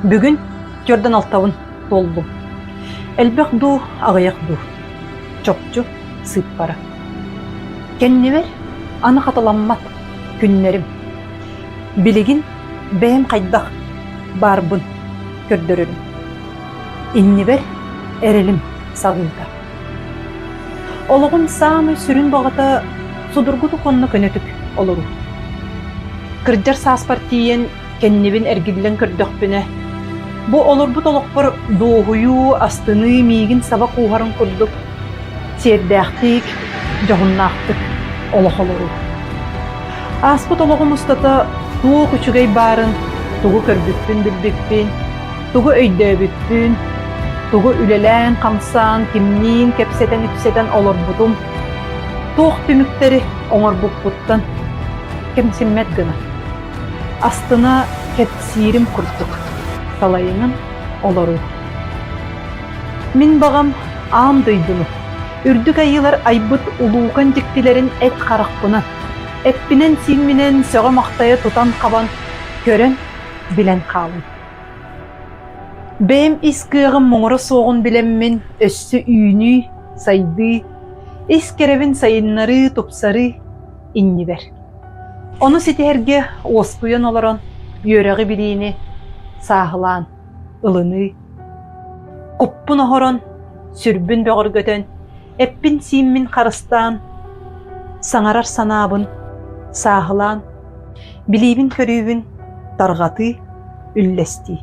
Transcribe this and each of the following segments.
Бүгүн түөртэн алтабын туоллум. Элбэх дуу, аҕыйах дуу? Чопчу сыыппара. Кэннибэр аны хатыламмат күннэрим. Билигин бэйэм хайдах баарбын көрдөрөрүм. Иннибэр эрэлим саҕыыта. Олоҕум саамай сүрүн баҕата судургутук уонна көнөтүк олоруу. Кырдьар сааспар тиийэн кэннибин эргиллэн көрдөхпүнэ, бу олорбут олохпор дуоһуйуу, астыныы миигин саба кууһарын курдук сиэрдээхтик, дьоһуннаахтык олох олоруу. Ааспыт олоҕум устата туох үчүгэй баарын, тугу көрбүппүн-билбиппин, тугу өйдөөбүппүн, тугу үлэлээн-хамсаан, кимниин кэпсэтэн-ипсэтэн олорбутум, туох түмүктэри оҥорбуппуттан кэмсиммэт гына, астына кэпсиирим курдук салайынан олоруу. Мин баҕам аан дойдуну, үрдүк айыылар айбыт улуукан дьиктилэрин эт харахпынан, эппинэн-сиимминэн сөҕө-махтайа тутан-хабан, көрөн, билэн хаалым. Бэйэм ис кыаҕым муҥура суоҕун билэммин өссө үүнүү, сайдыы, ис кэрэбин сайыннарыы, тупсарыы иннибэр. Ону ситиһэргэ уоскуйан олорон үөрэҕи-билиини сааһылаан ылыныы, куппун оһорон, сүрбүн бөҕөргөтөн, эппин-сииммин харыстаан, саҥарар санаабын сааһылаан, билиибин-көрүүбүн тарҕатыы, үллэстии.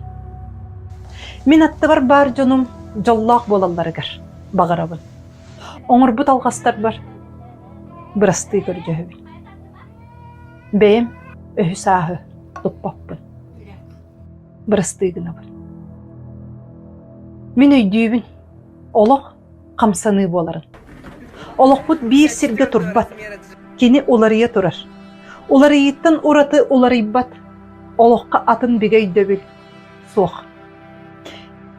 Мин аттыбар баар дьонум дьоллоох буолалларыгар баҕарабын. Оҥорбут алҕастарбар бырастыы көрдөһөбүн. Бэйэм өһү-сааһы туппаппын. Бырастыы гынабын. Мин өйдүүбүн, олох хамсаныы буоларын. Олохпут биир сиргэ турбат, кини уларыйа турар. Уларыйыыттан ураты уларыйбат, олоххо атын бигэ өйдөбүл суох.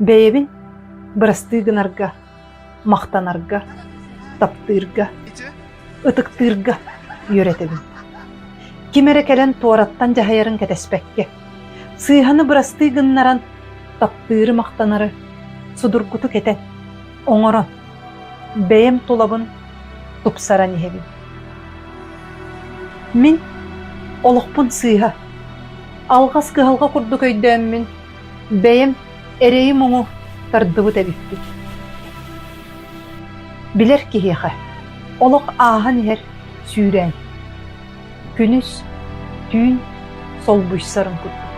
Бэйэбин бырастыы гынарга, махтанарга, таптыырга, ытыктыырга үөрэтэбин. Ким эрэ кэлэн туораттан дьаһайарын кэтэспэккэ, сыыһаны бырастыы гыннаран, таптыыры махтанары судургутук этэн, оҥорон, бэйэм тулабын тупсаран иһэбин. Мин олохпун сыыһа, алҕас кыһалҕа курдук өйдөөммүн, бэйэм эрэйи-муҥу тардыбыт эбиппин. Билэр киһиэхэ олох ааһан иһэр сүүрээн, күнүс, түүн солбуйсарын курдук.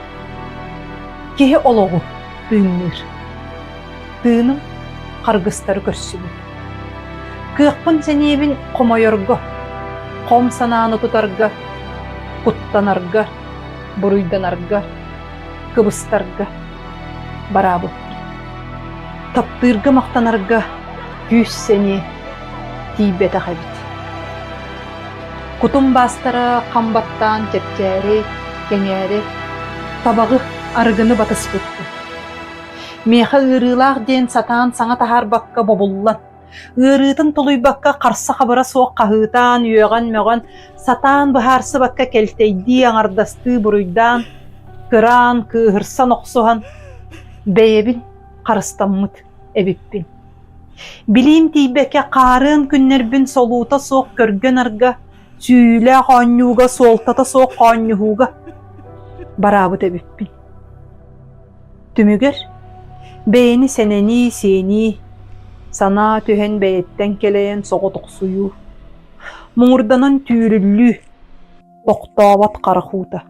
Киһи олоҕу тыынныыр. Тыыным харгыстары көрсүбүт. Кыахпын-сэниэбин хомойорго, хом санааны тутарга, куттанарга, буруйданарга, кыбыстарга бараабыппын. Таптыырга махтанарга күүс-сэниэ тиийбэтэх эбит. Кутум баастара хам баттаан чэпчээри, кэҥээри, табаҕы, арыгыны батыспыппын. Миэхэ ыарыылаах диэн сатаан саҥа таһаарбакка бобуллан, ыарыытын тулуйбакка харса-хабыра суох хаһыытаан, үөҕэн-мөҕөн, сатаан быһаарсыбакка кэлтэйдии, аҥардастыы буруйдаан, кыраан, кыыһырсан охсуһан, бэйэбин харыстаммыт эбиппин. Билиим тиийбэккэ хаарыан күннэрбин солуута суох көргө-нарга, сүүйүүлээх оонньууга, суолтата суох хоонньуһууга бараабыт эбиппин. Түмүгэр бэйэни сэнэнии, сиэнии, санаа түһэн бэйэттэн кэлэйэн соҕотохсуйуу, муҥурданан түүрүллүү, тохтообот харах уута,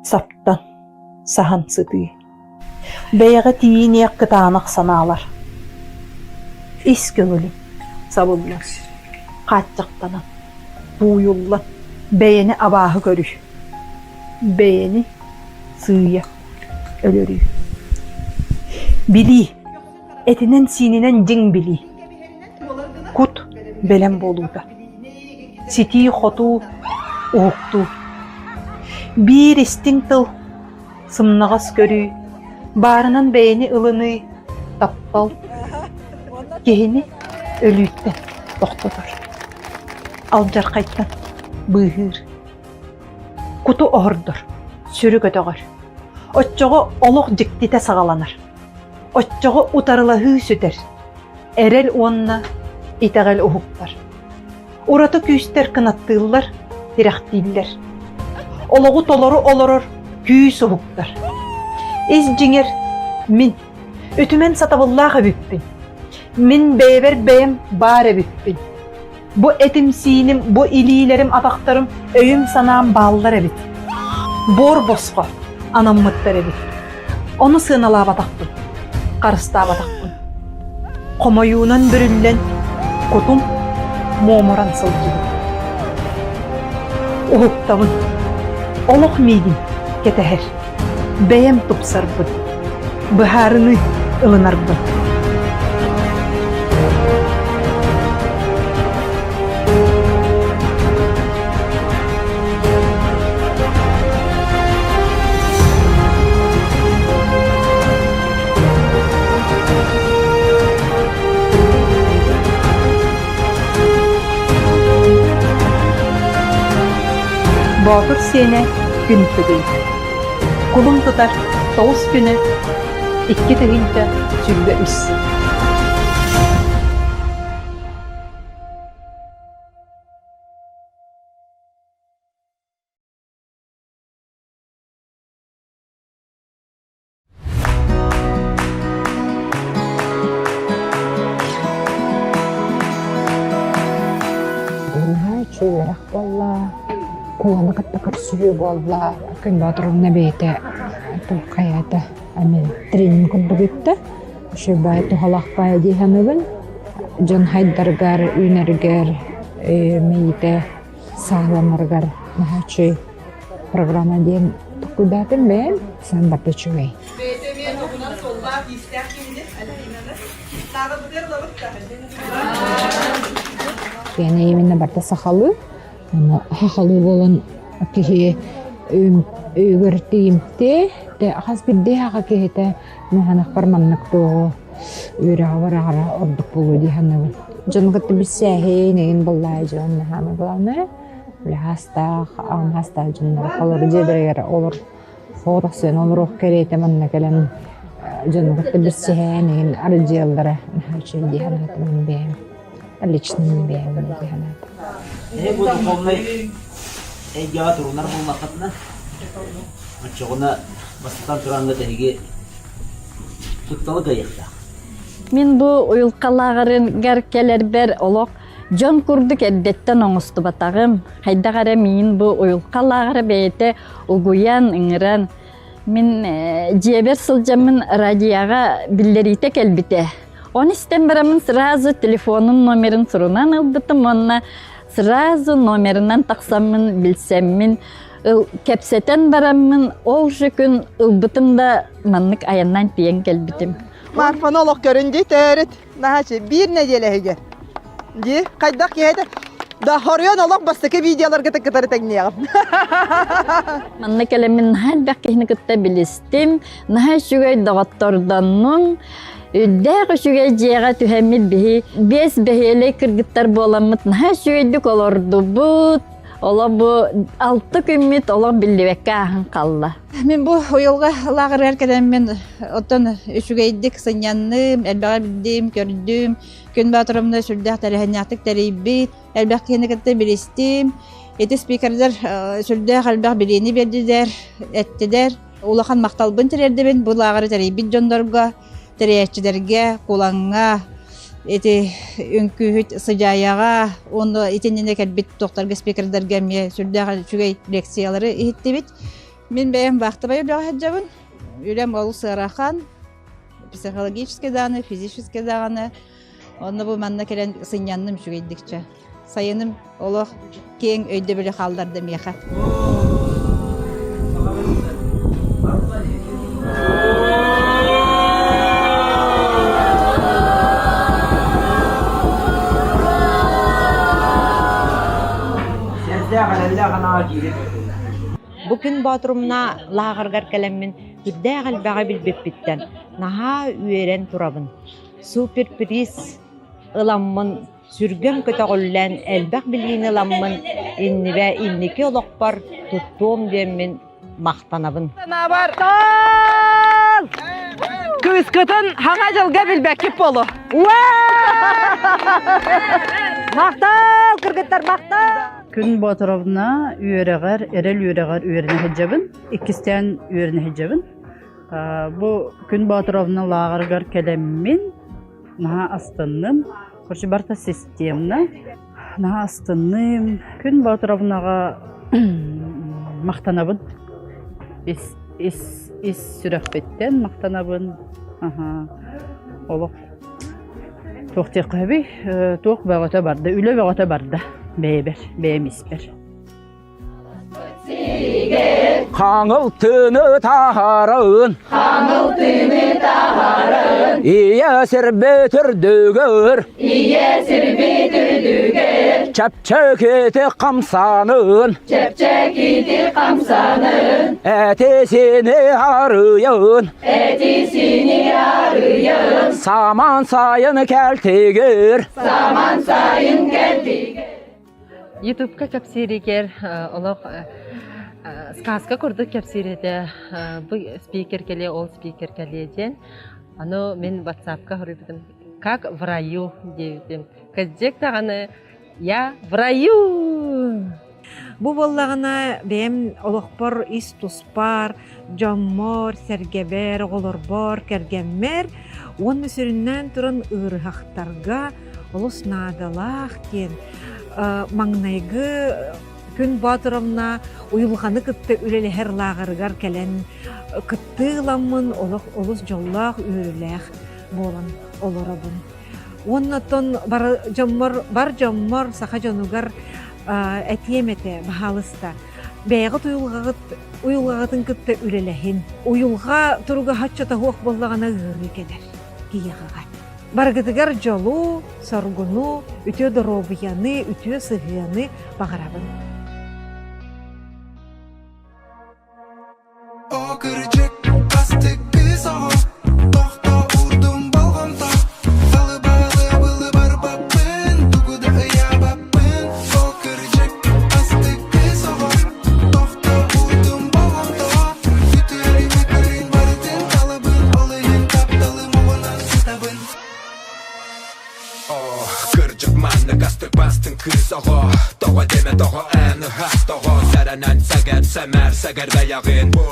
саптан, саһан сытыы, бэйэҕэ тиийиниэх кытаанах санаалар, ис көҥүлүм сабыллан, хааччахтанан, тууйуллан, бэйэни абааһы көрүү, бэйэни сыыйа өлөрүү. Билии, этинэн-сиининэн дьиҥ билии. Кут бэлэм буолуута. Ситии-хотуу, уһуктуу. Биир истиҥ тыл, сымнаҕас көрүү, баарынан бэйэни ылыныы, таптал киһини өлүүттэн тохтотор, алдьархайтан быыһыыр. Куту оһордор, сүрү көтөҕөр. Оччоҕо олох дьиктитэ саҕаланар. Оччоҕо утарылаһыы сүтэр. Эрэл уонна итэҕэл уһуктар. Ураты күүстэр кынаттыыллар, тирэхтииллэр. Олоҕу толору олорор күүс уһуктар. Ис дьиҥэр мин үтүмэн сатабыллаах эбиппин. Мин бэйэбэр бэйэм баар эбиппин. Бу этим-сииним, бу илиилэрим, атахтарым, өйүм-санаам бааллар эбит. Буор босхо анаммыттар эбит. Ону сыаналаабатахпын, харыстаабатахпын. Хомойуунан бүрүллэн, кутум муомуран сылдьыбыт. Уһуктабын. Олох миигин кэтэһэр. Бэйэм тупсарбын, быһаарыныы ылынарбын. Боотур сиэнэ күн тыгый. Кулун тутар тоҕус күнэ 2023. Наһаа үчүгэй үөрэх буолла, куланы кытта көрсүһүү буолла. Күн Боотуровна бэйэтэ туох хайаата эмиэ тренинг курдук ыытта. Үчүгэй баай туһалаах баайа дии саныыбын. Дьон хайдарыгар, үүнэригэр, мэйиитэ сааланарыгар наһаа үчүгэй программа диэн толкуйдаатым бэйэм. Саам барда үчүгэй. Бэйэтэ эмиэ туһунан суоллаах-иистээх киһини Альбинаны тааҕырбытыгар ылабыт да. Киэнэ именно барда сахалыы. Аны сахалыы буолан киһи өйүгэр тиийимтиэ, хас биирдии саха киһитэ муһанахпар маннык туоҕу үөрэҕэ бараҕара ордук буолуо дии саныыбын. Дьону кытта билсээһин, эҥин буоллаҕа дьон наһаа главное үлэһаастаах, аҕамһаастаах дьоннор олору дьиэлэригэр олор соҕотохсуйан олоруох кэриэтэ манна кэлэн дьону кытта билсиһэн эҥин арылдьыйаллара наһаа үчүгэй дии санаатым мин бэйэм. Лично мин бэйэм дии санаатым. Эһи бу духовнай эйгэҕэ турунар буоллаххытына, оччоҕуна бастатан тураҥҥыт эһиги кутталы кыайыахтаах. Мин бу уйулҕалааҕарыгар кэлэрбэр олох дьон курдук эрдэттэн оҥостубатаҕым. Хайдах эрэ миин бу уйулҕалааҕара бэйэтэ угуйан, ыҥыран мин дьиэбэр сылдьаммын радиоҕа биллэриитэ кэлбитэ. Оны истэн бараммын сразу телефонун номерын сурунан ылбытым уонна сразу номерынан тахсаммын билсэммин кэпсэтэн бараммын ол же күн ылбытым да маннык айаннаан тиийэн кэлбитим. Марфаны олох көрүн дии төрүт наһаачы биир нэдиэлэ иһигэр дии хайдах киһи этэ да хоруйан олох бастакы видеоларга кытары тэҥниэҕим. Манна кэлэммин наһаа элбэх киһини кытта билистим, наһаа үчүгэй доҕоттордоннум. Үрдээх үчүгэй дьиэҕэ түһэммит биһи биэс бэһиэлэй кыргыттар буоламмыт наһаа үчүгэйдик олордубут. Олох бу алта күммүт олох биллибэккэ ааһан хаалла. Мин бу уйулҕа лааҕырыгар кэлэммин оттон үчүгэйдик сынньанным, элбэҕи билдим, көрдүм. Күн Боотуровна сүрдээх тэрээһиннээхтик тэрийбит, элбэх киһини кытта билистим. Ити спикердэр сүрдээх элбэх билиини биэрдилэр, эттилэр. Улахан махталбын тириэрдэбин бу лааҕыры тэрийбит дьоннорго, тэрийээччилэргэ, Кулаҥҥа, ити үҥкүүһүт Сыдьаайаҕа уонна итиннинэ кэлбит туохтарга спикердэргэ эмиэ сүрдээх үчүгэй лекциялары иһиттибит. Мин бэйэм вахтовай үлэҕэ сылдьабын. Үлэм олус ыарахан, психологически даҕаны, физически даҕаны. Онно бу манна кэлэн сынньанным үчүгэйдикчэ. Сайыным олох киэҥ өйдөбүлү хаалларда миэхэ. Бу күн Боотурумна лааҕырыгар кэлэммин үрдээх элбэҕи билбиппиттэн наһаа үөрэн турабын. Суперприз ыламмын сүргэм көтөҕүллэн, элбэх билиини ыламмын, иннибэ инники олохпор туттуом диэммин. махтанабын. Санаабар кыыскытын хаҥа дьылга билбэккит болу. Махтал, кыргыттар, махтал! Күн Боотуровна үөрэҕэр, эрэл үөрэҕэр үөрэнэ сылдьабын. Иккистээн үөрэнэ сылдьабын. Бу Күн Боотуровна лааҕырыгар кэлэммин наһаа астынным. Короче, барыта системно. Наһаа астынным. Күн Боотуровнаҕа махтанабын. Ис, ис, ис сүрэхпиттэн махтанабын. Аха. Олох туох диэххэ сөбүй? Туох бөҕөтө барда, үлэ бөҕөтө барда бэйэбэр, бэйэм испэр. Хаҥыл тыыны таһарын Хаҥыл тыыны таһарын Ийэ сирбит үрдүгэр Ийэ сирбит үрдүгэр Чэпчэкити хамсанын Чэпчэкити хамсанын Этисини арыйын Этисини арыйын Саман сайын кэлтигир Саман сайын кэлтигир Ютубка кэпсииригэр олох сказка курдук кэпсиир этэ. Бу спикер кэлиэ, ол спикер кэлиэ диэн. Аны мин ватсапка суруйбутум как в раю диэбитим. Кырдьык даҕаны я в раю! Бу буоллаҕына бэйэм олохпор ис туспар, дьоммор, сэргэбэр, оҕолорбор, кэргэммэр уонна сүрүннээн туран ыарыһахтарга олус наадалаах диэн маҥнайгы Күн Боотуровна уйулҕаны кытта үлэлэһэр лааҕырыгар кэлэн кыттыы ыламмын олох олус дьоллоох үөрүүлээх буолан олоробун. Уонна оттон бар дьоммор, бар дьоммор, саха дьонугар этиэм этэ, баһаалыста, бэйэҕит уйулҕаҕыт уйулҕаҕытын кытта үлэлэһин. Уйулҕа туруга соччото суох буоллаҕына ыарыы кэлэр киһиэхэҕэ. Барыгытыгар дьолу, соргуну, үтүө доруобуйаны, үтүө сыһыаны баҕарабын. О кырдьык, астык кыыс оҕо, тохто уурдум болҕомто, Алыбалы былы барбаппын, тугу да ыйаабаппын. О кырдьык, астык кыыс оҕо, тохто уурдум болҕомто, Үтүөрүмэ көрүн барытын талабын, ол иһин тапталым оҕунан сытабын. Кырдьык маннык астык бастыҥ кыыс оҕо Тоҕо диэмэ тоҕо эн ыһаас тоҕо Сэрэнэн сэгэр сэмээр сэгэр бэйэҕин Бу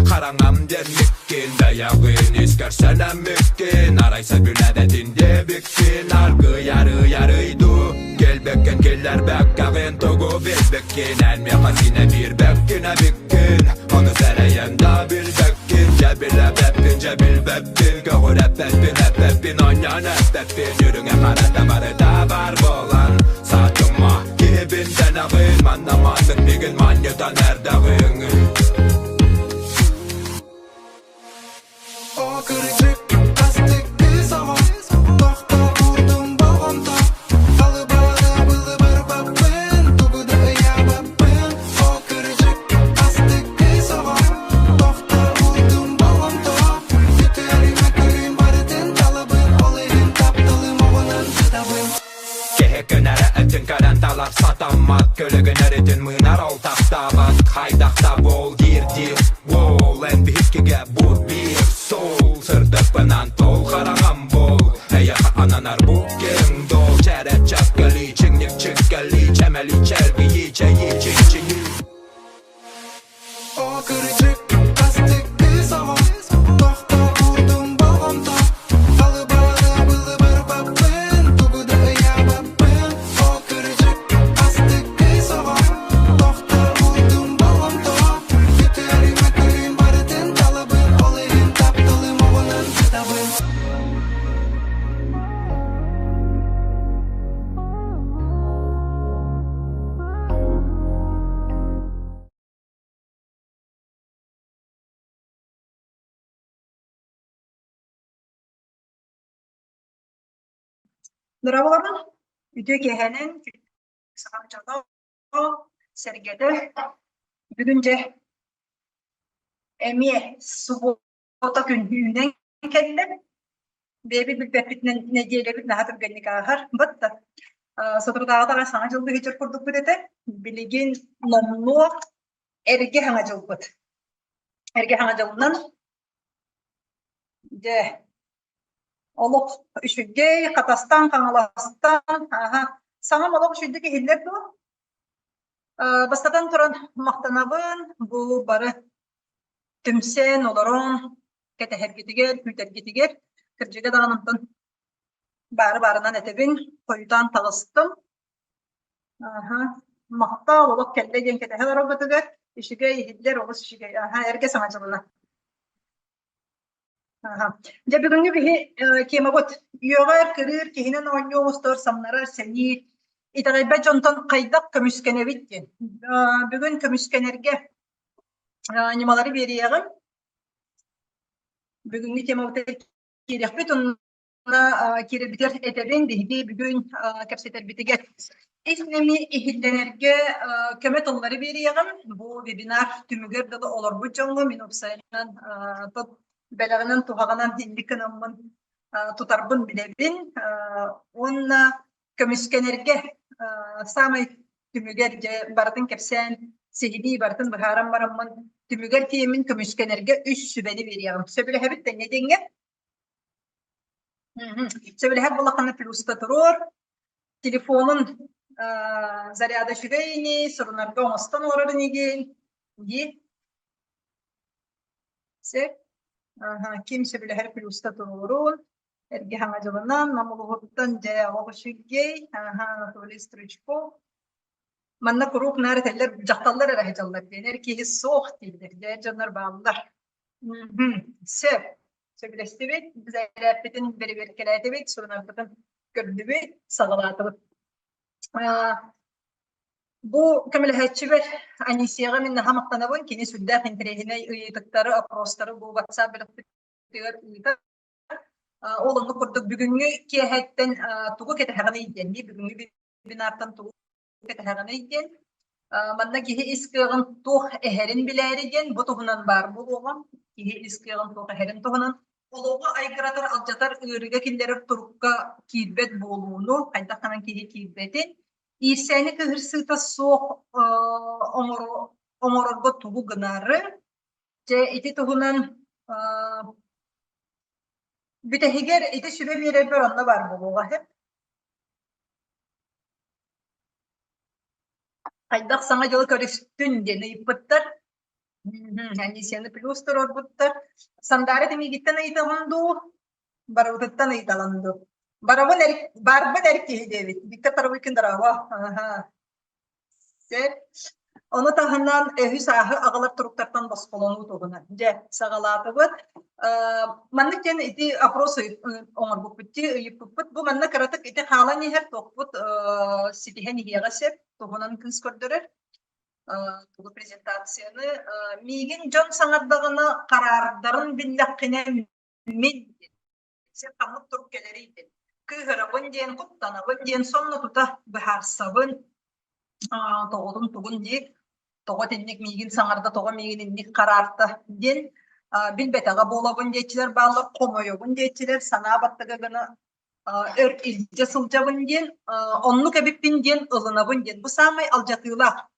хараҥам диэн миккин бэйэҕин Искэр сэнэммиккин Арай сөбүлээбэтин диэбиккин Аргый арый арый дуу Кэлбэккин киллэрбэккэҕин Тугу билбиккин Эн миэхэ синэ биэрбэккин эбиккин Ону сэрэйэн да билбэккин Дьэ билэбэппин дьэ билбэппин Көҕүрэппэппин эппэппин оонньоон эспэппин Үрүҥэ харата барыта баар буолан Саатыма киһибин дэнэҕин Манна маннык мигин манньытан эрдэҕиҥ О кырдьык, астык кыыс оҕо, тохто уурдум болҕомто, Алыбалы былы барбаппын, тугу да ыйаабаппын. О кырдьык, астык кыыс оҕо, тохто уурдум болҕомто, Үтүөрүмэ көрүүм барытын талабын, ол иһин тапталым оҕунан сытабын. Киһи көнөрө өттүн көрөн талар сатаммат Көлөгүн өрүтүн мыынар ол тахтаабат Хайдахта буол диир диир Уол эн биһиккигэ бу биир суол Сырдыкпынан тол хараҥам буол Эйэхэ ананар бу киэҥ дол Чэрэ чэпкэли чиҥник чиккэли Чэмэли чэлгийи чэйи чинчийи О кырдьык, астык кыыс оҕо, тохто уурдум болҕомто, Алыбалы былы барбаппын, тугу да ыйаабаппын. О кырдьык, астык кыыс оҕо, тохто уурдум болҕомто, Үтүөрүмэ көрүүм барытын талабын, ол иһин тапталым оҕунан сытабын. Дорооболорун, үтүө киэһэнэн, саха дьоно, сэргэтэ. Бүгүн дьэ эмиэ субуота күн үүнэн кэллэ. Бэйэбит билбэппитинэн нэдиэлэбит наһаа түргэнник ааһар. Батта соторутааҕыта аҕай саҥа дьыл быһыытыгар курдукпут этэ. Билигин номнуо эргэ саҥа дьылбыт. Эргэ саҥа дьылынан дьэ олох үчүгэй Хатастан, Хаҥаластан аха саҥам олох үчүгэйдик иһиллэр дуо? Бастатан туран махтанабын бу бары түмсэн олорон кэтэһэргитигэр, күүтэргитигэр кырдьыга даҕаны онтон баары баарынан этэбин, хойутаан таҕыстым. Аха, махтал олох кэллэ диэн кэтэһэ олороргутугар үчүгэй иһиллэр олус үчүгэй. Аха, эргэ саҥа дьылына. Аха. Дьэ бүгүҥҥү биһи темабыт үөҕэр, кырыыр, киһинэн оонньуу оҥостор, самнарар, сэниир, итэҕэйбэт дьонтон хайдах көмүскэнэбит диэн. Бүгүн көмүскэнэргэ ньымалары биэриэҕим. Бүгүҥҥү темабытыгар киириэхпит. Киирэрбитигэр этэбин, биһиги бүгүн кэпсэтэрбитигэр ис нэми иһиллэнэргэ көмө тыллары биэриэҕим. Бу вебинар түмүгэр дылы олорбут дьоҥҥо мин уопсайынан бэлэҕинэн туһаҕынан инник гынаммын тутарбын билэбин. Уонна көмүскэнэргэ саамай түмүгэр дьэ барытын кэпсээн сиһилии барытын быһааран бараммын түмүгэр тиийэммин көмүскэнэргэ үс сүбэни биэриэҕим. Сөбүлэһэбит тэҥҥэ диэҥҥэ? Сөбүлэһэр буоллаххына плюска туруор. Телефонун заряда үчүгэй ини, сурунарга оҥостон олорор инигин. Дии. Сөп. Ким сөбүлэһэр плюска туруорун. Эргэ хаҥа дьылынан Нам улууһуттан дьэ олох үчүгэй. Анатолий Стручков. Манна куруук наар этэллэр, дьахталлар эрэ сылдьаллар диэн, эр киһи суох дииллэр. Дьэ дьоннор бааллар. Сөп. Сөбүлэстибит, бизэрээппитин бэрэбиэркэлээтибит, сурунарбытын көрдүбүт, саҕалаатыбыт. Бу көмөлөһөөччүбэр Анисияҕа мин наһаа махтанабын. Кини сүрдээх интэриэһинэй ыйытыктары, опростары бу WhatsApp бөлөхпүтүгэр ыытар. Ол оннук курдук бүгүҥҥү киэһэттэн тугу кэтэһэҕиний диэн, бүгүҥҥү вебинартан тугу кэтэһэҕиний диэн манна киһи ис кыаҕын туох эһэрин билээри диэн бу туһунан баар буолуоҕа киһи ис кыаҕын туох эһэрин туһунан олоҕу айгыратар алдьатар ыарыыга киллэрэр турукка киирбэт буолууну хайдах гынан киһи киирбэтин иирсээни кыһырсыыта суох оҥорорго тугу гынары дьэ ити туһунан бүтэһигэр ити сүбэ биэрэрбэр онно баар буолуоҕа Хайдах Саҥа дьылы көрүстүн диэн ыйыппыттар. Анисияны плюс туруорбуттар. Сандаара миигиттэн ыйытаҕын дуу, барыбытыттан ыйыталан дуу? Барабын эр, барбын эр киһи диэбит. Виктор Тарабыкин дорообо. Сөп. Ону таһынан өһү-сааһы аҕалар туруктартан босхолонуу туһунан. Дьэ, саҕалаатыбыт. Маннык диэн ити опрос оҥорбуппут дии, ыйыппыппыт. Бу манна кыратык ити хаалан иһэр туохпут ситиһэн иһиэҕэ сөп. Туһунан кыыс көрдөрөр. Тугу презентацияны. Миигин дьон саҥардаҕына хараардарын биллэххинэ мин Сир ханнык турук кэлэрий диэн. Кыыһырабын диэн, куттанабын диэн сонно тута быһаарсабын. Тоҕотун тугун дии, тоҕо итинник миигин саҥарда, тоҕо миигин инник хараарта диэн билбэтэҕэ буолабын диэччилэр бааллар, хомойобун диэччилэр, санаа баттыга гына өр илдьэ сылдьабын диэн, оннук эбиппин диэн ылынабын диэн. Бу саамай алдьатыылаах.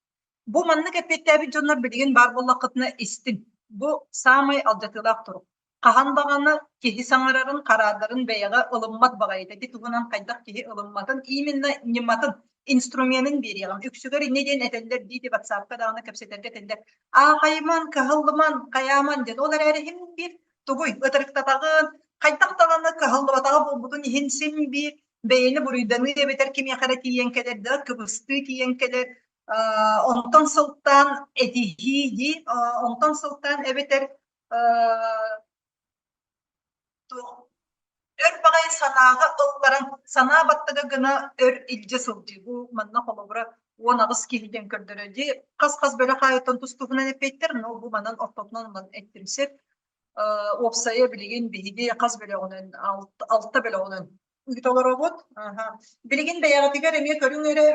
Бу маннык эппиэттээбит дьоннор билигин баар буоллаххытына истиҥ. Бу саамай алдьатыылаах турук. Хаһан даҕаны киһи саҥарарын, хараардарын бэйэҕэ ылыммат баҕайыта. Ити туһунан хайдах киһи ылымматын, именно ньыматын, инструменын биэриэҕим. Үксүгэр инньэ диэн этэллэр дии ватсапка даҕаны кэпсэтэргэ этэллэр. Аахайыман, кыһаллыман, хайааман диэн. Ол эрээри иһин биир тугуй, ытырыктатаҕын, хайдах даҕаны кыһаллыбатаҕа буолбутун иһин син биир бэйэни буруйданыы эбэтэр кимиэхэ эрэ тиийэн кэлэр да, кыбыстыы тиийэн кэлэр, онтон сылтаан этиһии дии, онтон сылтаан эбэтэр туох өр баҕайы санааҕа ылларан санаа баттыга гына өр илдьэ сылдьыы бу манна холобура 18 киһи диэн көрдөрөр дии хас-хас бөлөх аайыттан тус-туһунан эппиэттэр но бу манан ортотунан ылан эттим сөп уопсайа билигин биһиги хас бөлөҕүнэн алта бөлөҕүнэн ыыта олоробут. Билигин бэйэҕитигэр эмиэ көрүҥ эрэ,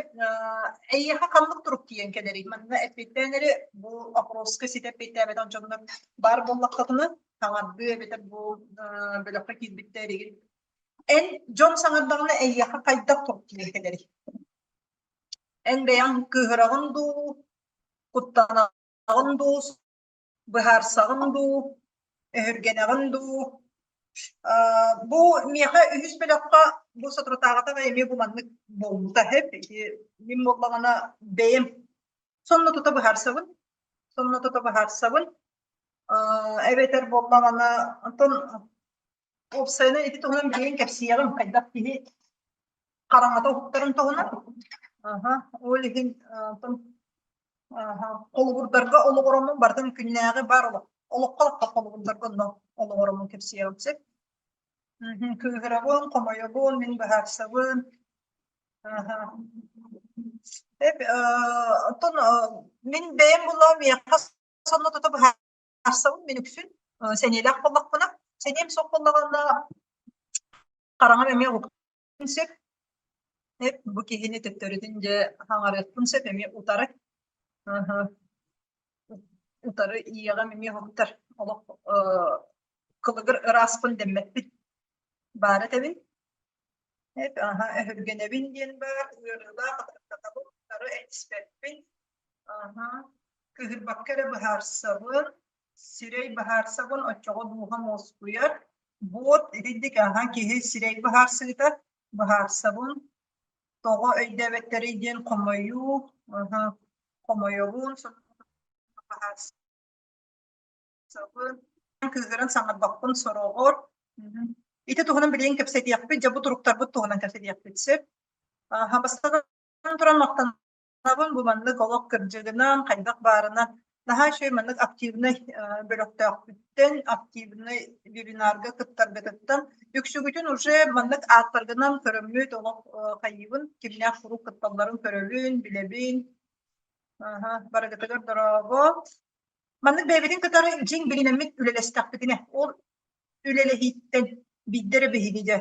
эйиэхэ ханнык турук тиийэн кэлэрий? Манна эппиэттээн эрэ бу опроска ситэ эппиэттээбэтэх дьоннор баар буоллаххытына, саҥардыы эбэтэр бу бөлөххө киирбиттэр игин. Эн дьон саҥардаҕына эйиэхэ хайдах турук тиийэн кэлэрий? Эн бэйэҥ кыыһыраҕын дуу, куттанаҕын дуу? Быһаарсаҕын дуу, өһүргэнэҕин дуу? Бу миэхэ үһүс бөлөххө бу соторутааҕыта эмиэ бу маннык буолбута сөп. Мин буоллаҕына бэйэм сонно тута быһаарсабын, сонно тута быһаарсабын. Эбэтэр буоллаҕына онтон уопсайынан ити туһунан билигин кэпсиэҕим хайдах киһи хараҥата уһуктарын туһунан. Аха, ол иһин онтон холобурдарга олоҕураммын барытын күннээҕи баар олох олоххо олоххо холобурдарга онно олоҕураммын кэпсиэҕим сөп. Кыыһырабын, хомойобун, мин быһаарсабын. Эп, оттон мин бэйэм буллаҕым миэхэ сонно тута быһаарсабын мин үксүн сэниэлээх буоллахпына сэниэм суох буоллаҕына хараҥам эмиэ уһуктуон сөп. Эп, бу киһини төттөрүтүн дьэ хаҥарыахпын сөп эмиэ утары. Утары иэҕэм эмиэ уһуктар. Олох кылыгыр ырааспын дэммэппин. Баара этэбин. Эп, аһа, өһүргэнэбин диэн баар, ыарыылаах атырдатабын, утары этиспэппин. Аһа, кыыһырбакка эрэ быһаарсабын, сирэй быһаарсабын, оччоҕо дууһам уоскуйар. Буот итинник аһа киһи сирэй быһаарсыыта, быһаарсабын, тоҕо өйдөөбөттөрүй диэн хомойуу, аһа, хомойобун, быһаарсабын. Кыыһыран саҥарбаппын сороҕор. Ити туһунан билигин кэпсэтиэхпит, дьэ бу туруктарбыт туһунан кэпсэтиэхпит сөп. Бастатан туран махтанабын бу маннык олох кырдьыгынан, хайдах баарынан наһаа үчүгэй маннык активнай бөлөхтөөхпүттэн, активнай вебинарга кыттаргытыттан үксүгүтүн уже маннык ааттаргынан көрөммүт олох хайыыбын, кимнээх куруук кытталларын көрөбүн, билэбин. Барыгытыгар дорообо. Маннык бэйэбитин кытары дьиҥ билинэммит үлэлэстэхпитинэ, ол үлэлэһииттэн биирдэ эрэ биһиги дьэ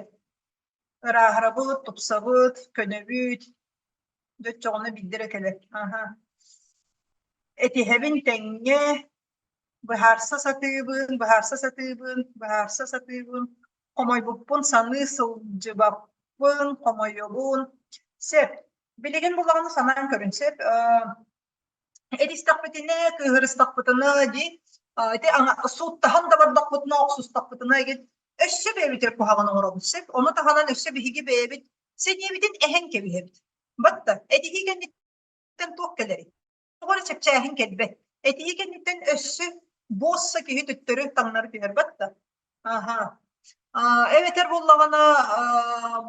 ырааһырабыт, тупсабыт, көнөбүт, дьэ оччоҕуна биирдэ эрэ кэлэр. Аһа. Этиһэбин тэҥҥэ, быһаарса сатыыбын, быһаарса сатыыбын, быһаарса сатыыбын, хомойбуппун саныы сылдьыбаппын, хомойобун. Сөп. Билигин булаҕын санаан көрүн сөп. Этистэхпитинэ, кыыһырыстахпытына дии, ити сууттаһан да бардахпытына, охсустахпытына игин өссө бэйэбитигэр куһаҕан оҥоробут сөп. Ону таһынан өссө биһиги бэйэбит сэниэбитин эһэн кэбиһэбит. Батта этиһии кэнниттэн туох кэлэрий? Тоҕо эрэ чэпчээһин кэлбэт. Этиһии кэнниттэн өссө буосса киһи төттөрү таҥнары түһэр батта. Аһа. Эбэтэр буоллаҕына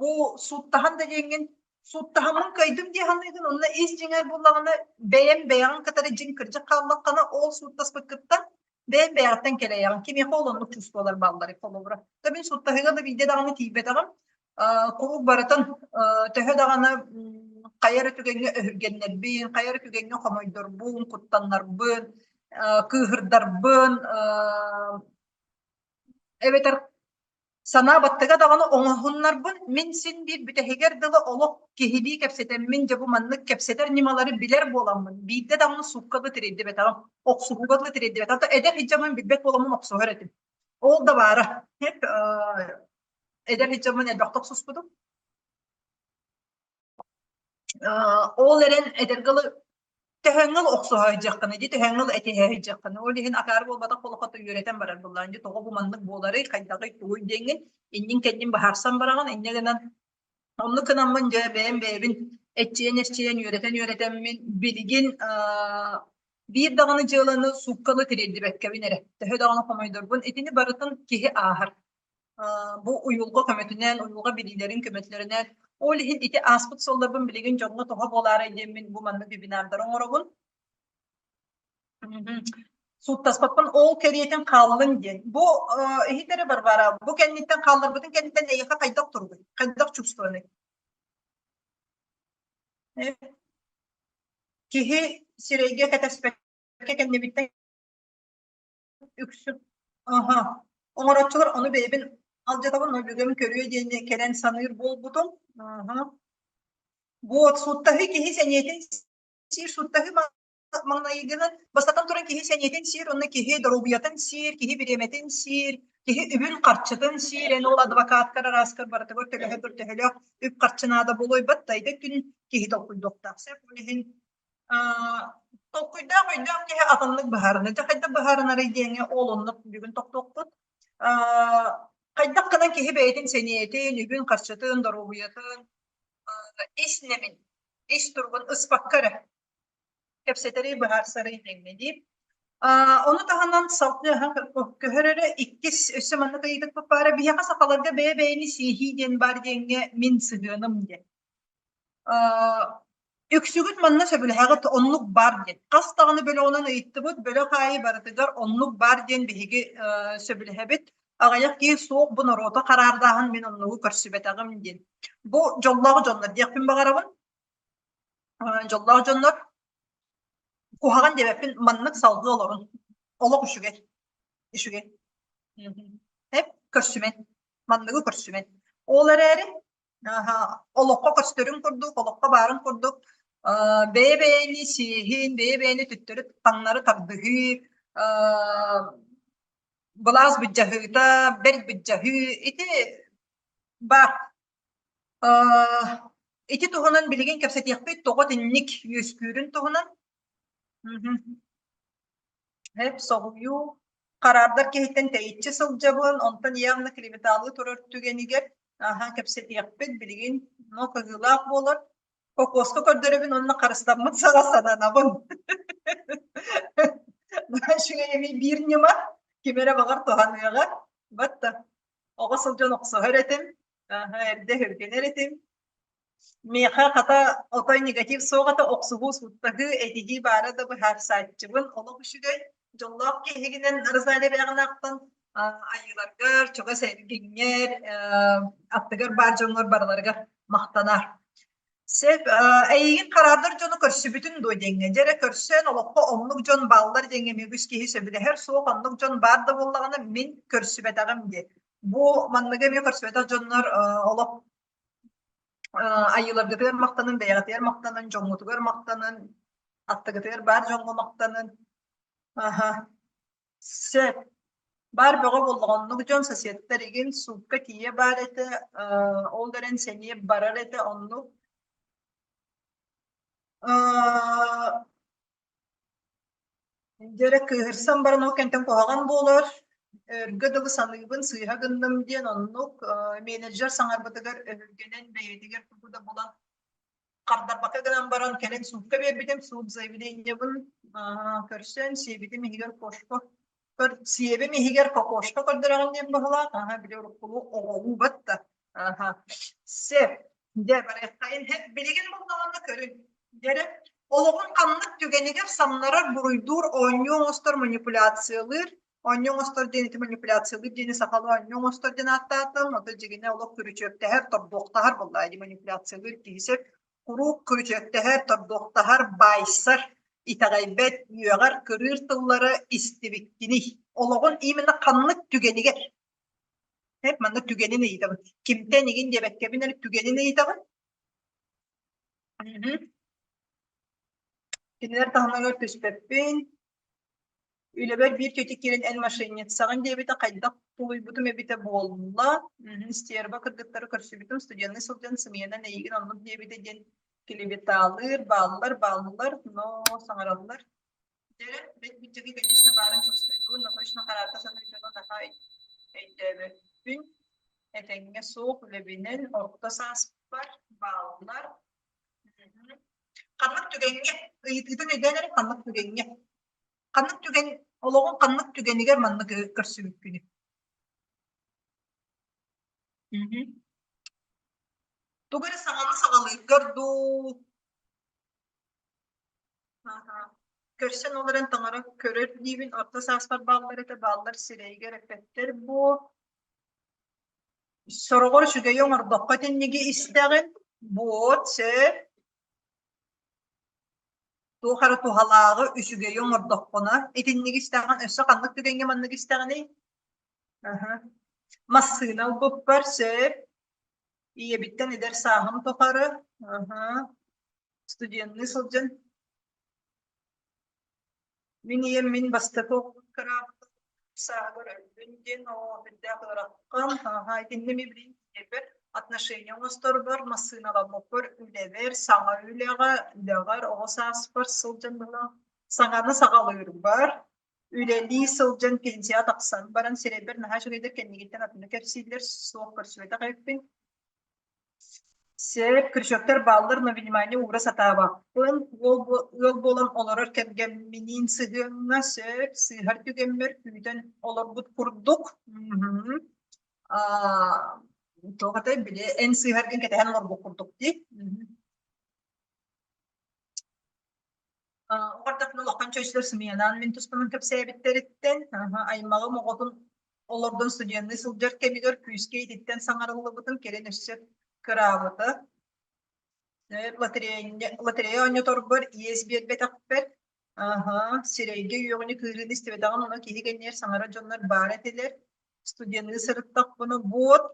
бу сууттаһан да диэҥҥин сууттаһаммын кыайдым дии саныыгын, онно ис дьиҥэр буоллаҕына бэйэм бэйэҕин кытары дьиҥ кырдьык хааллаххына ол сууттаспыккыттан бэйэм бэйэҕиттэн кэлэйэҕин. Кимиэхэ ол оннук чувстволар баалларый холобура. То мин сууттаһыыга да биирдэ даҕаны тиийбэтэҕим. Куруук барытын төһө даҕаны хайа эрэ түгэҥҥэ өһүргэннэрбин, хайа эрэ түгэҥҥэ хомойдорбун, куттаннарбын, кыыһырдарбын, Эбэтэр санаа баттыга даҕаны оҥоһуннарбын, мин син биир бүтэһигэр дылы олох киһилии кэпсэтэммин, дьэ бу маннык кэпсэтэр ньымалары билэр буоламмын, биирдэ даҕаны суукка да тириэрдибэтэҕим, охсуһууга да тириэрдибэтэҕим. Эдэр сылдьаммын билбэт буоламмын охсуһар этим. Ол да баара. Эдэр сылдьаммын элбэхтэ охсуспутум. Ол эрэн эдэргэ төһөҥҥө охсуһа сылдьыаххыный дии, төһөҥҥө этиһэ сылдьыаххыный. Ол иһин акаары буолбатах буоллахха үөрэтэн барар буоллаҕыҥ дии, тоҕо бу маннык буоларый, хайдаҕый, тугуй диэҥҥин иннин-кэннин быһаарсан бараҕын, инньэ гынан оннук гынаммын дьэ бэйэм бэйэбин эччийэн-эччийэн үөрэтэн-үөрэтэммин билигин биир даҕаны дьыаланы суукка да тириэрдибэккэбин эрэ, төһө даҕаны хомойдорбун, итини барытын киһи ааһар. Бу уйулҕа көмөтүнэн, уйулҕа билиилэрин көмөтүлэринэн, ол иһин ити ааспыт сылларбын билигин дьоҥҥо туһа буолаарай диэммин бу маннык вебинардары оҥоробун. Сууттаспаппын ол кэриэтин хааллын диэн. Бу иһит эрэ Варвара, бу кэнниттэн хаалларбытын кэнниттэн эйиэхэ хайдах туругуй? Хайдах чувствованый? Киһи сирэйгэ кэтэспэккэ кэннибиттэн үксүн аха оҥорооччулар ону бэйэбин алдьатабын өбүгэм көрүө диэн кэлэн саныыр буолбутум аха вот сууттаһыы киһи сэниэтин сиир сууттаһыы маҥнайгынан бастатан туран киһи сэниэтин сиир онно киһи доруобуйатын сиир киһи бириэмэтин сиир киһи үбүн харчытын сиир эн ол адвокаттар арааскар барытыгар төлөһө төһөлөөх үп харчы наада буолуой баттайда күн киһи толкуйдуохтаах сөп ол иһин. Толкуйдаах өйдөөх киһи атыннык быһаарынар. Дьэ хайдах быһаарынарый диэҥҥэ ол оннук бүгүн тохтуохпут. Хайдах гынан киһи бэйэтин сэниэтин, үбүн-харчытын, доруобуйатын, ис нэмин, ис туругун ыспакка эрэ кэпсэтэрий, быһаарсарый диэҥҥэ дии. Ону таһынан көһөр эрэ иккис өссө маннык ыйытыкпыт баара биһиэхэ сахаларга бэйэ-бэйэни сиэһии диэн баар диэҥҥэ мин сыһыаным диэн. Үксүгүт манна сөбүлэһэҕит оннук баар диэн. Хас даҕаны бөлөҕүнэн ыйыттыбыт, бөлөх аайы барытыгар оннук баар диэн биһиги сөбүлэһэбит. Аҕыйах киһи суох бу норуоту хараардааһын мин оннугу көрсүбэтэҕим диэн. Бу дьоллоох дьоннор диэхпин баҕарабын. Дьоллоох дьоннор куһаҕан диэбэппин маннык салгыы олорун. Олох үчүгэй. Үчүгэй. Эп көрсүмэн. Манныгы көрсүмэн. Ол эрээри Олоххо көстөрүн курдук, олоххо баарын курдук бэйэ-бэйэни сиэһин, бэйэ-бэйэни төттөрү таҥнары тардыһыы, былаас былдьаһыыта, бэрт былдьаһыы ити баар. Ити туһунан билигин кэпсэтиэхпит, тоҕо итинник үөскүүрүн туһунан. Эп соһуйуу, хараардар киһиттэн тэйиччи сылдьабын, онтон явно клеветалыы турар түгэнигэр аһа кэпсэтиэхпит, билигин но кыһыылаах буолар. Кокоска көрдөрөбүн уонна харыстаммыт саҕа сананабын. Үчүгэй эмиэ биир ньыма, ким эрэ баҕар туһаныаҕа. Батта оҕо сылдьан охсуһар этим, аһа эрдэ өһүргэнэр этим. Миэхэ хата отой негатив суох этэ, охсуһуу, сууттаһыы, этиһии баара да быһаарсааччыбын. Олох үчүгэй, дьоллоох киһигинэн Розалия Бэҕэнаахтан айыыларгар, чугас эргиҥҥэр, аттыгар баар дьоҥҥор барыларыгар махтанар. Сөп, эйигин хараардар дьону көрсүбүтүн дуо диэҥҥэ? Дьэ эрэ көрсөн, олоххо оннук дьон бааллар диэҥҥэ эмиэ үгүс киһи сөбүлэһэр, суох оннук дьон баар да буоллаҕына мин көрсүбэтэҕим диэ. Бу манныгы эмиэ көрсүбэтэх дьоннор олох Айыыларгытыгар махтанын, бэйэҕитигэр махтанын, дьоҥҥутугар махтанын, аттыгытыгар баар дьоҥҥо махтанын. Аһа. Сөп. Баар бөҕө буоллаҕа оннук дьон соседтар игин суукка тиийэ баар этэ, ол эрэн сэниэ барар этэ оннук. Дьэ кыыһырсан баран ол кэнтэн куһаҕан буолар, өргө дылы саныыбын сыыһа гынным диэн оннук менеджер саҥарбытыгар өһүргэнэн бэйэтигэр тугу да булан хардарбакка гынан баран кэлин суукка биэрбитим, суут заявлениебын көрсөн сиэбитим иһигэр кошка сиэбим иһигэр кокошка көрдөрөҕүн диэн быһыылаах, аһа били уруккулуу оҕолуу батта. Аха. Сөп. Дьэ, барыаххайын һэп билигин буллаҕына көрүн. Дьэрэ, олоҕун ханнык түгэнигэр самнарар, буруйдуур, оонньуу оҥостор, манипуляциялыыр, оонньуу оҥостор диэн ити манипуляциялыыр диэни сахалыы оонньуу оҥостор диэн ааттаатым. Ото дьигинэ олох күрүчүөктэһэр, тордуохтаһар буоллаа дии манипуляциялыыр киһи сөп. Куруук күрүчүөктэһэр, тордуохтаһар, баайсар, итэҕэйбэт, үөҕэр, кырыыр тыллары истибиккиний. Олоҕун именно ханнык түгэнигэр Эп манна түгэнин ыйытабын. Кимтэн игин диэбэккэбин эрэ түгэнин ыйытабын. Кинилэр таһымыгар түспэппин. Үлэбэр биир тетя киирэн эн мошенницаҕын диэбитэ хайдах тулуйбутум эбитэ буолла. Стерва кыргыттары көрсүбүтүм студенныы сылдьан сымыйанан эйигин оннук диэбитэ диэн клеветалыыр, бааллар, бааллар, но саҥараллар. Дьэ, бэт бүччүгү, конечно, баарын чувствуйбун, но точно хараарда саныыр дьону наһаа өйдөөбөппүн. Этэҥҥэ суох үлэбинэн орто сааспар бааллар. Ханнык түгэҥҥэ, ыйытыытын өйдөөн эрэ ханнык түгэҥҥэ? Ханнык түгэн, олоҕуҥ ханнык түгэнигэр маннык көрсүбүккүнүй? Тугу эрэ саҥаны саҕалыыргар дуу, Көрсөн олорон таҥара көрөр диибин, орто сааспар бааллар этэ, бааллар сирэйигэр эппэттэр буо. Сороҕор үчүгэйи оҥордоххо итинниги истэҕин, буот, сөп. Туох эрэ туһалааҕы, үчүгэйи оҥордоххуна итинниги истэҕин, өссө ханнык түгэҥҥэ маннык истэҕиний? Аһа. Массыына ылбыппар сөп. Ийэбиттэн эдэр сааһым тухары. Аһа. Студенныы сылдьан мин ийэм мин бастакы сааһыгар өлбүн диэн оо сүрдээх ыарахан ааһа итиннэ эмиэ билигин тиийэрбэр. Отношения оҥосторбор, массыыналаммыппар, үлэбэр, саҥа үлэҕэ, үлэҕэр оҕо сааспар сылдьан быһыылаах саҥаны саҕалыырбар, үлэлии сылдьан пенсияҕа тахсан баран сирэйбэр наһаа үчүгэйдик кэннигиттэн атыны кэпсииллэр, суох көрсүбэтэх эбиппин. Сөп, крючоктар бааллар, но внимание уура сатаабаппын. Уол ыал буолан олорор кэргэмминиин сыһыаҥҥа сөп, сыыһар түгэммэр күүтэн олорбут курдук. Мгм. Аа, туох этэй, били эн сыыһаргын кэтэһэн олорбут курдук дии. Мгм. Оҕордохпуна улахан чөчүлэр сымыйанаан мин туспунан кэпсээбиттэриттэн, аймаҕым оҕотун олордон студенныы сылдьар кэмигэр күүскэ ититтэн саҥарыллыбытын кэлин өссө кыраабыта. Лотерея оонньоторбор иэс биэрбэтэхпэр, аһа, сирэйгэ үөҕүнү кыырыыны истибэтэҕим, онон киһи кэннигэр саҥарар дьоннор баар этилэр. Студенныы сырыттахпына буот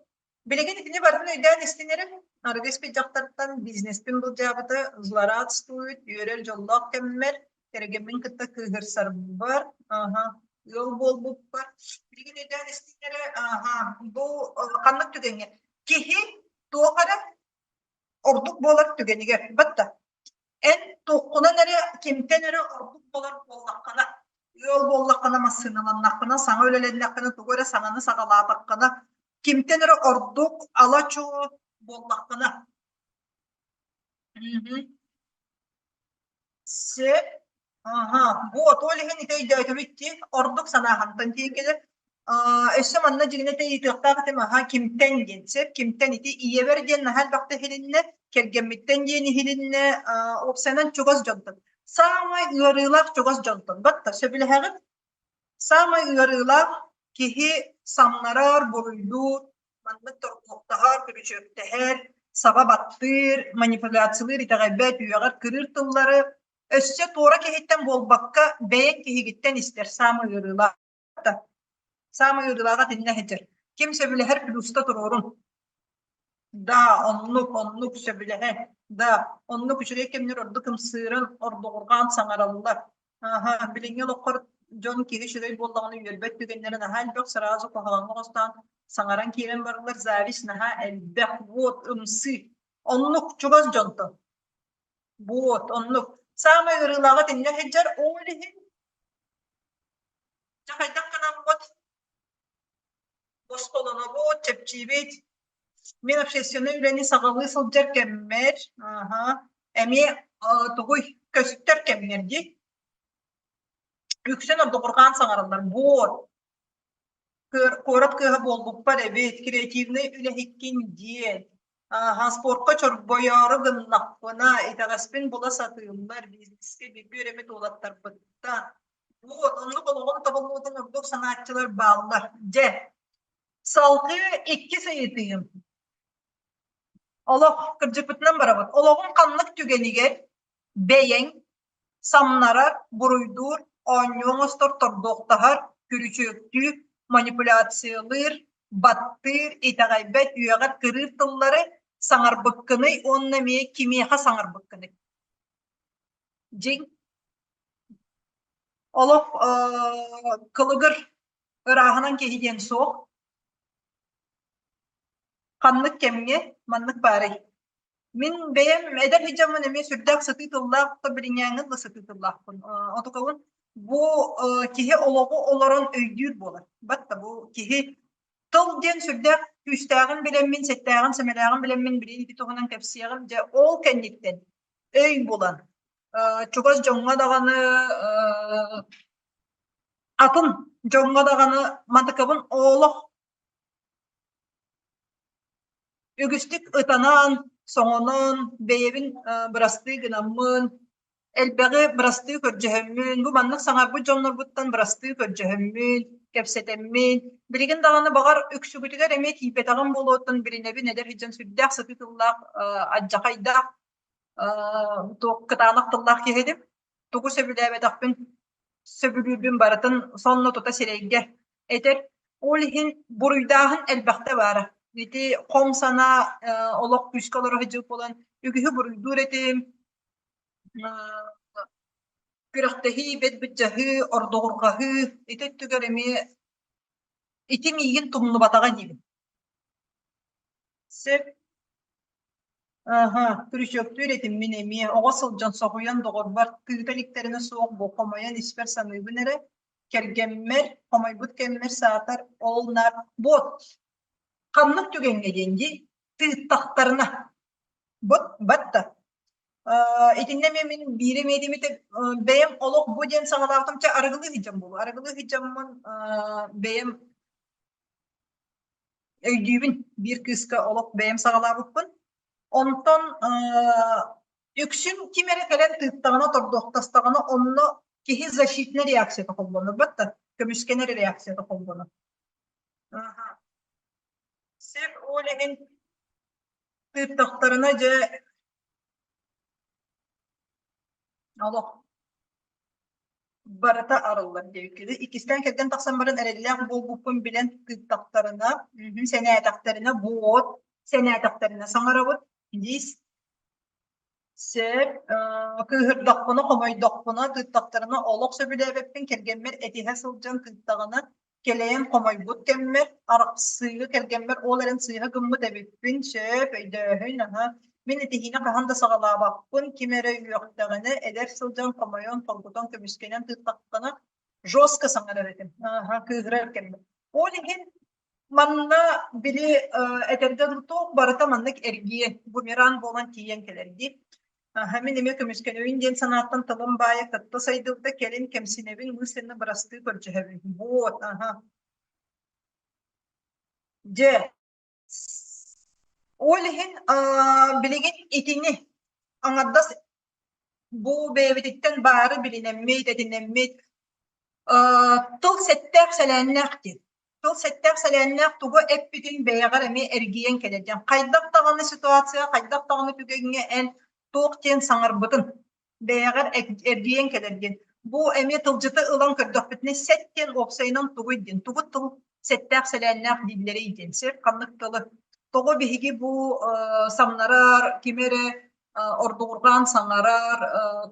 Билигин итини барытын өйдөөн истин эрэ, арыгы испит дьахтартан бизнеспин былдьаабыта злорадствует, үөрэр дьоллоох кэммэр, кэргэммин кытта кыыһырсарбар, аһа, ыал буолбуппар. Билигин өйдөөн истин эрэ, аһа, бу ханнык түгэҥҥэ киһи туох эрэ ордук буолар түгэнигэр батта Эн туоххунан эрэ, кимтэн эрэ ордук буолар буоллаххына, ыал буоллаххына, массыыналаннаххына, саҥа үлэлэннэххинэ, тугу эрэ саҥаны саҕалаатаххына, кимтэн эрэ ордук ала-чуо буоллаххына Мгм. Сөп. Аһа, вот, ол иһин ити өйдөөтүбүт дии, ордук санааһынтан тиийэн кэлэр. Аа, өссө манна дьиҥинэ ыйытыахтаах этим, аһа, кимтэн диэн, сөп, кимтэн ити ийэбэр диэн наһаа элбэхтэ иһилиннэ, кэргэммиттэн диэн иһилиннэ, аа, уопсайынан чугас дьонтон. Саамай ыарыылаах чугас дьонтон. Батта, сөбүлэһэҕит? Саамай ыарыылаах киһи самнарар, буруйдуур, маннык торгуохтаһар, күрүчүөктэһэр, саба баттыыр, манипуляциялыыр, итэҕэйбэт, үөҕэр, кырыыр тыллары өссө туора киһиттэн буолбакка, бэйэҥ киһигиттэн истэр саамай ыарыылаах. Саамай ыарыылааҕа итиннэ сылдьар. Ким сөбүлэһэр плюска туруорун. Да, оннук, оннук сөбүлэһэ. Да, оннук үчүгэй кэмнэр ордук ымсыыран, ордуҕурҕаан саҥараллар. Аһа, билиҥҥи олоххор дьон киһи үчүгэй буоллаҕына үөрбэт түгэннэрэ наһаа элбэх, сразу куһаҕаҥҥа хостоон саҥаран киирэн бараллар, зависть наһаа элбэх, вот, ымсыы. Оннук чугас дьонтон. Вот, оннук. Саамай ыарыылааҕа итиннэ сылдьар, ол иһин дьэ хайдах гынаммыт босхолонобут, чэпчиибит. Мин общественнай үлэни саҕалыы сылдьар кэммэр, аһа, эмиэ тугуй көстөр кэмнэр дии. Үксүн ордугурҕаан саҥараллар. Буор, куорат кыыһа буолбуппар эбит, креативнай үлэһиккин диэн. Аһа, спортка чорбойоору гыннахпына, итэҕэспин була сатыыллар, бизнескэ бииргэ үөрэммит уолаттарбыттан. Вот, оннук олоҕун тобуллубутун ордук санааччылар бааллар. Дьэ, салгыы иккис ыйытыым. Олох, кырдьыкпытынан барабыт. Олоҕуҥ ханнык түгэнигэр бэйэҥ самнарар, буруйдуур, оонньуу оҥостор, тордуохтаһар, күрүчүөктүүр, манипуляциялыыр, баттыыр, итэҕэйбэт, үөҕэр, кырыыр тыллары саҥарбыккыный уонна эмиэ кимиэхэ саҥарбыккыный? Дьиҥ олох кылыгыр ырааһынан киһи диэн суох. Ханнык кэмҥэ маннык баарый? Мин бэйэм эдэр сылдьаммын эмиэ сүрдээх сытыы тыллаах, то билиҥҥээҥҥин да сытыы тыллаахпын. Отукабын бу киһи олоҕу олорон өйдүүр буолар. Батта бу киһи тыл диэн сүрдээх күүстээҕин билэммин, сэттээҕин, сэмэлээҕин билэммин билигин ити туһунан кэпсиэҕим. Дьэ ол кэнниттэн өй булан, чугас дьоҥҥо даҕаны атын дьоҥҥо даҕаны мантыкабын олох Үгүстүк ытанан, соҥонон, бэйэбин бырастыы гынаммын, элбэҕи бырастыы көрдьөһөммүн, бу маннык саҥарбыт дьоннорбуттан бырастыы көрдьөһөммүн, кэпсэтэммин, билигин даҕаны баҕар үксүгүтүгэр эмиэ тиийбэтэҕим буолуоттан билинэбин эдэр сылдьан сүрдээх сытыы тыллаах, алдьахайдаах, туох кытаанах тыллаах киһи этим. Тугу сөбүлээбэтэхпин сөбүлүүрбүн барытын сонно тута сирэйгэ этэр. Ол иһин буруйдааһын элбэхтэ баара. Ити хом санаа олох күүскэ олоро сылдьыбыт буолан үгүһү буруйдуур этим. Күрэхтэһии, бэт былдьаһыы, ордугурҕаһыы ити өттүгэр эмиэ ити миигин тумнубатаҕа диибин. Сөп. Аһа, крючоктуур этим мин эмиэ. Оҕо сылдьан соһуйан доҕорбор тыыта иликтэринэ суох бу хомойон испэр саныыбын эрэ. Кэргэммэр, хомойбут кэммэр саатар ол наар вот ханнык түгэҥҥэ диэн дии тыыттахтарына вот батта итиннэ эмиэ мин биири эмиэ этим бэйэм олох бу диэн саҕалаабытым чэ арыгылыы сылдьан буолуо арыгылыы сылдьаммын бэйэм өйдүүбүн биир кыыска олох бэйэм саҕалаабыппын онтон үксүн ким эрэ кэлэн тыыттаҕына тордуохтастаҕына онно киһи защитнай реакцията холбонор батта көмүскэнэр реакцията холбонор Сөп ол иһин тыыттахтарына дьэ олох барыта арыллар диэбиккэ. Иккистээн кэргэн тахсан баран эрэллээх буолбуппун билэн тыыттахтарына, сэнээтэхтэринэ буот, сэнээтэхтэринэ саҥарабыт дии Сөп, кыыһырдахпына, хомойдохпуна, тыыттахтарына олох сөбүлээбэппин, кэргэммэр этиһэ сылдьан тыыттаҕына, кэлэйэн хомойбут кэммэр, арахсыыга кэргэммэр ол эрэн сыыһа гыммыт эбиппин, сөп, өйдөөһүн, аһа. Мин этиһиини хаһан да саҕалаабаппын, ким эрэ үөхтэҕинэ, эдэр сылдьан хомойон, хоргутан, көмүскэнэн тыыттахпына, жестко саҥарар этим, аһа, кыыһырар кэммэр. Ол иһин Манна били этэргэ дылы туох барыта маннык эргиэн, бумеранг буолан тиийэн кэлэр дии. Мин эмиэ көмүскэнэбин диэн санааттан тылым баайа кытта сайдыбыта, кэлин кэмсинэбин, мысленно бырастыы көрдөһөбүн. Вот, аха. Дьэ, ол иһин билигин итини аҥардас бу бэйэбититтэн баары билинэммит, этинэммит, тыл сэттээх сэлээннээх диэн. Тыл сэттээх сэлээннээх тугу эппитин бэйэҕэр эмиэ эргийэн кэлэр диэн. Хайдах даҕаны ситуация, хайдах даҕаны түгэҥҥэ эн туох диэн саҥарбытын бэйэҕэр эргийэн кэлэр диэн. Бу эмиэ тылдьыты ылан көрдөхпүтүнэ сэт диэн уопсайынан тугуй диэн, тугу тыл сэттээх сэлээннээх дииллэрий диэн. Сөп ханнык тылы. Тоҕо биһиги бу самнарар, ким эрэ ордугурҕаан саҥарар,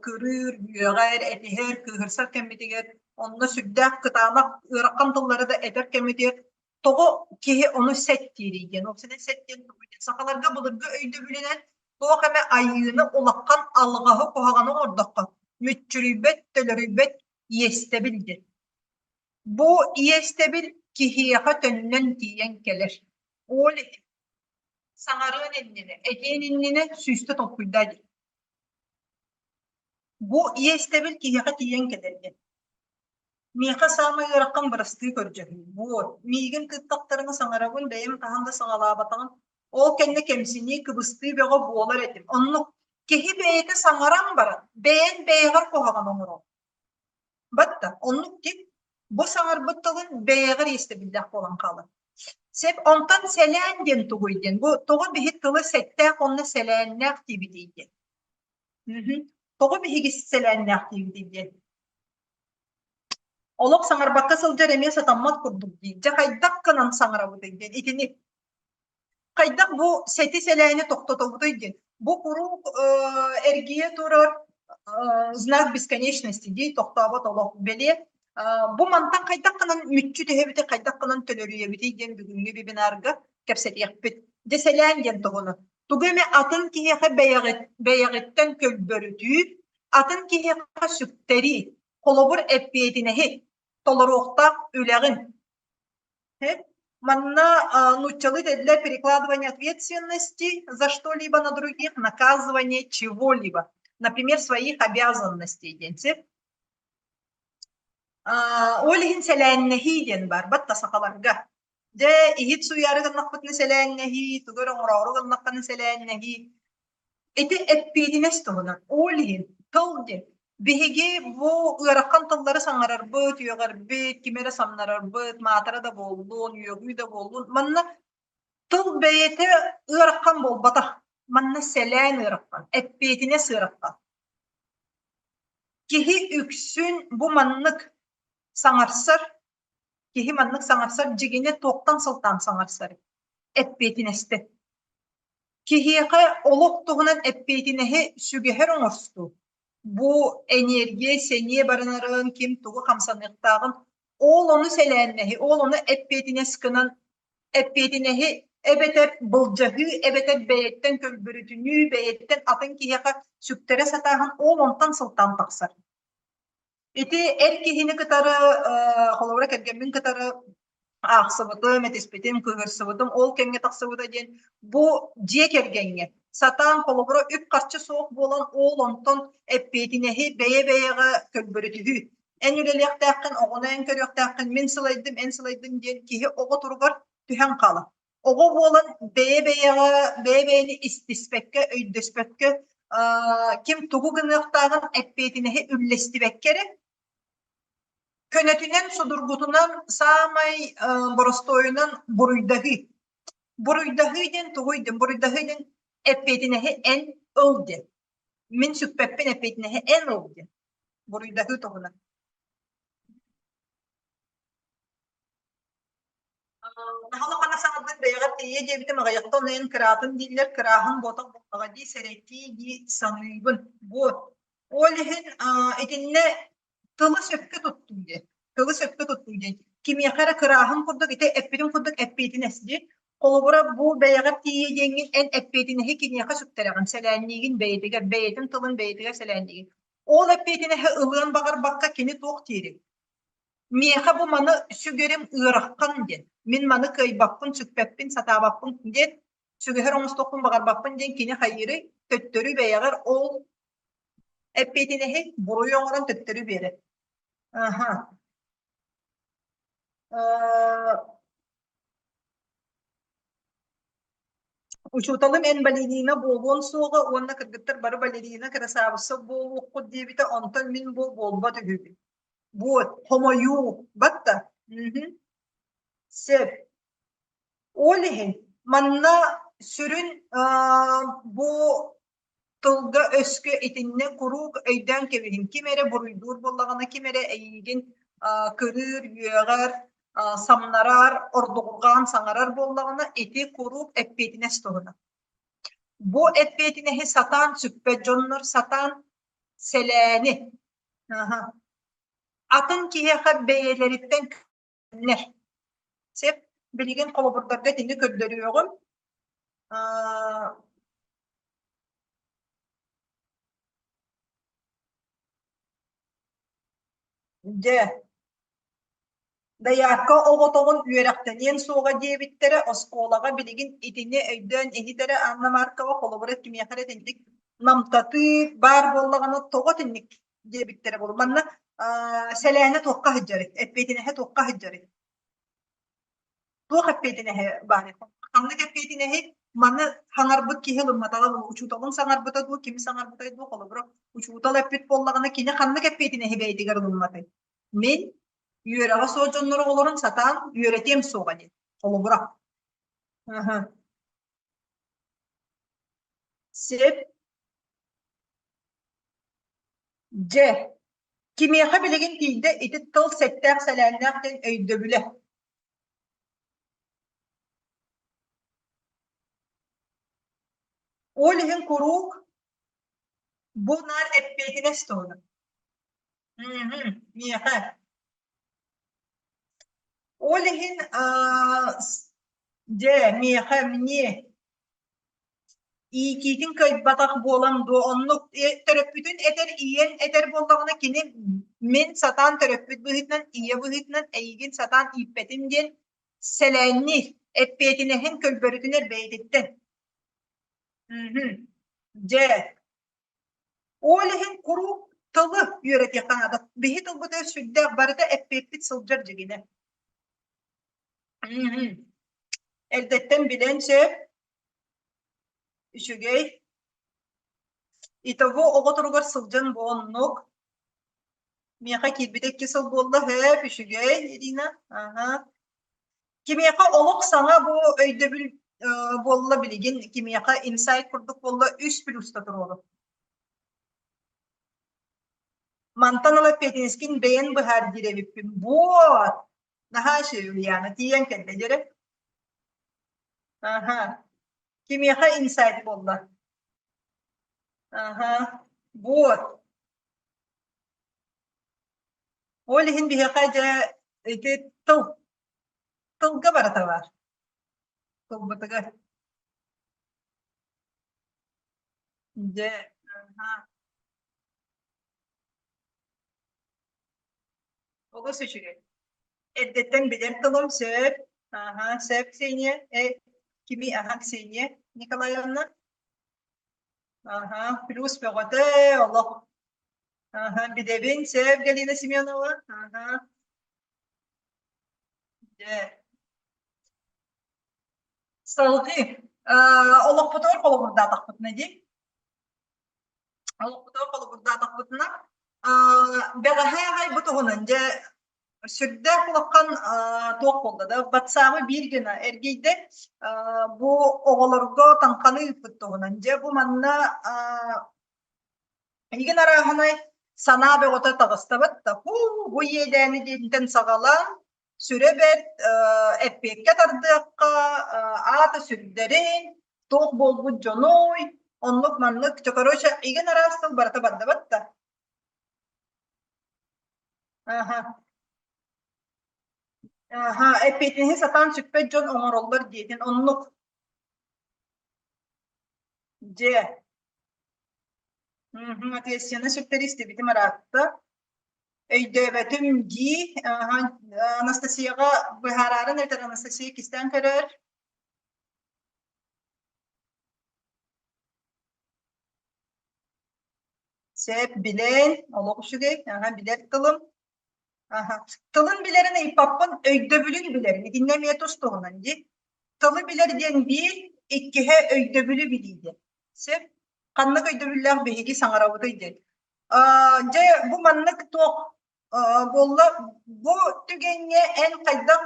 кырыыр, үөҕэр, этиһэр, кыыһырсар кэммитигэр онно сүрдээх кытаанах ыарахан тыллары да этэр кэммитигэр тоҕо киһи ону сэт диирий диэн. Уопсайынан сэт диэн тугуй диэн. Сахаларга былыргы өйдөбүлүнэн туох эмэ айыыны улахан алҕаһы куһаҕаны оҥордоххо мүччүрүйбэт, төлөрүйбэт иэстэбил диэн. Бу иэстэбил киһиэхэ төннөн тиийэн кэлэр. Ол иһин саҥарыан иннинэ, этиэн иннинэ сүүстэ толкуйдаа диэн. Бу иэстэбил киһиэхэ тиийэн кэлэр диэн. Миэхэ саамай ыарахан бырастыы көрдөһүү. Вот, миигин тыыттахтарына саҥарабын, бэйэм хаһан да саҕалаабатаҕым. Ол кэннэ кэмсинии, кыбыстыы бөҕө буолар этим. Оннук киһи бэйэтэ саҥаран баран, бэйэн бэйэҕэр куһаҕан оҥорор. Батта, оннук тип бу саҥарбыт тылын бэйэҕэр иэстэбиллээх буолан хаалар. Сеп онтон сэлээн диэн тугуй диэн. Бу тоҕо биһи тылы сэттээх уонна сэлээннээх диибитий диэн. Тоҕо биһиги сэлээннээх диибитий диэн. Олох саҥарбакка сылдьар эмиэ сатаммат курдук дии. Дьэ хайдах гынан саҥарабытый диэн итини Хайдах бу сэти-сэлээни тохтотобутуй диэн. Бу куруук эргийэ турар знак бесконечности дии тохтообот олох бэлиэ. Бу мантан хайдах гынан мүччү түһэбитий, хайдах гынан төлөрүйэбитий диэн бүгүҥҥү вебинарга кэпсэтиэхпит. Дьэ сэлээн диэн туһунан. Тугу эмэ атын киһиэхэ бэйэҕит, бэйэҕиттэн көлбөрүтүү, атын киһиэхэ сүктэрии, холобур эппиэтинэһи, толоруохтаах үлэҕин Манна нууччалыы этиллэр перекладывание ответственности за что-либо на других, наказывание чего-либо, например, своих обязанностей диэн сир. Ол иһин сэлээннэһии диэн бар, батта сахаларга. Дьэ, иһит сууйаары гыннахпытына сэлээннэһии, тугу эрэ оҥороору гыннаххына сэлээннэһии. Ити эппиэтинэс туһунан. Ол иһин тыл диэн биһиги бу ыарахан тыллары саҥарарбыт, үөҕэрбит, кими эрэ самнарарбыт, маатыра да буоллун, үөҕүү да буоллун, манна тыл бэйэтэ ыарахан буолбатах. Манна сэлээн ыарахан, эппиэтинэс ыарахан. Киһи үксүн бу маннык саҥарсар, киһи маннык саҥарсар дьигинэ туохтан сылтаан саҥарсар? Эппиэтинэстэн. Киһиэхэ олох туһунан эппиэтинэһи сүгэһэр оҥостуу, бу энергия, сэниэ барынарын, ким тугу хамсаныахтааҕын, ол ону сэлээннэһи, ол ону эппиэтинэс гынан, эппиэтинэһи Эбэтэр былдьаһыы, эбэтэр бэйэттэн көлбөрүтүнүү, бэйэттэн атын киһиэхэ сүктэрэ сатааһын ол онтон сылтаан тахсар. Ити эр киһини кытары, холобура кэргэммин кытары аахсыбытым, этиспитим, кыыһырсыбытым ол кэмҥэ тахсыбыта диэн бу дьиэ кэргэҥҥэ сатаан холобура үп-харчы суох буолан ол онтон эппиэтинэһи бэйэ-бэйэҕэ көлбөрүтүһүү. Эн үлэлиэхтээххин, оҕону эн көрүөхтээххин, мин сылайдым, эн сылайдым диэн киһи оҕо туругар түһэн хаалар. Оҕо буолан бэйэ-бэйэҕэ бэйэ-бэйэни истиспэккэ, өйдөспөккө, ким тугу гыныахтааҕын эппиэтинэһи үллэстибэккэ эрэ көнөтүнэн, судургутунан, саамай боростуойунан буруйдаһыы. Буруйдаһыы диэн тугуй диэн? Буруйдаһыы диэн эппиэтинэһи эн ыл диэн. Мин сүкпэппин эппиэтинэһи эн ыл диэн. Буруйдаһыы туһунан. Наһаа саҥардан бэйэҕэр тиийиэ диэбитим аҕыйахта ону эн кыраатын дииллэр, кырааһын буотах буоллаҕа дии, сэрэтии дии саныыбын. Вот. Ол иһин итиннэ тылы сөпкө туттуу диэн. Тылы сөпкө туттуу диэн. Кимиэхэ эрэ кырааһын курдук ити эппитин курдук эппиэтинэс дии. Холобура, бу бэйэҕэр тиийиэ диэҥҥин эн эппиэтинэһи киниэхэ сүктэрэҕин, сэлээнниигин бэйэтигэр, бэйэтин тылын бэйэтигэр сэлээнниигин. Ол эппиэтинэһи ылыан баҕарбакка кини туох диирий? Миэхэ бу маны сүгэрим ыарахан диэн, мин маны кыайбаппын, сүкпэппин, сатаабаппын диэн, сүгэһэр оҥостуохпун баҕарбаппын диэн кини хайыырый? Төттөрү бэйэҕэр ол эппиэтинэһи буруй оҥорон төттөрү биэрэр. Аха. Учууталым эн балерина буолуон суоҕа уонна кыргыттар бары балерина кырасаабысса буолуоххут диэбитэ, онтон мин бу буолбат үһүбүн. Вот, хомойуу, батта. Сөп. Ол иһин манна сүрүн бу тылга-өскө итиннэ куруук өйдөөн кэбиһиҥ. Ким эрэ буруйдуур буоллаҕына, ким эрэ эйиигин кырыыр, үөҕэр, самнарар, ордугурҕаан саҥарар буоллаҕына, ити куруук эппиэтинэс туһунан. Бу эппиэтинэһи сатаан сүкпэт дьоннор сатаан сэлээни атын киһиэхэ бэйэлэриттэн көрүнэр. Сөп. Билигин холобурдарга итини көрдөрүөҕүм. Дьэ, Дайаакка оҕотоҕун үөрэхтэниэн суоҕа диэбиттэрэ, оскуолаҕа билигин итини өйдөөн иһит эрэ Анна Маркова холобура кимиэхэ эрэ итинник намтатыы баар буоллаҕына тоҕо итинник диэбиттэрэ буолуо. Манна сэлээнэ туохха сылдьарый, эппиэтинэһэ туохха сылдьарый? Туох эппиэтинэһэ баарый? Ханнык эппиэтинэһи маны саҥарбыт киһи ылымматаҕа буолуо, учууталын саҥарбыта дуу, кими саҥарбытай дуу, холобура, учуутал эппит буоллаҕына, кини ханнык эппиэтинэһи бэйэтигэр ылымматай? Мин үөрэҕэ суох дьоннор оҕолорун сатаан үөрэтиэм суоҕа диэн, холобура. Сөп. Дьэ, кимиэхэ билигин тиийдэ ити тыл сэттээх-сэлээннээх диэн өйдөбүлэ? Ол иһин куруук бу наар эппиэтинэс туһунан. Миэхэ. Ол иһин дьэ, миэхэ, мне иитиитин кыайбатах буолан дуо, оннук төрөппүтүн этэр, ийэн этэр буоллаҕына, кини мин сатаан төрөппүт быһыытынан, ийэ быһыытынан эйигин сатаан ииппэтим диэн сэлээнниир, эппиэтинэһин көлбөрүтүнэр бэйэтиттэн. Дьэ, ол иһин куруук тылы үөрэтиэххэ наада. Биһи тылбытыгар сүрдээх барыта эппиэппит сылдьар дьигинэ. Эрдэттэн билэн сөп. Үчүгэй. Итого оҕо туругар сылдьан бу оннук. Миэхэ киирбитэ 2 сыл буолла, һөөп, үчүгэй, Ирина. Аха. Кимиэхэ олох саҥа бу өйдөбүл буолла билигин, кимиэхэ инсайт курдук буолла, үс плюста туруору. Мантан ыла эппиэтинэскин бэйэн быһаар диир эбиппин. Вот! Наһаа үчүгэй Ульяна, тиийэн кэллэ дьэрэ. Аха. Кимиэхэ инсайт буолла? Аха. Вот. Ол иһин биһиэхэ дьэ ити тыл тылга барыта баар. Тылбытыгар. Дьэ, аха. Олус үчүгэй. Эрдэттэн билэр тылым сөп. Аха, сөп, Ксения. Э, кими? Аха, Ксения Николаевна. Аха, плюс бөҕөтө олох. Аха, билэбин, сөп, Галина Семенова. Аха. Дьэ. Салгыы. Олохпутугар холобурдаатахпытына дии. Олохпутугар холобурдаатахпытына, бэҕэһээ аҕай бу туһунан дьэ сүрдээх улахан туох буолла да батсаабы биир гына эргийдэ бу оҕолорго таҥханы ыыппыт туһунан дьэ бу манна Эйигин арааһынай санаа бөҕөтө таҕыстабыт да һуу бу иэдээни диэнтэн саҕалаан сүрэ бэрт эппиэккэ тардыахха аата сүрдэрин туох буолбут дьонуй оннук маннык короче игин араас тыл барыта бардыбат да аха аха эппиэтинэһи сатаан сүкпэт дьон оҥороллор диэтин оннук дьэ ответственность сүктэри истибитим ыраатта Өйдөөбөтүм дии. Анастасияҕа быһаараарын этэр Анастасия кистээн көрөр. Сөп билэн, олох үчүгэй. Аха, билэр тылым. Аха. Тылын билэрин ыйыппаппын, өйдөбүлүн билэрин. Итиннэ эмиэ тус туһунан дии. Тылы билэр диэн биир, иккиһэ өйдөбүлү билии диэн. Сөп. Ханнык өйдөбүллээх биһиги саҥарабытый диэн. Дьэ, бу маннык туох буолла, бу түгэҥҥэ эн хайдах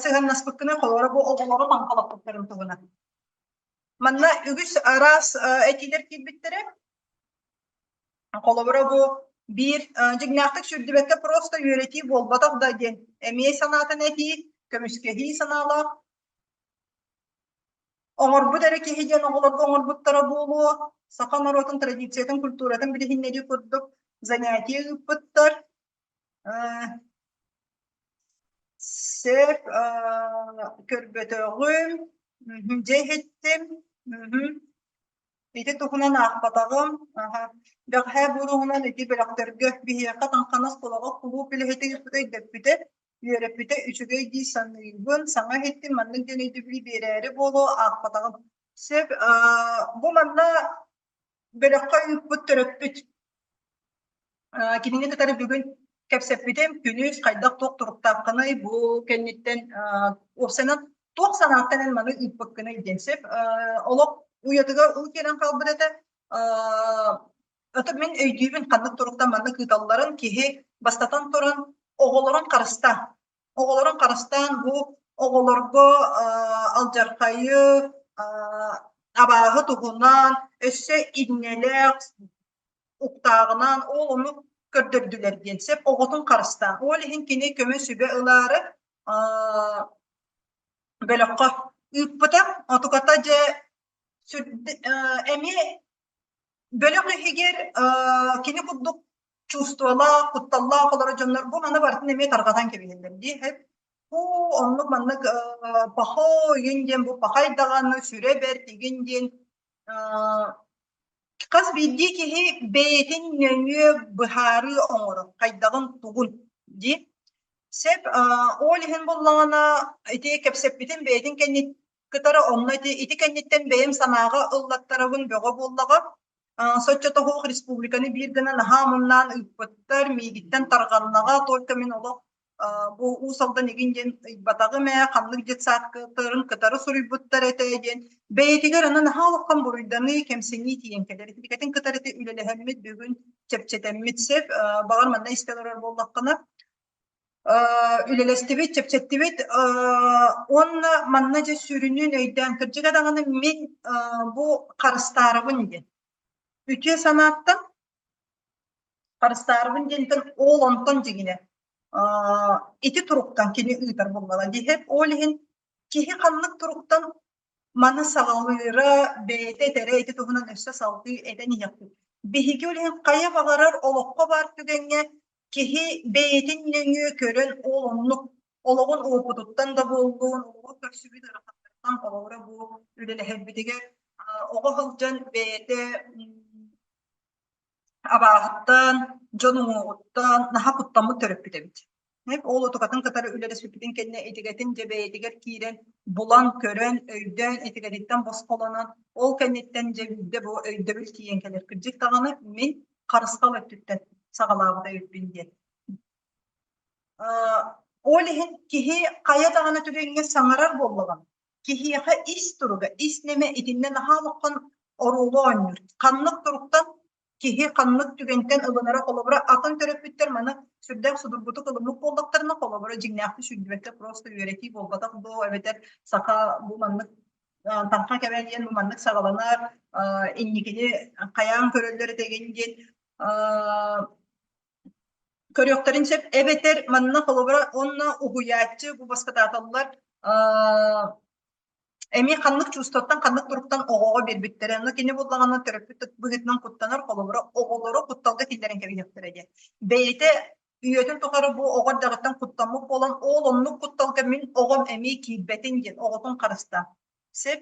сыһыаннаспыккыный холобура бу оҕолору таҥхалаппыттарын туһунан. Манна үгүс араас этиилэр киирбиттэрэ. Холобура бу биир дьиҥнээхтик сүүрдүбэккэ просто үөрэтии буолбатах да диэн эмиэ санаатын этии, көмүскэһии санаалаах Оҥорбут эрэ киһи диэн оҕолорго оҥорбуттара буолуо, саха норуотун традициятын, культуратын билиһиннэрии курдук занятие ыыппыттар. Сөп көрбөтөҕүм, дьэ иһиттим. Ити туһунан аахпатаҕым. Бэҕэһээ бу туһунан ити бөлөхтөргө биһиэхэ Таҥхана оскуолаҕа кулууп үлэһитэ ыыппыта өйдөппүтэ. Үөрэппитэ үчүгэй дии саныыбын, саҥа иһиттим, маннык диэн өйдөбүлү биэрээри буолуо, аахпатаҕым. Сөп, бу манна бөлөххө ыыппыт төрөппүт. Кинини кытары бүгүн кэпсэппитим, күнүс хайдах туох туруктааххыный, бу кэнниттэн уопсайынан туох санааттан эн маны ыыппыккыный диэн сөп. Олох уйатыгар уу киирэн хаалбыт этэ. Ото мин өйдүүбүн ханнык туруктан маннык ыыталларын киһи бастатан туран оҕолорун харыстаан оҕолорун харыстаан бу оҕолорго алдьархайы абааһы туһунан өссө иннэлээх уктааҕынан ол ону көрдөрдүлэр диэн сөп оҕотун харыстаан ол иһин кини көмө сүбэ ылаары бөлөххө ыыппыта отуката дьэ эмиэ Бөлөх иһигэр кини курдук чувстволаах, кутталлаах олорор дьоннор бу маны барытын эмиэ тарҕатан кэбиһэллэр дии. Һуу, оннук маннык пахо игин диэн бу пахай даҕаны сүрэ бэрт игин диэн хас биирдии киһи бэйэтин нөҥүө быһаарыы оҥорор хайдаҕын тугун дии. Сөп ол иһин буоллаҕына ити кэпсэппитим бэйэтин кэнниттэн кытары онно ити, ити кэнниттэн бэйэм санааҕа ыллаттарабын бөҕө буоллаҕа. Соччото суох республиканы биир гына наһаа омуннаан ыыппыттар, миигиттэн тарҕаннаҕа, только мин олох бу Уус Алдан игин диэн ыйбатаҕым ээ, ханнык детсадкаларын кытары суруйбуттар этэ диэн бэйэтигэр аны наһаа улахан буруйданыы, кэмсинии тиийэн кэлэр. Итикэтин кытары ити үлэлэһэммит бүгүн чэпчэтэммит сөп. Баҕар манна истэ олорор буоллаххына үлэлэстибит, чэпчэттибит уонна манна дьэ сүрүнүн өйдөөн кырдьыга даҕаны мин бу харыстаарабын диэн үтүө санааттан харыстаарабын диэнтэн ол онтон дьиҥинэ ити туруктан кини ыытар буоллаҕа дии ол иһин киһи ханнык туруктан Маны саҕалыыра, бэйэтэ этэрэ ити туһунан өссө салгыы этэн иһиэхпит. Биһиги ол иһин хайа баҕарар олоххо баар түгэҥҥэ киһи бэйэтин нөҥүө көрөн ол оннук олоҕун уопутуттан да буоллун, олоҕу көрсүбүт ыарахаттарыттан. Холобура бу үлэлэһэрбитигэр оҕо сылдьан бэйэтэ абааһыттан, дьон уҥуоҕуттан наһаа куттаммыт төрөппүт эбит. Ол отукатын кытары үлэлэспиппитин кэннэ итигэтин дьэ бэйэтигэр киирэн, булан, көрөн, өйдөөн, итигэтиттэн босхолонон, ол кэнниттэн дьэ биирдэ бу өйдөбүл тиийэн кэлэр. Кырдьык даҕаны мин харысхал өттүттэн саҕалаабыта эбиппин диэн. Ол иһин киһи хайа даҕаны түгэҥҥэ саҥарар буоллаҕына, киһиэхэ ис туруга, ис нэмэ итиннэ наһаа улахан оруолу оонньуур. Ханнык туруктан киһи ханнык түгэнтэн ылынара холобура атын төрөппүттэр маны сүрдээх судургутук ылыммыт буоллахтарына холобура дьиҥнээхтик сүрдүбэккэ просто үөрэтии буолбатах дуо эбэтэр саха бу маннык таҥха кэмэ диэн бу маннык саҕаланар инникини хайаан көрөллөр этэгин диэн көрүөхтэрин сөп эбэтэр манна холобура уонна уһуйааччы бу баскытааталлар эмиэ ханнык чувствоттан ханнык туруктан оҕоҕо биэрбиттэрэ ону кини буоллаҕына төрөппүт быһыытынан куттанар холобура оҕолору кутталга киллэрэн кэбиһиэхтэрэ диэн бэйэтэ үйэтин тухары бу оҕо эрдэҕиттэн куттаммыт буолан ол оннук кутталга мин оҕом эмиэ киирбэтин диэн оҕотун харыстаан сөп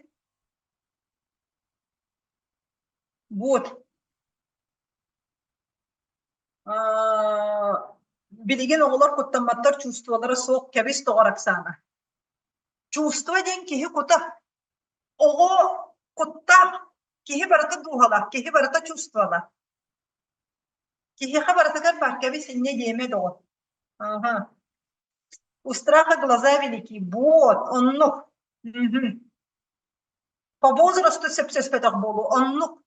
вот Билигин оҕолор куттамматтар, чувстволара суох, кэбис тоҕор Оксана. Чувство диэн киһи кута. Оҕо куттаах, киһи барыта дууһалаах, киһи барыта чувстволаах. Киһиэхэ барытыгар баар, кэбис инньэ диэмэ доҕор. Ага. У страха глаза велики. Вот, оннук. Мгм. По возрасту сөпсөспөтөх буолуу оннук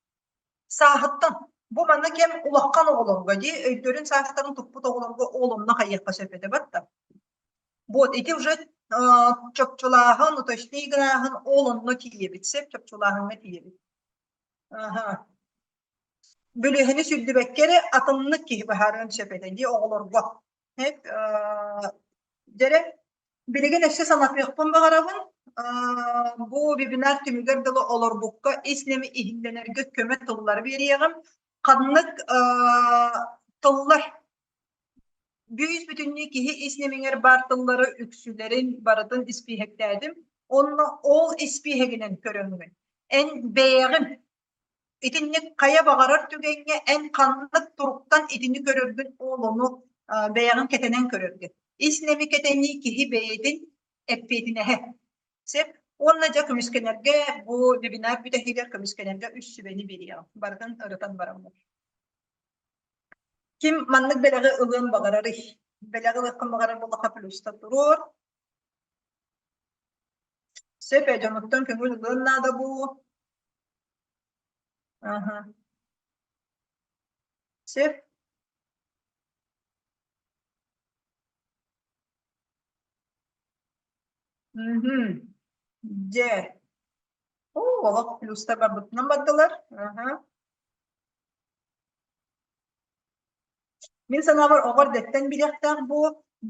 сааһыттан бу манна кэм улахан оҕолорго дии өйдөрүн саастарын туппут оҕолорго ол онно хайыахха сөп этэ батта вот ити уже чопчулааһын уточней гынааһын ол онно тиийэбит сөп чопчулааһыҥҥа тиийэбит аха бүлүөһэни сүллүбэккэ эрэ атыннык киһи быһаарыан сөп этэ дии оҕолорго Дьэрэ, билигин өссө санатыахпын баҕарабын, бу вебинар түмүгэр дылы олорбукка ис нэми иһиллэнэргэ көмө тыллары биэриэҕим. Ханнык тыллар бүүс бүтүннүү киһи ис нэмиҥэр баар тыллары үксүлэрин барытын испииһэктээтим. Онно ол испииһэгинэн көрөҥҥүн эн бэйэҕин Итинник хайа баҕарар түгэҥҥэ эн ханнык туруктан итини көрөргүн ол ону бэйэҕин кэтэнэн көрөргүн. Ис нэми кэтэнии киһи бэйэтин эппиэтинэһэ. Сөп. Уонна дьэ көмүскэнэргэ бу вебинар бүтэһигэр көмүскэнэргэ үс сүбэни биэриэҕим. Барытын ырытан бараммыт. Ким маннык бэлэҕи ылыан баҕарарый? Бэлэҕи ылыаххын баҕарар буоллахха плюста туруор. Сөп ээ, дьонуттан көҥүл ылыан наада буолуо. Аха. Сөп. Мгм. Дьэ. Оо, олох плюстар барбытынан бардылар. Аха. Мин санаабар, оҕо эрдэттэн билиэхтээх бу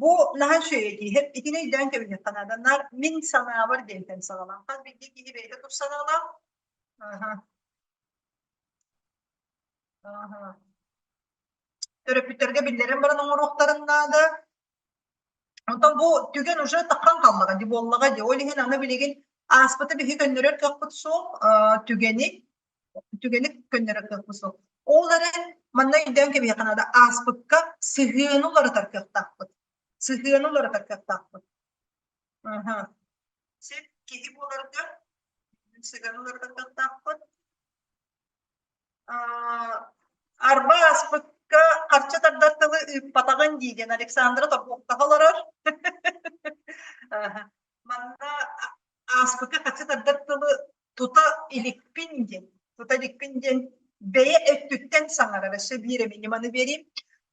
бу наһаа үчүгэй этии. Итини өйдөөн кэбиһиэххэ наада. Наар мин санаабар диэнтэн саҕалаан. Хас биирдии киһи бэйэтэ тус санаалаах. Аха. Аха. Төрөппүттэргэ биллэрэн баран оҥоруохтарын наада. Онтон бу түгэн уже таххан хааллаҕа дии буоллаҕа дии. Ол иһин аны билигин ааспыты биһи көннөрөр кыахпыт суох, түгэни түгэни көннөрөр кыахпыт суох. Ол эрэн манна өйдөөн кэбиһиэххэ наада ааспыкка сыһыаны уларытар кыахтаахпыт. Сыһыаны уларытар кыахтаахпыт. Аха. Сир киһи буоларга сыһыаны уларытар кыахтаахпыт. Арба ааспыкка харчы тардар тылы ыыппатаҕын дии диэн Александра торбуохтаһа олорор. Манна ааспыкка харчы тардар тылы тута иликпин диэн, тута иликпин диэн бэйэ өттүттэн саҥарар. Өссө биир эмиэ ньыманы биэриим.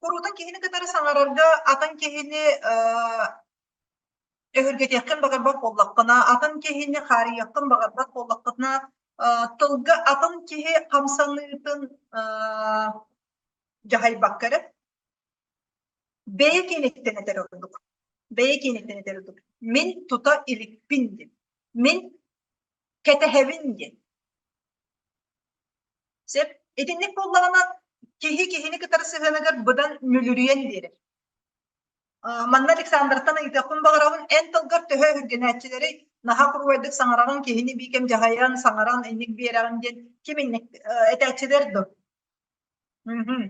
Куруутун киһини кытары саҥарарга атын киһини өһүргэтиэххин баҕарбат буоллаххына, атын киһини хаарыйыаххын баҕарбат буоллаххына, тылга атын киһи хамсаныытын дьаһайбакка эрэ бэйэ киэниттэн этэр ордук. Бэйэ киэниттэн этэр ордук. Мин тута иликпин диэн. Мин кэтэһэбин диэн. Сөп. Итинник буоллаҕына киһи киһини кытары сыһыаныгар быдан мүлүрүйэн биэрэр. Манна Александртан ыйытыахпын баҕарабын, эн тылгар төһө өһүргэнээччилэрий? Наһаа куруубайдык саҥараҕын, киһини биикэм дьаһайан, саҥаран инник биэрэҕин диэн ким инник этээччилэр дуо? Мгм.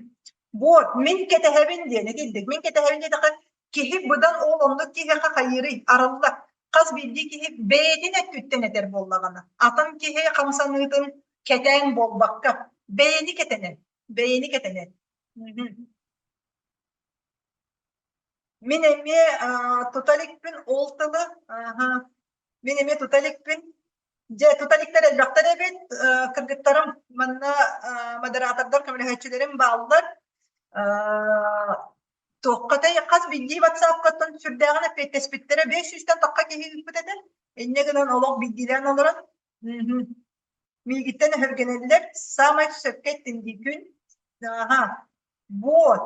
Вот, мин кэтэһэбин диэн итинник. Мин кэтэһэбин диэтэххэ, киһи быдан ол оннук киһиэхэ хайыырый, арыллар. Хас биирдии киһи бэйэтин өттүттэн этэр буоллаҕына, атын киһи хамсаныытын кэтээн буолбакка, бэйэни кэтэнэн, бэйэни кэтэнэн. Мгм. Мин эмиэ тута иликпин ол тылы, аха, мин эмиэ тута иликпин. Дьэ, тута иликтэр элбэхтэр эбит. Кыргыттарым манна модератордар көмөлөһөөччүлэрим бааллар. Туохха хас биирдии ватсапкаттан сүрдээҕин эппиэттэспиттэрэ 500-тэн тахха киһи ыыппыт этэ. Инньэ гынан олох биирдиилээн олорон миигиттэн өһүргэнэллэр. Саамай сөпкө эттин дии күн. Аха. Вот.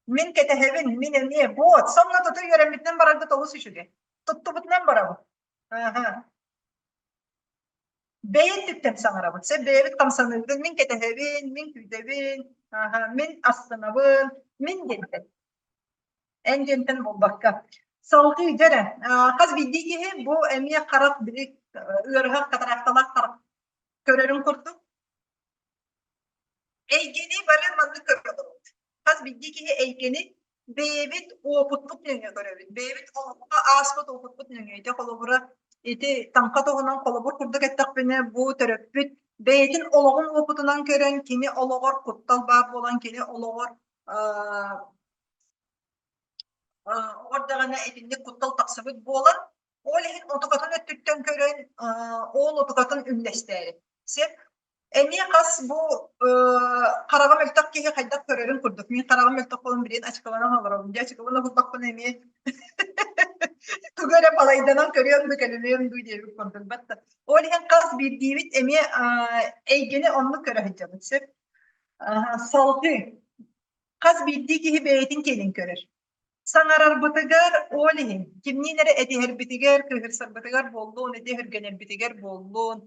Мин кэтэһэбин, мин эмиэ. Вот, сонно тута үөрэммитинэн бараргыт олус үчүгэй. Туттубутунан барабыт. Аха. Бэйэ өттүттэн саҥарабыт. Сэ бэйэбит хамсаныыбытын мин кэтэһэбин, мин күүтэбин, аха, мин астынабын, мин диэнтэн. Эн диэнтэн буолбакка. Салгыы дьэ эрэ, хас биирдии киһи бу эмиэ харах били ыарыһах катаракталаах харах көрөрүн курдук Эйгэни бары маннык көрөбүт. Хас биирдии киһи эйгэни бэйэбит уопутпут нөҥүө көрөбүт. Бэйэбит олоххо ааспыт уопутпут нөҥүө. Ити холобура, ити таҥха туһунан холобур курдук эттэхпинэ, бу төрөппүт бэйэтин олоҕун уопутунан көрөн, кини олоҕор куттал баар буолан, кини олоҕор оҕо эрдэҕинэ итинник куттал тахсыбыт буолан, ол иһин отукатын өттүттэн көрөн, ол отукатын үллэстээри. Сөп. Эмиэ хас бу хараҕа мөлтөх киһи хайдах көрөрүн курдук. Мин хараҕым мөлтөх буолан билигин ачыкыланан олоробун. Дьэ ачыкылана буллахпына эмиэ тугу эрэ балайданан көрүөм дуу, кэлимиэм дуу диэбит курдук. Батта. Ол иһин хас биирдиибит эмиэ эйгэни оннук көрө сылдьабыт. Сөп. Салгыы. Хас биирдии киһи бэйэтин киэнин көрөр. Саҥарарбытыгар ол иһин, кимниин эрэ этиһэрбитигэр, кыыһырсарбытыгар буоллун, ити өһүргэнэрбитигэр буоллун,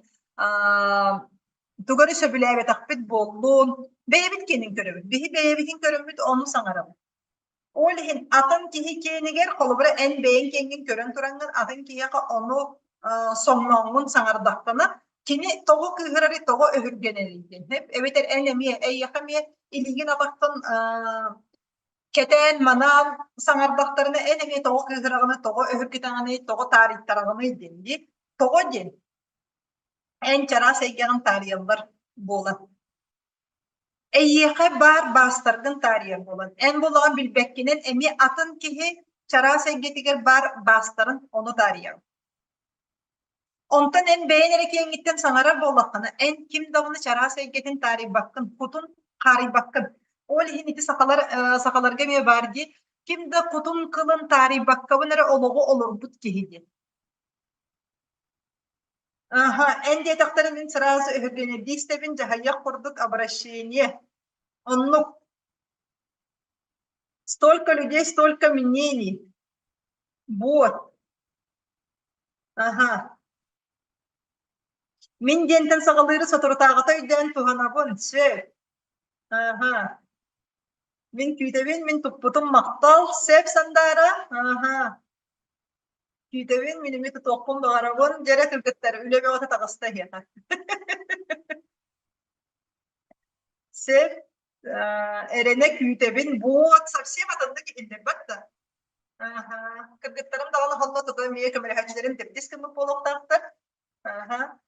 тугу эрэ сөбүлээбэтэхпит буоллун, бэйэбит киэнин көрөбүт. Биһи бэйэбитин көрөммүт ону саҥарабыт. Ол иһин атын киһи киэнигэр, холобура, эн бэйэҥ киэҥҥин көрөн тураҥҥын атын киһиэхэ ону соҥнооҥҥун саҥардаххына, кини тоҕо кыыһырарый, тоҕо өһүргэнэрий диэн. Эбэтэр эн эмиэ, эйиэхэ эмиэ илиигин атаххын кэтээн-манаан саҥардахтарына эн эмиэ тоҕо кыыһыраҕыный, тоҕо өһүргэтэҕиний, тоҕо таарыйтараҕыный диэн дии. Тоҕо диэн эн чараас эйгэҕин таарыйаллар буолан. Эйиэхэ баар баастаргын таарыйар буолан, эн буолаҕын билбэккинэн эмиэ атын киһи чараас эйгэтигэр баар баастарын ону таарыйар. Онтон эн бэйэн эрэ киэҥҥиттэн саҥарар буоллаххына, эн ким даҕаны чараас эйгэтин таарыйбаккын, кутун хаарыйбаккын. Ол иһин ити сахалар сахаларга эмиэ баар дии, ким да кутун кылын таарыйбаккабын эрэ олоҕу олорбут киһи диэн. Аха, эн диэтэхтэрин мин сразу өһүргэнэрдии истэбин, дьаһайыах курдук обращение. Оннук. Столько людей, столько мнений. Вот. Аһа. Мин диэнтэн саҕалыыры соторутааҕыта өйдөөн туһанабын, сөп. Аһа. Мин күүтэбин, мин туппутум махтал, сөп Сандаара. Аһа. Күүтэбин, мин эмиэ тутуохпун баҕарабын. Дьэрэ кыргыттар, үлэ бөҕөтө таҕыста эһиэхэ. Сөп. Эрэнэ күүтэбин. Вот, совсем атыннык иһиллэрбэт да. Аһа. Кыргыттарым даҕаны онно тута эмиэ көмөлөһөөччүлэрим дэбдис гыммыт буолуохтаахтар. Аһа.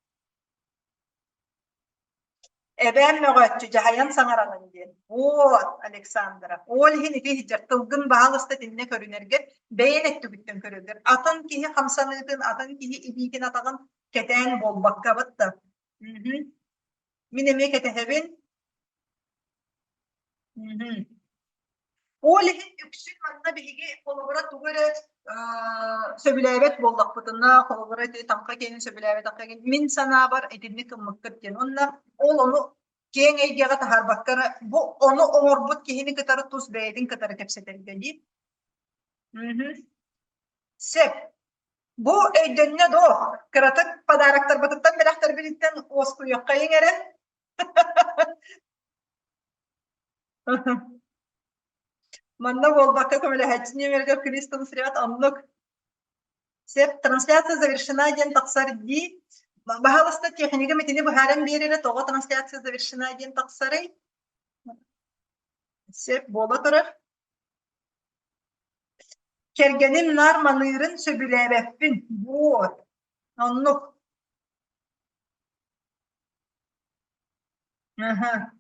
Эбээм мөҕөөччү дьаһайан саҥараҕын диэн. Вот, Александра. Ол иһин ити иһдьэр тылгын баһаалыста итиннэ көрүнэргэр бэйэн өттүгүттэн көрөргөр атын киһи хамсаныытын, атын киһи илиитин-атаҕын кэтээн буолбаккабыт да. Мгм. Мин эмиэ кэтэһэбин. Мгм. Ол иһин үксүн манна биһиги холобура тугу эрэ сөбүлээбэт буоллахпытына, холобура ити таҥха киэнин сөбүлээбэтэххэ мин санаабар итинник гыммыккыт диэн. Уонна ол ону киэҥ эйгэҕэ таһаарбакка эрэ бу ону оҥорбут киһини кытары тус бэйэтин кытары кэпсэтэргэ дии. Мгм. Сөп. Бу өйдөннө дуо? Кыратык подароктарбытыттан бэлэхтэрбититтэн уоскуйуоххайыҥ эрэ. Манна буолбакка көмөлөһөөччү нүөмэригэр Кристал Сряд оннук. Сөп, трансляция завершена диэн тахсар дии. Баһаалыста техникам итини быһааран биэрэрэ тоҕо трансляция завершена диэн тахсарый? Сөп буола турар. Кэргэним наар маныырын сөбүлээбэппин. Вот. Оннук. Аха.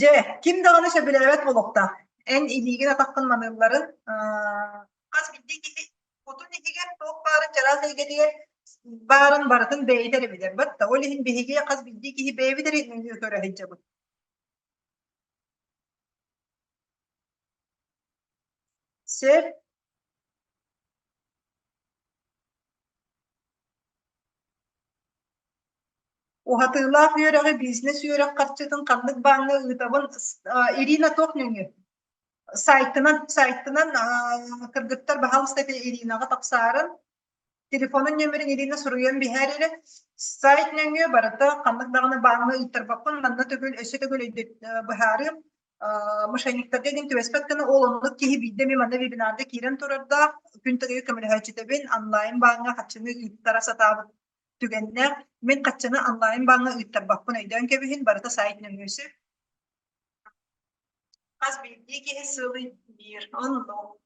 Дьэ, ким даҕаны сөбүлээбэт буолуохтаах. Эн илиигин-атаххын маныылларын, хас биирдии киһи кутун иһигэр туох баарын чараас эйгэтигэр баарын барытын бэйэтэ эрэ билэр. Батта ол иһин биһиги хас биирдии киһи бэйэбит эрэ нөҥүө көрө сылдьабыт. Сөп. Уһатыылаах үөрэҕи бизнес үөрэх харчытын ханнык бааҥҥа ыытабын Ирина туох нөҥүө? Сайтынан, сайтынан кыргыттар баһаалыста ити Иринаҕа тапсаарын, телефонун нүөмэрин Ирина суруйан биһээр эрэ. Сайт нөҥүө барыта ханнык даҕаны бааҥҥа ыыттарбаппын, манна төгүл өссө төгүл быһаарыым. Мошенниктарга диэн түбэспэт гына ол оннук киһи биирдэ эмэ манна вебинарга киирэн турардаах, күн төгүл көмөлөһөөччүтэбин, онлайн бааҥҥа харчыны ыыттара сатаабыт түгэннээх. Мин харчыны онлайн бааҥҥа ыыттарбаппын өйдөөн кэбиһин, барыта сайт нөҥүө сөп. Хас биирдии киһи сыалый биир, оннук.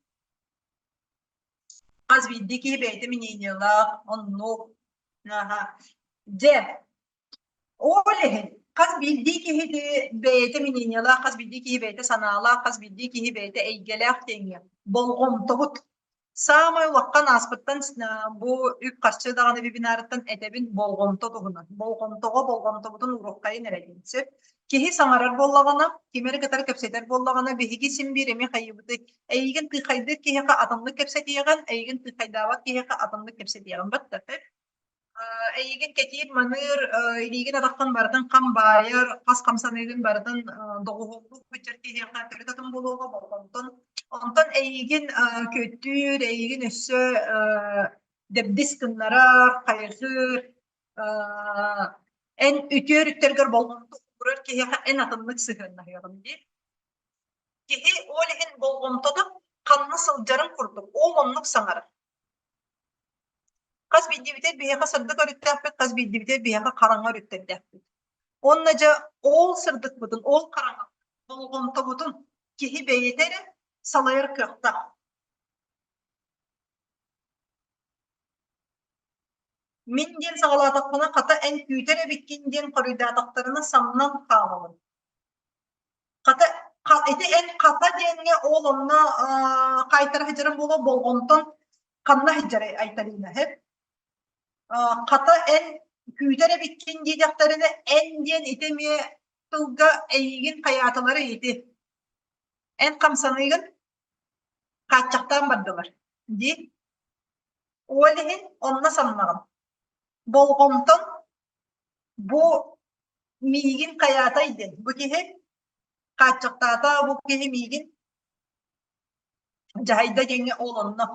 Хас биирдии киһи бэйэтэ мнениелаах, оннук. Аха. Дьэ, ол иһин хас биирдии киһи бэйэтэ мнениелаах, хас биирдии киһи бэйэтэ санаалаах, хас биирдии киһи бэйэтэ эйгэлээх диэҥҥэ болҕомтобут Саамай улахан ааспыттан бу үп-харчы даҕаны вебинарыттан этэбин болҕомто туһунан. Болҕомтоҕо болҕомтобутун уруоххайын эрэ диэн сөп. Киһи саҥарар буоллаҕына, ким эрэ кытары кэпсэтэр буоллаҕына, биһиги син биир эмиэ хайыыбытый? Эйигин тыыхайдыыр киһиэхэ атыннык кэпсэтиэҕин, эйигин тыыхайдаабат киһиэхэ атыннык кэпсэтиэҕин. Баттата. Эйигин кэтиир-маныыр, илиигин атаххын барытын хам баайар, хас хамсаныыгын барытын доҕуһуоллуур сылдьар киһиэхэ төрүт атын буолуоҕа болҕомтон. Онтон эйигин күөттүүр, эйигин өссө дэбдис гыннарар, хайҕыыр, эн үтүө өрүттэргэр болҕомто уурар киһиэхэ эн атыннык сыһыаннаһыаҕын дии. Киһи ол иһин болҕомтото ханна сылдьарын курдук, ол оннук саҥарар. Хас биирдиибитигэр биһиэхэ сырдык өрүттээхпит, хас биирдиибитигэр биһиэхэ хараҥа өрүттэрдээхпит. Уонна дьэ ол сырдыкпытын, ол хараҥа болҕомтобутун киһи бэйэтэ эрэ салайар кыахтаах. Мин диэн саҕалаатахпына, хата эн күүтэр эбиккин диэн хоруйдаатахтарына самнан хаалабын. Хата ити эн хата диэҥҥэ ол онно хаайтара сылдьарым буолуо болҕомтон ханна сылдьарый Айталина һэп хата эн күүтэр эбиккин диэтэхтэринэ эн диэн ити эмиэ тылга эйигин хайаатылары ити эн хамсаныыгын хааччахтаан бардылар дии ол иһин онно самнаҕын болҕомтон Бу миигин хайаатай диэн, бу киһи хааччахтаата, бу киһи миигин дьаһайда диэҥҥэ ол онно.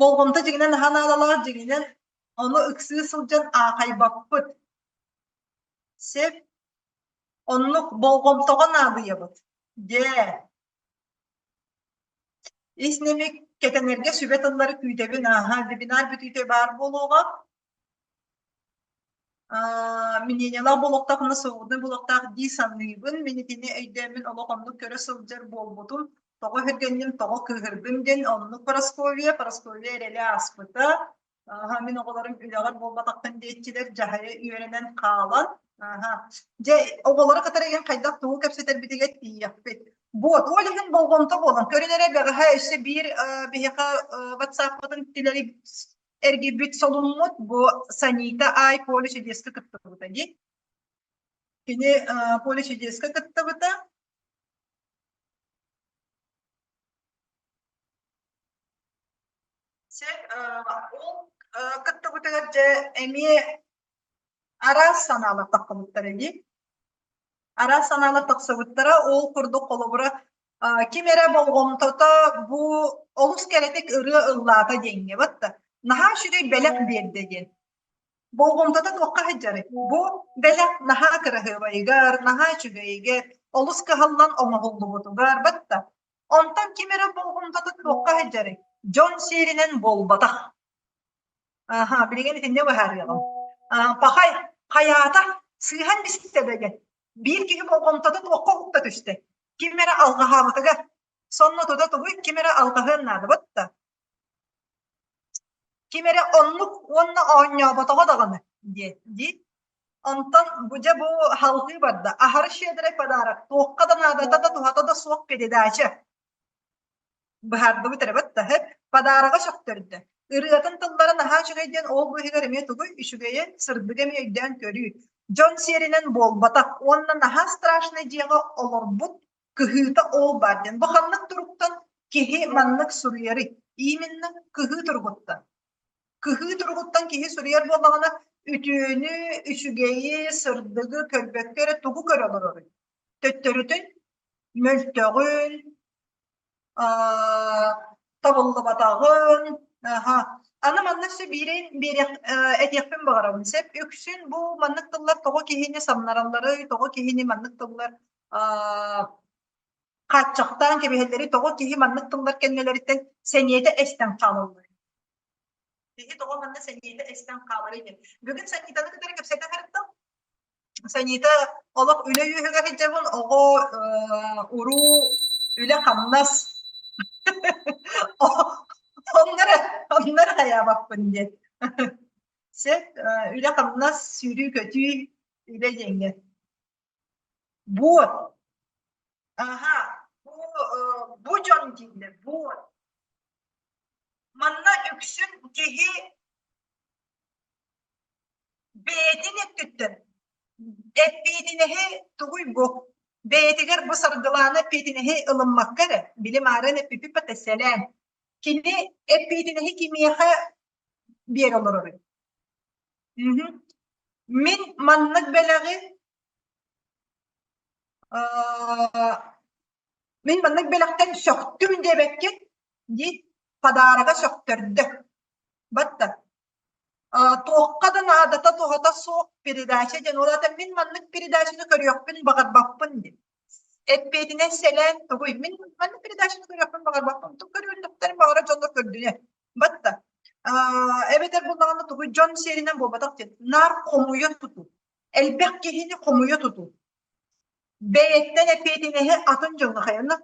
Болҕомто дьиҥинэн наһаа наадалаах дьиҥинэн ону ыксыы сылдьан аахайбаппыт. Сөп. Оннук болҕомтоҕо наадыйабыт. Дьэ. Ис нэмик кэтэнэргэ сүбэ тыллары күүтэбин ааһа вебинар бүтүүтэ баар буолуоҕа. Мнениелаах буолуохтаах уонна свободнай буолуохтаах дии саныыбын. Мин итини өйдөөммүн олох оннук көрө сылдьар буолбутум. Тоҕо өһүргэнним, тоҕо кыыһырдым диэн оннук Парасковья, Парасковья эрэлэ ааспыта. Аха, мин оҕолорум үлэҕэр буолбатаххын диэччилэр дьаһайа үөрэнэн хаалан, аха, дьэ оҕолору кытары игин хайдах тугу кэпсэтэрбитигэр тиийиэхпит. Вот, ол иһин болҕомто буолан, көрүн эрэ бэҕэһээ өссө биир биһиэхэ WhatsApp-пытын тилэри эргийбит солуммут бу Санита Ай Поле чудеска кыттыбыта дии. Кини Поле чудеска кыттыбыта. Сөп, ол кыттыбытыгар дьэ эмиэ араас санаалар тахсыбыттара дии. Араас санаалар тахсыбыттара, ол курдук холобура ким эрэ болҕомтото бу олус кэрэтик ырыа ыллаата диэҥҥэ батта наһаа үчүгэй бэлэх биэрдэ диэн. Болҕомтото туохха сылдьарый? Бу бэлэх наһаа кыраһыабайыгар, наһаа үчүгэйигэр. Олус кыһаллан оҥоһуллубутугар батта. Онтон ким эрэ болҕомтото туохха сылдьарый? Дьон сиэринэн буолбатах. Аха, билигин итиннэ быһаарыаҕым. Пахай, хайаата, сыыһан бистэ диэн. Биир киһи болҕомтото туохха уһукта түстэ? Ким эрэ алҕаһаабытыгар. Сонно тута тугуй, ким эрэ алҕаһыан наада батта. Ким эрэ оннук уонна оонньооботоҕо даҕаны диэн дии. Онтон бу дьэ бу салҕыы барда. Аһары щедрай подарок, туохха да наадата да туһата да суох передача. Быһаардыбыт эрэ баттаһы. Подарога сөхтөрдө. Ырыатын тыллара наһаа үчүгэй диэн ол быыһыгар эмиэ тугуй үчүгэйи, сырдыгы эмиэ өйдөөн көрүү. Дьон сиэринэн буолбатах уонна наһаа страшный дьиэҕэ олорбут кыһыыта ол баар диэн. Бу ханнык туруктан киһи маннык суруйарый? Именно кыһыы туругуттан. Кыһыы туругуттан киһи суруйар буоллаҕына, үтүөнү, үчүгэйи, сырдыгы көрбөккө эрэ тугу көрө олороруй? Төттөрүтүн мөлтөҕүн, табыллыбатаҕын, аха. Аны манна өссө биирин биэриэх этиэхпин баҕарабын. Сөп үксүн бу маннык тыллар тоҕо киһини самнаралларый, тоҕо киһини маннык тыллар хааччахтаан кэбиһэллэрий, тоҕо киһи маннык тыллар кэннилэриттэн сэниэтэ эстэн хаалалларый? Киһи тоҕо манна сэниэтэ эстэн хааларый диэн. Бүгүн Санитаны кытары кэпсэтэ сырыттым. Санита олох үлэ үөһүгэр сылдьабын, оҕо уруу, үлэ-хамнас онно эрэ онно эрэ хайаабаппын диэн. Сөп, үлэ-хамнас, сүүрүү-көтүү, үлэ диэҥҥэ. Вот. Аха, бу, бу дьон дииллэр, вот. Манна үксүн киһи Бэйэтин өттүттэн эппиэтинэһи тугуй бу? Бэйэтигэр бу Саргылаана эппиэтинэһи ылыммакка эрэ, били маарыын эппиппит сэлээн, кини эппиэтинэһи кимиэхэ биэрэ олороруй? Мин маннык бэлэҕи мин маннык бэлэхтэн сөхтүм диэбэккин дии подарога сөхтөрдө. Батта туохха да наадата туһата суох передача диэн ол аата мин маннык передачаны көрүөхпүн баҕарбаппын диэн эппиэтинэн сэлээн тугуй мин маннык передачаны көрүөхпүн баҕарбаппын тугу көрүөхтэрин баҕарар дьоннор көрдүнэ батта эбэтэр буллаҕына тугуй дьон сиэринэн буолбатах диэн наар хомуйа тутуу элбэх киһини хомуйа тутуу бэйэттэн эппиэтинэһи атын дьоҥҥо хайана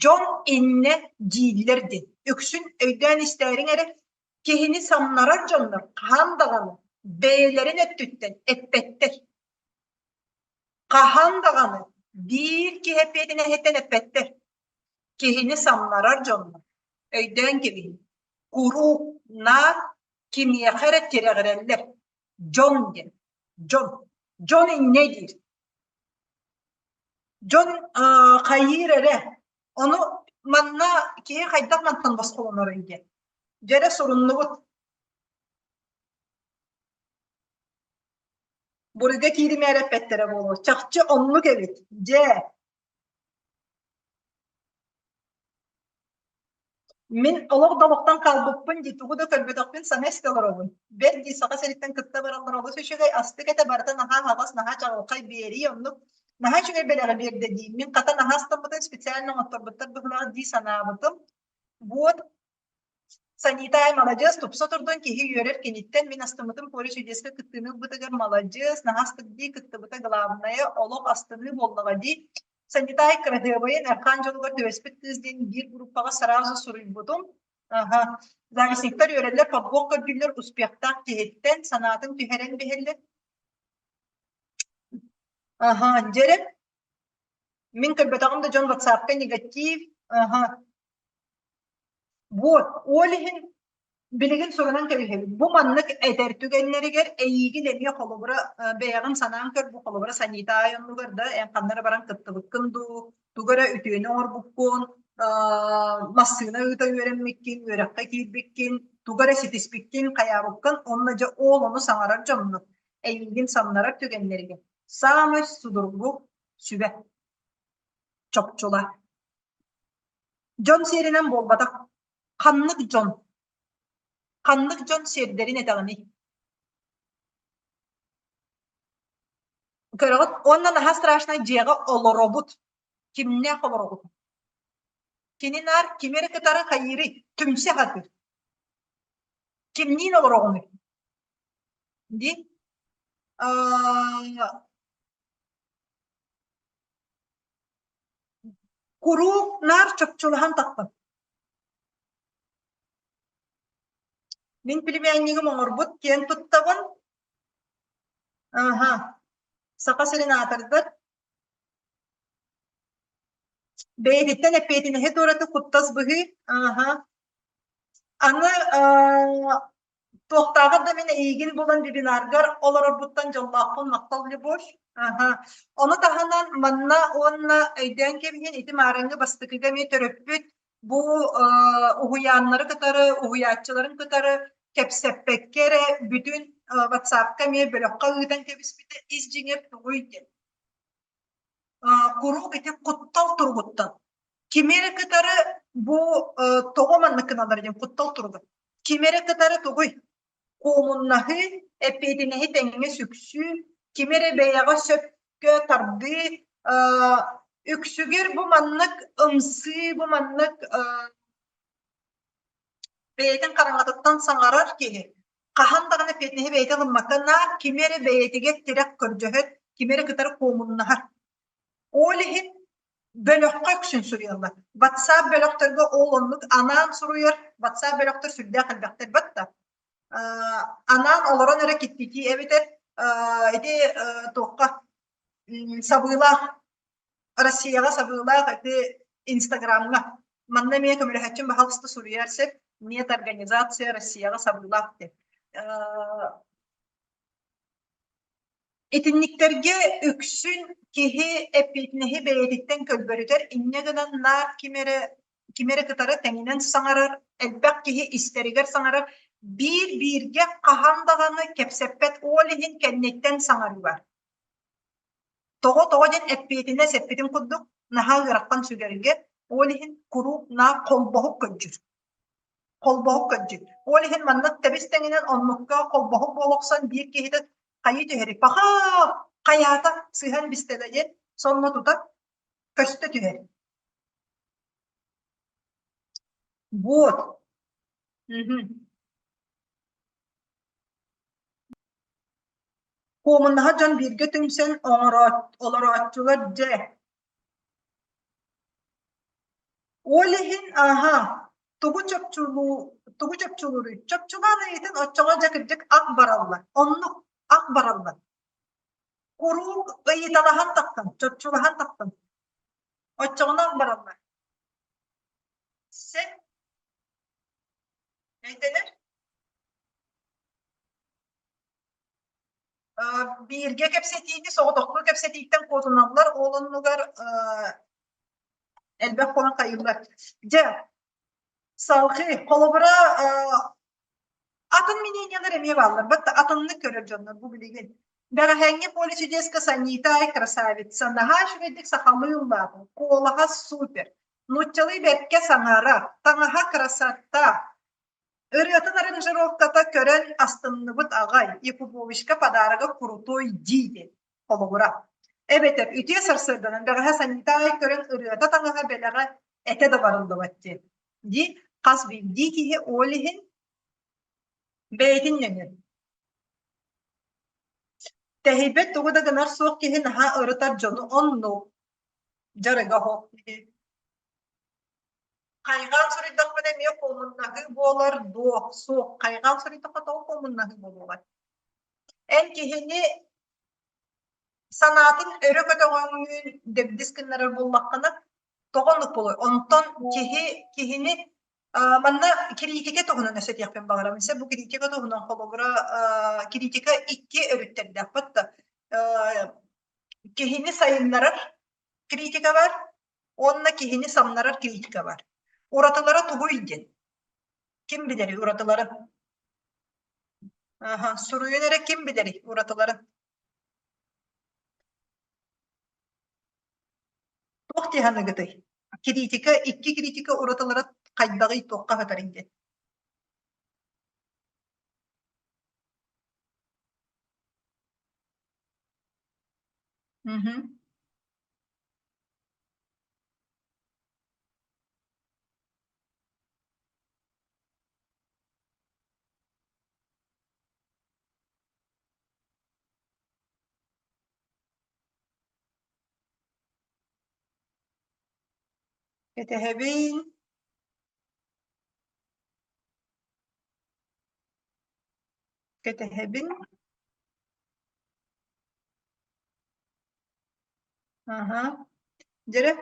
дьон иннэ дииллэр диэн үксүн өйдөөн истээриҥ эрэ Киһини самнарар дьоннор хаһан даҕаны бэйэлэрин өттүттэн эппэттэр. Хаһан даҕаны биир киһи эппиэтинэһиттэн эппэттэр. Киһини самнарар дьоннор, өйдөөн кэбиһиҥ, куруук наар кимиэхэ эрэ тирэҕирэллэр. Дьон диэн, дьон. Дьон инньэ диир. Дьон хайыыр эрэ Ону манна киһи хайдах мантан босхолонорой диэн. Дьэрэ суруннубут. Буруйга кииримээр эппэттэрэ буолуо. Чахчы оннук эбит. Дьэ. Мин олох да олохтон хаалбыппын дии, тугу да көрбөтөхпүн саҥа истэ олоробун. Бэрт дии Саха сириттэн кытта бараллар олус үчүгэй, астык этэ барыта наһаа аһаҕас, наһаа чаҕылхай биэрии оннук наһаа үчүгэй бэлэҕи биэрдэ дии. Мин хата наһаа астаммытым специально оҥотторбуттар быһыылаах дии санаабытым. Вот Санитай маладьыас тупса турдун киһи үөрэр киниттэн мин астыммытым Коля чудеска кыттыыны ылбытыгар маладьыас наһаа астык дии кыттыбыта главное олох астыныы буоллаҕа дии Санитай кыраһыабайын Эрхаан дьолугар түбэспит кыыс диэн биир группаҕа сразу суруйбутум. Аха. Завистниктар үөрэллэр, подвох көрдүүллэр успехтаах киһиттэн санаатын түһэрэн биһэллэр. Аха, дьэрэ. Мин көрбөтөҕүм да дьон ватсапка негатив. Аха. Вот, ол иһин билигин сурунан кэбиһэбит. Бу маннык этэр түгэннэригэр эйиигин эмиэ холобура бэйэҕин санаан көр, бу холобура санитай оннугар да эн ханна эрэ баран кыттыбыккын дуу, тугу эрэ үтүөнү оҥорбуккун, массыына ыыта үөрэммиккин, үөрэххэ киирбиккин, тугу эрэ ситиспиккин, хайаабыккын, онно дьэ ол ону саҥарар дьоннор эйиигин самнарар түгэннэригэр саамай судургу сүбэ чопчула. Дьон сиэринэн буолбатах. Ханнык дьон? Ханнык дьон сиэрдэрин этэҕиний? Көрөҕүт, уонна наһаа страшнай дьиэҕэ олоробут. Кимнээх олороҕут? Кини наар кими эрэ кытары хайыырый? Түмсэ сатыыр. Кимниин олороҕунуй? Дии. Куруук наар чопчулаһан тахсан. Мин племяннигым оҥорбут киэн туттабын. Аха. Саха сирин аатырдар. Бэйэтиттэн эппиэтинэһи туораты куттас быһыы. Аха. Аны туохтааҕар да мин эйигин булан вебинаргар олорорбуттан дьоллоохпун махтал Любовь. Аха. Ону таһынан манна уонна өйдөөн кэбиһин ити маарыҥҥы бастакыга эмиэ төрөппүт бу уһуйааннары кытары, уһуйааччыларын кытары кэпсэппэккэ эрэ бүтүн WhatsApp-ка эмиэ бөлөххө ыытан кэбиспитэ ис дьиҥэр тугуй диэн. Куруук ити куттал туругуттан. Кими эрэ кытары бу тоҕо маннык гыналлар диэн куттал туруга. Кими эрэ кытары тугуй? Куомуннаһыы, эппиэтинэһи тэҥҥэ сүксүү, кими эрэ бэйэҕэ сөпкө тардыы, үксүгэр бу маннык ымсыы, бу маннык бэйэтин хараҥатыттан саҥарар киһи хаһан даҕаны эппиэтинэһи бэйэтэ ылыммакка наар кими эрэ бэйэтигэр тирэх көрдөһөр, кими эрэ кытары куомуннаһар. Ол иһин бөлөххө үксүн суруйаллар. WhatsApp бөлөхтөргө ол оннук анаан суруйар WhatsApp бөлөхтөр сүрдээх элбэхтэр батта. Анаан олорон эрэ киттитии эбэтэр ити туохха сабыылаах Россияҕа сабыылаах ити Инстаграмҥа манна эмиэ көмөлөһөөччүм баһаалыста суруйар сөп нет организация Россияҕа сабыылаах диэн Итинниктэргэ үксүн киһи эппиэтинэһи бэйэтиттэн көлбөрүтэр, инньэ гынан наар ким эрэ кими эрэ кытары тэҥинэн саҥарар, элбэх киһи истэригэр саҥарар, биир-бииргэ хаһан даҕаны кэпсэппэт, ол иһин кэнниттэн саҥарыылар. Тоҕо тоҕо диэн эппиэтинэс эппитим курдук наһаа ыарахан сүгэргэ, ол иһин куруук наар холбоһук көрдүүр. Холбоһук көрдүүр. Ол иһин маннык тэбис тэҥинэн оннукка холбоһук буола охсон биир киһитэ хайыы түһэрий пахаа хайаата сыһан бистэлэ диэн сонно тута көстө түһэр. Вот. Мгм. Куомуннаһар дьон бииргэ түмсэн олорооччулар дьэ. Ол иһин аһа тугу чопчулуу тугу чопчулууруй? Чопчулаан ыйытын оччоҕо дьэ кырдьык ах бараллар. Оннук ах бараллар. Куруук ыйыталаһан тахсан, чопчулаһан тахсан. Оччоҕуна ах бараллар. Сен өйдөнөр? Бииргэ кэпсэтиини соҕотохтуу кэпсэтииттэн куотуналлар, ол оннугар элбэх буолан хайыыллар. Дьэ, салгыы, холобура, атын мнениелар эмиэ бааллар. Бат атыннык көрөр дьоннор бу билигин. Бэҕэһээҥҥи поле чудеска Санита красавица наһаа үчүгэйдик сахалыы ыллаатын. Куолаһа супер. Нууччалыы бэркэ саҥарар, таҥаһа красота. Ырыатын аранжировката көрөн астынныбыт аҕай, Якубовичка подарога крутой дии диэн холобура. Эбэтэр үтүө сарсыарданан бэҕэһээ Санита аҕай көрөн ырыата таҥаһа бэлэҕэ этэ да барыллыбат диэн. Дии хас биирдии киһи ол иһин бэйэтин нөҥүө. Тэһийбэт тугу да гынар суох киһи наһаа ырытар дьону оннук дьарыга оһох киһи. Хайҕаан суруйдахпына эмиэ куомуннаһыы буолар дуо? Суох. Хайҕаан суруйдахха тоҕо куомуннаһыы буолуоҕай? Эн киһини санаатын өрө көтөҕөҥҥүн дэбдис гыннарар буоллаххына, тоҕо оннук буолуой? Онтон киһи киһини манна кириитикэ туһунан өссө этиэхпин баҕарабын. Сэ бу кириитикэ туһунан холобура кириитикэ икки өрүттэрдээх да киһини сайыннарар критика бар уонна киһини самнарар критика бар. Уратылара тугуй диэн? Ким билэрий уратыларын? Аха, суруйун эрэ ким билэрий уратыларын? Туох дии саныыгытый? Критика, икки критика уратылара хайдаҕый, туохха сытарый диэн? Мгм. Кэтэһэбин. Кэтэһэбин. Аһа. Дьэрэ,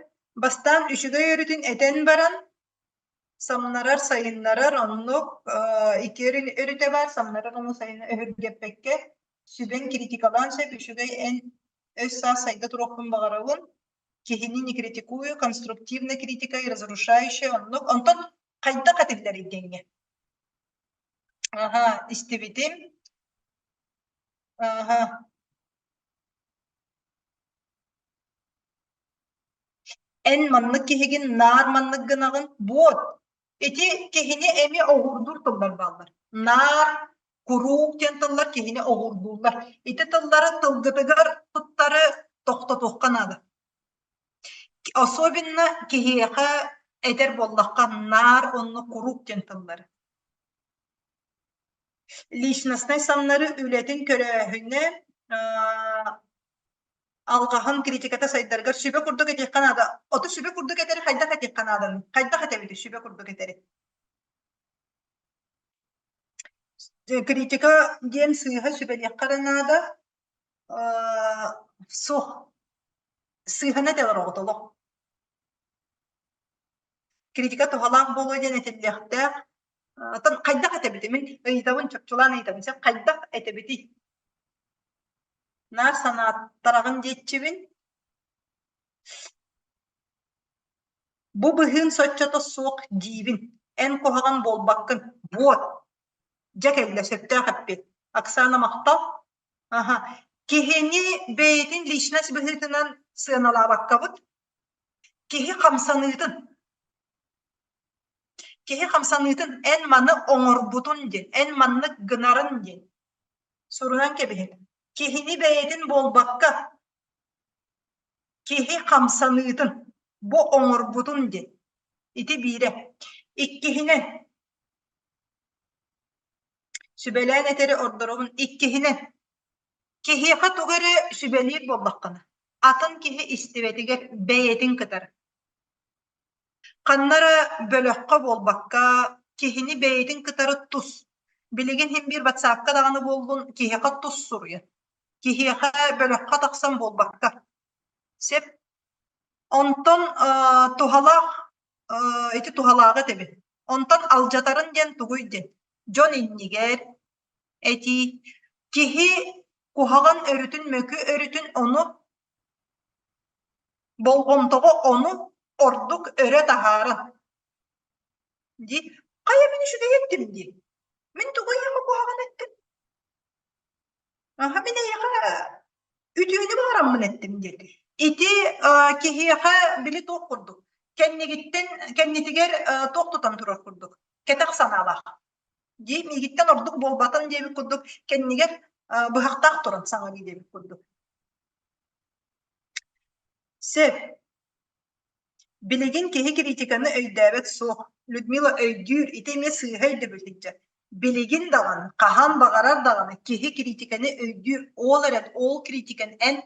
бастаан үчүгэй өрүтүн этэн баран, самнарар, сайыннарар оннук икки өрүтэ баар, самнарар уонна сайыннарар өһүргэппэккэ, сүбэҥ критикалаан сөп, үчүгэй эн өс-саас сайда туруохпун баҕарабын, киһини не критикую, конструктивная критика и разрушающая оннук. Онтон хайдах этиллэрий диэҥҥэ? Аһа, истибитим. Аһа. Эн маннык киһигин наар маннык гынаҕын. Буот, ити киһини эмиэ оҕурдуур тыллар бааллар. Наар, куруук диэн тыллар киһини оҕурдууллар. Ити тыллары тылгытыгар туттары тохтотуохха наада. Особенно киһиэхэ этэр буоллахха наар уонна куруук диэн тыллары. Личностнай самнары үлэтин көрөөһүнэ алҕаһын критиката сайдарыгар сүбэ курдук этиэххэ наада. Оту сүбэ курдук этэри хайдах этиэххэ нааданы? Хайдах этэбит сүбэ курдук этэри? Критика диэн сыыһа сүбэлиэххэ эрэ наада. Суох. Сыыһаны этэлэр оҕотолох. Критика туһалаах буолуо диэн этиллиэхтээх. Оттон хайдах этэбитий? Мин ыйытабын, чопчулаан ыйытабын. Сен хайдах этэбитий? Наар санааттараҕын диэччибин. Бу быһыын соччото суох диибин. Эн куһаҕан буолбаккын. Буот. Дьэ кэллэ, сөптөөх эппиэт. Оксана махтал. Аха. Киһини бэйэтин личность быһыытынан сыаналаабаккабыт. Киһи хамсаныытын Киһи хамсаныытын эн маны оҥорбутун диэн, эн маннык гынарын диэн сурунан кэбиһин. Киһини бэйэтин буолбакка, киһи хамсаныытын бу оҥорбутун диэн. Ити биирэ. Иккиһинэн, сүбэлээн этэри ордоробун. Иккиһинэн, киһиэхэ тугу эрэ сүбэлиир буоллаххына, атын киһи истибэтигэр бэйэтин кытары. Ханна эрэ бөлөххө буолбакка, киһини бэйэтин кытары тус. Билигин син биир ватсапка даҕаны буоллун, киһиэхэ тус суруйан. Киһиэхэ бөлөххө тахсан буолбакка. Сөп. Онтон туһалаах ити туһалааҕы этэбин. Онтон алдьатарын диэн тугуй диэн. Дьон иннигэр этии киһи куһаҕан өрүтүн, мөкү өрүтүн ону Болҕомтоҕо ону ордук өрө таһааран дии хайа мин үчүгэй эттим дии мин тугу эйиэхэ куһаҕан эттим аха мин эйиэхэ үтүөнү баҕараммын эттим диэти ити киһиэхэ били туох курдук кэннигиттэн кэннитигэр туох тутан турар курдук кэтэх санаалаах дии миигиттэн ордук буолбатын диэбит курдук кэннигэр быһахтаах туран саҥарыы диэбит курдук Сөп. Билигин киһи критиканы өйдөөбөт суох. Людмила өйдүүр, ити эмиэ сыыһа өйдөбүл сылдьар. Билигин даҕаны, хаһан баҕарар даҕаны киһи критиканы өйдүүр, ол эрэн ол критиканы эн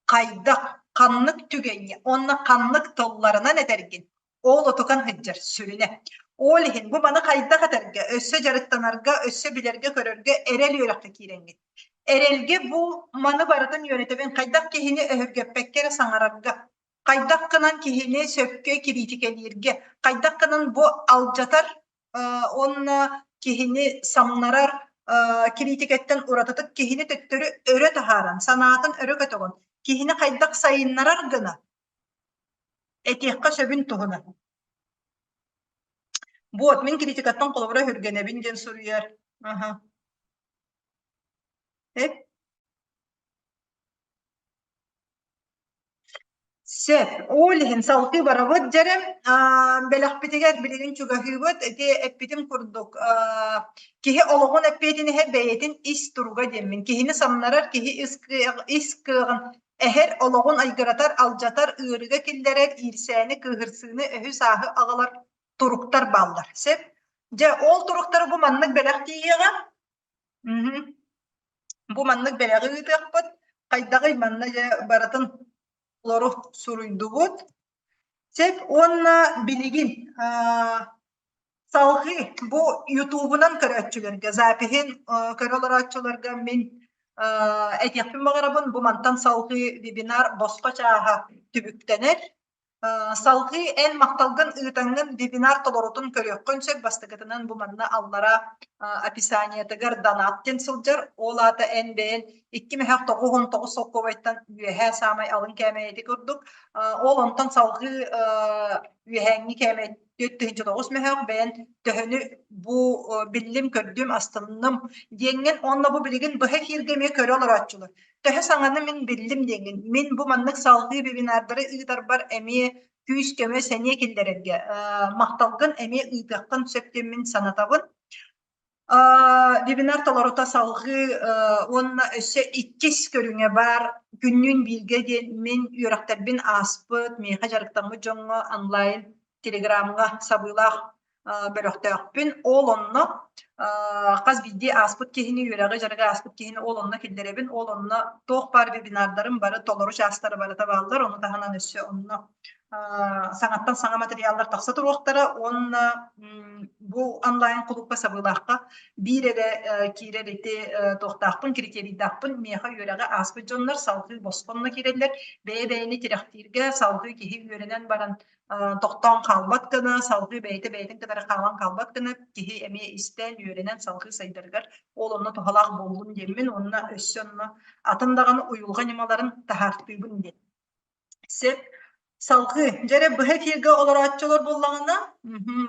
хайдах, ханнык түгэҥҥэ уонна ханнык тылларынан этэргин ол отукан сылдьар сүрүнэ. Ол иһин бу маны хайдах этэргэ, өссө дьарыктанарга, өссө билэргэ-көрөргө эрэл үөрэххэ киирэҥҥит. Эрэлгэ бу маны барытын үөрэтэбин хайдах киһини өһүргэппэккэ эрэ саҥарарга, хайдах гынан киһини сөпкө кириитикэлииргэ, хайдах гынан бу алдьатар уонна киһини самнарар кириитикэттэн уратытык киһини төттөрү өрө таһааран, санаатын өрө көтөҕөн, киһини хайдах сайыннарар гына этиэххэ сөбүн туһунан. Вот, мин критикаттан холобура өһүргэнэбин диэн суруйар. Аха. Сөп. Ол иһин салгыы барабыт дьэрим. Бэлэхпитигэр билигин чугаһыыбыт. Ити эппитим курдук, киһи олоҕун эппиэтинэһэ бэйэтин ис туруга диэммин. Киһини самнарар киһи ис кыаҕын ис кыаҕын. Эһэр олоҕун айгыратар, алдьатар, ыарыыга киллэрэр, иирсээни, кыыһырсыыны, өһү-сааһы аҕалар туруктар бааллар. Сөп? Дьэ, ол туруктары бу маннык бэлэх тиийиэҕэ. Бу маннык бэлэҕи ыытыахпыт. Хайдаҕый манна дьэ барытын толору суруйдубут. Сөп уонна билигин салҕыы бу ютубунан көрөөччүлэргэ запиһын көрө олорооччуларга мин этиэхпин баҕарабын бу мантан салҕыы вебинар босхо чааһа түбүктэнэр. Салҕыы эн махталгын ыытаҥҥын вебинар толорутун көрүөххүн сөп. Бастакытынан бу манна аллара описаниетыгар донат диэн сылдьар. Ол аата эн бэйэн 2 999 солкуобайтан үөһээ саамай алын кээмэйэ ити курдук. Ол онтон салҕыы үөһээҥҥи кээмэй 4 9 мөһөөх бэйэн төһөнү бу биллим, көрдүм, астынным диэҥҥин уонна бу билигин быһа эфиргэ эмиэ көрө олорооччулар. Төһө саҥаны мин биллим диэҥҥин, мин бу маннык салҕыы вебинардары ыытарбар эмиэ күүс-көмө, сэниэ киллэрэргэ махталгын эмиэ ыытыаххын сөп диэммин санатабын. Вебинар толорута салҕыы уонна өссө иккис көрүҥэ баар күннүүн бииргэ диэн мин үөрэхтэрбин ааспыт, миэхэ дьарыктаммыт дьоҥҥо онлайн телеграмҥа сабыылаах бөлөхтөөхпүн. Ол онно хас биирдии ааспыт киһини, үөрэҕи дьарыгы ааспыт киһини ол онно киллэрэбин. Ол онно туох баар вебинардарым бары толору чаастара барыта бааллар. Ону таһынан өссө онно саҥаттан саҥа материаллар тахса туруохтара уонна бу онлайн кулуупка сабыылаахха биир эрэ киирэр ити туохтаахпын критерийдаахпын миэхэ үөрэҕи ааспыт дьоннор салгыы босхонно киирэллэр бэйэ-бэйэни тирэхтииргэ салгыы киһи үөрэнэн баран тохтоон хаалбат гына салгыы бэйэтэ бэйэтин кытары хаалан хаалбат гына киһи эмиэ истэн үөрэнэн салгыы сайдарыгар ол онно туһалаах буоллун диэммин уонна өссө онно атын даҕаны уйулҕа ньымаларын таһаартыыбын диэн Сөп. Салгыы. Дьэ эрэ быһа эфиргэ олорооччулар буоллаҕына,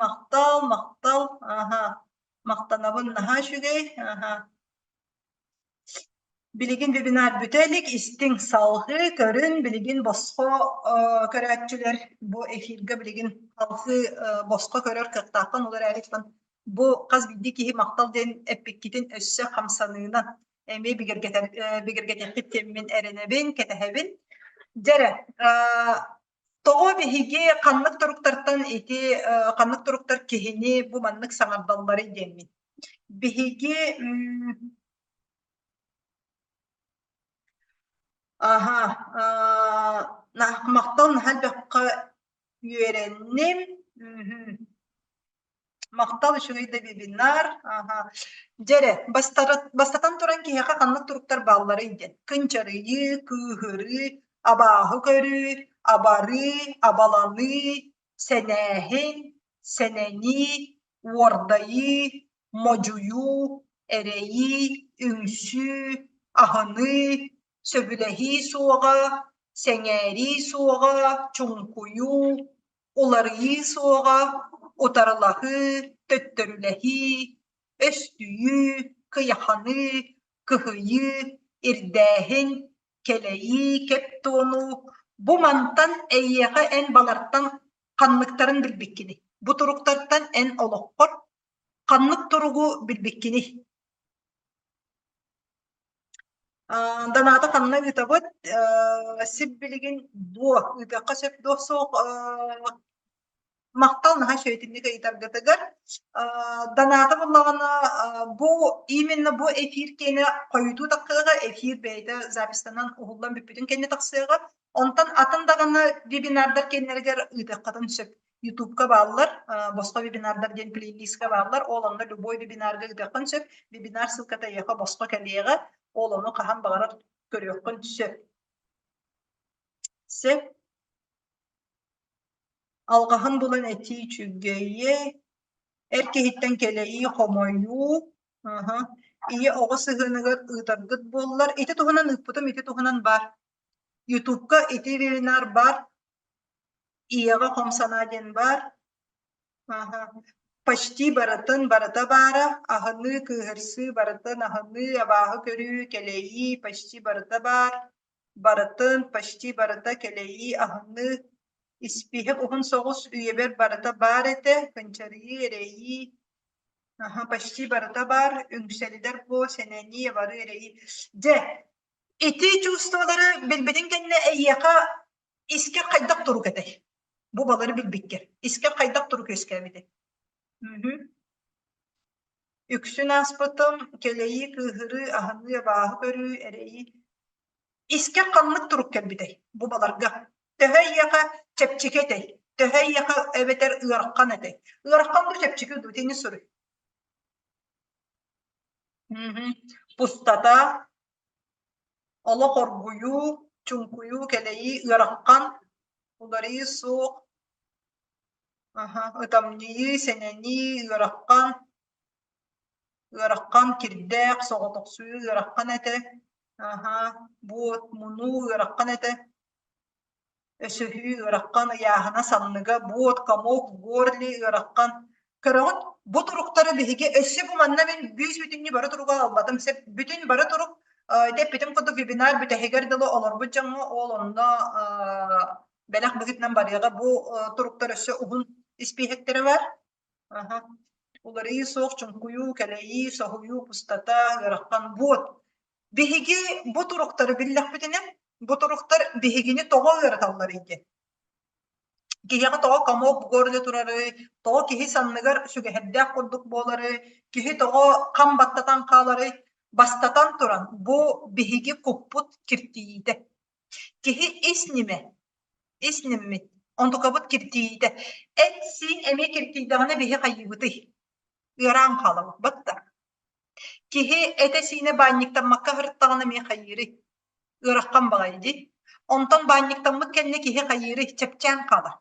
махтал, махтал, аха, махтанабын наһаа үчүгэй, аха. Билигин вебинар бүтэ илик, истиҥ салгыы, көрүн, билигин босхо көрөөччүлэр бу эфиргэ билигин салгыы босхо көрөр кыахтааххын, ол эрээри бу хас биирдии киһи махтал диэн эппиккитин өссө хамсаныынан эмиэ бигэргэтэр бигэргэтиэххит диэммин эрэнэбин, кэтэһэбин. Дьэ эрэ, тоҕо биһиги ханнык туруктартан ити ханнык туруктар киһини бу маннык саҥардалларый диэммин. Биһиги аха махтал наһаа элбэххэ үөрэнним. Махтал үчүгэй да вебинар. Аха. Дьэ эрэ, бастатан туран киһиэхэ ханнык туруктар баалларый диэн. Кынчарыйыы, кыыһырыы, абааһы көрүү, абарыы, абаланыы, сэнээһин, сэнэнии, уордайыы, модьуйуу, эрэйии, үҥсүү, аһыныы, сөбүлэһии суоҕа, сэҥээрии суоҕа, чуҥкуйуу, уларыйыы суоҕа, утарылаһыы, төттөрүлэһии, өстүйүү, кыйаханыы, кыһыйыы, ирдээһин, кэлэйии, кэп туонуу бу мантан эйиэхэ эн балартан ханныктарын билбиккиний? Бу туруктартан эн олоххор ханнык туругу билбиккиний? Доната ханна ыытабыт? Сип билигин дуо ыытыахха сөп дуо суох махтал наһаа үчүгэйтинник ыйытаргытыгар. Доната буоллаҕына бу именно бу эфир киэнэ хойутуу тахсыаҕа, эфир бэйэтэ запистанан уһуллан бүппүтүн кэннэ тахсыаҕа. Онтон атын даҕаны вебинардар кэннилэригэр ыытыаххытын сөп. Ютубка бааллар, босхо вебинардар диэн плейлистка бааллар. Ол онно любой вебинарга ыытыаххын сөп. Вебинар ссылката эйиэхэ босхо кэлиэҕэ. Ол ону хаһан баҕарар көрүөххүн сөп. Сөп. Алҕаһын булан этии үчүгэйи, эр киһиттэн кэлэйии, хомойуу, аһа, ийэ оҕо сыһыаныгар ыытаргыт буоллар. Ити туһунан ыыппытым, ити туһунан баар. Ютубка ити вебинар баар. Ийэҕэ хом санаа диэн баар. Аһа. Почти барытын барыта баара. Аһыныы, кыыһырсыы барытын аһыныы, абааһы көрүү, кэлэйии почти барыта баар. Барытын, почти барыта кэлэйии, аһыныы. Испииһэк уһун соҕус үйэбэр барыта баар этэ. Кынчарыйыы, эрэйии, аһа, почти барыта баар. Үҥсэллэр буо, сэнэнии, абарыы, эрэйии. Дьэ, Ити чувстволары билбитин кэннэ эйиэхэ искэр хайдах турук этэй? Бу балары билбиккэр. Искэр хайдах турук үөскээбитэй? Үксүн ааспытым, кэлэйии, кыыһырыы, аһыныы, абааһы көрүү, эрэйии. Искэр ханнык турук кэлбитэй бу баларга? Төһө эйиэхэ чэпчэки этэй? Төһө эйиэхэ эбэтэр ыарахан этэй? Ыарахан дуу, чэпчэки дуу итини суруй. Пустота, олох оргуйуу, чуҥкуйуу, кэлэйии, ыарахан, уларыйыы суох, ытамньыйыы, сэнэнии, ыарахан, ыарахан, кирдээх, соҕотохсуйуу ыарахан этэ, буот, мунуу ыарахан этэ. Өсөһүү ыарахан, ыйааһына санныга, буот, комок, горле ыарахан. Көрөҕүт, бу туруктары биһиги өссө бу манна мин бүүс-бүтүннүү бары туруга албатым сөп. Бүтүн бары турук ити эппитим курдук вебинар бүтэһигэр дылы олорбут дьоҥҥо ол онно бэлэх быһыытынан барыаҕа. Бу туруктар өссө уһун испииһэктэрэ бар. Аха. Уларыйыы суох, чуҥкуйуу, кэлэйии, соһуйуу, пустота, ыарахан. Вот. Биһиги бу туруктары биллэхпитинэ, бу туруктар биһигини тоҕо ыараталларый диэн. Киһиэхэ тоҕо комок в горле турарый, тоҕо киһи санныгар сүгэһэрдээх курдук буоларый, киһи тоҕо хам баттатан хааларый? Бастатан туран, бу биһиги куппут киртийиитэ. Киһи ис нимэ, ис ниммит, онтукабыт киртийиитэ. Эт-сиин эмиэ киртийдэҕинэ биһи хайыыбытый? Ыараан хаалабыт, батта. Киһи этэ-сиинэ баанньыктаммакка сырыттаҕына эмиэ хайыырый? Ыарахан баҕайы дии. Онтон баанньыктаммыт кэннэ киһи хайыырый? Чэпчээн хаалар.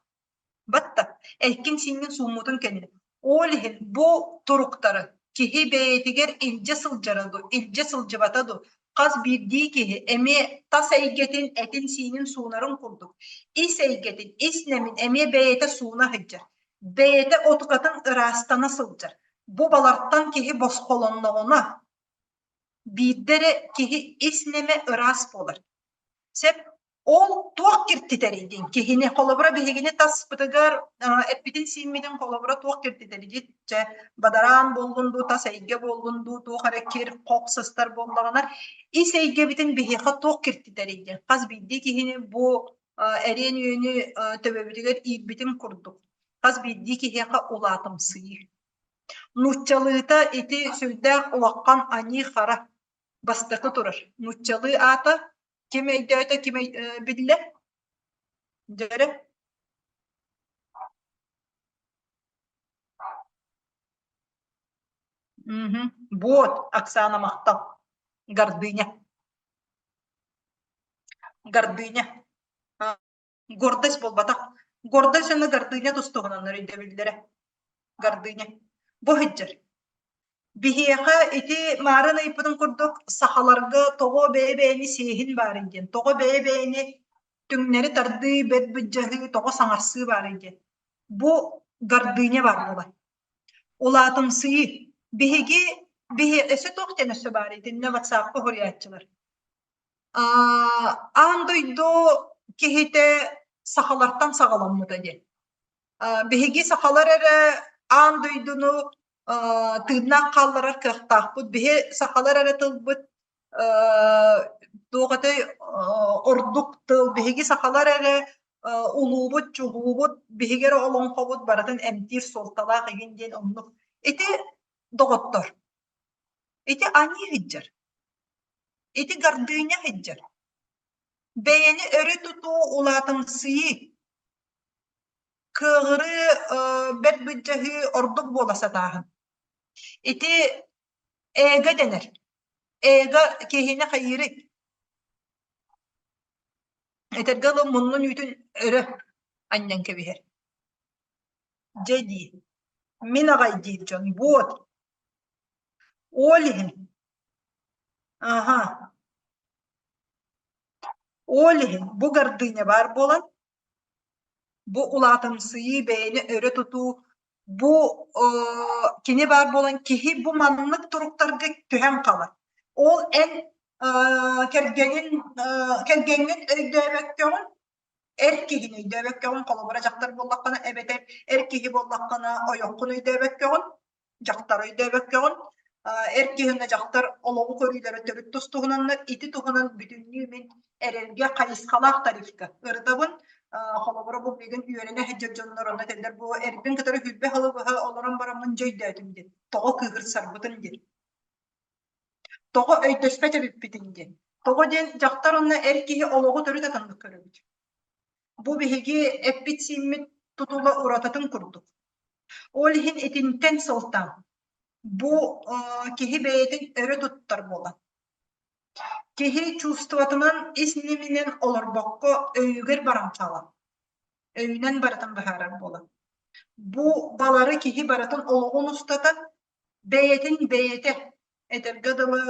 Батта, эккин-сииҥҥин сууммутун кэннэ. Ол иһин бу туруктары киһи бэйэтигэр илдьэ сылдьара дуу, илдьэ сылдьыбата дуу, хас биирдии киһи эмиэ тас эйгэтин этин-сиинин суунарын курдук, ис эйгэтин, ис нэмин эмиэ бэйэтэ сууна сылдьар. Бэйэтэ отукатын ыраастана сылдьар. Бу балартан киһи босхолонноҕуна, биирдэ эрэ киһи ис нэмэ ыраас буолар. Сөп Ол туох киртитэрий диэн киһини холобура биһигини таспытыгар эппитин-сииммитин холобура туох киртитэрий чэ бадараан буоллун дуу, тас эйгэ буоллун дуу, туох эрэ кир, хох сыстар буоллаҕына ис эйгэбитин биһиэхэ туох киртитэрий диэн хас биирдии киһини бу эриэн үөнү төбөбүтүгэр иирбитин курдук хас биирдии киһиэхэ улаатымсыйыы. Нууччалыыта ити сүрдээх улахан аньыы-хара бастакы турар. Нууччалыы аата Ким өйдөөтө, ким биллэ? Дьөрү. Вот, Оксана махтал. Гордыня. Гордыня. Гордость буолбатах. Гордость уонна гордыня тустуһунаннар өйдөбүллэрэ. Гордыня. Бу сылдьар. Биһиэхэ ити маарын ыйыппытын курдук сахаларга тоҕо бэйэ-бэйэни сиэһин баарый диэн, тоҕо бэйэ-бэйэни түҥнэри тардыы, бэт быдьаһыы, тоҕо саҥарсыы баарый диэн. Бу гордыня баар буолар. Улаатымсыйыы. Биһиги биһи өссө туох диэн өссө баарый итиннэ ватсапка суруйааччылар. Аан дойду киһитэ сахалартан саҕаламмыта диэн. Биһиги сахалар эрэ аан дойдуну тыыннаах хаалларар кыахтаахпыт. Биһи сахалар эрэ тылбыт туох этэй ордук тыл. Биһиги сахалар эрэ улуубут, чулуубут, биһиги эрэ олоҥхобут барытын эмтиир суолталаах игин диэн оннук. Ити доҕоттор, ити аньыы сылдьар. Ити гордыня сылдьар. Бэйэни өрө тутуу, улаатымсыйыы. Кыаҕырыы, бэрт былдьаһыы ордук буола сатааһын. Ити эго дэнэр. Эго киһини хайыырый? Этэргэ дылы муннун үүтүн өрө анньан кэбиһэр. Дьэ дии, мин аҕай диир дьон, буот. Ол иһин, аһа, ол иһин бу гордыня баар буолан Бу улаатымсыйыы, бэйэни өрө тутуу, бу кини баар буолан киһи бу маннык туруктарга түһэн хаалар. Ол эн кэргэнин кэргэҥҥин өйдөөбөккөҕүн, эр киһини өйдөөбөккөҕүн, холобура дьахтар буоллаххына эбэтэр эр киһи буоллаххына ойоххун өйдөөбөккөҕүн, дьахтары өйдөөбөккөҕүн. Эр киһи уонна дьахтар олоҕу көрүүлэрэ төрүт тус-туһунаннар. Ити туһунан бүтүннүү мин эрэлгэ хайысхалаах тарифка ырытабын. Холобура, бу билигин үөрэнэ сылдьар дьоннор онно этэллэр, бу эрбин кытары сүүрбэ сылы быһа олорон бараммын дьэ өйдөөтүм диэн. Тоҕо кыыһырсарбытын диэн. Тоҕо өйдөспөт эбиппитин диэн. Тоҕо диэн дьахтар уонна эр киһи олоҕу төрүт атыннык көрөбүт. Бу биһиги эппит-сииммит тутула уратытын курдук. Ол иһин итинтэн сылтаан бу киһи бэйэтин өрө туттар буолан, киһи чувствотынан ис нэминэн олорбокко өйүгэр баран хаалан, өйүнэн барытын быһаарар буолан. Бу балары киһи барытын олоҕун устата бэйэтин бэйэтэ этэргэ дылы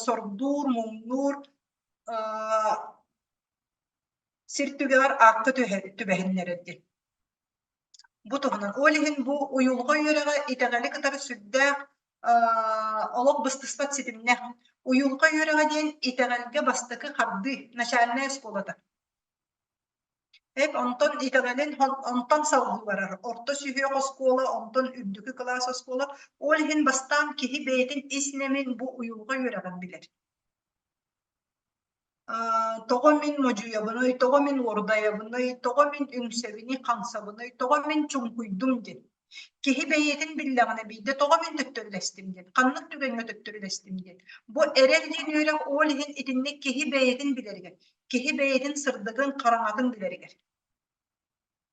сордуур, муҥнуур сир түгэҕэр аакка түбэһиннэрэр диэн. Бу туһунан. Ол иһин бу уйулҕа үөрэҕэ итэҕэли кытары сүрдээх олох быстыспат ситимнээх. Уйулҕа үөрэҕэ диэн итэҕэлгэ бастакы хардыы, начальная оскуолата. Эп онтон итэҕэлин онтон салгыы барар. Орто сүһүөх оскуола, онтон үрдүкү кылаас оскуола. Ол иһин бастаан киһи бэйэтин ис нэмин бу уйулҕа үөрэҕин билэр. Тоҕо мин модьуйабыный, тоҕо мин уордайабыный, тоҕо мин үҥсэбиний, хаҥсабыный, тоҕо мин чуҥкуйдум диэн. Киһи бэйэтин биллэҕинэ биирдэ тоҕо мин төттөрүлэстим диэн, ханнык түгэҥҥэ төттөрүлэстим диэн. Бу эрэл диэн үөрэх ол иһин итинник киһи бэйэтин билэригэр, киһи бэйэтин сырдыгын, хараҥатын билэригэр.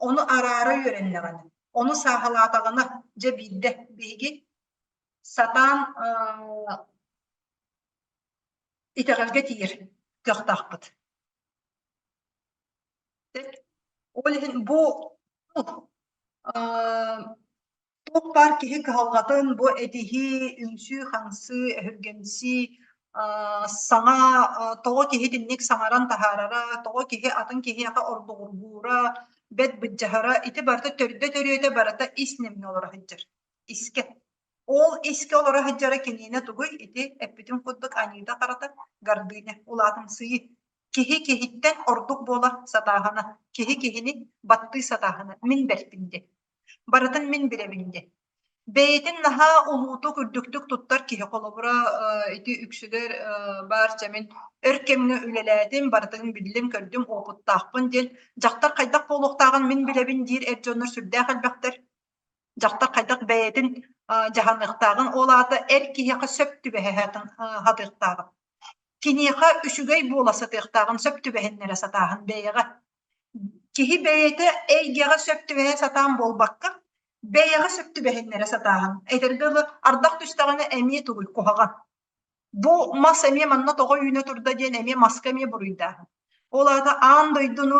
Ону араара үөрэннэҕинэ, ону сааһылаатаҕына, дьэ биирдэ биһиги сатаан итэҕэлгэ тиийэр кыахтаахпыт. Ол иһин бу туох баар киһи кыһалҕатын бу этиһии, үҥсүү-хаҥсыы, өһүргэнсии, саҥа тоҕо киһи итинник саҥаран таһаарара, тоҕо киһи атын киһиэхэ ордугургуура, бэт быдьаһара ити барыта төрдө-төрүөтэ барыта ис нэмҥэ олоро сылдьар. Искэ. Ол искэ олоро сылдьара киниэнэ тугуй? Ити эппитим курдук аньыыта-харата гордыня, улаатымсыйыы. Киһи киһиттэн ордук буола сатааһына, киһи киһини баттыы сатааһына мин бэрпин диэн. Барытын мин билэбин диэн. Бэйэтин наһаа улуутук, үрдүктүк туттар киһи холобура ити үксүгэр баар чэ мин өр кэмҥэ үлэлээтим, барытын биллим, көрдүм, уопуттаахпын диэн дьахтар хайдах буолуохтааҕын мин билэбин диир эр дьоннор сүрдээх элбэхтэр. Дьахтар хайдах бэйэтин дьаһаныахтааҕын, ол аата эр киһиэхэ сөп түбэһэ сатыахтааҕын, киниэхэ үчүгэй буола сатыахтааҕын сөп түбэһиннэрэ сатааһын бэйэҕэ. Киһи бэйэтэ эйгэҕэ сөп түбэһэ сатаан буолбакка, бэйэҕэ сөп түбэһиннэрэ сатааһын. Этэргэ дылы, ардах түстэҕинэ эмиэ тугуй куһаҕан. Бу мас эмиэ манна тоҕо үүнэ турда диэн эмиэ маска эмиэ буруйдааһын. Ол аата аан дойдуну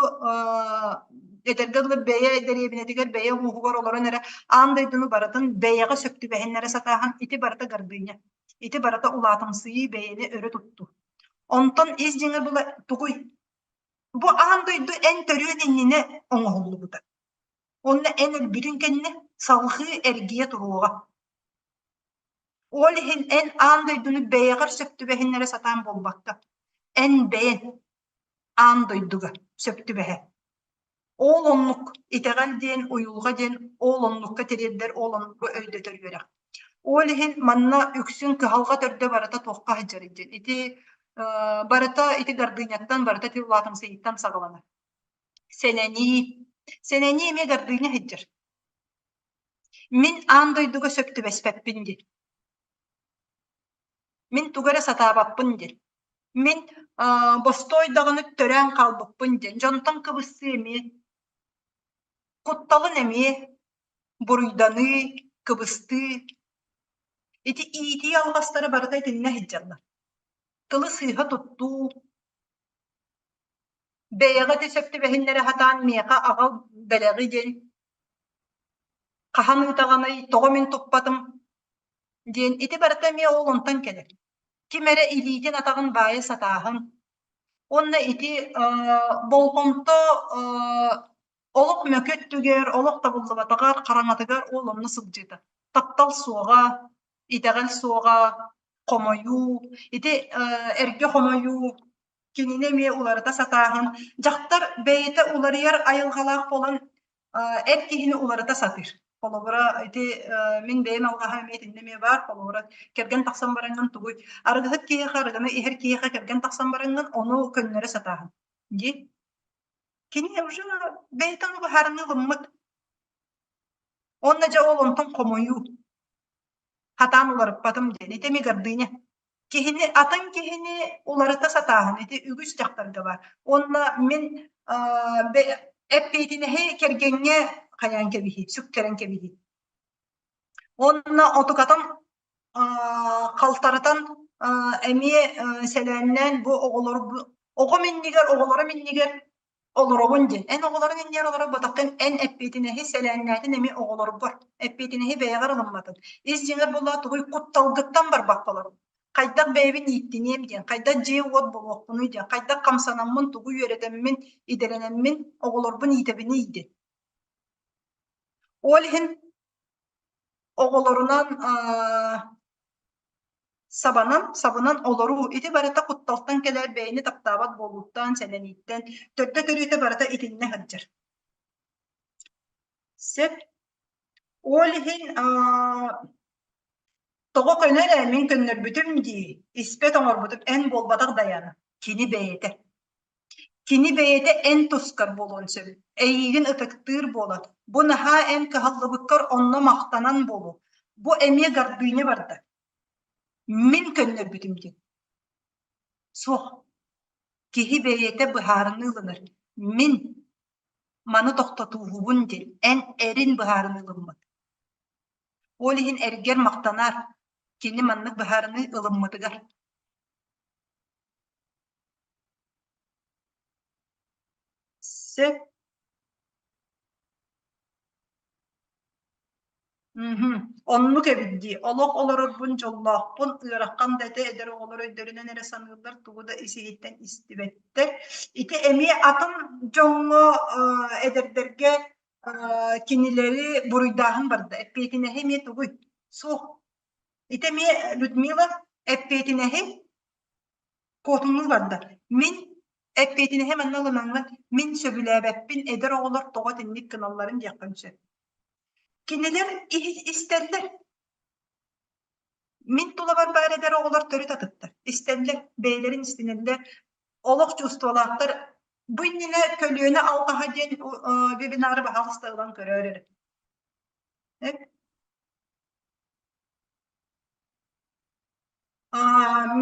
этэргэ дылы бэйэ дэриэбинэтигэр, бэйэ ууһугар олорон эрэ аан дойдуну барытын бэйэҕэ сөп түбэһиннэрэ сатааһын ити барыта гордыня. Ити барыта улаатымсыйыы, бэйэни өрө туттуу. Онтон ис дьиҥэ була тугуй? Бу аан дойду эн төрүөн иннинэ оҥоһуллубута. Уонна эн өлбүтүн кэннэ салҕыы эргийэ туруоҕа. Ол иһин эн аан дойдуну бэйэҕэр сөп түбэһиннэрэ сатаан буолбакка, эн бэйэҥ аан дойдуга сөп түбэһэ. Ол оннук итэҕэл диэн, уйулҕа диэн ол оннукка тириэрдэр, ол оннуку өйдөтөр үөрэх. Ол иһин манна үксүн кыһалҕа төрдө барыта туохха сылдьарый диэн. Ити барыта ити гордыняттан, барыта ити улаатымсыйыыттан саҕаланар. Сэнэнии. Сэнэнии эмиэ гордыня сылдьар. Мин аан дойдуга сөп түбэспэппин диэн. Мин тугу эрэ сатаабаппын диэн. Мин бостуой даҕаны төрөөн хаалбыппын диэн. Дьонтон кыбыстыы эмиэ, кутталын эмиэ, буруйданыы, кыбыстыы. Ити иитии алҕастара барыта итиннэ сылдьаллар. Тылы сыыһа туттуу, бэйэҕэ ити сөп түбэһиннэрэ сатаан миэхэ аҕал бэлэҕи диэн Хаһан ыытаҕыный, тоҕо мин туппатым диэн ити барыта эмиэ ол онтон кэлэр. Ким эрэ илиитин-атаҕын баайа сатааһын уонна ити болҕомто олох мөкү өттүгэр, олох табыллыбатаҕар, хараҥатыгар ол онно сылдьыыта. Таптал суоҕа, итэҕэл суоҕа, хомойуу, ити эргэ хомойуу кинини эмиэ уларыта сатааһын. Дьахтар бэйэтэ уларыйар айылҕалаах буолан эр киһини уларыта сатыыр. Холобура, ити мин бэйэм алҕаһым эмиэ итиннэ эмиэ баар. Холобура, кэргэн тахсан бараҥҥын тугуй? Арыгыһыт киһиэхэ, арыгыны иһэр киһиэхэ кэргэн тахсан бараҥҥын ону көннөрө сатааһын. Дии. Кини уже бэйэтэ ону быһаарыныы ылыммыт. Уонна дьэ ол онтон хомойуу. Хатаан уларыппатым диэн. Ити эмиэ гордыня. Киһини, атын киһини уларыта сатааһын ити үгүс дьахтарга баар. Уонна мин эппиэтинэһи кэргэҥҥэ хайаан кэбиһии, сүктэрэн кэбиһии. Уонна отукатын халтарытан эмиэ сэлээннээн бу оҕолор оҕом иннигэр, оҕолорум иннигэр олоробун диэн. Эн оҕолорун иннигэр олорботоххун эн эппиэтинэһи сэлээннээтин эмиэ оҕолоргор. Эппиэтинэһи бэйэҕэр ылымматын. Ис дьиҥэр буоллаҕа тугуй кутталгыттан барбакка олорун. Хайдах бэйэбин ииттиниэм диэн, хайдах дьиэ-уот буолуохпунуй диэн, хайдах хамсанаммын, тугу үөрэтэммин, идэлэнэммин, оҕолорбун иитэбиний диэн. Ол иһин оҕолорунан Сабанан, сабынан олоруу ити барыта кутталтан кэлэр бэйэни таптаабат буолууттан, сэнэнииттэн, төрдө-төрүөтэ барыта итиннэ сылдьар. Сөп. Ол иһин тоҕо көнө эрэ мин көннөрбүтүм дии, испэт оҥорбутум эн буолбатах Дайаана, кини бэйэтэ. Кини бэйэтэ эн тускар буолуон сөп, эйиигин ытыктыыр буолан, бу наһаа эн кыһаллыбыккар онно махтанан буолуо. Бу эмиэ гордыня барда. Мин көннөрбүтүм диэн. Суох. Киһи бэйэтэ быһаарыныы ылынар. Мин маны тохтотууһубун диэн эн эрин быһаарыныы ылыммыт. Ол иһин эргэр махтанар. Кини маннык быһаарыныы ылыммытыгар. Сөп. Мгм. Оннук эбит дии. Олох олорорбун дьоллоохпун, ыарахан да этэ, эдэр оҕолор өйдөрүнэн эрэ саныыллар, тугу да ис-иһиттэн истибэттэр. Ити эмиэ атын дьоҥҥо, эдэрдэргэ кинилэри буруйдааһын барда. Эппиэтинэһи эмиэ тугуй? Суох. Ити эмиэ Людмила эппиэтинэһи куотунуу барда. Мин эппиэтинэһи манна ылымаҥҥын, мин сөбүлээбэппин, эдэр оҕолор тоҕо итинник гыналларын диэххин сөп. Кинилэр истэллэр. Мин тулабар баар эдэр оҕолор төрүт атыттар. Истэллэр, бэйэлэрин истинэллэр, олох чувстволаахтар. Бу иннинэ көлүөнэ алҕаһа диэн вебинары баһаалыста ылан көрөөр эрэ.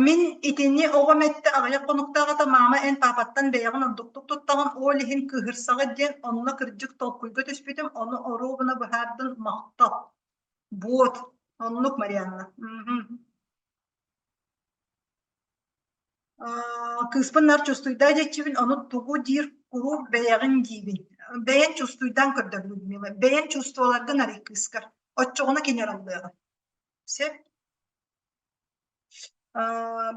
Мин итини оҕом эттэ аҕыйах хонуктааҕыта маама эн паапаттан бэйэҕин ордуктук туттаҕын, ол иһин кыыһырсаҕыт диэн онно кырдьык толкуйга түспүтүм, ону оруобуна быһаардын махтал. Буот, оннук Марианна. Мгм. Кыыспын наар чувствуйдаа диэччибин, ону тугу диир куруук бэйэҕин диибин. Бэйэҥ чувствуйдаан көрдөр Людмила, бэйэҥ чувстволаргын арый кыыскар. Оччоҕуна кини арыллыаҕа. Сөп.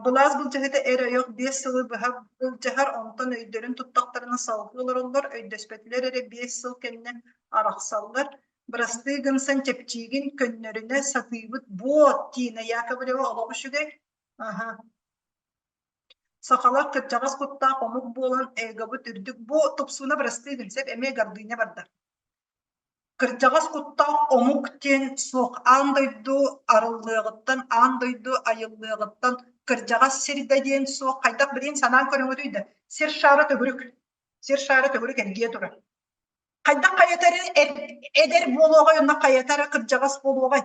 Былаас былдьаһыыта эр-ойох 5 сылы быһа былдьаһар, онтон өйдөрүн туттахтарына салгыы олороллор, өйдөспөтүлэр эрэ 5 сыл кэннэ арахсаллар. Бырастыы гынсан чэпчиигин көннөрүнэ сатыыбыт буот, Тина Яковлева олох үчүгэй. Аһа. Сахалар кырдьаҕас куттаах омук буолан эгобут үрдүк. Бу тупсууна бырастыы гын, сөп эмиэ гордыня барда. Кырдьаҕас куттаах омук диэн суох аан дойду арыллыаҕыттан, аан дойду айыллыаҕыттан кырдьаҕас сир да диэн суох. Хайдах билигин санаан көрөҥүтүй да, сир шаара төгүрүк, сир шаара төгүрүк эргийэ турар. Хайдах хайата эрэ эдэр буолуоҕай уонна хайата эрэ кырдьаҕас буолуоҕай?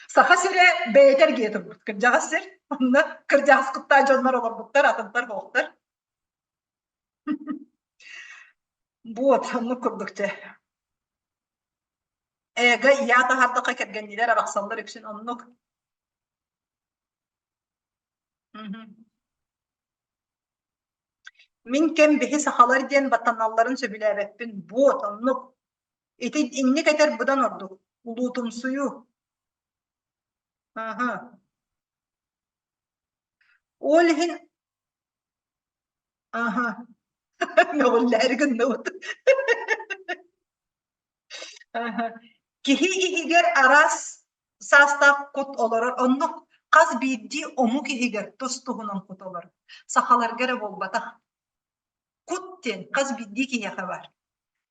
Саха сирэ бэйэтэ эргийэ турбут кырдьаҕас сир. Онно кырдьаҕас куттаах дьоннор олорбуттар, атыттар суохтар. Вот, оннук курдук чэ. Эгэ я таһаардахха кэргэнниилэр арахсаллар үксүн оннук. Мин кэм биһи сахалар диэн баттаналларын сөбүлээбэппин. Вот, оннук. Ити инник этэр быдан ордук. Улуутумсуйуу. Аха. Ол иһин аха мөҕүллээри гынныбыт. Аха. Киһи иһигэр араас. саастаах кут олорор. Оннук хас биирдии омук иһигэр тус-туһунан кут олорор. Сахаларга эрэ буолбатах. Кут диэн хас биирдии киһиэхэ баар.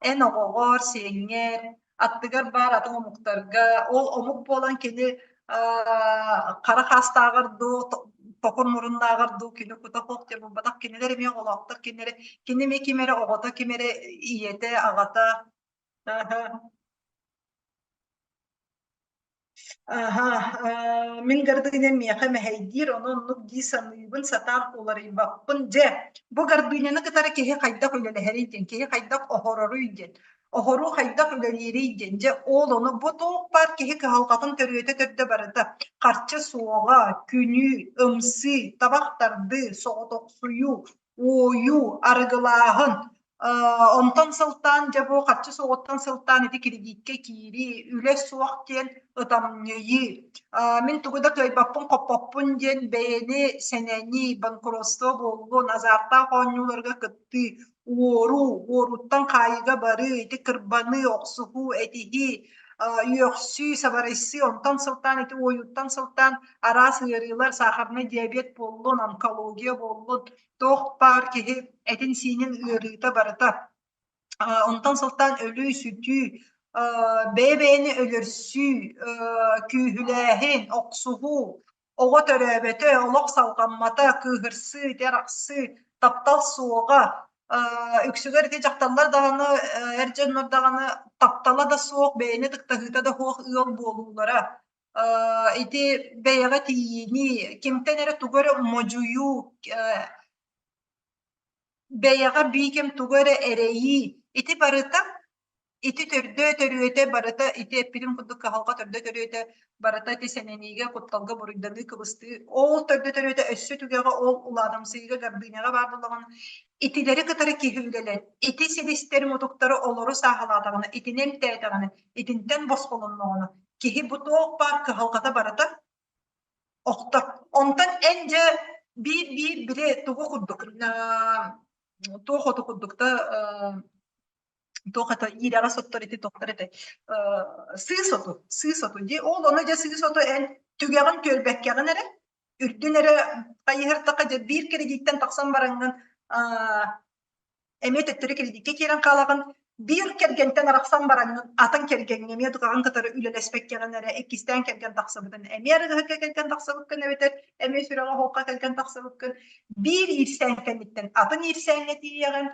Эн оҕоҕор, сиэҥҥэр, аттыгар баар атын омуктарга, ол омук буолан кини хара хаастааҕар дуу, токур муруннааҕар дуу кини кута суох диэн буолбатах. Кинилэр эмиэ оҕолоохтор, кинилэр кини эмиэ ким эрэ оҕото, ким эрэ ийэтэ, аҕата. Аһа, э, мин гардыня миэхэ мэһэйдиир, ону оннук дии саныыбын, сатаан уларыйбаппын. Дьэ, бу гардыняны кытары киһи хайдах үлэлэһэрий диэн, киһи хайдах оһороруй диэн, оһоруу хайдах үлэлиирий диэн. Дьэ, ол ону бу туох баар киһи кыһалҕатын төрүөтэ төрдө барыта харчы суоҕа, күнүү, ымсыы, табах тардыы, соҕотохсуйуу, уойуу, арыгылааһын, Онтон сылтаан дьэ бу харчы суоҕуттан сылтаан ити кредиткэ киирии, үлэ суох диэн ытамньыйыы, мин тугу да кыайбаппын-хоппоппун диэн бэйэни сэнэнии, банкротство буоллун, азартаах оонньууларга кыттыы, уоруу, уорууттан хаайыыга барыы, ити кырбаныы, охсуһуу, этиһии, үөхсүү, сабарайсыы, онтон сылтаан ити уойууттан сылтаан араас ыарыылар, сахарнай диабет буоллун, онкология буоллун, туох баар киһи этин-сиинин ыарыыта барыта онтон сылтаан өлүү-сүтүү, бэйэ-бэйэни өлөрсүү, күүһүлээһин, охсуһуу, оҕо төрөөбөтө, олох салҕаммата, кыыһырсыы, ити арахсыы, таптал суоҕа, үксүгэр ити дьахталлар даҕаны, эр дьоннор даҕаны таптала да суох, бэйэни ытыктаһыыта да суох ыал буолуулара ити бэйэҕэ тиийинии, кимтэн эрэ тугу эрэ модьуйуу, бэйэҕэ бииким тугу эрэ эрэйии, ити барыта ити төрдө төрүөтэ барыта ити эппитим курдук кыһалҕа төрдө төрүөтэ барыта ити сэнэниигэ, кутталга буруйданыы, кыбыстыы, ол төрдө төрүөтэ өссө түгэҕэ ол улаатымсыйыыга, гордыняҕа баар буоллаҕына, итилэри кытары киһи үлэлээн, ити силистэри мутуктары олору сааһылаатаҕына, итини эмтээтэҕинэ, итинтэн босхолонноҕуна, киһи бу туох баар кыһалҕата барыта охтор. Онтон эн дьэ биир-биир били тугу курдук туох оту курдук да туох это иирэҕэ соттор ити тохтор этэй сыыс оту сыыс оту дии ол ону дьэ сыыс оту эн түгэҕин түөрбэккэҕин эрэ үрдүн эрэ хайыһыртахха дьэ биир кредиттэн тахсан бараҥҥын эмиэ төттөрү кредиккэ киирэн хаалаҕын, биир кэргэнтэн арахсан бараҥҥын атын кэргэҥҥэ эмиэ тукаҕын кытары үлэлэспэккэҕин эрэ иккистээн кэргэн тахсыбытын эмиэ арыгыһыкка кэргэн тахсыбыккын эбэтэр эмиэ сүрэҕэ оһоххо кэргэн тахсыбыккын биир иирсээн кэнниттэн атын иирсээҥҥэ тиийэҕин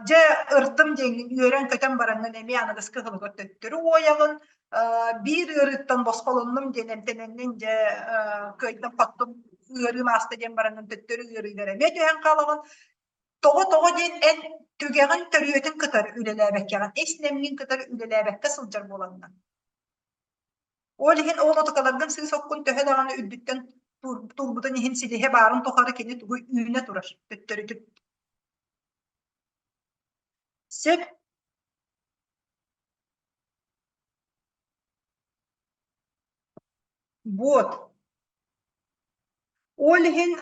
дьэ ырдым диэҥҥин үөрэн-көтөн бараҥҥын эмиэ аныгыскы сылыгар төттөрү уойаҕын биир ыарыыттан босхолоннум диэн эмтэнэннин дьэ кыайдым-хоттум ыарыым ааста диэн бараҥҥын төттөрү ыарыыгар эмиэ түһэн хаалаҕын Тоҕо-тоҕо диэн эн түгэҕин төрүөтүн кытары үлэлээбэккэҕин, ис нэмҥин кытары үлэлээбэккэ сылдьар буолаҥҥын. Ол иһин ол отукаларгын сыыс оккун төһө даҕаны үрдүттэн турбутун иһин силиһэ баарын тухары кини тугу үүнэ турар төттөрүтүн. Сөп. Вот. Ол иһин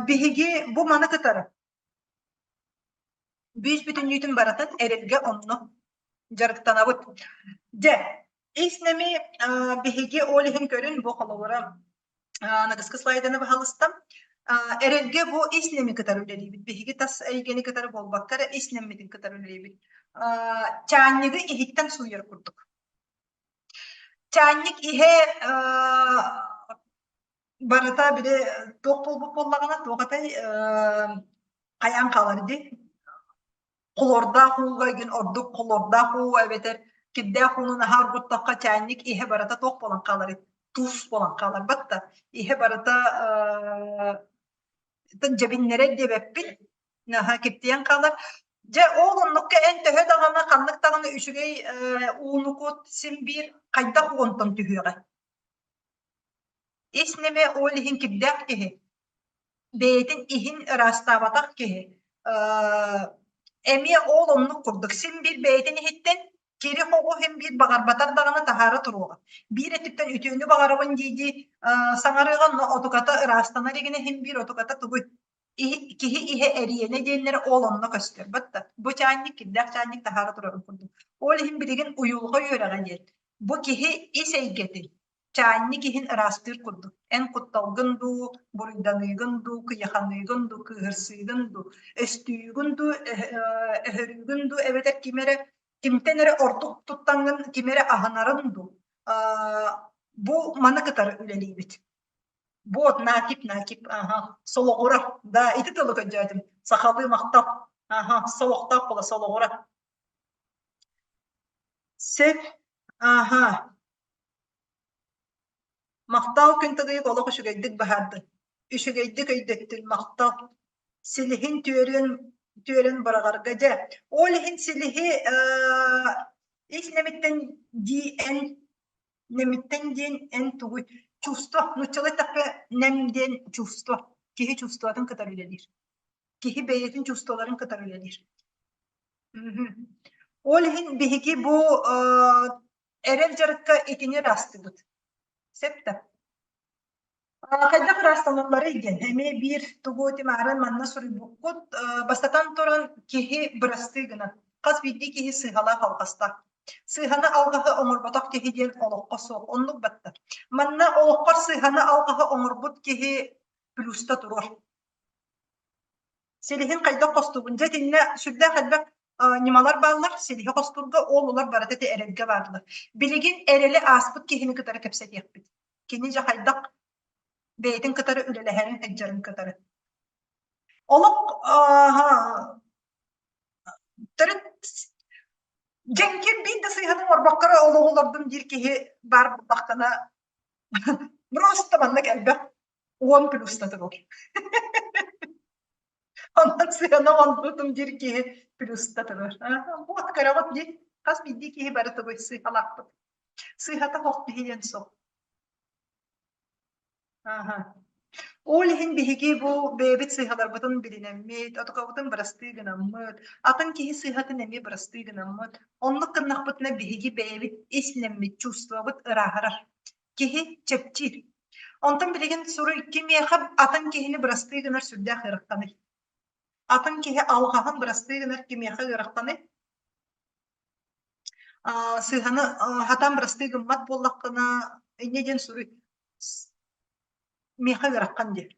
биһиги бу маны кытары бүүс бүтүннүүтүн барытын эрэлгэ онно дьарыктанабыт. Дьэ, ис нэми биһиги ол иһин көрүн бу холобура аныгыскы слайданы баһалыстам. Эрэлгэ бу ис нэми кытары үлэлиибит. Биһиги тас эйгэни кытары буолбакка эрэ ис нэммитин кытары үлэлиибит. Чаанньыгы иһиттэн сууйар курдук. Чаанньык иһэ барыта били туох буолбут буоллаҕына туох этэй хайаан хаалар дии хлордаах ууга игин ордук хлордаах уу эбэтэр кирдээх ууну наһаа оргуттахха чаанньык иһэ барыта туох буолан хаалар туус буолан хаалар батта иһэ барыта дьэбиннэрэр диэбэппин Аһа, киртийэн хаалар. Дьэ, ол оннукка эн төһө даҕаны ханнык даҕаны үчүгэй ууну кут син биир хайдах уонтан түһүөҕэ. Ис нэмэ ол иһин кирдээх киһи, бэйэтин иһин ыраастаабатах киһи эмиэ ол оннук курдук син биир бэйэтин иһиттэн кири-хоҕу иһин биир баҕарбатар даҕаны таһаара туруоҕа. Биир өттүттэн үтүөнү баҕарабын дии-дии саҥарыаҕа, но отуката ыраастанар игинэ иһин биир отуката тугуй киһи иһэ эриэнэ диэннэрэ ол онно көстөр. Батта бу чаанньык кирдээх чаанньык таһаара турарын курдук. Ол иһин билигин уйулҕа үөрэҕэ диэн бу киһи ис эйгэтин. Чаанньык иһин ыраастыыр курдук. Эн кутталгын дуу, буруйданыыгын дуу, кыйаханыыгын дуу, кыыһырсыыгын дуу, өстүйүүгүн дуу, өһөрүүгүн дуу эбэтэр ким эрэ кимтэн эрэ ордук туттаҥҥын ким эрэ аһынарын дуу бу маны кытары үлэлиибит. Вот, накип, накип, ага, солоҕура. Да, ити тылы көрдөөтүм. Сахалыы махтал. Ага, солохтоох буола солоҕура. Сөп. Ага. Махтал күн тыгыйык олох үчүгэйдик баһаардын. Үчүгэйдик өйдөттүн, махтал. Силиһин түөрүн түөрэн быраҕарга дьэ. Ол иһин силиһи ис нэмиттэн дии эн Нэмиттэн диэн эн тугуй? Чувство, нууччалыы эттэххэ нэм диэн чувство. Киһи чувствотын кытары үлэлиир. Киһи бэйэтин чувстволарын кытары үлэлиир. Ол иһин биһиги бу эрэл дьарыкка итини ыраастыыбыт. Сөп да? Хайдах ыраастаналларый диэн эмиэ биир тугу тимаарын манна суруйбуккут. Бастатан туран киһи бырастыы гынан. Хас биирдии киһи сыыһалаах алҕастаах. Сыыһаны алҕаһы оҥорботох киһи диэн олоххо суох. Оннук батта. Манна олоххор сыыһаны алҕаһы оҥорбут киһи плюста туруор. Силиһин хайдах хостуубун? Дьэ итиннэ сүрдээх элбэх ньымалар бааллар. Силиһи хостуурга ол улар барыта ити эрэлгэ бааллар. Билигин эрэли ааспыт киһини кытары кэпсэтиэхпит. Кини дьэ хайдах бэйэтин кытары үлэлэһэрин, сылдьарын кытары. Олох төрүт дьэҥкир биир да сыыһаны оҥорбокко эрэ олоҕу олордум диир киһи баар буоллахтана просто маннык элбэх уон плюстатыбыл. Онон сыана оҥорбутум диир киһи плюстатыбыр. Вот көрөҕүт дии, хас биирдии киһи бары тугуй сыыһалаахпыт. Сыыһата суох киһи диэн суох. Аха. Ол иһин биһиги бу бэйэбит сыыһаларбытын билинэммит, отокобутун бырастыы гынаммыт, атын киһи сыыһатын эмиэ бырастыы гынаммыт, оннук гыннахпытына биһиги бэйэбит ис нэммит, чувствобыт ырааһырар. Киһи чэпчиир. Онтон билигин суруй кимиэхэ атын киһини бырастыы гынар сүрдээх ыараханый? Атын киһи алҕаһын бырастыы гынар кимиэхэ ыараханый? Сыыһаны хатаан бырастыы гыммат буоллаххына, инньэ диэн суруй. Миэхэ ыарахан диэн.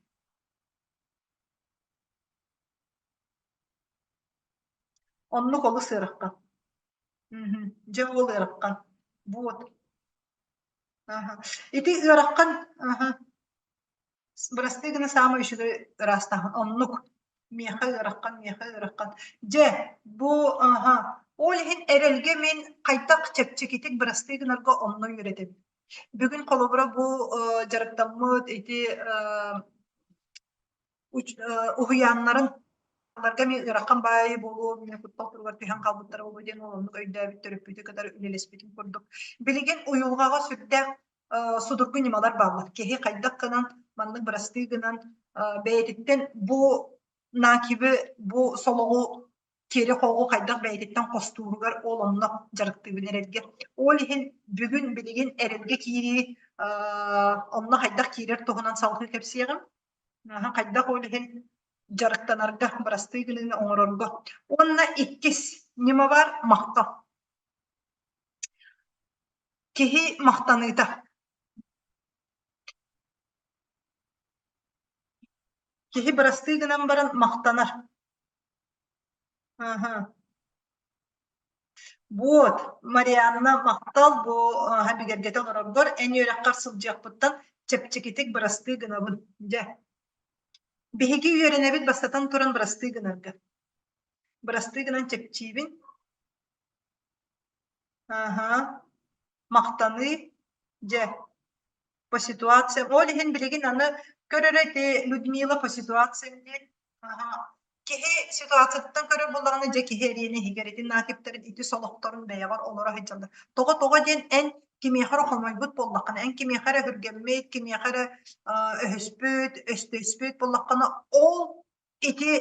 Оннук олус ыарахан. Дьэ ол ыарахан. Вот. Аха. Ити ыарахан аха. Бырастыы гына саамай үчүгэй ыраастааһын. Оннук. Миэхэ ыарахан, миэхэ ыарахан. Дьэ, бу аха. Ол иһин эрэлгэ мин хайдах чэпчэкитик бырастыы гынарга онно үөрэтэбин. Бүгүн холобура бу дьарыктаммыт ити уһуйааннарын аларга эмиэ ыарахан баайы буолуо, мин куттал туругар түһэн хаалбыттара буолуо диэн ол оннук өйдөөбүт төрөппүтү кытары үлэлэспитим курдук. Билигин уйулҕаҕа сүрдээх судургу ньымалар бааллар. Киһи хайдах гынан маннык бырастыы гынан бэйэтиттэн бу накибы бу солоҕу киэри хоҕу хайдах бэйэтиттэн хостууругар ол онно дьарыктыыбын эрэлгэ. Ол иһин бүгүн билигин эрэлгэ киирии онно хайдах киирэр туһунан салгыы кэпсиэҕим. Хайдах ол иһин дьарыктанарга, бырастыы гыныыны оҥорорго. Уонна иккис ньыма бар махтал. Киһи махтаныыта. Киһи бырастыы гынан баран махтанар. Аха. Вот, Марианна, махтал бу бигэргэтэ олороргор эн үөрэххэр сылдьыахпыттан чэпчэкитик бырастыы гынабын. Дьэ. Биһиги үөрэнэбит бастатан туран бырастыы гынарга. Бырастыы гынан чэпчиибин. Аха. Махтаныы. Дьэ. По ситуациям. Ол иһин билигин аны көрөрө ити Людмила по ситуациям диэн. Аха. Киһи ситуациятыттан көрөр буоллаҕына, дьэ киһи эриэнэ иһигэр ити накиптарын, ити солохторун бэйэҕэр олоро сылдьаллар. Тоҕо тоҕо диэн эн кимиэхэ эрэ хомойбут буоллаххына, эн кимиэхэ эрэ өһүргэммит, кимиэхэ эрэ өһөспүт, өстөспүт буоллаххына, ол ити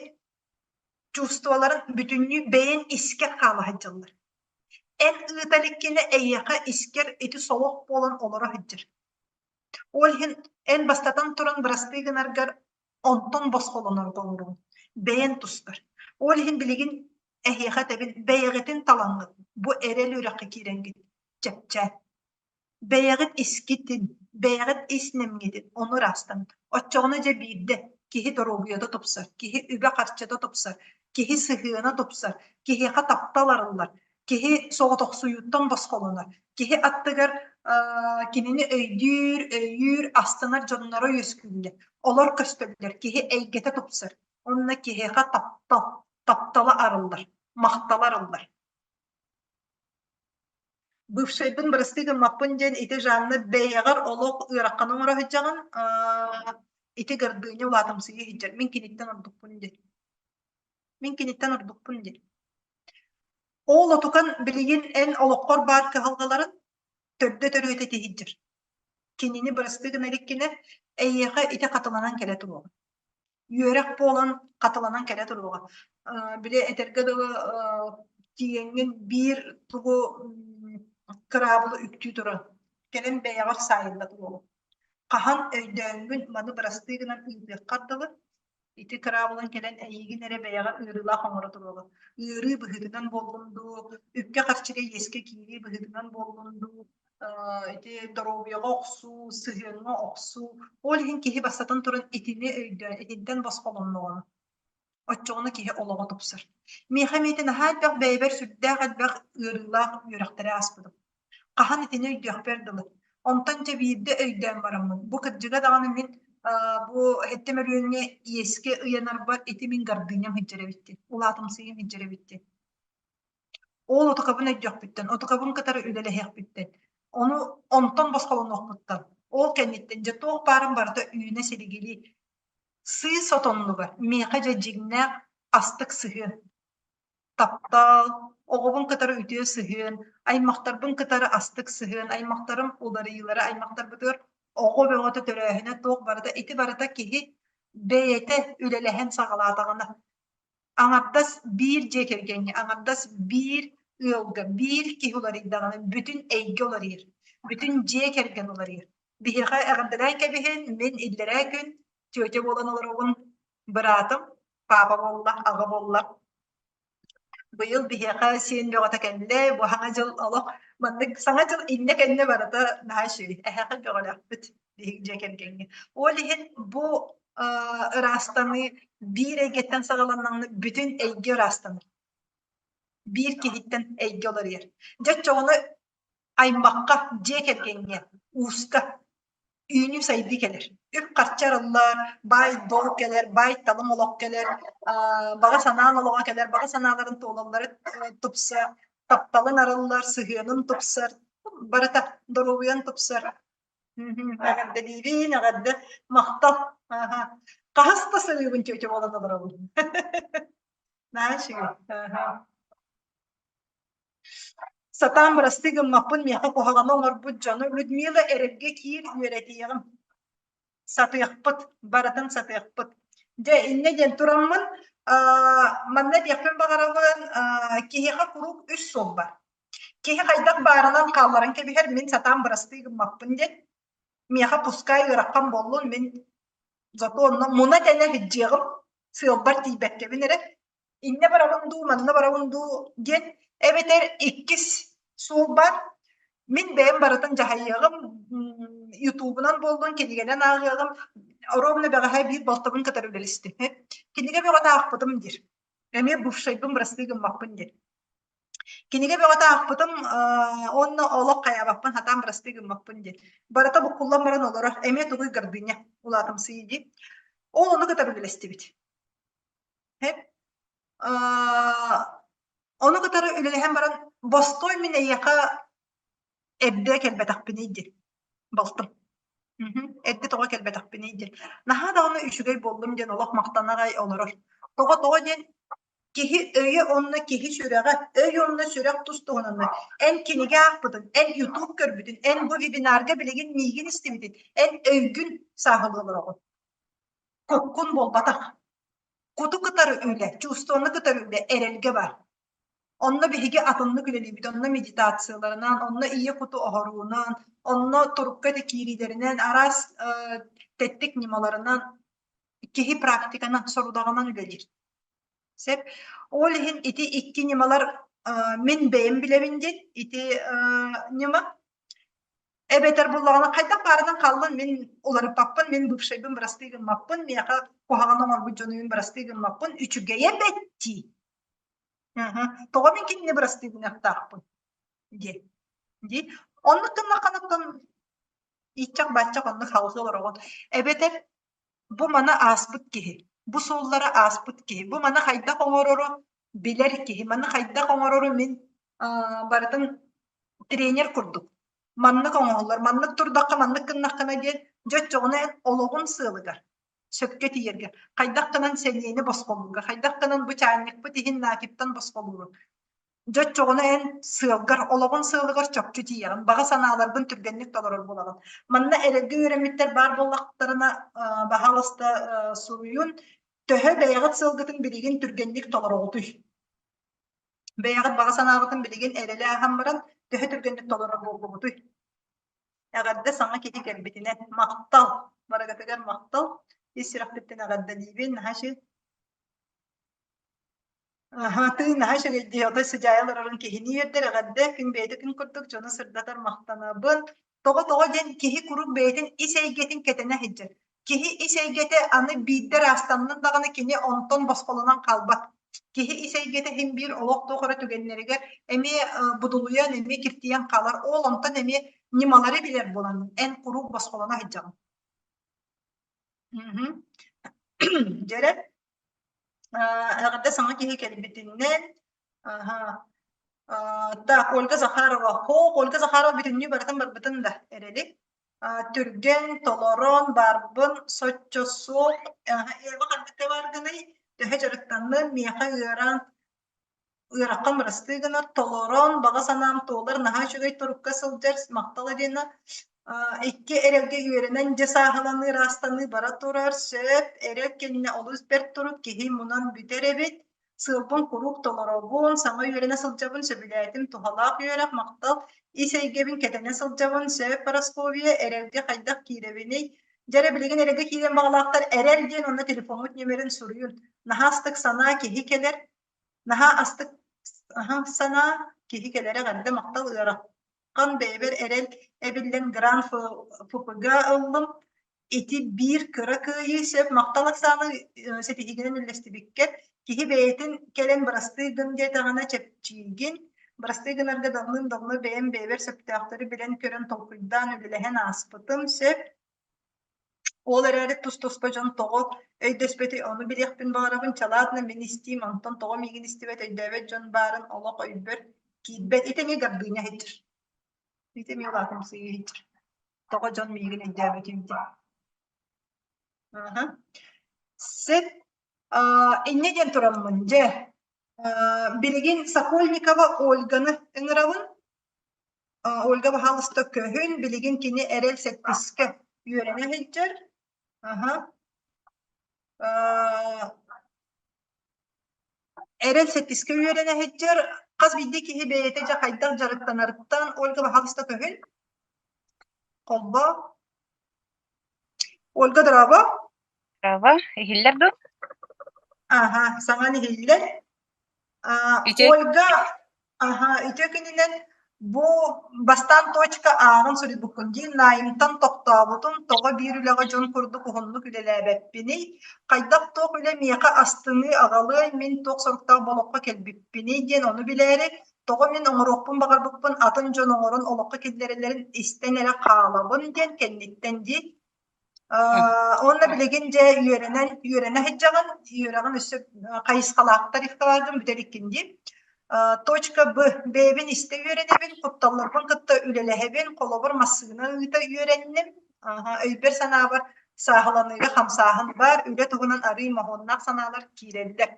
чувстволарын бүтүннүү бэйэҥ искэр хаала сылдьаллар. Эн ыыта иликкинэ эйиэхэ искэр ити солох буолан олоро сылдьар. Ол иһин эн бастатан туран бырастыы гынаргар онтон босхолонорго оҥоруҥ. Бэйэн тускар. Ол иһин билигин эһиэхэ этэбин бэйэҕитин талаҥҥыт бу эрэл үөрэххэ киирэҥҥит чэпчээн. Бэйэҕит искитин. бэйэҕит ис нэмҥитин ону ыраастанын. Оччоҕуна дьэ биирдэ киһи доруобуйата тупсар, киһи үбэ-харчыта тупсар, киһи сыһыана тупсар, киһиэхэ таптал арыллар, киһи соҕотохсуйууттан босхолонор, киһи аттыгар кинини өйдүүр, өйүүр, астынар дьонноро үөскүүллэр. Олор көстөллөр, киһи эйгэтэ тупсар. Онно киһиэхэ таптал, таптала арыллар, махтала арыллар. Бывшайбын бырастыы гыммаппын диэн ити Жанна бэйэҕэр олох ыараханы оҥоро сылдьаҕын, ити гордыня улаатымсыйа сылдьар. Мин киниттэн ордукпун диэн. Мин киниттэн ордукпун диэн. Ол отукан билигин эн олоххор баар кыһалҕаларын төрдө төрүөтэ ити сылдьар. Кинини бырастыы гына иликкинэ, эйиэхэ ити хатыланан кэлэ туруоҕа. Үөрэх буолан хатыланан кэлэ туруоҕа. Били этэргэ дылы тиийэҥҥин биир тугу кыраабылы үктүү туран кэлин бэйэҕэр саайылла туруоҕа. Хаһан өйдөөҥҥүн маны бырастыы гынан ыытыаххар дылы ити кыраабылын кэлэн эйигин эрэ бэйэҕэр ыарыылаах оҥоро туруоҕа. Ыарыы быһыытынан буоллун дуу, үпкэ-харчыга иэскэ киирии быһыытынан буоллун дуу, ити доруобуйаҕа охсуу, сыһыаҥҥа охсуу. Ол иһин киһи бастатан туран итини өйдөөн, итинтэн босхолонноҕуна, оччоҕуна киһи олоҕо тупсар. Миэхэ эмиэ ити наһаа элбэх бэйэбэр сүрдээх элбэх ыарыылаах үөрэхтэри ааспытым. Хаһан итини өйдүөхпэр дылы. Онтон дьэ биирдэ өйдөөн бараммын, бу кырдьыга даҕаны мин бу сэттэ мөлүйүөҥҥэ иэскэ ыйанарбар ити мин гордыням сылдьар эбит диэн, улаатымсыйым сылдьар эбит диэн. Ол отукабын өйдүөхпүттэн, отукабын кытары үлэлэһиэхпиттэн, ону онтон босхолонуохпуттан, ол кэнниттэн дьэ туох баарын барыта үүнэ силигилии сыыс отоннугар миэхэ дьэ дьиҥнээх астык сыһыан таптал, оҕобун кытары үтүө сыһыан, аймахтарбын кытары астык сыһыан, аймахтарым уларыйыылара аймахтарбытыгар оҕо бөҕөтө төрөөһүнэ туох барыта ити барыта киһи бэйэтэ үлэлэһэн саҕалаатаҕына аҥардас биир дьиэ кэргэҥҥэ, аҥардас биир ыалга, биир киһи уларыйдаҕына бүтүн эйгэ уларыйар, бүтүн дьиэ кэргэн уларыйар. Биһиэхэ эҕэрдэлээн кэбиһин, мин иллэрээ күн тетя буолан олоробун, быраатым папа буолла, аҕа буолла. Быйыл биһиэхэ сиэн бөҕөтө кэллэ, бу саҥа дьыл олох маннык саҥа дьыл иннэ-кэннэ барыта наһаа үчүгэй, эһээхэ бөҕөлөөхпүт биһиги дьиэ кэргэҥҥэ. Ол иһин бу ыраастаныы биир эйгэттэн саҕаланнаҕына бүтүн эйгэ ыраастанар. Биир киһиттэн эйгэ уларыйар. Дьэ оччоҕуна аймахха, дьиэ кэргэҥҥэ, ууска үүнүү-сайдыы кэлэр. Үп-харчы арыллар, баай-дуол кэлэр, баай-талым олох кэлэр, баҕа санаан олоҕо кэлэр, баҕа санааларын туолаллара тупсар, тапталын арыллар, сыһыанын тупсар, барыта доруобуйан тупсар. Эҕэрдэлиибин, эҕэрдэ, махтал. Хаһыс да сырыыбын тетя буолан олоробун. Наһаа үчүгэй. Сатаан бырастыы гыммаппын миэхэ куһаҕаны оҥорбут дьону Людмила эрэлгэ киир үөрэтиэҕим. Сатыахпыт, барытын сатыахпыт. Дьэ, инньэ диэн тураммын, манна диэхпин баҕарабын, киһиэхэ куруук үс суол бар. Киһи хайдах баарынан хаалларан кэбиһэр, мин сатаан бырастыы гыммаппын диэн. Миэхэ пускай ыарахан буоллун, мин зато онно муна-тэнэ сылдьыаҕым, сыалбар тиийбэккэбин эрэ иннэ барабын дуу, манна барабын дуу диэн эбэтэр иккис суол баар. Мин бэйэм барытын дьаһайыаҕым, ютубунан буоллун, кинигэнэн ааҕыаҕым. Ровно бэҕэһээ биир балтыбын кытары үлэлэстим. Кинигэ бөҕөтө аахпытым диир. Эмиэ бывшайбын бырастыы гыммаппын диир. Кинигэ бөҕөтө аахпытым уонна олох хайаабаппын, сатаан бырастыы гыммаппын диир. Барыта буккуллан баран олорор. Эмиэ тугуй гордыня улаатымсыйыы диир. Ол ону кытары үлэлэстибит. Ону кытары үлэлэһэн баран, бостой мин эйиэхэ эрдэ кэлбэтэхпиний диэн балтым. Эрдэ тоҕо кэлбэтэхпиний диэн. Наһаа даҕаны үчүгэй буоллум диэн олох махтана аҕай олорор. Тоҕо тоҕо диэн киһи өйө уонна киһи сүрэҕэ, өй уонна сүрэх тус-туһунаннар. Эн кинигэ аахпытын, эн ютуб көрбүтүн, эн бу вебинарга билигин миигин истибитин, эн өйгүн сааһылыы олороҕун. Куккун буолбатах. Куту кытары үлэ, чувствоны кытары үлэ эрэлгэ бар. Онно биһиги атыннык үлэлиибит, онно медитацияларынан, онно ийэ куту оһоруунан, онно турукка да киириилэринэн, араас тэттик ньымаларынан киһи практиканан, сорудаҕынан үлэлиир. Сөп. Ол иһин ити икки ньымалар мин бэйэм билэбин диэн ити ньыма. Эбэтэр буллаҕына хайдах баарынан хааллын, мин уларыппаппын, мин бывшайбын бырастыы гыммаппын, миэхэ куһаҕан оҥорбут дьонуйун бырастыы гыммаппын, үчүгэйэ бэт дии. Тоҕо мин кинини бырастыы гыныахтаахпын диэн. Дии. Оннук гыннаххына оттон ииччэх-бааччах оннук халҕыы олороҕун. Эбэтэр бу маны ааспыт киһи, бу суоллары ааспыт киһи, бу маны хайдах оҥорору билэр киһи, маны хайдах оҥорору мин барытын тренер курдук маннык оҥоһуллар, маннык турдахха, маннык гыннаххына диэн дьэ оччоҕуна эн олоҕун сыалыгар сөпкө тиийэргэ, хайдах гынан сэниэни босхолуурга, хайдах гынан бу чаанньыкпыт иһин накиптан босхолууру Дьэ оччоҕуна эн сыалгар, олоҕун сыалыгар чопчу тиийэҕин, баҕа санааларгын түргэнник толорор буолаҕын. Манна эрэлгэ үөрэммиттэр баар буоллахтарына, баһаалыста суруйун, төһө бэйэҕит сыалгытын билигин түргэнник толороҕутуй? Бэйэҕит баҕа санааҕытын билигин эрэли ааһан баран, төһө түргэнник толорор буоллугутуй? Эҕэрдэ саҥа киһи кэлбитинэн махтал! Барыгытыгар махтал! Ис сүрэхпиттэн эҕэрдэлиибин, наһаа үчүгэй Аһа, тыын наһаа үчүгэй дии, отой сыдьаайа олорорун киһини үөрдэр, эҕэрдэ, күн бэйэтэ күн курдук дьону сырдатар махтанабын. Тоҕо-тоҕо диэн киһи куруук бэйэтин ис эйгэтин кэтэнэ сылдьар. Киһи ис эйгэтэ аны биирдэ ыраастаннын даҕаны кини онтон босхолонон хаалбат. Киһи ис эйгэтэ син биир олох туох эрэ түгэннэригэр эмиэ будулуйан, эмиэ киртийэн хаалар. Ол онтон эмиэ ньымалары билэр буолан эн куруук босхолоно сылдьаҕын. Дьэрэ Эҕэрдэ саҥа киһи кэлбитинэн. Аһа. Так, Ольга Захарова. Хоох, Ольга Захарова бүтүннүү барытын барбытын да эрэли. Түргэн, толорон, барбын, соччо суох. Ева ханнык бааргыный? Төһө дьарыктанным, миэхэ ыараан Ыараххан бырастыы гынар, толорон, баҕа санаам туолар, наһаа үчүгэй турукка сылдьар, махтал Арина. Икки эрэлгэ үөрэнэн дьэ сааһыланыы, ыраастаныы бара турар, сөп, эрэл кэннэ олус бэрт турук, киһи мунан бүтэр эбит. Сыалбын куруук толоробун, саҥа үөрэнэ сылдьабын, сөбүлээтим, туһалаах үөрэх, махтал. Ис эйгэбин кэтэнэ сылдьабын, сөп, Парасковья, эрэлгэ хайдах киирэбиний? Дьэ эрэ билигин эрэлгэ киириэн баҕалаахтар эрэл диэн уонна телефоммут нүөмэрин суруйун. Наһаа астык санаа киһи кэлэр, Наһаа астык санаа, киһи кэлэрэ эҕэрдэ махтал ыарахан бэйэбэр эрэл эбиллэн гран ФПГ ыллым. Ити биир кыра кыайыы сөп махтал Оксана ситиһиигинэн үллэстибиккэр. Киһи бэйэтин кэлэн бырастыы гын диэтэҕинэ чэпчиигин. Бырастыы гынарга давным-давно бэйэм бэйэбэр сөптөөхтөрү билэн-көрөн толкуйдаан үлэлэһэн ааспытым сөп. Ол эрээри тус-туспа дьон тоҕо өйдөспөтүй, ону билиэхпин баҕарабын. Чалаатына мин истиим, онтон тоҕо миигин истибэт, өйдөөбөт дьон баарын олох өйбөр киирбэт. Ити эмиэ гордыня иһиттир. Ити эмиэ улаатымсыйыы иһиттир. Тоҕо дьон миигин өйдөөбөтүй диэн. Аха. Сөп. Инньэ диэн тураммын, дьэ, билигин Сокольникова Ольганы ыҥырабын. Ольга баһаалыста көһүн, билигин кини эрэл сэттискэ үөрэнэ сылдьар. Аһа. Эрэл сэттискэ үөрэнэ сылдьар. Хас биирдии киһи бэйэтэ дьэ хайдах дьарыктанарыттан Ольга баһаалыста көһүн. Холбоо. Ольга, дорообо. Дорообо, иһиллэр дуо? Аха, саҥан иһиллэр. Ольга, аха, үтүө күнүнэн бу бастаан точка ааҕын суруйбуккун дии, найымтан тохтообутум, тоҕо биир үлэҕэ дьон курдук уһуннук үлэлээбэппиний, хайдах туох үлэ миэхэ астыныы аҕалыай, мин туох соруктаах болоххо кэлбиппиний диэн ону билээри, тоҕо мин оҥоруохпун баҕарбыппын атын дьон оҥорон олоххо киллэрэллэрин истэн эрэ хаалабын диэн кэнниттэн дии Уонна билигин дьэ үөрэнэн үөрэнэ сылдьаҕын, үөрэҕин өссө хайысхалаах тарифталаргын бүтэр иккин дии. Точка Б бэйэбин истэ үөрэнэбин, кутталларбын кытта үлэлэһэбин, холобур массыына ыыта үөрэнним. Өйбөр-санаабар сааһыланыыга хамсааһын баар, үлэ туһунан арыый моһуоннаах санаалар киирэллэр.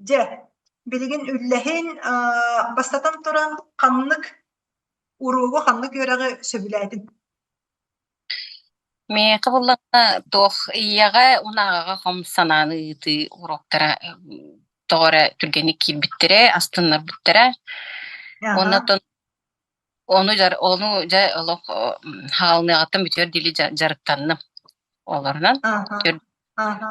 Дьэ, билигин үллэһин, бастатан туран, ханнык уруогу, ханнык үөрэҕи сөбүлээтиҥ? Миэхэ буоллаҕына туох ийэҕэ уонна аҕаҕа хом санааны ыытыы уруоктара тоҕо эрэ түргэнник киирбиттэрэ, астыннарбыттара. Уонна Аха. оттон ону дьар ону дьэ олох хаалыныаҕыттан бүтүөр диэри дьарыктанным. Олорунан Аха. Аха.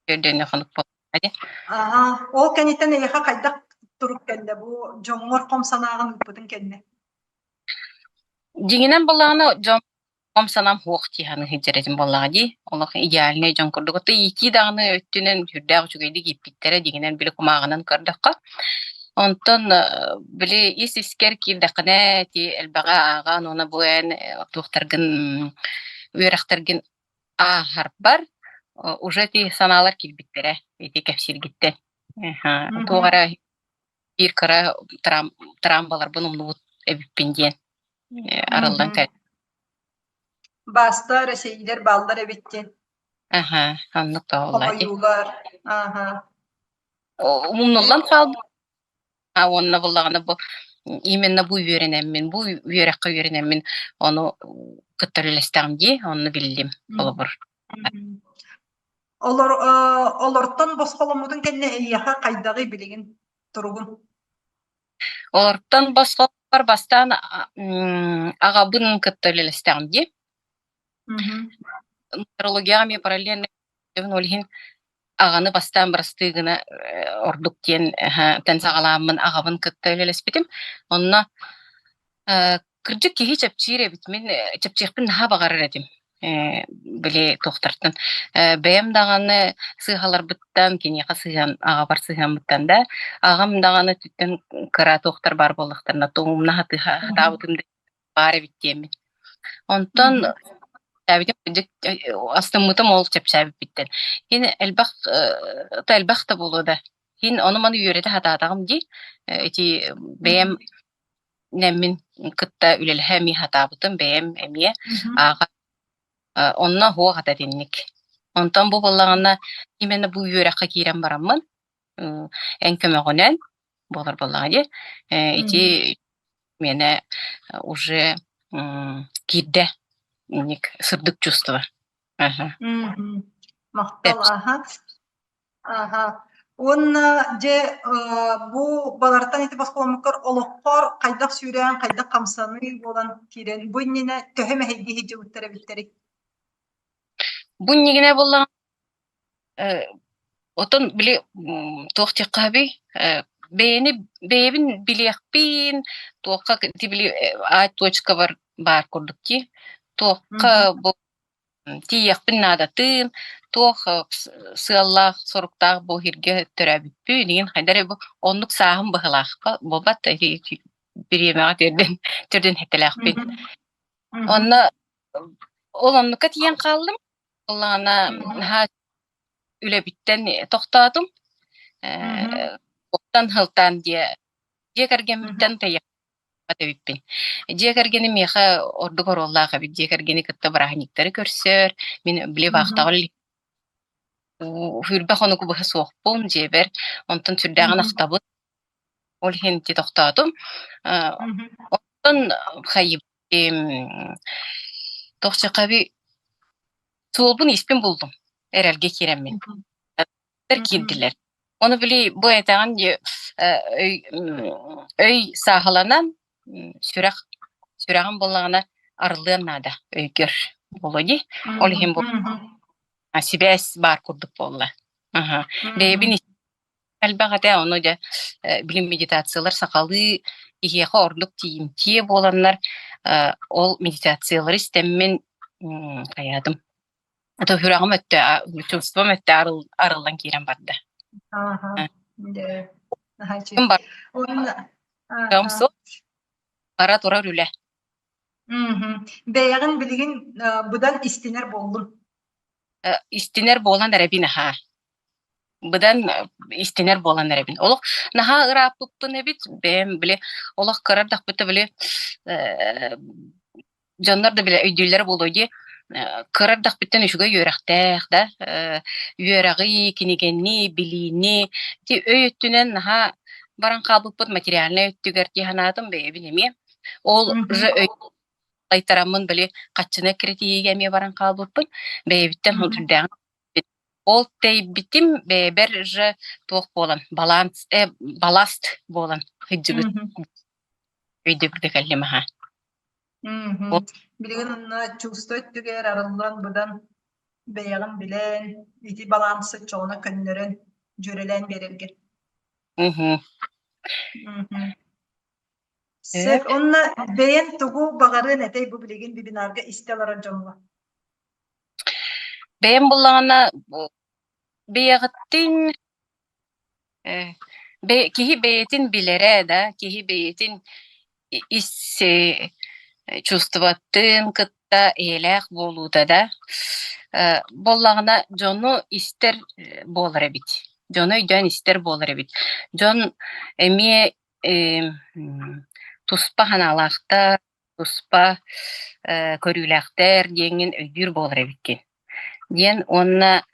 төрдүөннэ хонук буолла дии. Аха. Ол кэнниттэн эйиэхэ хайдах турук кэллэ бу дьоҥҥор хом санааҕын ыыппытыҥ кэннэ? Дьиҥинэн буоллаҕына дьон хом санаам суох дии саныы сылдьар этим буоллаҕа дии. Олох идеальнай дьон курдук. Оттон иитии даҕаны өттүнэн сүрдээх үчүгэйдик ииппиттэрэ дьиҥинэн били кумааҕынан көрдөххө. Онтон били ис-искэр киирдэххинэ ити элбэҕи ааҕан уонна бу эн туохтаргын үөрэхтэргин ааһарбар уже ити санаалар киирбиттэрэ ити кэпсииргиттэн. Туох эрэ биир кыра трамбаларбын умнубут эбиппин диэн арыллан кэллим. Баста Россиялар бааллар эбит диэн. Аха, оннук тоҕуллаа дии. Хомойуулар. Аха. Умнуллан хаалбыт. А уонна буллаҕына бу именно бу үөрэнэммин, бу үөрэххэ үөрэнэммин ону кытта үлэлэстэҕим дии, онну биллим холобур. Олор олортон босхоломмутун кэннэ эйиэхэ хайдаҕый билигин туругун? Олортон босхолор бастаан аҕабын кытта үлэлэстэҕим дии. Нумерологияҕа эмиэ параллельно ол иһин аҕаны бастаан бырастыы гына ордук диэн тэн саҕалааммын аҕабын кытта үлэлэспитим. Онно кырдьык киһи чэпчиир эбит. Мин чэпчиэхпин наһаа баҕарар этим. Били туохтартан бэйэм даҕаны сыыһаларбыттан киниэхэ сыһыан аҕабар сыһыаммыттан да аҕам даҕаны өттүттэн кыра туохтар баар буоллахтарына умна сатаабытым да баар эбит диэммин. Онтон кырдьык астыммытым ол чэпчээбиппиттэн. Кини элбэх элбэх да буолуо да. Кин ону-маны үөрэтэ сатаатаҕым дии. Ити бэйэм нэммин кытта үлэлэһэ эмиэ сатаабытым бэйэм эмиэ ааҕа онно суох этэ итинник. Онтон бу буоллаҕына именно бу үөрэххэ киирэн бараммын эн көмөҕүнэн буолар буоллаҕа дии ити миэнэ уже киирдэ инник сырдык чувство. Аха. Махтал, аха. Аха. Уонна дьэ бу балартан ити босхоломмуккар олоххор хайдах сүүрээн, хайдах хамсаныы буолан киирэн, бу иннинэ төһө мэһэйдии сылдьыбыттар эбиттэрий? Бу иннигинэ буоллаҕына Оттон били туох диэххэ бэйэни бэйэбин билиэхпин, туохха ити били а точкабар баар курдук дии. Туохха бу тиийиэхпин наадатын, туох сыаллаах, соруктаах бу иһиргэ төрөөбүппүн игин хайдах эрэ бу оннук сааһым быһыылаах буолбат да ити бириэмэҕэ тиэрдэн тиэрдэн хэтэлээхпин. Онно ол оннукка тиийэн хааллым. Буоллаҕына наһаа үлэбиттэн тохтоотум. Э оттон сылтаан дьиэ дьиэ кэргэммиттэн тэйиэхпэт эбиппин. Дьиэ кэргэним миэхэ ордук оруоллаах эбит. Дьиэ кэргэни кытта бырааһынньыктары көрсөр, мин били вахтаҕа сүүрбэ хонугу быһа суохпун дьиэбэр, онтон сүрдээҕин ахтабын. Ол иһин ити тохтоотум. Э оттон хайы туох дьахаби суолбун испин буллум эрэлгэ киирэммин киирдилэр ону били бу этэҕин өй өй сааһыланан сүрэх сүрэҕим буоллаҕына арыллыан наада өйгөр буолуо дии ол иһин бу сибээс баар курдук буолла бэйэбин Элбэх этэ, ону дьэ билим медитациялар сахалыы киһиэхэ ордук тиийимтиэ буоланнар ол медитациялары истэммин хайаатым это сүрэҕим өттө чувством өттө арыллан киирэн барда. Бара турар үлэ. Бэйэҕин билигин быдан истинэр буоллун. Истинэр буолан эрэбин аһаа. Быдан истинэр буолан эрэбин. Олох наһаа ырааппыппын эбит. Бэйэм били олох кыра эрдэхпиттэн били дьоннор да били өйдүүллэрэ буолуо дии. Кыра эрдэхпиттэн үчүгэй үөрэхтээх да үөрэҕи, кинигэни, билиини ити өй өттүнэн наһаа баран хаалбыппыт материальнай өттүгэр дии санаатым бэйэбин эмиэ. Ол уже өй Айтараммын били хаччыны эккирэтиһиигэ эмиэ баран хаалбыппын. Бэйэбиттэн сүрдээҕин ол тэйбитим бэйэбэр же туох буолан баланс баласт буолан сылдьыбыт өйдөбүлгэ кэллим аха. Билигин онно чувство өттүгэр арыллан быдан бэйэҕин билэн ити балансы чоҕуна көннөрөн дьүөрэлээн биэрэргэ. Сөп. Онно бэйэн тугу баҕарыан этэй бу билигин вебинарга истэ олорор дьоҥҥо? Бэйэм буллаҕына бэйэҕиттин киһи бэйэтин билэрэ да, киһи бэйэтин ис чувствотын кытта эйэлээх буолуута да буоллаҕына дьону истэр буолар эбит. Дьону өйдөөн истэр буолар эбит. Дьон эмиэ туспа санаалаахтар, туспа көрүүлээхтэр диэҥҥин өйдүүр буолар эбиккин диэн уонна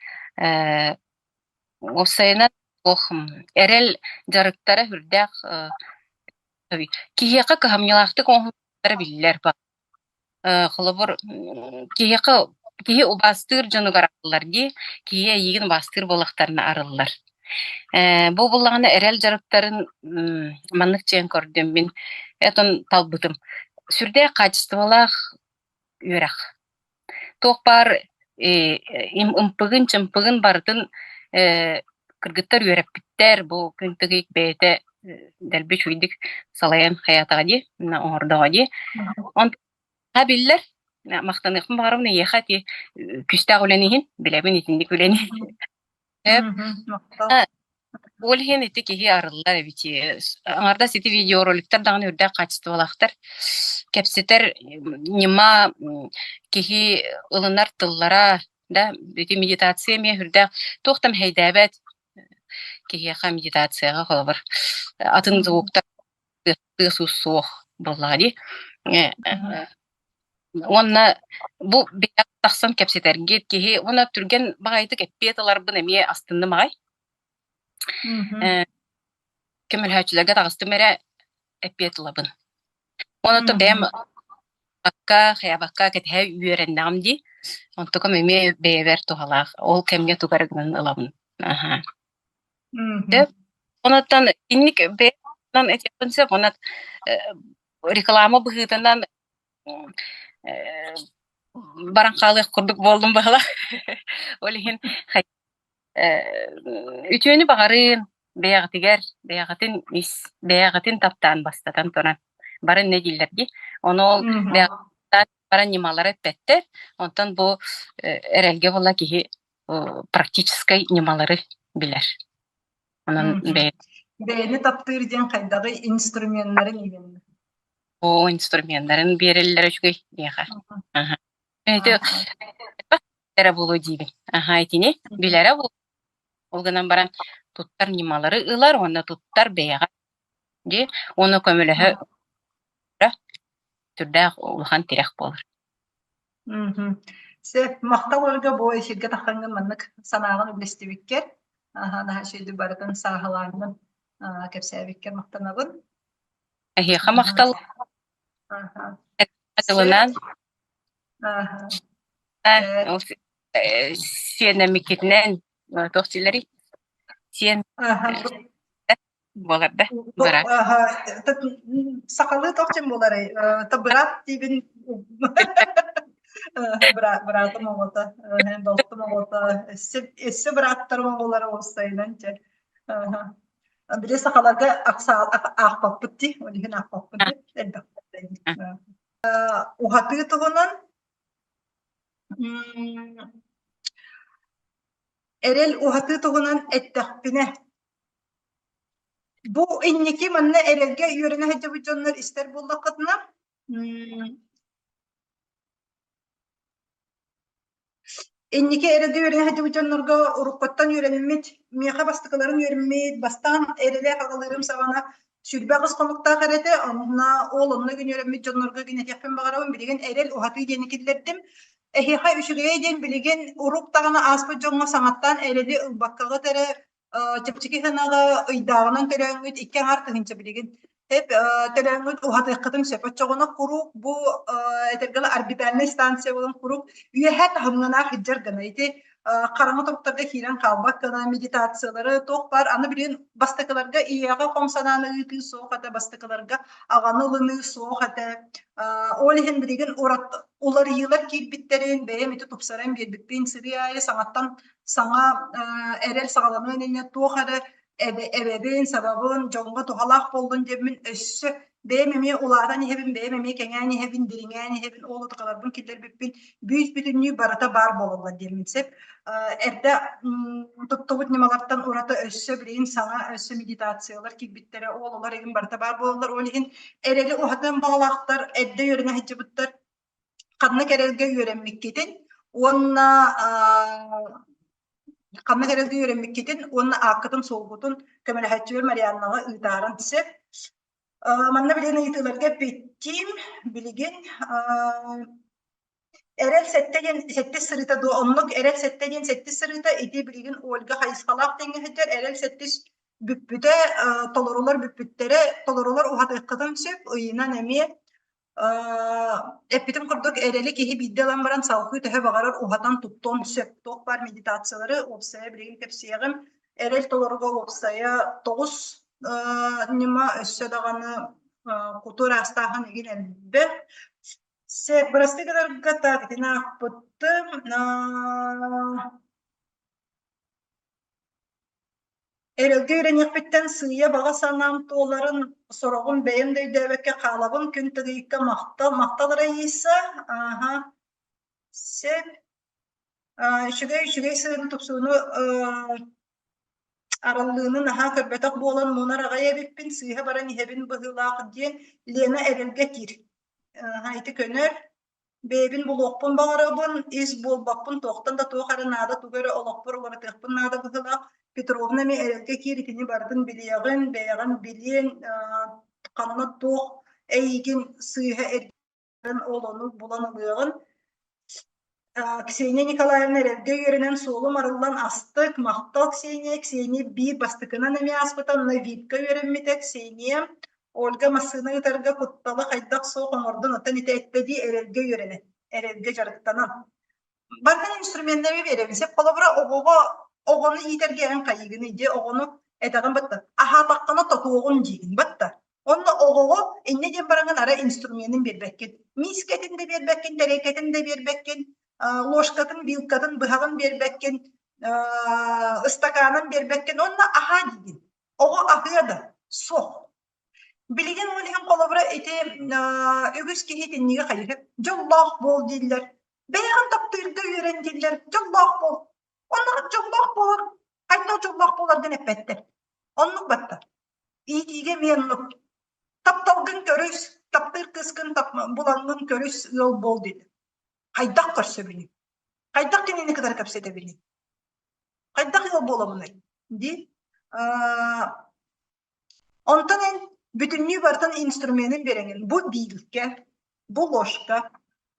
уопсайынан туох эрэл дьарыктара сүрдээх киһиэхэ кыһамньылаахтык оҥоһуллара биллэр. Холобур, киһиэхэ киһи убаастыыр дьонугар арыллар дии, киһи эйиигин убаастыыр буоллахтарына арыллар. Бу буоллаҕына эрэл дьарыктарын маннык дьиэн көрдүм мин этон талбытым. Сүрдээх хаачыстыбалаах үөрэх. Туох баар ымпыгын-чымпыгын барытын кыргыттар үөрэппиттэр, бу күн тыгыйык бэйэтэ дэлби үчүгэйдик салайан хайаатаҕа дии, оҥордоҕо дии. Онтон биллэр, махтаныахпын баҕарабын эйиэхэ ити күүстээх үлэни иһин, билэбин итинник үлэни. Ол иһин ити киһи арыллар эбит. Аҥардас ити видеороликтар даҕаны үрдээх хаачыстыбалаахтар. Кэпсэтэр ньыма киһи ылынар тыллара да ити медитация эмиэ үрдээх туох да мэһэйдээбэт киһиэхэ медитацияҕа холобур атын звуктар тыас-уус суох буоллаҕа дии. Уонна бу бэйэҕит тахсан кэпсэтэргит киһи уонна түргэн баҕайытык эппиэт ыларбын эмиэ астынным аҕай. Көмөлөһөөччүлэргэ таҕыстым эрэ эппиэт ылабын. Уонна бэйэм акка, хайабакка кэтэһэ үөрэннэҕим дии. Онтукам эмиэ бэйэбэр туһалаах. Ол кэмҥэ тугу эрэ гынан ылабын. Аһаа. Онуттан инник бэйэм этиэхпин сөп. Онон реклама быһыытынан баран хаалыах курдук буоллум быһыылаах. Ол иһин үтүөнү баҕарыын бэйэҕитигэр, бэйэҕитин ис, бэйэҕитин таптаан бастатан туран бары иннэ дииллэр дии. Ону ол бэйэҕитин баран ньымалары эппэттэр. Онтон бу эрэлгэ буолла киһи практическай ньымалары билэр. Онон бэйэ Бэйэни таптыыр диэн хайдаҕый инструменнарын иҥэннэ? Оо, инструменнарын биэрэллэрэ үчүгэй миэхэ. Аха. Ити эрэ буолуо диибин. Аха, итини билэрэ буолуо. Ол гынан баран туттар ньымалары ылар уонна туттар бэйэҕэ дии уонна көмөлөһө сүрдээх улахан тирэх буолар. Сөп, махтал Ольга бу эфиргэ таххаҥҥын маннык санааҕын үллэстибиккэр, наһаа үчүгэйдик барытын сааһылааҥҥын кэпсээбиккэр махтанабын. Эһиэхэ махтал. Тылынан. Сиэнэмиккитинэн туох дииллэрий? Сиэн буолар да быраат. Сахалыы туох диэн буоларый? Быраат диибин быраатым оҕото, балтым оҕото, өссө бырааттарым оҕолоро уопсайынан дьэ. Били сахаларга аахпаппыт дии, ол иһин аахпаппын дии, элбэх. Уһатыы туһунан эрэл уһатыы туһунан эттэхпинэ, бу инники манна эрэлгэ үөрэнэ сылдьыбыт дьоннор истэр буоллаххытына, Инники эрэлгэ үөрэнэ сылдьыбыт дьоннорго уруккуттан үөрэммит, миэхэ бастакыларын үөрэммит, бастаан эрэлээх аҕалыырым саҕана 28 хонуктаах эрэ этэ, онно ол онно күн үөрэммит дьоннорго гинэтиэхпин баҕарабын, билигин эрэл уһатыы диэни киллэрдим. Эһиэхэ үчүгэйэ диэн билигин урук даҕаны ааспыт дьоҥҥо саҥаттан эрэли ылбаккаҕыт эрэ чэпчэки сыанаҕа ыйдааҕынан төлөөҥҥүт 2,5 тыһыынча билигин эп төлөөҥҥүт уһатыаххытын сөп. Оччоҕуна куруук бу этэргэ орбитальнай станция буолан куруук үөһээ таһымнанаах сылдьар гына ити хараҥа туруктарга киирэн хаалбат гына медитациялары туох баар аны билигин бастакыларга ийэҕэ хом санааны ыытыы суох этэ бастакыларга аҕаны ылыныы суох этэ ол иһин билигин уларыйыылар киирбиттэрин бэйэм ити тупсаран биэрбиппин сырыы аайы саҥаттан саҥа эрэл саҕаланыан иннинэ туох эрэ эбэбин, сабабын, дьоҥҥо туһалаах буоллун диэммин өссө Бэйэм эмиэ улаатан иһэбин, бэйэм эмиэ кэҥээн иһэбин, дириҥээн иһэбин, ол утукаларбын киллэрбиппин бүүс-бүтүннүү барыта баар буолаллар диэммин сөп. Эрдэ туттубут ньымалартан ураты өссө билигин саҥа өссө медитациялар киирбиттэрэ, ол олор игин барыта баар буолаллар. Ол иһин эрэли уһатыан баҕалаахтар, эрдэ үөрэнэ сылдьыбыттар ханнык эрэлгэ үөрэммиккитин уонна ханнык эрэлгэ үөрэммиккитин уонна ааккытын-суолгутун көмөлөһөөччүбэр Марианнаҕа ыытааран сөп. Манна билигин ыйытыыларга эппиэттиим. Билигин Эрэл сэттэ диэн сэттис сырыыта дуо? Оннук Эрэл сэттэ диэн сэттис сырыыта ити билигин Ольга хайысхалаах тэҥҥэ сылдьар. Эрэл сэттис бүппүтэ, толорулар бүппүттэрэ, толорулар уһатыаххытын сөп, ыйынан эмиэ Эппитим курдук, эрэли киһи биирдэ ылан баран салгыы төһө баҕарар уһатан туттуон сөп. Туох баар медитациялары уопсайа билигин кэпсиэҕим. Эрэл толоруга уопсайа тоҕус ньыма өссө даҕаны куту ыраастааһын игин элбэх. Сөп, бырастыы гынарга так итини аахпыттым. Эрэлгэ үөрэниэхпиттэн сыыйа баҕа санаам туоларын сороҕун бэйэм да өйдөөбөккө хаалабын. Күн тыгыйыкка махтал, махтал Раиса. Ааһа. Сөп. Үчүгэй, үчүгэй сыһыаны тупсууну араллыыны наһаа көрбөтөх буолан мунар аҕай эбиппин, сыыһа баран иһэбин быһыылаах диэн Лена эрэлгэ киир. Ааһа, ити көнөр. Бэйэбин булуохпун баҕарабын, ис буолбаппын, туохтан да туох эрэ наада, тугу эрэ олохпор уларытыахпын наада быһыылаах. Петровна эмиэ эрэлгэ киир, итини барытын билиэҕин, бэйэҕин билиэҥ, ханна туох эйигин сыыһа эргитэн ол ону булан ылыаҕын. Ксения Николаевна эрэлгэ үөрэнэн суолум арыллан астык, махтал Ксения. Ксения биир бастакынан эмиэ ааспыта, онно ВИП-ка үөрэммитэ Ксения. Ольга массыына ыытарга кутталы хайдах суох оҥордун, оттон ити эттэ дии эрэлгэ үөрэнэн, эрэлгэ дьарыктанан. Барытын инструменнары биэрэбин. Сөп холобура оҕоҕо оҕону иитэргэ эн хайыыгыный дии оҕону этэҕин батта аһаатаххына тотуоҕун диигин батта. Онно оҕоҕо инньэ диэн бараҥын ара инструменын биэрбэккин. Миискэтин да биэрбэккин, тэриэлкэтин да биэрбэккин, ложкатын, вилкатын, быһаҕын биэрбэккин, ыстакаанын биэрбэккин. Онно аһаа диигин. Оҕо аһыа да суох. Билигин ол иһин холобура ити үгүс киһи итинниги хайыһар дьоллоох буол дииллэр. Бэйэҕин таптыырга үөрэн дииллэр, дьоллоох буол. Онно дьоллоох буолар, хайдах дьоллоох буоларгын эппэттэр. Оннук батта. Иитиигэ эмиэ оннук. Тапталгын көрүс, таптыыр кыыскын булаҥҥын көрүс, ыал буол дииллэр. Хайдах көрсөбүнүй? Хайдах кинини кытары кэпсэтэбиний? Хайдах ыал буолабыный? Дии. Онтон эн бүтүннүү барытын инструменын биэрэҥин. Бу биилкэ, бу ложка,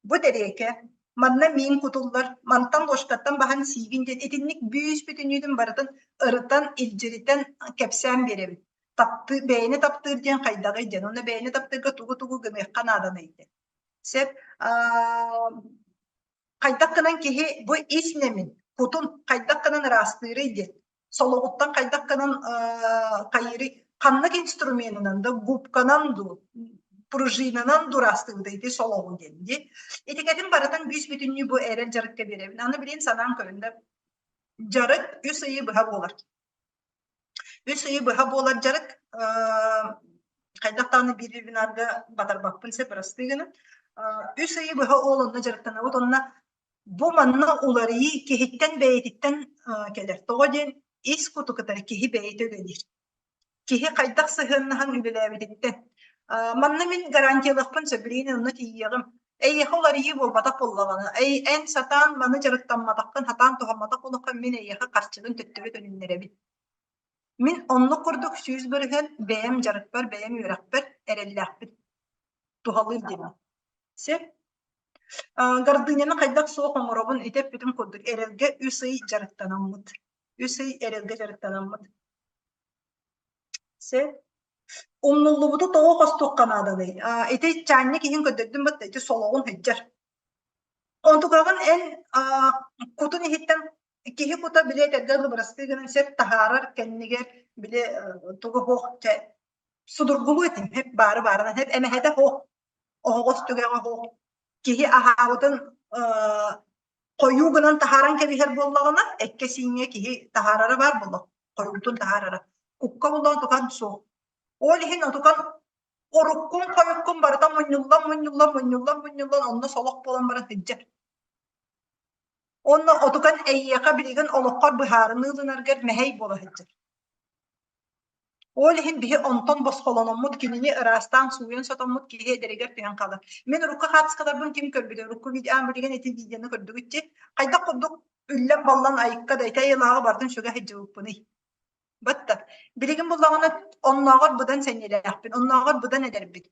бу тэриэкэ, манна миин кутуллар, мантан ложкаттан баһан сиигин диэн итинник бүүс бүтүннүүтүн барытын ырытан, илдьиритэн кэпсээн биэрэбин. Таптыы, бэйэни таптыыр диэн хайдаҕый диэн. Онно бэйэни таптыырга тугу-тугу гыныахха нааданый диэн. Сөп. Хайдах гынан киһи бу ис нэмин, кутун хайдах гынан ыраастыырый диэн, солоҕуттан хайдах гынан хайыырый, ханнык инструменынан да, губканан дуу, пружинанан дуу ыраастыыбыт ити солоҕу диэн дии. Итикэтин барытын бүүс-бүтүннүү бу эрэл дьарыкка биэрэбин. Аны билигин санаан көрүн да, дьарык үс ыйы быһа буолар. Үс ыйы быһа буолар дьарык хайдах даҕаны биир вебинарга батарбаппын сөп бырастыы гынан. Үс ыйы быһа ол онно дьарыктанабыт. Онно бу манна уларыйыы киһиттэн бэйэтиттэн кэлэр. Тоҕо диэн ис куту кытары киһи бэйэтэ үлэлиир. Киһи хайдах сыһыаннаһан үлэлээбититтэн. Манна мин гарантиялыахпын сөп, билигин онно тиийиэҕим. Эйиэхэ уларыйыы буолбатах буоллаҕына, эн сатаан маны дьарыктамматаххын, сатаан туһамматах буоллаххын, мин эйиэхэ харчыбын төттөрү төнүннэрэбин. Мин оннук курдук 100% бэйэм дьарыкпар, бэйэм үөрэхпэр эрэллээхпин. Туһалыыр диэммин. Сөп. Гордыняны хайдах суох оҥоробун ити эппитим курдук эрэлгэ үс ый дьарыктанаммыт. Үс ый эрэлгэ дьарыктанаммыт. Сөп. Умнуллубуту тоҕо хостуохха нааданый? Ити чаанньык иһин көрдөрдүм батта ити солоҕун сылдьар. Онтукаҕын эн кутун иһиттэн киһи кута били этэргэ дылы бырастыы гынан сөп таһаарар кэннигэр били тугу суох чэ судургулуу этим хэп баары баарынан хэп эмэһэтэ суох оһоҕос түгэҕэ суох киһи аһаабытын хойуу гынан таһааран кэбиһэр буоллаҕына эккэ-сииҥҥэ киһи таһаарара баар буолла хойуутун таһаарара кукка буллаҕына тукан суох ол иһин отукан Уруккун-хойуккун барыта мунньуллан, мунньуллан, мунньуллан, мунньуллан онно солох буолан баран сылдьар. Уонна отукан эйиэхэ билигин олоххор быһаарыныы ылынаргар мэһэй буола сылдьар. Ол иһин биһи онтон босхолономмут, кинини ыраастаан сууйан сотоммут киһи эдэригэр түһэн хаалар. Мин урукку хаартыскаларбын ким көрбүтэ, урукку видео, билигин ити видеоны көрдүгүт дии. Хайдах курдук үллэн-баллан айыкка да ити айылааҕы барытын сүгэ сылдьыбыппыный. Батта. Билигин буллаҕына оннооҕор быдан сэниэлээхпин, оннооҕор быдан эдэрбин.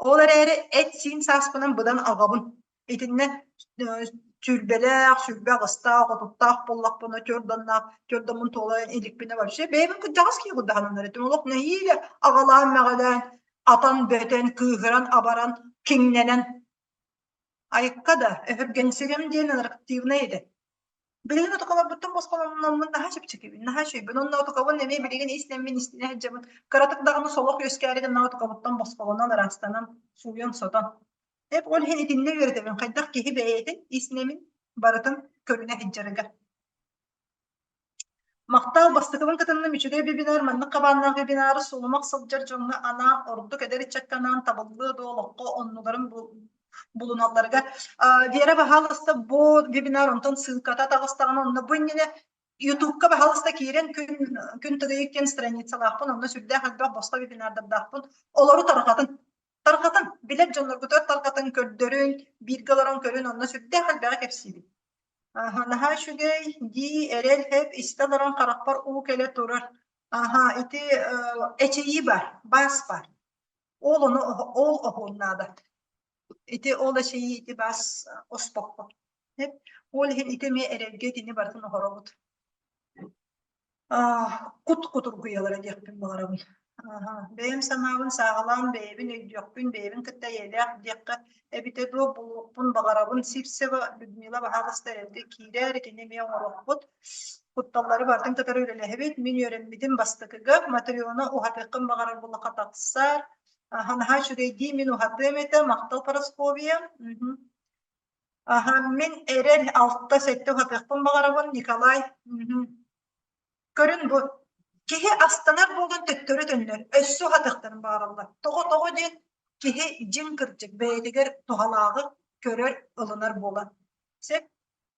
Ол эрээри эт-сиин сааспынан быдан аҕабын. Итиннэ сүүрбэлээх, 20 аҕыстаах, отуттаах буоллахпына, түөрт доннаах, түөрт туола иликпинэ вообще бэйэбин кырдьаҕас киһи курдаһанан этим. Олох нэһиилэ аҕалаан-мэҕэлээн, атан-бөтөн, кыыһыран-абаран, киҥнэнэн Айыкка да, өһүргэнсигим диэн ынырыктыыбынай этэ. Билигин отукаларбыттан босхолонноммун наһаа чэпчэкибин, наһаа үчүгэйбин. Онно отукабын эмиэ билигин ис нэммин истинэ сылдьабын. Кыратык даҕаны солох үөскээри гынна отукабыттан босхолонон, ыраастанан, сууйан-сотон. Эп ол иһин итиннэ үөрэтэбин, хайдах киһи бэйэтин ис нэмин барытын көрүнэ сылдьарыгар. Махтал, бастакыбын кытынным үчүгэй вебинар, маннык хабааннаах вебинары сулумах сылдьар дьоҥҥо анаан, ордук эдэр ыччакка анаан табыллыа дуо олоххо оннуларын булуналларыгар. Вера, баһаалыста, бу вебинар онтон ссылката таҕыстаҕына, онно бу иннинэ Ютубка баһаалыста киирэн күн күн тыгыйык диэн страницалаахпын, онно сүрдээх элбэх босхо вебинардардаахпын. Олору тарҕатын. Тарҕатын, билэр дьонноргутугар тарҕатын, көрдөрүн, бииргэ олорон көрүн, онно сүрдээх элбэҕи кэпсиибин. Аһа, наһаа үчүгэй, дии, эрэл һэп, истэ олорон харахпар уу кэлэ турар. Аһа, ити эчэйии баар, баас баар. Ол ону ол оһуон наада. Ити ол эчэйии ити баас оспокко. Ол иһин ити эмиэ эрэлгэ итини барытын оһоробут. Кут кутургуйалара диэхпин баҕарабын. Бэйэм санаабын сааһылаан бэйэбин өйдүөхпүн, бэйэбин кытта эйэлээх диэххэ эбитэ дуо, булуохпун баҕарабын. Сивцева Людмила баһаалыста эрэлгэ киирээр, итини эмиэ оҥоруохпут. Кутталлары барытын кытары үлэлэһэбит. Мин үөрэммитим бастакыга. Матрена уһатыаххын баҕарар буоллахха тахсар. Наһаа үчүгэйдии мин уһатыам этэ. Махтал Парасковья. Аһа, мин эрэл алта-сэттэ уһатыахпын баҕарабын, Николай. Көрүн бу, киһи астанар буолан төттөрү төннөр, өссө уһатыахтарын баҕараллар. Тоҕо-тоҕо диэн киһи дьиҥ кырдьык бэйэтигэр туһалааҕы көрөр, ылынар буолан. Сөп.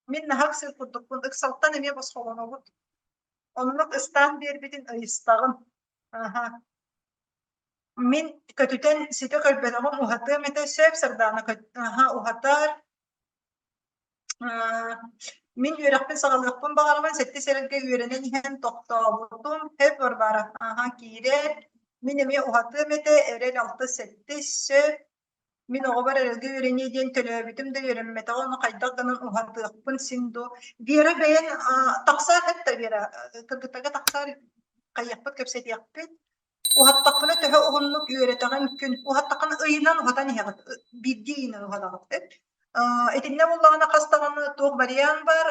Мин наһаа ыксыыр курдукпун, ыксалтан эмиэ босхолонобут. Оннук ыстаан биэрбитин ыйыстаҕын. Аһа. Мин көтүтэн ситэ көрбөтөҕүм уһатыам этэ сөп Сардаана аһа уһатар. Мин үөрэхпин саҕалыахпын баҕарабын сэттис эрэлгэ үөрэнэн иһэн тохтообутум сөп Варвара аһа киирэр. Мин эмиэ уһатыам этэ эрэл алта-сэттис сөп. Мин оҕобор эрэлгэ үөрэниэ диэн төлөөбүтүм да үөрэммэтэҕэ ону хайдах гынан уһатыахпын син дуо. Вера бэйэҥ тахсаар эт да Вера кыргыттарга тахсаар хайыахпыт кэпсэтиэхпит. Уһаттахпына төһө уһуннук үөрэтэҕин күн уһаттаххына ыйынан уһатан иһэҕит биирдии ыйынан уһатаҕыт Итиннэ буоллаҕына хас даҕаны туох вариант баар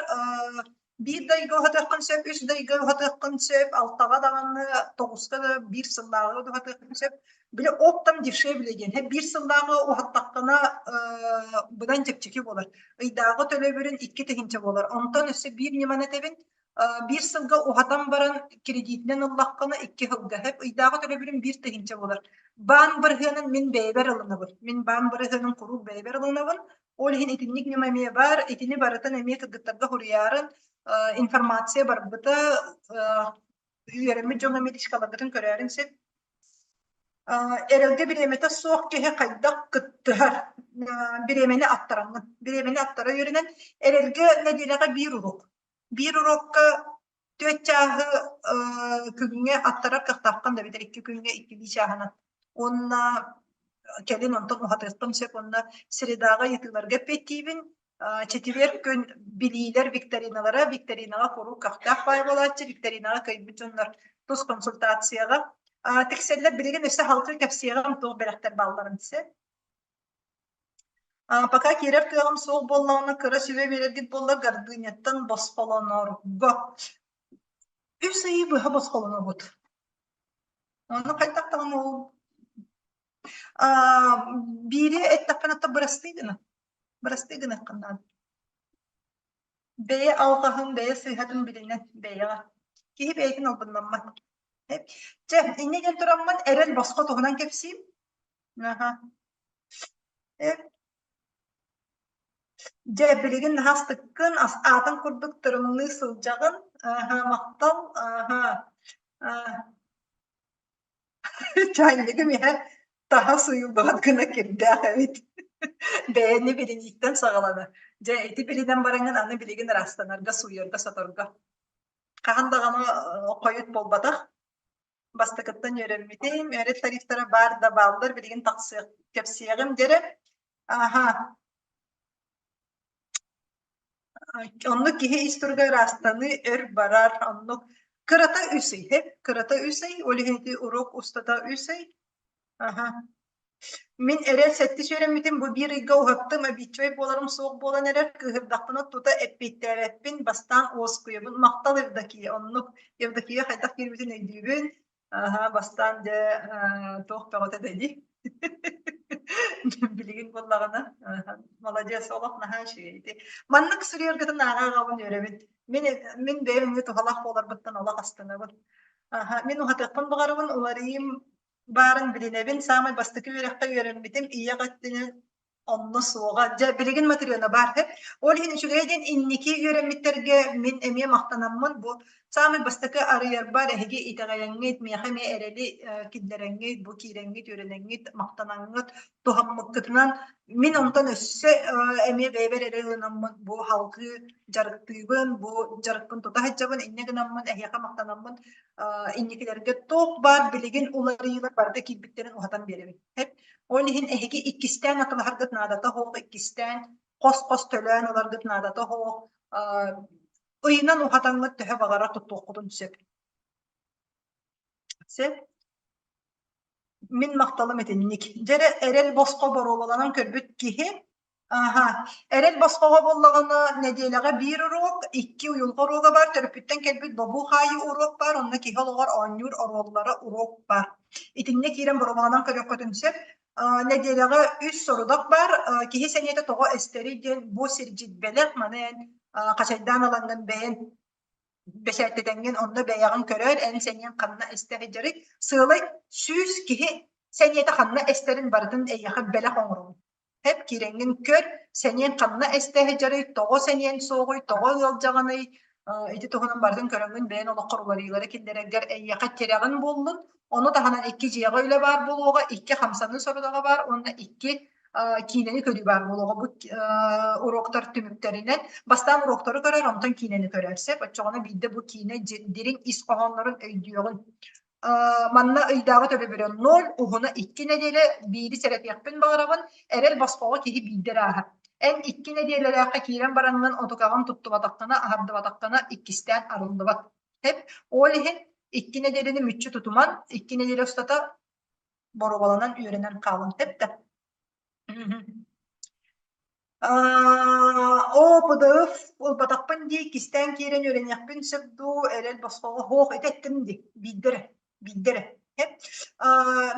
биир да ыйга уһатыаххын сөп, үс да ыйга уһатыаххын сөп, алтаҕа даҕаны, тоҕуска да биир сыллааҕы да уһатыаххын сөп. Били оптом дешевле диэн биир сыллааҕы уһаттаххына быдан чэпчэки буолар. Ыйдааҕы төлөбүрүн 2000 буолар. Онтон өссө биир ньыманы этэбин биир сылга уһатан баран кредитинэн ыллаххына икки сылга сөп ыйдааҕы төлөбүрүм 1000 буолар. Баан бырыһыанын мин бэйэбэр ылынабын. Мин баан бырыһыанын куруук бэйэбэр ылынабын. Ол иһин итинник ньыма эмиэ баар. Итини барытын эмиэ кыргыттарга суруйаарын информация барбыта үөрэммит дьоҥҥо медичкаларгытын көрөөрүн сөп. Эрэлгэ бириэмэтэ суох киһи хайдах кыттыһар? Бириэмэни аттараҥҥын. Бириэмэни аттара үөрэнэн эрэлгэ нэдиэлэҕэ биир уруок. Биир уруокка түөрт чааһы күҥҥэ аттарар кыахтааххын да эбэтэр икки күҥҥэ иккилии чааһынан. Уонна кэлин онтон уһатыахпын сөп уонна средаҕа ыйытыыларга эппиэттиибин. Четверг күн билиилэр викториналара, викторинаҕа куруук көхтөөх баай буолааччы, викторинаҕа кыайбыт дьоннор тус консультацияҕа тиксэллэр. Билигин өссө халкы кэпсиэҕим туох бэлэхтэр баалларын сөп. Пока киирэр кыаҕым суох буоллаҕына, кыра сүбэ биэрэргит буоллар, гордыняттан босхолонорго. Үс ыйы быһа босхолонобут. Ону хайдах даҕаны ол биири эттэхпинэ то бырастыы гына. Бырастыы гыныаххын наада. Бэйэ алҕаһын, бэйэ сыыһатын билинэн бэйэҕэ. Киһи бэйэтин албыннаммат. Чэ, инньэ диэн тураммын эрэл босхо туһунан кэпсиим. Аха. Э, Дьэ, билигин наһаа астыккын, аатын курдук тырымныы сылдьаҕын. Аһа, махтал. Аһа. Чаанньыгым иһэ таһа сууйуллубат гына кирдээх эбит. Бэйэни билинииттэн саҕаланар. Дьэ, ити билинэн бараҥҥын аны билигин ыраастанарга, сууйарга, соторго. Хаһан даҕаны хойут буолбатах. Бастакыттан үөрэммитим, үөрэх тарифтара баар да бааллар, билигин тахсыах, кэпсиэҕим диэри. Аха. Оннук киһи ис туруга ыраастаныы өр барар, оннук кырата үс ый, кырата үс ый, ол иһин ити уруок устата үс ый. Аха. Мин эрэл сэттис үөрэммитим, бу биир ыйга уһаттым, обидчивай буоларым суох буолан эрэр, кыыһырдахпына тута эппиэттээбэппин, бастаан уоскуйабын. Махтал Евдокия, оннук Евдокия хайдах киирбитин өйдүүбүн. Аһа, бастаан дьэ туох бөҕөтө да дии. Билигин буоллаҕына, маладьыас, олох наһаа үчүгэй ити. Маннык суруйаргытын ааҕа ааҕабын үөрэбин. Мин мин бэйэм эмиэ туһалаах буоларбыттан олох астынабын. Аһа, мин уһатыахпын баҕарабын, уларыйыым баарын билинэбин. Саамай бастакы үөрэххэ үөрэммитим, ийэ өттүнэн онно суоҕа. Дьэ, билигин Матрена баар һэ. Ол иһин үчүгэй диэн инники үөрэммиттэргэ мин эмиэ махтанаммын бу саамай бастакы арыйарбар эһиги итэҕэйэҥҥит, миэхэ эмиэ эрэли киллэрэҥҥит, бу киирэҥҥит, үөрэнэҥҥит, махтанаҥҥыт, туһаммыккытынан мин онтон өссө эмиэ бэйэбэр эрэл ылынаммын бу салгыы дьарыктыыбын, бу дьарыкпын тута сылдьабын, инньэ гынаммын эһиэхэ махтанаммын инникилэргэ туох баар билигин уларыйыылар барыта киирбиттэрин уһатан биэрэбин. Ол иһин эһиги иккистээн атылаһаргыт наадата суох, иккистээн хос-хос төлөөн ыларгыт наадата суох, ыйынан уһатаҥҥыт төһө баҕарар туттуоххутун сөп. Сөп. Мин махталым итинник. Дьэ эрэ эрэл босхо боруобаланан көрбүт киһи Аһа, эрэл босхоҕо буоллаҕына нэдиэлэҕэ биир уруок, икки уйулҕа уруога баар, төрөппүттэн кэлбит бобуу-хаайыы уруок баар, онно киһи олоҕор оонньуур оруоллара уруок баар. Итиннэ киирэн боруобаланан көрүөххүтүн сөп. Нэдиэлэҕэ үс сорудах баар, киһи сэниэтэ тоҕо эстэрий диэн бу сирдьит бэлэх, маны эн хачайдаан ылаҥҥын бэйэн бэчээттэтэҥҥин онно бэйэҕин көрөөр, эн сэниэҥ ханна эстэ сылдьарый? Сыалай 100 киһи сэниэтэ ханна эстэрин барытын эйиэхэ бэлэх оҥоробун. Эп киирэҥҥин көр, сэниэн ханна эстэ сылдьарый, тоҕо сэниэн суоҕуй, тоҕо ыалдьаҕыный, ити туһунан барытын көрөҥҥүн бэйэн олоххор уларыйыылары киллэрэргэр эйиэхэ тирэҕин буоллун. Ону таһынан икки дьиэҕэ үлэ баар буолуоҕа, икки хамсаныы сорудаҕа баар уонна икки киинэни көрүү баар буолуоҕа. Бу уроктар түмүктэринэн бастаан уроктары көрөр, онтон киинэни көрөр сөп. Оччоҕуна биирдэ бу киинэ дириҥ ис хоһооннорун өйдүөҕүн. Манна ыйдааҕы төлөбүрэ ноль, уһуна икки нэдиэлэ, биири сэрэтиэхпин баҕарабын, эрэл босхоҕо киһи биирдэ эрэ ааһар. Эн икки нэдиэлэлээххэ киирэн бараҥҥын отукаҕын туттубатаххына, аһардыбатаххына иккистээн арыллыбат. Эп ол иһин икки нэдиэлэни мүччү тутуман, икки нэдиэлэ устата боруобаланан үөрэнэн хаалыҥ. Эп да. Оо, ПДФ ылбатахпын дии, кистээн киирэн үөрэниэхпин сөп дуу, эрэл босхоҕо һуох ити эттим дии, биирдэ эрэ, биирдэ эрэ.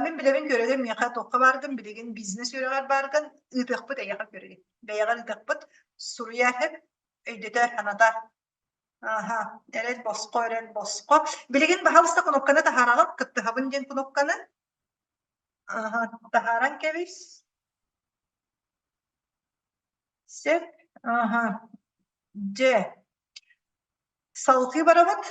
Мин билэбин көрөгүн миэхэ туохха бааргын, билигин бизнес үөрэҕэр бааргын, ыытыахпыт эйиэхэ көрөгүн. Бэйэҕэр ыытыахпыт, суруйа иһит, өйдөтөр, санатар. Аха, эрэл босхо, эрэл босхо. Билигин баһаалыста кнопканы таһаараҕын, кыттыһабын диэн кнопканы. Аха, таһааран кэбис. Сөп. Аха. Дьэ. Салгыы барабыт.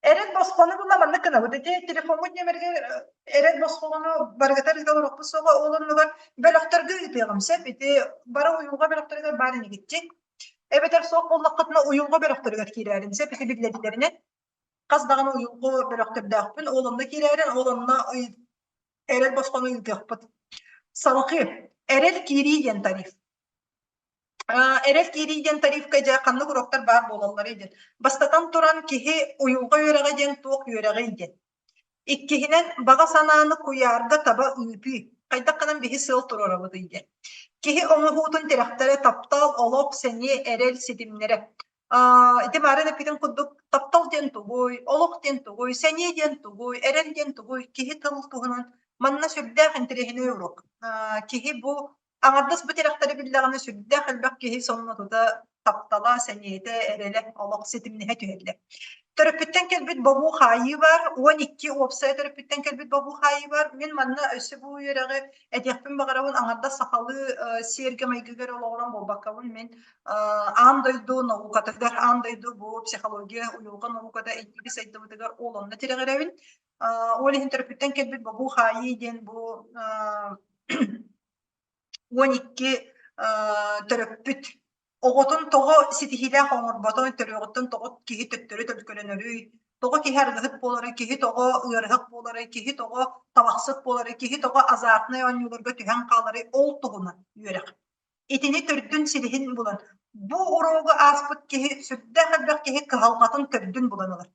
Эрэл босхону була маннык гынабыт. Ити телефоммут нүөмэригэр эрэл босхону барыгытар ыыта олоруохпут суоҕа. Ол оннугар бөлөхтөргө ыытыаҕым сөп. Ити бары уйулҕа бөлөхтөрүгэр баар инигитчи. Эбэтэр суох буоллаххытына уйулҕа бөлөхтөрүгэр киирээрин сөп. Ити биллэрилэринэн хас даҕаны уйулҕа бөлөхтөрдөөхпүн. Ол онно киирээрин, ол онно эрэл босхону ыытыахпыт. Салгыы эрэл киирии диэн тариф. Эрэл киирии диэн тарифка дьэ ханнык уроктар баар буолалларый диэн. Бастатан туран киһи уйулҕа үөрэҕэ диэн туох үөрэҕий диэн. Иккиһинэн баҕа санааны куйаарга таба ыытыы. Хайдах гынан биһи сыал туруорабытый диэн. Киһи оҥоһуутун тирэхтэрэ таптал, олох, сэниэ, эрэл ситимнэрэ. Ити маарыын эппитин курдук таптал диэн тугуй, олох диэн тугуй, сэниэ диэн тугуй, эрэл диэн тугуй, киһи тыл туһунан манна сүрдээх интэриэһинэй уруок. Киһи бу аҥардас бу тирэхтэри биллэҕинэ сүрдээх элбэх киһи сонно тута таптала, сэниэтэ, эрэлэ олох ситимнэһэ түһэллэр. Төрөппүттэн кэлбит бобуу хаайыы бар, 12 уопсай төрөппүттэн кэлбит бобуу хаайыы бар. Мин манна өссө бу үөрэҕи этиэхпин баҕарабын, аҥардас сахалыы сиэргэ-майгыга эрэ олоҕуран буолбаккабын, мин аан дойду наукатыгар, аан дойду бу психология, уйулҕа науката инники сайдыбытыгар ол онно тирэҕирэбин. Ол иһин төрөппүттэн кэлбит бобуу хаайыы диэн бу 12 төрөппүт оҕотун тоҕо ситиһиилээх оҥорботун, төрүөҕүттэн тоҕо киһи төттөрү төлкөлөнөрүй, тоҕо киһи арыгыһыт буоларый, киһи тоҕо ыарыһах буоларый, киһи тоҕо табахсыт буоларый, киһи тоҕо азартнай оонньууларга түһэн хааларый, ол туһунан үөрэх. Итини төрдүн силиһин булан, бу уруогу ааспыт киһи сүрдээх элбэх киһи кыһалҕатын төрдүн булан ылар.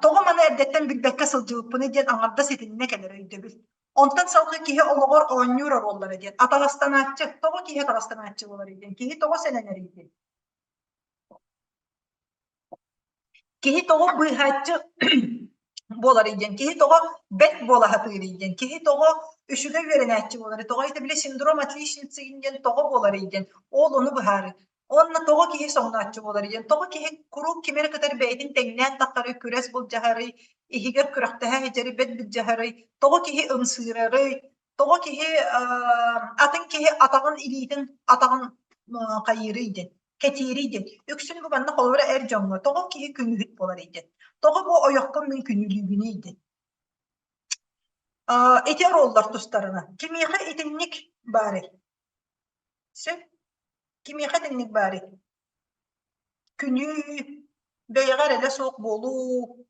Тоҕо маны эрдэттэн билбэккэ сылдьыбыппыный диэн аҥардас итиннэ кэлэр өйдөбүл. Онтон салгыы киһи олоҕор оонньуур оруоллара диэн атаҕастанааччы, тоҕо киһи атаҕастанааччы буоларый диэн, киһи тоҕо сэнэнэрий диэн. Киһи тоҕо быыһааччы буоларый диэн, киһи тоҕо бэрт буола сатыырый диэн, киһи тоҕо үчүгэй үөрэнээччи буоларый, тоҕо ити били синдром отличницы диэн тоҕо буоларый диэн, ол ону быһаарыы. Уонна тоҕо киһи соҥнооччу буоларый диэн, тоҕо киһи куруук кими эрэ кытары бэйэтин тэҥнээн таххарый, күрэс былдьаһарый, иһигэр күрэхтэһэ сылдьарый, бэт былдьаһарый, тоҕо киһи ымсыырарый, тоҕо киһи атын киһи атаҕын илиитин атаҕын хайыырый диэн, кэтиирий диэн. Үксүн бу манна холобура эр дьоҥҥо тоҕо киһи күнүүһүт буоларый диэн, тоҕо бу ойохпун мин күнүүлүүбүнүй диэн. Ити оруоллар тустарынан. Кимиэхэ итинник баарый? Сөп. Кимиэхэ итинник баарый? Күнүү, бэйэҕэ эрэлэ суох буолуу.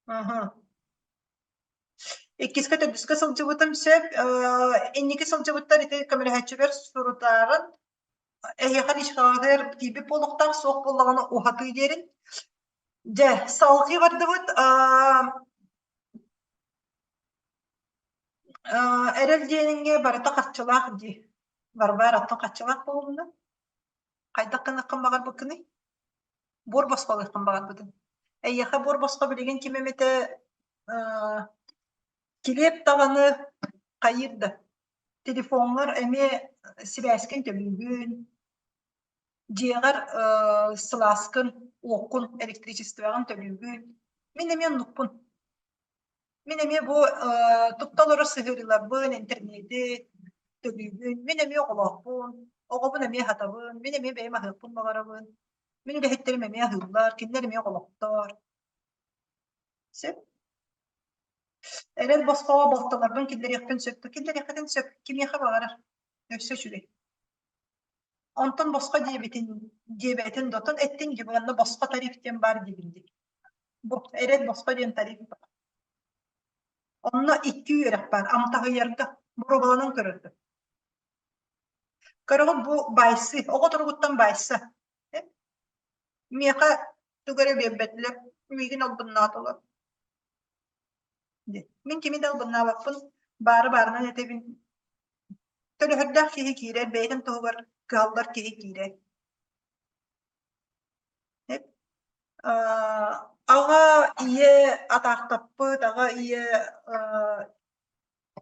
Аһа. Иккискэ, төрдүскэ сылдьыбытым сөп. Инники сылдьыбыттар ити көмөлөһөөччүбэр сурутаарын эһиэхэ личкаҕытыгар тиийбит буолуохтаах, суох буоллаҕына уһатыы диэрин. Дьэ, салҕыы бардыбыт. Эрэл диэниҥҥэ барыта харчылаах дии. Варвара, оттон харчылаах буолумна? Хайдах гыныаххын баҕарбыккыный? Буор босхо ылыаххын баҕарбытыҥ. Эйиэхэ буор босхо билигин ким эмитэ килиэп даҕаны хайыыр да телефоҥҥар эмиэ сибээскин төлүүгүн, дьиэҕэр сылааскын, уоккун, электричествоҕын төлүүгүн. Мин эмиэ оннукпун. Мин эмиэ бу тутта олорор сыһыарыыларбын, интернети төлүүбүн. Мин эмиэ оҕолоохпун, оҕобун эмиэ аһатабын, мин эмиэ бэйэм аһыахпын баҕарабын. Мин үлэһиттэрим эмиэ аһыыллар, кинилэр эмиэ оҕолохтор. Сөп. Эрэл босхоҕо балтыларбын киллэриэхпин сөп дуо? Киллэриэххитин сөп. Кимиэхэ баҕарар. Өссө үчүгэй. Онтон босхо диэбитин, диэбэтин да, оттон эттин дии, манна босхо тариф диэн баар диибин дии. Бу эрэл босхо диэн тариф баар. Онно икки үөрэх баар, амтаһыйарга, боруобаланан көрөргө. Көрөҕүт бу байсы, оҕо туругуттан байса. Миэхэ тугу эрэ биэрбэтилэр, миигин албыннаатылар. Мин кими да албыннаабаппын, баары баарынан этэбин. Төлөһөрдөөх киһи киирэр, бэйэтин туһугар кыһаллар киһи киирэр. Аҕа ийэ атаахтаппыт, аҕа ийэ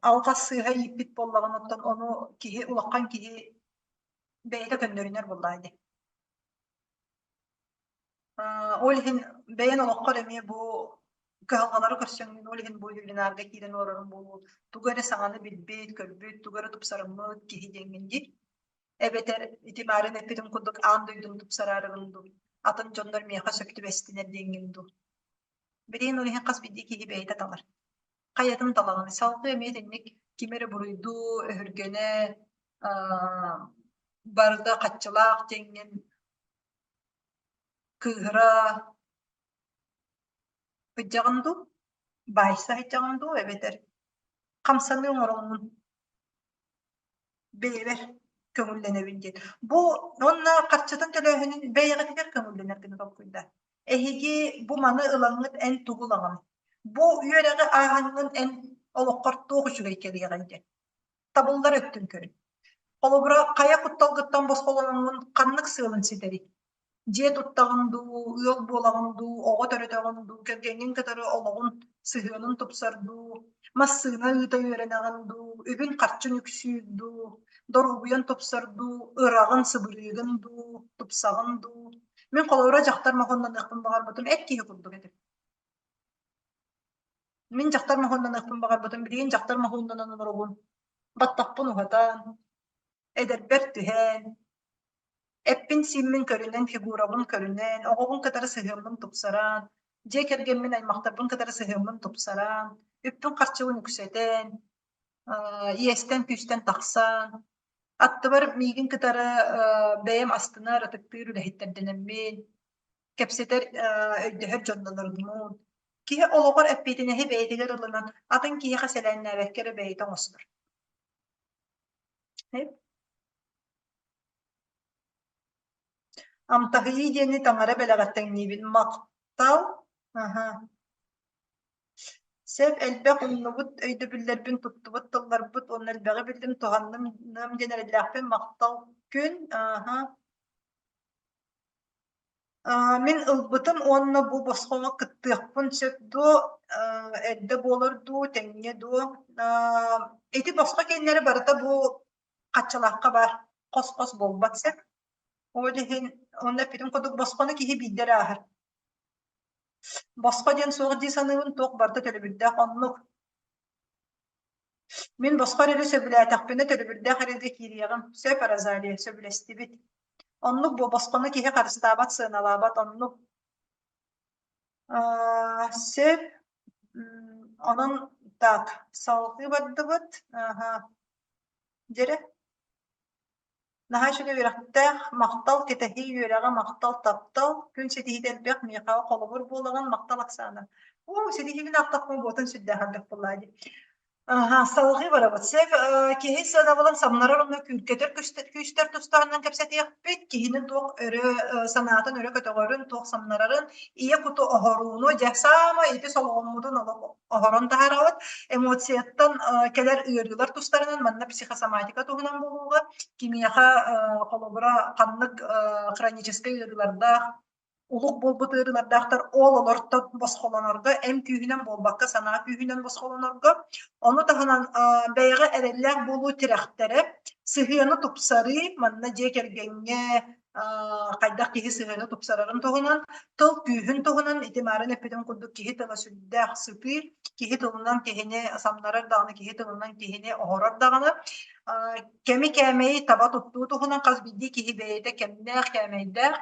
алҕас сыыһа ииппит буоллаҕына, оттон ону киһи улахан киһи бэйэтэ көннөрүнэр буоллаҕа дии. Ол иһин бэйэн олоххор эмиэ бу кыһалҕалары көрсөҥҥүн, ол иһин бу вебинарга киирэн олорорум буолуо, тугу эрэ саҥаны билбит, көрбүт, тугу эрэ тупсарыммыт киһи диэҥҥин дии. Эбэтэр ити маарыын эппитим курдук аан дойдуну тупсараарыгын дуу, атын дьоннор миэхэ сөп түбэстинэр диэҥҥин дуу. Билигин ол иһин хас биирдии киһи бэйэтэ талар. Хайатын талаҕын. Салгыы эмиэ итинник ким эрэ буруйдуу, өһүргэнэ, барыта хаччылаах диэҥҥин кыыһыра сылдьаҕын дуу, баайса сылдьаҕын дуу эбэтэр хамсаныы оҥороҥҥун бэйэбэр көҥүллэнэбин диэн. Бу уонна харчытын төлөөһүнүн бэйэҕитигэр көҥүллэнэр гына толкуйда. Эһиги бу маны ылаҥҥыт эн тугу ылаҕын? Бу үөрэҕи ааһаҥҥын эн олоххор туох үчүгэй кэлиэҕэй диэн. Табыллар өттүн көрүн. Холобура, хайа кутталгыттан босхолоноҥҥун ханнык сыалын ситэрий? Дьиэ туттаҕын дуу, ыал буолаҕын дуу, оҕо төрөтөҕүн дуу, кэргэҥҥин кытары олоҕун, сыһыанын тупсар дуу, массыына ыыта үөрэнэҕин дуу, үбүн-харчын үксүүр дуу, доруобуйан тупсар дуу, ыраҕын, сыбырыыгын дуу, тупсаҕын дуу. Мин холобура дьахтар моһуоннаныахпын баҕарбытым, эр киһи курдук этим. Мин дьахтар моһуоннаныахпын баҕарбытым, билигин дьахтар моһуоннанан олоробун. Баттахпын уһатан, эдэрбэр түһэн, эппин-сииммин көрүнэн, фигурабын көрүнэн, оҕобун кытары сыһыаммын тупсаран, дьиэ кэргэммин, аймахтарбын кытары сыһыаммын тупсаран, үппүн-харчыбын үксэтэн, иэстэн-күүстэн тахсан, аттыбар миигин кытары бэйэм астынар, ытыктыыр үлэһиттэрдэнэммин, кэпсэтэр, өйдөһөр дьоннонорбун. Киһи олоҕор эппиэтинэһи бэйэтигэр ылынан, атын киһиэхэ сэлээннээбэккэ эрэ бэйэтэ оҥостор. Амтаһыйыы диэни таҥара бэлэҕэр тэҥниибин. Махтал. Аһа. Сөп элбэх умнубут өйдөбүллэрбин туттубут тылларбыт уонна элбэҕи биллим, туһанным диэн эрэллээхпин. Махтал күн. Аһа. Мин ылбытым уонна бу босхоҥо кыттыахпын сөп дуо, эрдэ буолар дуу, тэҥҥэ дуо? Ити босхо киэннэрэ барыта бу хаччылаахха баар, хос-хос буолбат сөп. Ол иһин онно эппитим курдук босхону киһи биирдэ эрэ ааһар. Босхо диэн суох дии саныыбын, туох барыта төлөбүрдээх оннук. Мин босхо эрэри сөбүлээтэхпинэ төлөбүрдээх эрэлгэ киириэҕим. Сөп, Розалия, сөбүлэстибит. Оннук буо босхону киһи харыстаабат, сыаналаабат, оннук. Аа, сөп. Онон так, салҕыы бардыбыт. Аха. Дьэрэ. Наһаа үчүгэй үөрэхтээх, махтал, кэтэһии үөрэҕэ, махтал, таптал, күн ситиһиитэ элбэх, миэхэ холобур буолаҕын, махтал Оксана. Оо, ситиһиибин аахтахпына буотун сүрдээх элбэх буоллаа дии. Аһа, салҕыы барабыт. Сөп, киһи сыанабылын самнарар уонна күүркэтэр күүстэр тустарынан кэпсэтиэхпит. Киһини туох өрө санаатын өрө көтөҕөрүн, туох самнарарын, ийэ куту оһорууну, дьэ, саамай ити солоҕоммутун олох оһорон таһаарабыт. Эмоцияттан кэлэр ыарыылар тустарынан манна психосоматика туһунан буолуоҕа. Кимиэхэ холобура ханнык хроническай ыарыылардаах улук буолбут ыарыылардаахтар ол олортон босхолонорго эм күүһүнэн буолбакка санаа күүһүнэн босхолонорго ону таһынан бэйэҕэ эрэллээх буолуу тирэхтэрэ сыһыаны тупсарыы манна дьиэ кэргэҥҥэ хайдах киһи сыһыаны тупсарарын туһунан тыл күүһүн туһунан ити маарын эппитим курдук киһи тыла сүрдээх сытыы киһи тылынан киһини самнарар даҕаны киһи тылынан киһини оһорор даҕаны кэми кээмэйи таба туттуу туһунан хас биирдии киһи бэйэтэ кэмнээх кээмэйдээх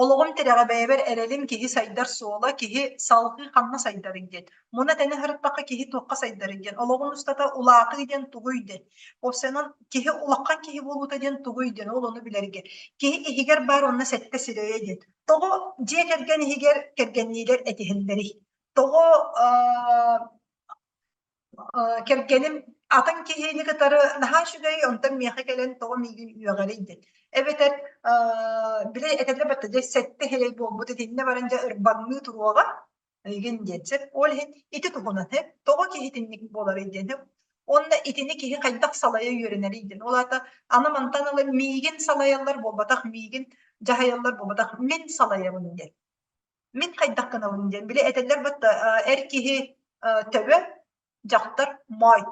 Олоҕум тирэҕэ бэйэбэр эрэлим киһи сайдар суола, киһи салҕыы ханна сайдарый диэн. Муна тэнэ сырыттахха киһи туохха сайдарый диэн. Олоҕун устата улаатыы диэн тугуй диэн. Уопсайынан киһи улахан киһи буолуута диэн тугуй диэн, ол ону билэргэ. Киһи иһигэр баар уонна сэттэ сирэйэ диэн. Тоҕо дьиэ кэргэн иһигэр кэргэнниилэр этиһэллэрий? Тоҕо кэргэним атын киһини кытары наһаа үчүгэй, онтон миэхэ кэлэн тоҕо миигин үөҕэрий диэн. Эбэтэр били этэллэр батта дьэ сэттэ иһирэй буолбут итиннэ баран дьэ ырбаҥныы туруоҕа эйигин диэн сөп. Ол иһин ити туһунан сөп. Тоҕо киһи итинник буоларый диэн сөп. Уонна итини киһи хайдах салайа үөрэнэрий диэн. Ол аата аны мантан ыла миигин салайаллар буолбатах, миигин дьаһайаллар буолбатах, мин салайабын диэн. Мин хайдах гынабын диэн. Били этэллэр батта эр киһи төбө, дьахтар моой.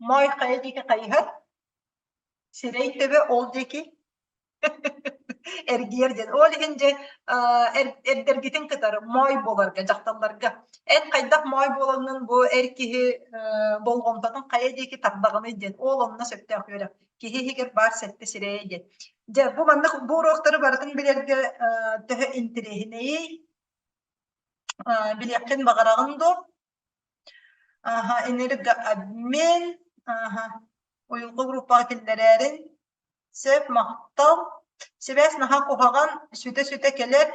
Моой хайа диэки хайыһар, сирэй төбө ол диэки эргийэр диэн. Ол иһин дьэ эрдэргитин кытары моой буоларга, дьахталларга. Эн хайдах моой буолаҥҥын бу эр киһи болҕомтотун хайа диэки тардаҕыный диэн. Ол онно сөптөөх үөрэх. Киһи иһигэр баар сэттэ сирэйэ диэн. Дьэ, бу маннык бу уруоктары барытын билэргэ төһө интэриэһинэйий? Билиэххин баҕараҕын дуо? Аха, энергообмен, аха, уйулҕа группаҕа киллэрээрин. Сөп, махтал. Сибээс наһаа куһаҕан, сүтэ-сүтэ кэлэр.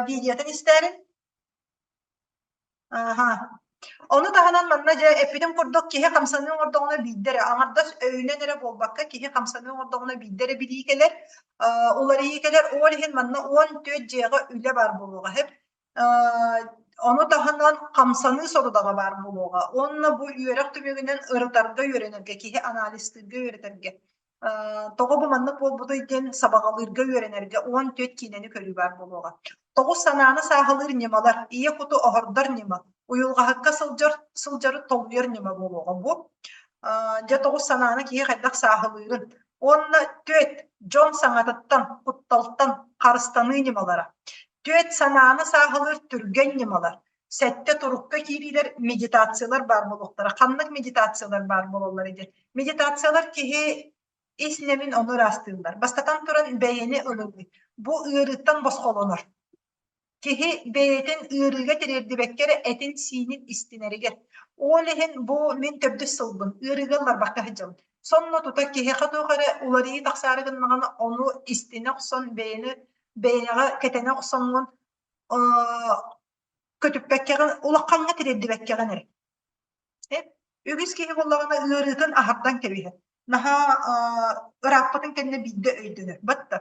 Видеотын истээрин. Аха. Ону таһынан манна дьэ эппитим курдук киһи хамсаныы оҥордоҕуна биирдэ эрэ аҥардас өйүнэн эрэ буолбакка киһи хамсаныы оҥордоҕуна биирдэ эрэ билии кэлэр, уларыйыы кэлэр. Ол иһин манна 14 дьиэҕэ үлэ баар буолуоҕа сөп. Ону таһынан хамсаныы сорудаҕа баар буолуоҕа. Уонна бу үөрэх түмүгүнэн ырытарга үөрэнэргэ, киһи анализтыырга үөрэтэргэ тоҕо бу маннык буолбутуй диэн сабаҕалыырга үөрэнэргэ 14 киинэни көрүү баар буолуоҕа. Тоҕус санааны сааһылыыр ньымалар, ийэ куту оһордор ньыма, уйулҕаһыкка сылдьар сылдьары толуйар ньыма буолуоҕа бу. Дьэ тоҕус санааны киһи хайдах сааһылыырын. Уонна түөрт дьон саҥатыттан, кутталтан, Харыстаныы ньымалара. Түөрт санааны сааһылыыр түргэн ньымалар. Сэттэ турукка киириилэр медитациялар баар буолуохтара. Ханнык медитациялар баар буолаллар диэн. Медитациялар киһи ис нэмин ону ыраастыыллар. Бастатан туран бэйэни ылыныы. Бу ыарыыттан босхолонор. Киһи бэйэтин ыарыыга тириэрдибэккэ эрэ этин-сиинин истинэригэр. Ол иһин бу мин төрдүс сылбын ыарыыга ылларбакка сылдьабын. Сонно тута киһиэхэ туох эрэ уларыйыы тахсаары гыннаҕына, ону истинэ охсон, бэйэни бэйэҕэ кэтэнэ охсоҥҥун көтүппэккэҕин, улахаҥҥа тириэрдибэккэҕин эрэ. Үгүс киһи буоллаҕына ыарыытын аһардан кэбиһэр. Наһаа ырааппытын кэннэ биирдэ өйдөнөр. Батта.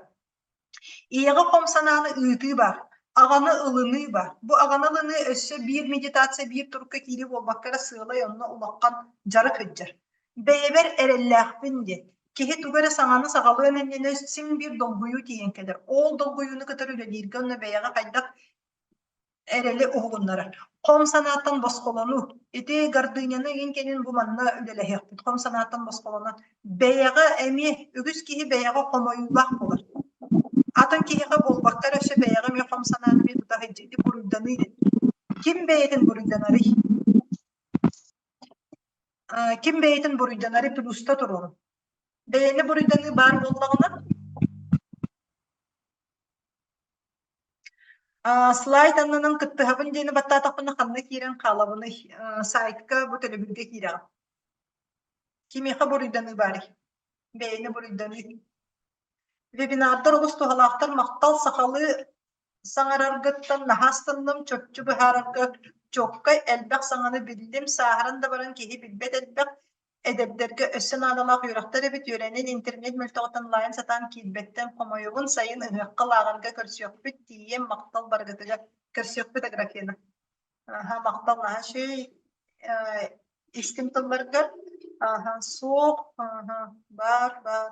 Ийэҕэ хом санааны ыытыы баар, аҕаны ылыныы баар. Бу аҕаны ылыныы өссө биир медитация, биир турукка киирии буолбакка эрэ сыалай онно улахан дьарык сылдьар. Бэйэбэр эрэллээхпин диэн. Киһи тугу эрэ саҥаны саҕалыан иннинэ син биир долгуйуу тиийэн кэлэр. Ол долгуйууну кытары үлэлииргэ уонна бэйэҕэ хайдах эрэли уһугуннарар. Хом санааттан босхолонуу. Ити гордыняны игин кэнин бу манна үлэлэһиэхпит. Хом санааттан босхолонон. Бэйэҕэ эмиэ үгүс киһи бэйэҕэ хомойуулаах буолар. Атын киһиэхэ буолбакка эрэ өссө бэйэҕэ эмиэ хом санааны эмиэ тута сылдьыы. Ити буруйданыы диэн. Ким бэйэтин буруйданарый? Ким бэйэтин буруйданарый плюста туруорун. Бэйэни буруйданыы баар буоллаҕына Слайд аннынан кыттыһабын диэни баттаатахпына ханна киирэн хаалабыный? Сайтка бу төлөбүргэ киирэҕин. Кимиэхэ буруйданыы баарый? Бэйэни буруйданыы. Вебинардар олус туһалаахтар. Махтал сахалыы саҥараргыттан наһаа астынным, чопчу быһаарарга чуоккай элбэх саҥаны биллим, сааһыран да баран киһи билбэт элбэх. Эдэрдэргэ өссө наадалаах үөрэхтэр эбит, үөрэнэн интернет мөлтөҕүттэн онлайн сатаан киирбэттэн хомойобун, сайын ыһыахха лааҕырга көрсүөхпүт, тиийиэм, махтал барыгытыгар. Көрсүөхпүт Аграфена. Аха, махтал наһаа үчүгэй э, истиҥ тылларгар. Аха, суох, аха, баар, баар.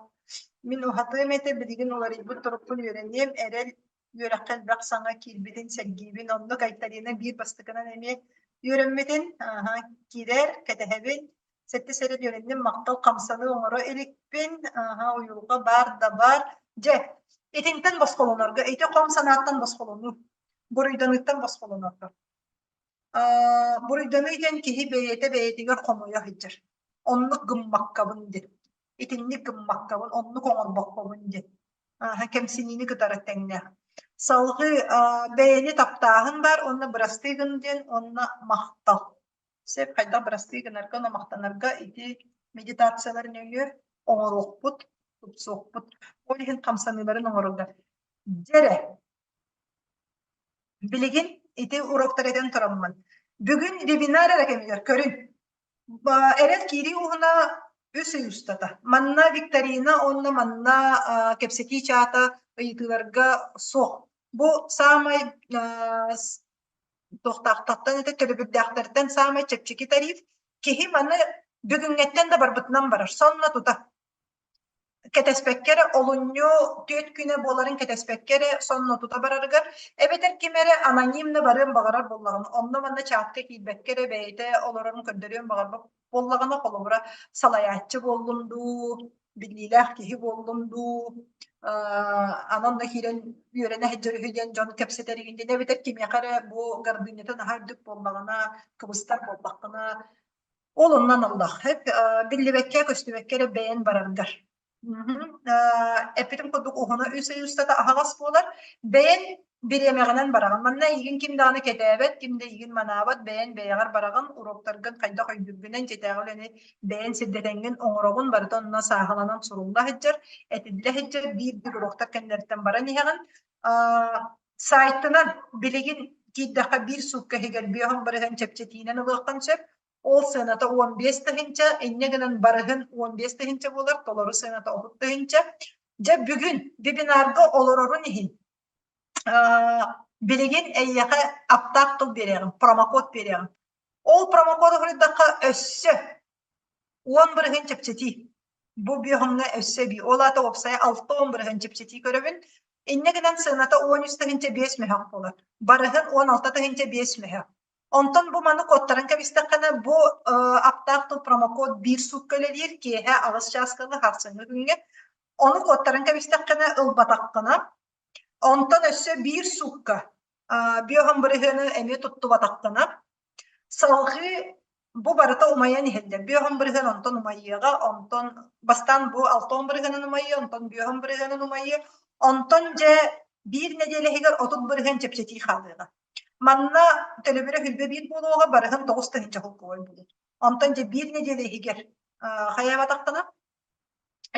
Мин уһатыам этэ, билигин уларыйбыт турукпун үөрэниэм, эрэл үөрэххэ элбэх саҥа киирбитин сэргиибин. Оннук Айталина биир бастакынан эмиэ үөрэммитин, аһа, киирэр, кэтэһэбин. Сэттис эрэ үөрэнним, махтал хамсаныы оҥоро иликпин, аһа, уйулҕа баар да баар. Дьэ, итинтэн босхолонорго, ити хом санааттан босхолонуу, буруйданыыттан босхолонорго. Буруйданыы диэн киһи бэйэтэ бэйэтигэр хомойо сылдьар. Оннук гыммаккабын диэн. Итинник гыммаккабын, оннук оҥорбоккобун диэн. Кэмсиниини кытары тэҥнээх. Салҕыы бэйэни таптааһын баар уонна бырастыы гын диэн уонна махтал. Сөп хайдах бырастыы гынарга уонна махтанарга ити медитациялар нөҥүө оҥоруохпут, тупсуохпут. Ол иһин хамсаныыларын оҥороллор. Дьэ эрэ, Билигин ити уроктар этэн тураммын. Бүгүн вебинар эрэ кэмигэр көрүҥ. Эрэл киирии уһуна үс ый устата. Манна викторина уонна манна кэпсэтии чаата ыйытыыларга суох. Бу саамай туохтаахтартан этэ төлөбүрдээхтэртэн саамай чэпчэки тариф. Киһи маны бүгүҥҥэттэн да барбытынан барар. Сонно тута. Кэтэспэккэ эрэ олунньу түөрт күнэ буоларын кэтэспэккэ эрэ сонно тута барарыгар эбэтэр ким эрэ анонимно барыан баҕарар буоллаҕына онно-манна чаатка киирбэккэ эрэ бэйэтэ олорорун көрдөрүөн баҕарбат буоллаҕына холобура салайааччы буоллун дуу биллиилээх киһи буоллун дуу аны онно киирэн үөрэнэ сылдьар үһү диэн дьон кэпсэтэр игин диэн эбэтэр кимиэхэ эрэ бу гордынята наһаа үрдүк буоллаҕына кыбыстар буоллаххына Ол онно аналлаах. Биллибэккэ, көстүбэккэ эрэ бэйэн бараргар. Эппитим курдук уһуна үс ый устата аһаҕас буолар. Бэйэн бириэмэҕинэн бараҕын. Манна эйигин ким даҕаны кэтээбэт, ким да эйигин манаабат, бэйэн бэйэҕэр бараҕын, уроктаргын хайдах өйдүүргүнэн дьиэтээҕи үлэни бэйэн сирдэтэҥҥин оҥороҕун, барыта онно сааһыланан сурулла сылдьар, этиллэ сылдьар, биир-биир уроктар кэннилэриттэн баран иһэҕин. Сайтынан билигин киирдэххэ биир суукка иһигэр биэһин барыһын чэпчэтиинэн ылыаххын сөп. Ол сыаната 15 тыһыынча, инньэ гынан барыһын 15 тыһыынча буолар, толору сыаната 30 тыһыынча. Дьэ бүгүн вебинарга олорорун иһин билигин эйиэхэ аптаах тыл биэриэҕим, промокод биэриэҕим. Ол промокоду суруйдахха өссө 10 бырыһыан чэпчэтии. Бу биоһуҥҥа өссө эбии. Ол аата уопсайа 60 бырыһыан чэпчэтии көрөбүн. Инньэ гынан сыаната 13 тыһыынча 5 мөһөх буолар. Барыһын 16 тыһыынча 5 мөһөх. Онтон бу маны куоттаран кэбистэххинэ, бу аптаах тыл промокод биир суукка үлэлиир, киэһэ 8 чааска ыла сарсыҥҥы күҥҥэ. Ону куоттаран кэбистэххинэ, ылбатаххына, Онтон өссө биир суукка биоһон бырыһыаны эмиэ туттубатаххына, салҕыы бу барыта умайан иһэллэр. Биоһон бырыһыан онтон умайыаҕа, онтон бастаан бу алтон бырыһыанын умайыа, онтон биоһон бырыһыанын умайыа, онтон дьэ биир нэдиэлэ иһигэр 30% чэпчэтии хаалыаҕа. Манна төлөбүрэ хүлбэ биир буолуоҕа, барыһын 9000 холкуой буолуо. Онтон дьэ биир нэдиэлэ иһигэр хайаабатаххына,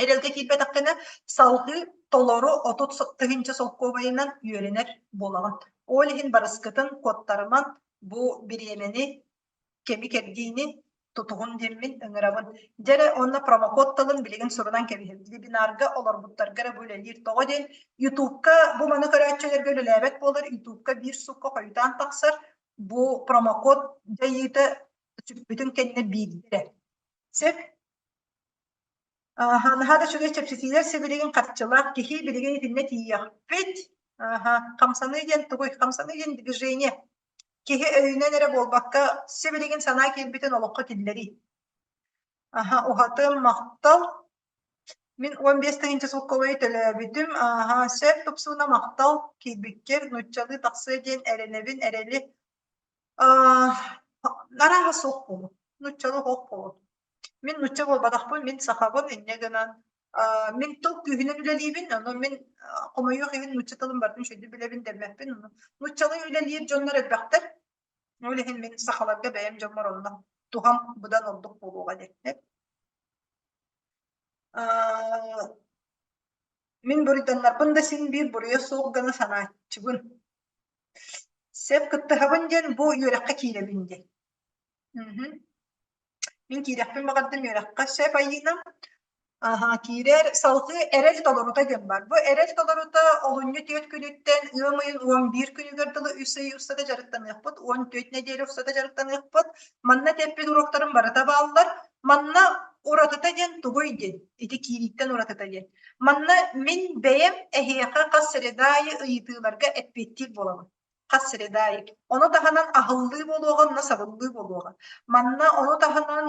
эрэлгэ киирбэтэххинэ, салгыы толору 30 000 солкуобайынан үөрэнэр буолаҕын. Ол иһин барыскытын куоттарыман бу бириэмэни, кэми-кэрдиини тутуһун диэммин ыҥырабын. Дьэ эрэ уонна промокод тылын билигин сурунан кэбиһэбит. Вебинарга олорбуттарга эрэ бу үлэлиир. Тоҕо диэн Ютубка бу маны көрөөччүлэргэ үлэлээбэт буолар, Ютубка биир суукка хойутаан тахсар. Бу промокод дьайыыта сүппүтүн кэннэ биирдэ эрэ. Сөп? Аха, наһаа да үчүгэй чэпчэтиилэр сибилигин харчылаах киһи билигин итиннэ тиийиэхпит. Аха, хамсаныы диэн тугуй? Хамсаныы диэн движение. Киһи өйүнэн эрэ буолбакка, сибилигин санаа киирбитин олоххо киллэрии. Аха, уһатым, махтал. Мин 15 тыһыынча солкуобайы төлөөбүтүм. Аха, сөп тупсууна махтал киирбиккэр нууччалыы тахсыа диэн эрэнэбин, эрэли. Аа, арааһа суох буолуо. Нууччалыы суох буолуо. Мин нуучча буолбатахпын, мин сахабын, инньэ гынан аа, мин тыл күүһүнэн үлэлиибин, ону мин хомойуох иһин нуучча тылын барытын үчүгэйдик билэбин дэммэппин. Ону нууччалыы үлэлиир дьоннор элбэхтэр. Ол иһин мин сахаларга бэйэм дьоммор онно туһам быдан ордук буолуоҕа диэхтэр. Аа, мин буруйданнарбын да син биир буруйа суох гына санааччыбын. Сөп кыттыһабын диэн бу үөрэххэ киирэбин диэн. Мгм. Мин киирэхпин баҕардым үөрэххэ сөп Айыына. Аһа, киирэр. Салгыы эрэл толорута диэн баар. Бу эрэл толорута олунньу түөрт күнүттэн ыам ыйын 11 күнүгэр дылы үс ый устата дьарыктаныахпыт, 14 нэдиэлэ устата дьарыктаныахпыт. Манна тэппит уруоктарым барыта бааллар. Манна уратыта диэн тугуй диэн, ити киирииттэн уратыта диэн. Манна мин бэйэм эһиэхэ хас среда аайы ыйытыыларга эппиэттиир буолабын. Хас среда аайы. Ону таһынан аһыллыы буолуоҕа, онно сабыллыы буолуоҕа. Манна ону таһынан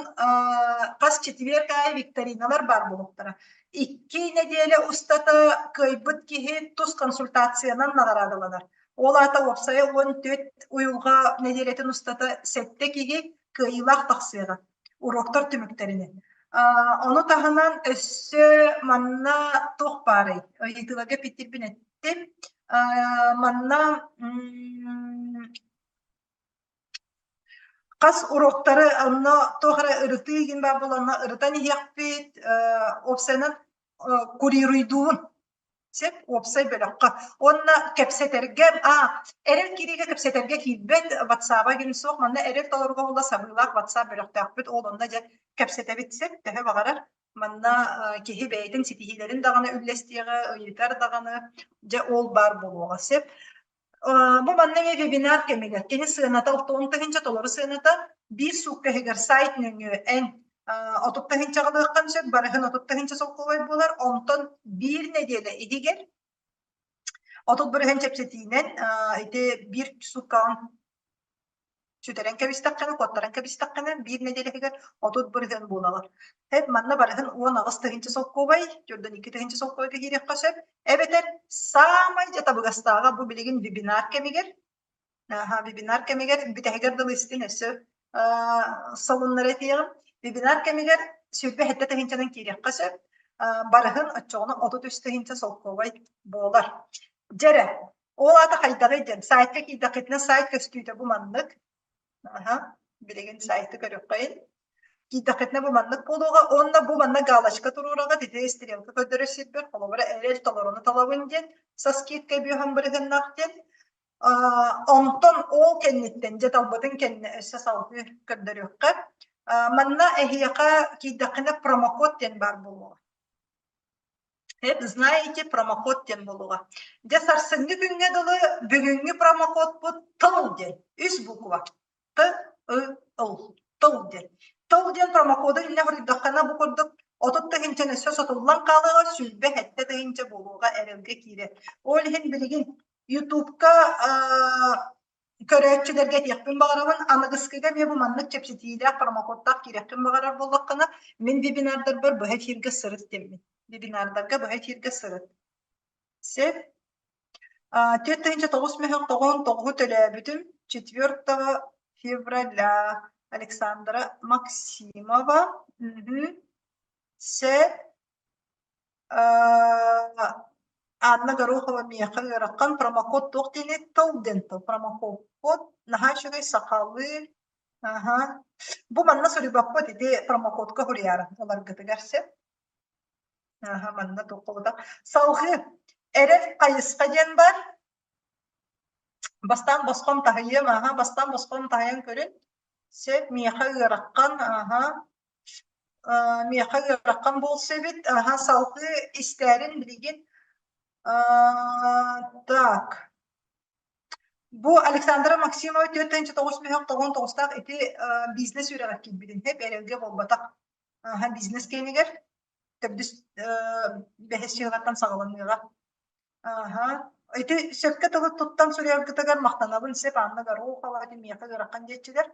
хас четверг аайы викториналар баар буолуохтара. Икки нэдиэлэ устата кыайбыт киһи тус консультациянан наҕараадаланар. Ол аата уопсайа 14 уйулҕа нэдиэлэтин устата сэттэ киһи кыайыылаах тахсыаҕа уруоктар түмүктэринэн. Ону таһынан өссө манна туох баарый? Ыйытыыларга эппиттирбин эттим. Манна хас уруоктары онно туох эрэ ырытыы игин баар буоланна ырытан иһиэхпит, уопсайынан курируйдуубун Сөп, уопсай бөлөххө. Уонна кэпсэтэргэ, а, эрэл киириигэ кэпсэтэргэ киирбэт, ватсаба күн суох, манна эрэл толоруга була сабыылаах ватсап бөлөхтөөхпүт, ол онно дьэ кэпсэтэбит сөп, төһө баҕарар. Манна киһи бэйэтин ситиһиилэрин даҕаны үллэстиэҕэ, ыйытар даҕаны, дьэ ол баар буолуоҕа сөп. Бу манна эмиэ вебинар кэмигэр кини сыаната 60 000 толору сыаната биир суукка иһигэр сайт нөҥүө эн 30 000 ылыаххын сөп, барыһын 30 000 солкуобай буолар. Онтон биир нэдиэлэ иһигэр 30 бырыһын чэпчэтиинэн ити биир сууккаҕын сүтэрэн кэбистэххинэ, куоттаран кэбистэххинэ, биир нэдиэлэ иһигэр 30% буолалар. Эп манна барыһын 18 тыһыынча солкуобай, 42 тыһыынча солкуобайга киириэххэ сөп. Эбэтэр саамай дьэ табыгастааҕа бу билигин вебинар кэмигэр, аха, вебинар кэмигэр бүтэһигэр дылы истин өссө солуннара этиэҕим. Вебинар кэмигэр 27 тыһыынчанан киириэххэ сөп. Барыһын оччоҕуна 33 тыһыынча солкуобай буолар. Дьэрэ, Ол аата хайдаҕый диэн, сайтка киирдэххитинэ сайт көстүүтэ бу маннык. Аха, билигин сайты көрүөххэйин. Киирдэххитинэ бу маннык буолуоҕа уонна бу манна галочка туруораҕыт, ити стрелка көрдөрөр сирбэр холобура эрэл толоруну талабын диэн, со скидкой бүөһэн бырыһыннах диэн. Онтон ол кэнниттэн, дьэ талбытын кэннэ өссө салгыы көрдөрүөххэ. Манна эһиэхэ киирдэххинэ промокод диэн баар буолуоҕа. Это знаете, промокод диэн буолуоҕа. Дьэ сарсыҥҥы күҥҥэ дылы бүгүҥҥү промокодпут тыл диэн. Үс буква. Т, Ы, Ыл. Тыл диэн. Тыл диэн промокоду иннэ хоруйдаххына бу курдук 30 тыһыынчаны өссө сотуллан хаалыаҕа, 27 тыһыынча буолуоҕа эрэлгэ киирэр. Ол иһин билигин Ютубка Көрөөччүлэргэ этиэхпин баҕарабын, аныгыскыга эмиэ бу маннык чэпчэтиилээх промокодтаах киириэххин баҕарар буоллаххына, мин вебинардарбар быһа эфиргэ сырыт диэммин. Вебинардарга быһа эфиргэ сырыт. Сөп. 4009 мөһөх тоҕуон тоҕуһу төлөөбүтүм. 4 февраля Александра Максимова. Сөп. Анна Горохова миэхэ ыарахан промокод туох диэний? Тыл диэн тыл. Промокод наһаа үчүгэй сахалыы. Аха. Бу манна суруйбаппыт ити промокодка суруйаары ыларгытыгар сөп. Аха, манна туоххобута. Салҕыы эрэл хайысха диэн бар. Бастаан босхом таһыйыам, аха, бастаан босхом таһыйан көрүн. Сөп, миэхэ ыараххан, аха. Миэхэ ыарахан буолсу эбит. Аха, салгыы истээрин билигин. Так. Бу Александра Максимова 4 9 мөһөх 99-таах ити бизнес үөрэҕэр киирбитин хэп эрэлгэ буолбатах. Аха, бизнес киэнигэр төрдүс бэһис дьыалаттан саҕаланыаҕа. Аха. Ити сөпкө тылы туттан суруйаргытыгар махтанабын сөп Анна Горохова ити миэхэ ыарахан диэччилэр.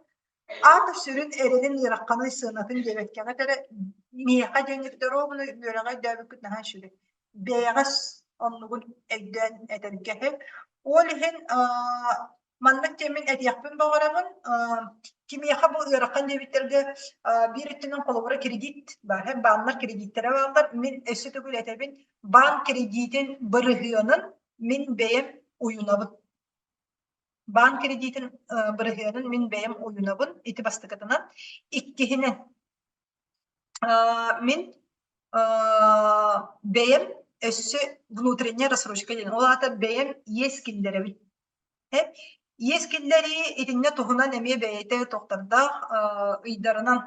Аата сүрүн эрэлин ыарахханый сыанатын диэбэккэҕит эрэ миэхэ диэҥҥит доруобуну үөрэҕи өйдөөбүккүт наһаа үчүгэй. Бэйэҕэ оннугун өйдөөн этэргэ үһү. Ол иһин маннык диэммин этиэхпин баҕарабын. Кимиэхэ бу ыарахан диэбиттэргэ биир өттүнэн холобура кредит баар, бааннар кредиттэрэ бааллар. Мин өссө төгүл этэбин, баан кредитин бырыһыанын мин бэйэм уйунабын. Баан кредитин бырыһыанын мин бэйэм уйунабын, ити бастакытынан. Иккиһинэн, мин бэйэм өссө внутренняя рассрочка диэн, ол аата бэйэм иэс киллэрэбин. Иэс киллэрии итиннэ туһунан эмиэ бэйэтэ тохтордоох ыйдарынан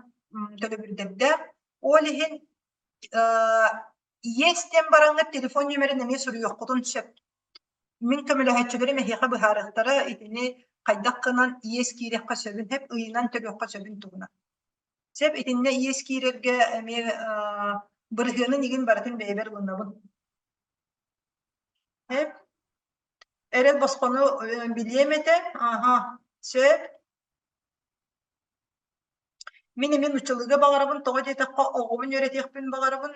төлөбүрдэрдээх. Ол иһин иэс диэн бараҥҥыт телефон нүөмэрин эмиэ суруйуоххутун сөп. Мин көмөлөһөөччүлэрим эһиэхэ быһаарыахтара итини хайдах гынан иэс киириэххэ сөбүн, сөп ыйынан төлүөххэ сөбүн туһунан. Сөп итиннэ иэс киирэргэ эмиэ бырыһыанын игин барытын бэйэбэр ылынабын. Сөп. Эрэл босхону билиэм этэ. Аха, сөп. Мин эмиэ нууччалыыга баҕарабын, тоҕо диэтэххэ оҕобун үөрэтиэхпин баҕарабын.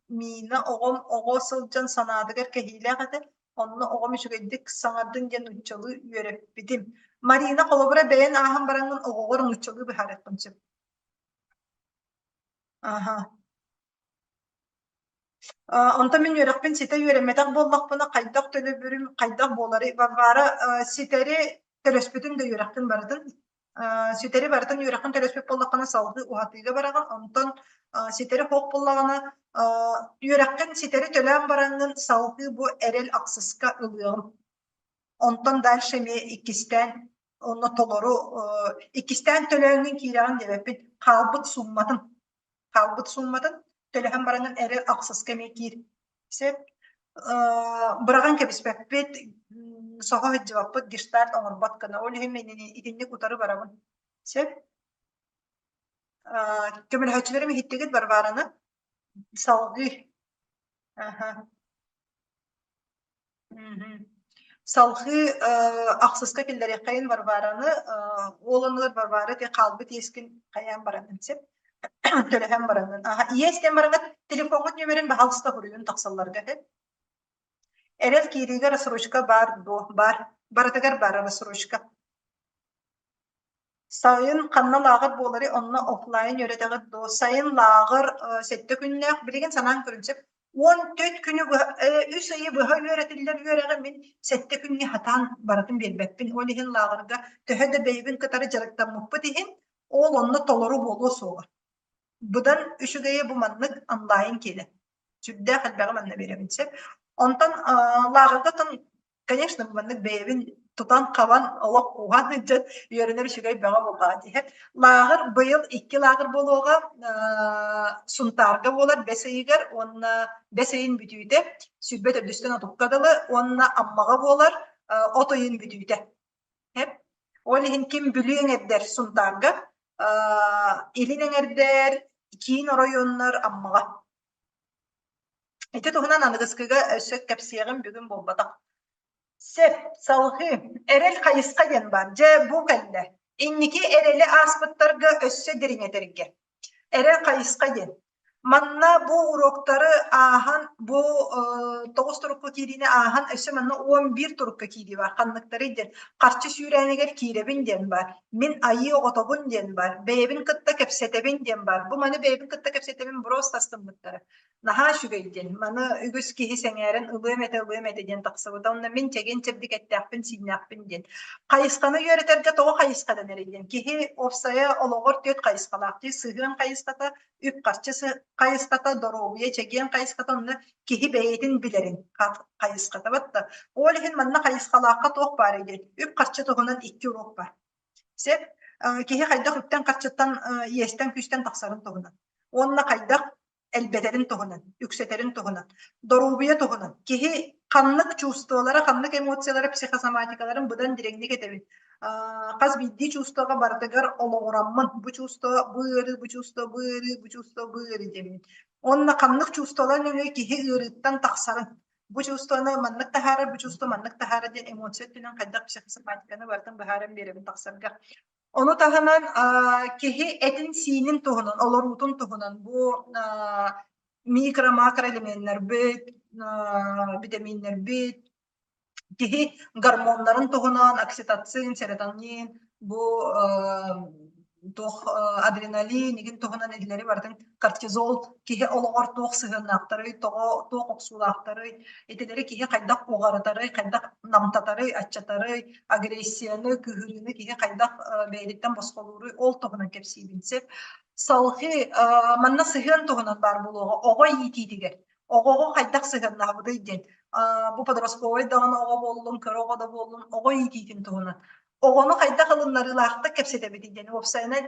Миина оҕом оҕо сылдьан санаатыгар кэһиилээх этэ. Онно оҕом үчүгэйдик саҥардын диэн нууччалыы үөрэппитим. Марина, холобура, бэйэн ааһан бараҥҥын оҕоҕор нууччалыы быһаарыаххын сөп. Аха. Онтон мин үөрэхпин ситэ үөрэммэтэх буоллахпына, хайдах төлөбүрүм хайдах буоларый? Варвара ситэри төлөспүтүн да үөрэхпин барытын ситэри барытын үөрэххин төлөспүт буоллаххына салгыы уһатыыга бараҕын, онтон ситэри суох буоллаҕына үөрэххин ситэри төлөөн бараҥҥын салгыы бу эрэл ахсыска ылыаҕым. Онтон дальше эмиэ иккистээн онно толору иккистээн төлөөҥҥүн киирэҕин диэбэппин, хаалбыт суумматын хаалбыт суумматын төлөһөн бараҥын эрэ ахсыска эмиэ киир. Сөп. Быраҕан кэбиспэппит, соһо сылдьыбаппыт, гештальт оҥорбот гына. Ол иһин мин итинник утары барабын. Сөп. Көмөлөһөөччүлэрим иһиттигит Варвараны? Салгыы. Аха. Салгыы ахсыска киллэриэххэйин Варвараны, ол оннугар Варвара ити хаалбыт иэскин хайаан бараҥҥын сөп, төлөһөн бараҥҥын. Иэс диэн бараҥҥыт телефоҥҥут нүөмэрин баһаалыста суруйун тахсалларга үһү. Эрэл киириигэ рассрочка баар дуо? Баар. Барытыгар баар рассрочка. Сайын ханна лааҕыр буоларый, онно офлайн үөрэтэҕит дуо? Сайын лааҕыр сэттэ күннээх, билигин санаан көрүн сөп. 14 күнү быһа, үс ыйы быһа үөрэтиллэр үөрэҕи мин сэттэ күҥҥэ хатаан барытын биэрбэппин. Ол иһин лааҕырга төһө да бэйэбин кытары дьарыктаммыппыт иһин, ол онно толору буолуо суоҕа. Быдан үчүгэйэ бу маннык онлайн киэнэ. Сүрдээх элбэҕи манна биэрэбин сөп. Онтон лааҕырга Конечно, маннык бэйэбин тутан-хабан, олох кууһан сылдьан үөрэнэр үчүгэй бөҕө буоллаҕа дии. Лааҕыр быйыл икки лааҕыр буолуоҕа. Сунтаарга буолар бэс ыйыгар уонна бэс ыйын бүтүүтэ 20 төрдүстэн отукка дылы уонна Аммаҕа буолар от ыйын бүтүүтэ. Ол иһин ким Бүлүү эҥэрдэр Сунтаарга, Илин эҥэрдэр, киин оройуоннар Аммаҕа. Ити туһунан аныгыскыга өссө кэпсиэҕим бүгүн буолбатах. Сөп, салҕыы. Эрэл хайысха диэн баар. Дьэ, бу кэллэ. Инники эрэли ааспыттарга өссө дириҥэтэргэ. Эрэл хайысха диэн. Манна бу уроктары ааһан, бу тоҕус турукка киириини ааһан, өссө манна 11 турукка киирии бар. Ханныктарый диэн, харчы сүүрээнигэр киирэбин диэн бар, мин айыы оҕотобун диэн бар, бэйэбин кытта кэпсэтэбин диэн бар. Бу маны бэйэбин кытта кэпсэтэбин просто астыммыттара. Наһаа үчүгэй диэн. Маны үгүс киһи сэҥээрэн ылыам этэ, ылыам этэ диэн тахсыбыта. Онно мин чэгиэн-чэбдик эттээхпин-сииннээхпин диэн. Хайысханы үөрэтэргэ тоҕо хайысха дэнэрий диэн. Киһи уопсайа олоҕор түөрт хайысхалаах дии. Сыһыан хайысхата, үп-харчы хайысхата, доруобуйа чэгиэн хайысхата, онно киһи бэйэтин билэрин хайысхата батта. Ол иһин манна хайысхалаахха туох баарый диэн. Үп-харчы туһунан икки уруок баар. Сөп. Киһи хайдах үптэн-харчыттан, иэстэн-күүстэн тахсарын туһунан. Уонна хайдах элбэтэрин туһунан, үксэтэрин туһунан, доруобуйа туһунан, киһи ханнык чувстволара, ханнык эмоциялара, психосоматикаларын быдан дириҥник этэбин. Хас биирдии чувствоҕа барытыгар олоҕураммын, бу чувство, бу ыарыы, бу чувство, бу ыарыы, бу чувство, бу ыарыы диэммин. Уонна ханнык чувстволар нөҥүө киһи ыарыыттан тахсарын, бу чувствоны маннык таһаарар, бу чувство маннык таһаарар диэн эмоция өттүнэн хайдах психосоматиканы барытын быһааран биэрэбин тахсарга. Ону таһынан киһи этин-сиинин туһунан, олоруутун туһунан бу микро-макроэлеменнэрбит, битэмииннэрбит, киһи гормоннарын туһунан окситоцин, серотонин, бу туох адреналин игин туһунан итилэри барытын кортизол киһи олоҕор туох сыһыаннаахтарый, тоҕо туох охсуулаахтарый, итилэри киһи хайдах уҕарытарый, хайдах намтатарый, аччатарый, агрессияны, кыһыыны киһи хайдах бэйэтиттэн босхолууруй, ол туһунан кэпсиибин сөп. Салгыы манна сыһыан туһунан баар буолуоҕа оҕо иитиитигэр. Оҕоҕо хайдах сыһыаннаабытый диэн. Бу подростковай даҕаны оҕо буоллун, кыра оҕо да буоллун, оҕо иитиитин туһунан. Оҕону хайдах ылыннарыылаахтык кэпсэтэбитий диэн, уопсайынан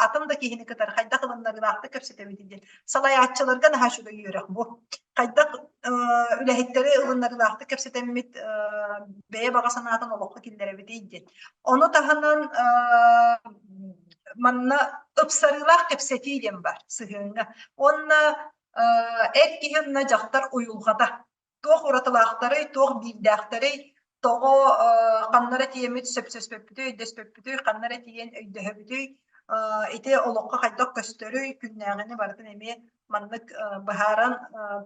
атын да киһини кытары хайдах ылыннарыылаахтык кэпсэтэбитий диэн. Салайааччыларга наһаа үчүгэй үөрэх бу. Хайдах үлэһиттэри ылыннарыылаахтык кэпсэтэммит бэйэ баҕа санаатын олоххо киллэрэбитий диэн. Ону таһынан манна ыпсарыылаах кэпсэтии диэн бар сыһыаҥҥа. Уонна эр киһи уонна дьахтар уйулҕата туох уратылаахтарый, туох биирдээхтэрий, тоҕо ханна эрэ тиийэммит сөпсөспөппүтүй, өйдөспөппүтүй, ханна эрэ тиийэн өйдөһөбүтүй, ити олоххо хайдах көстөрүй, күннээҕини барытын эмиэ маннык быһааран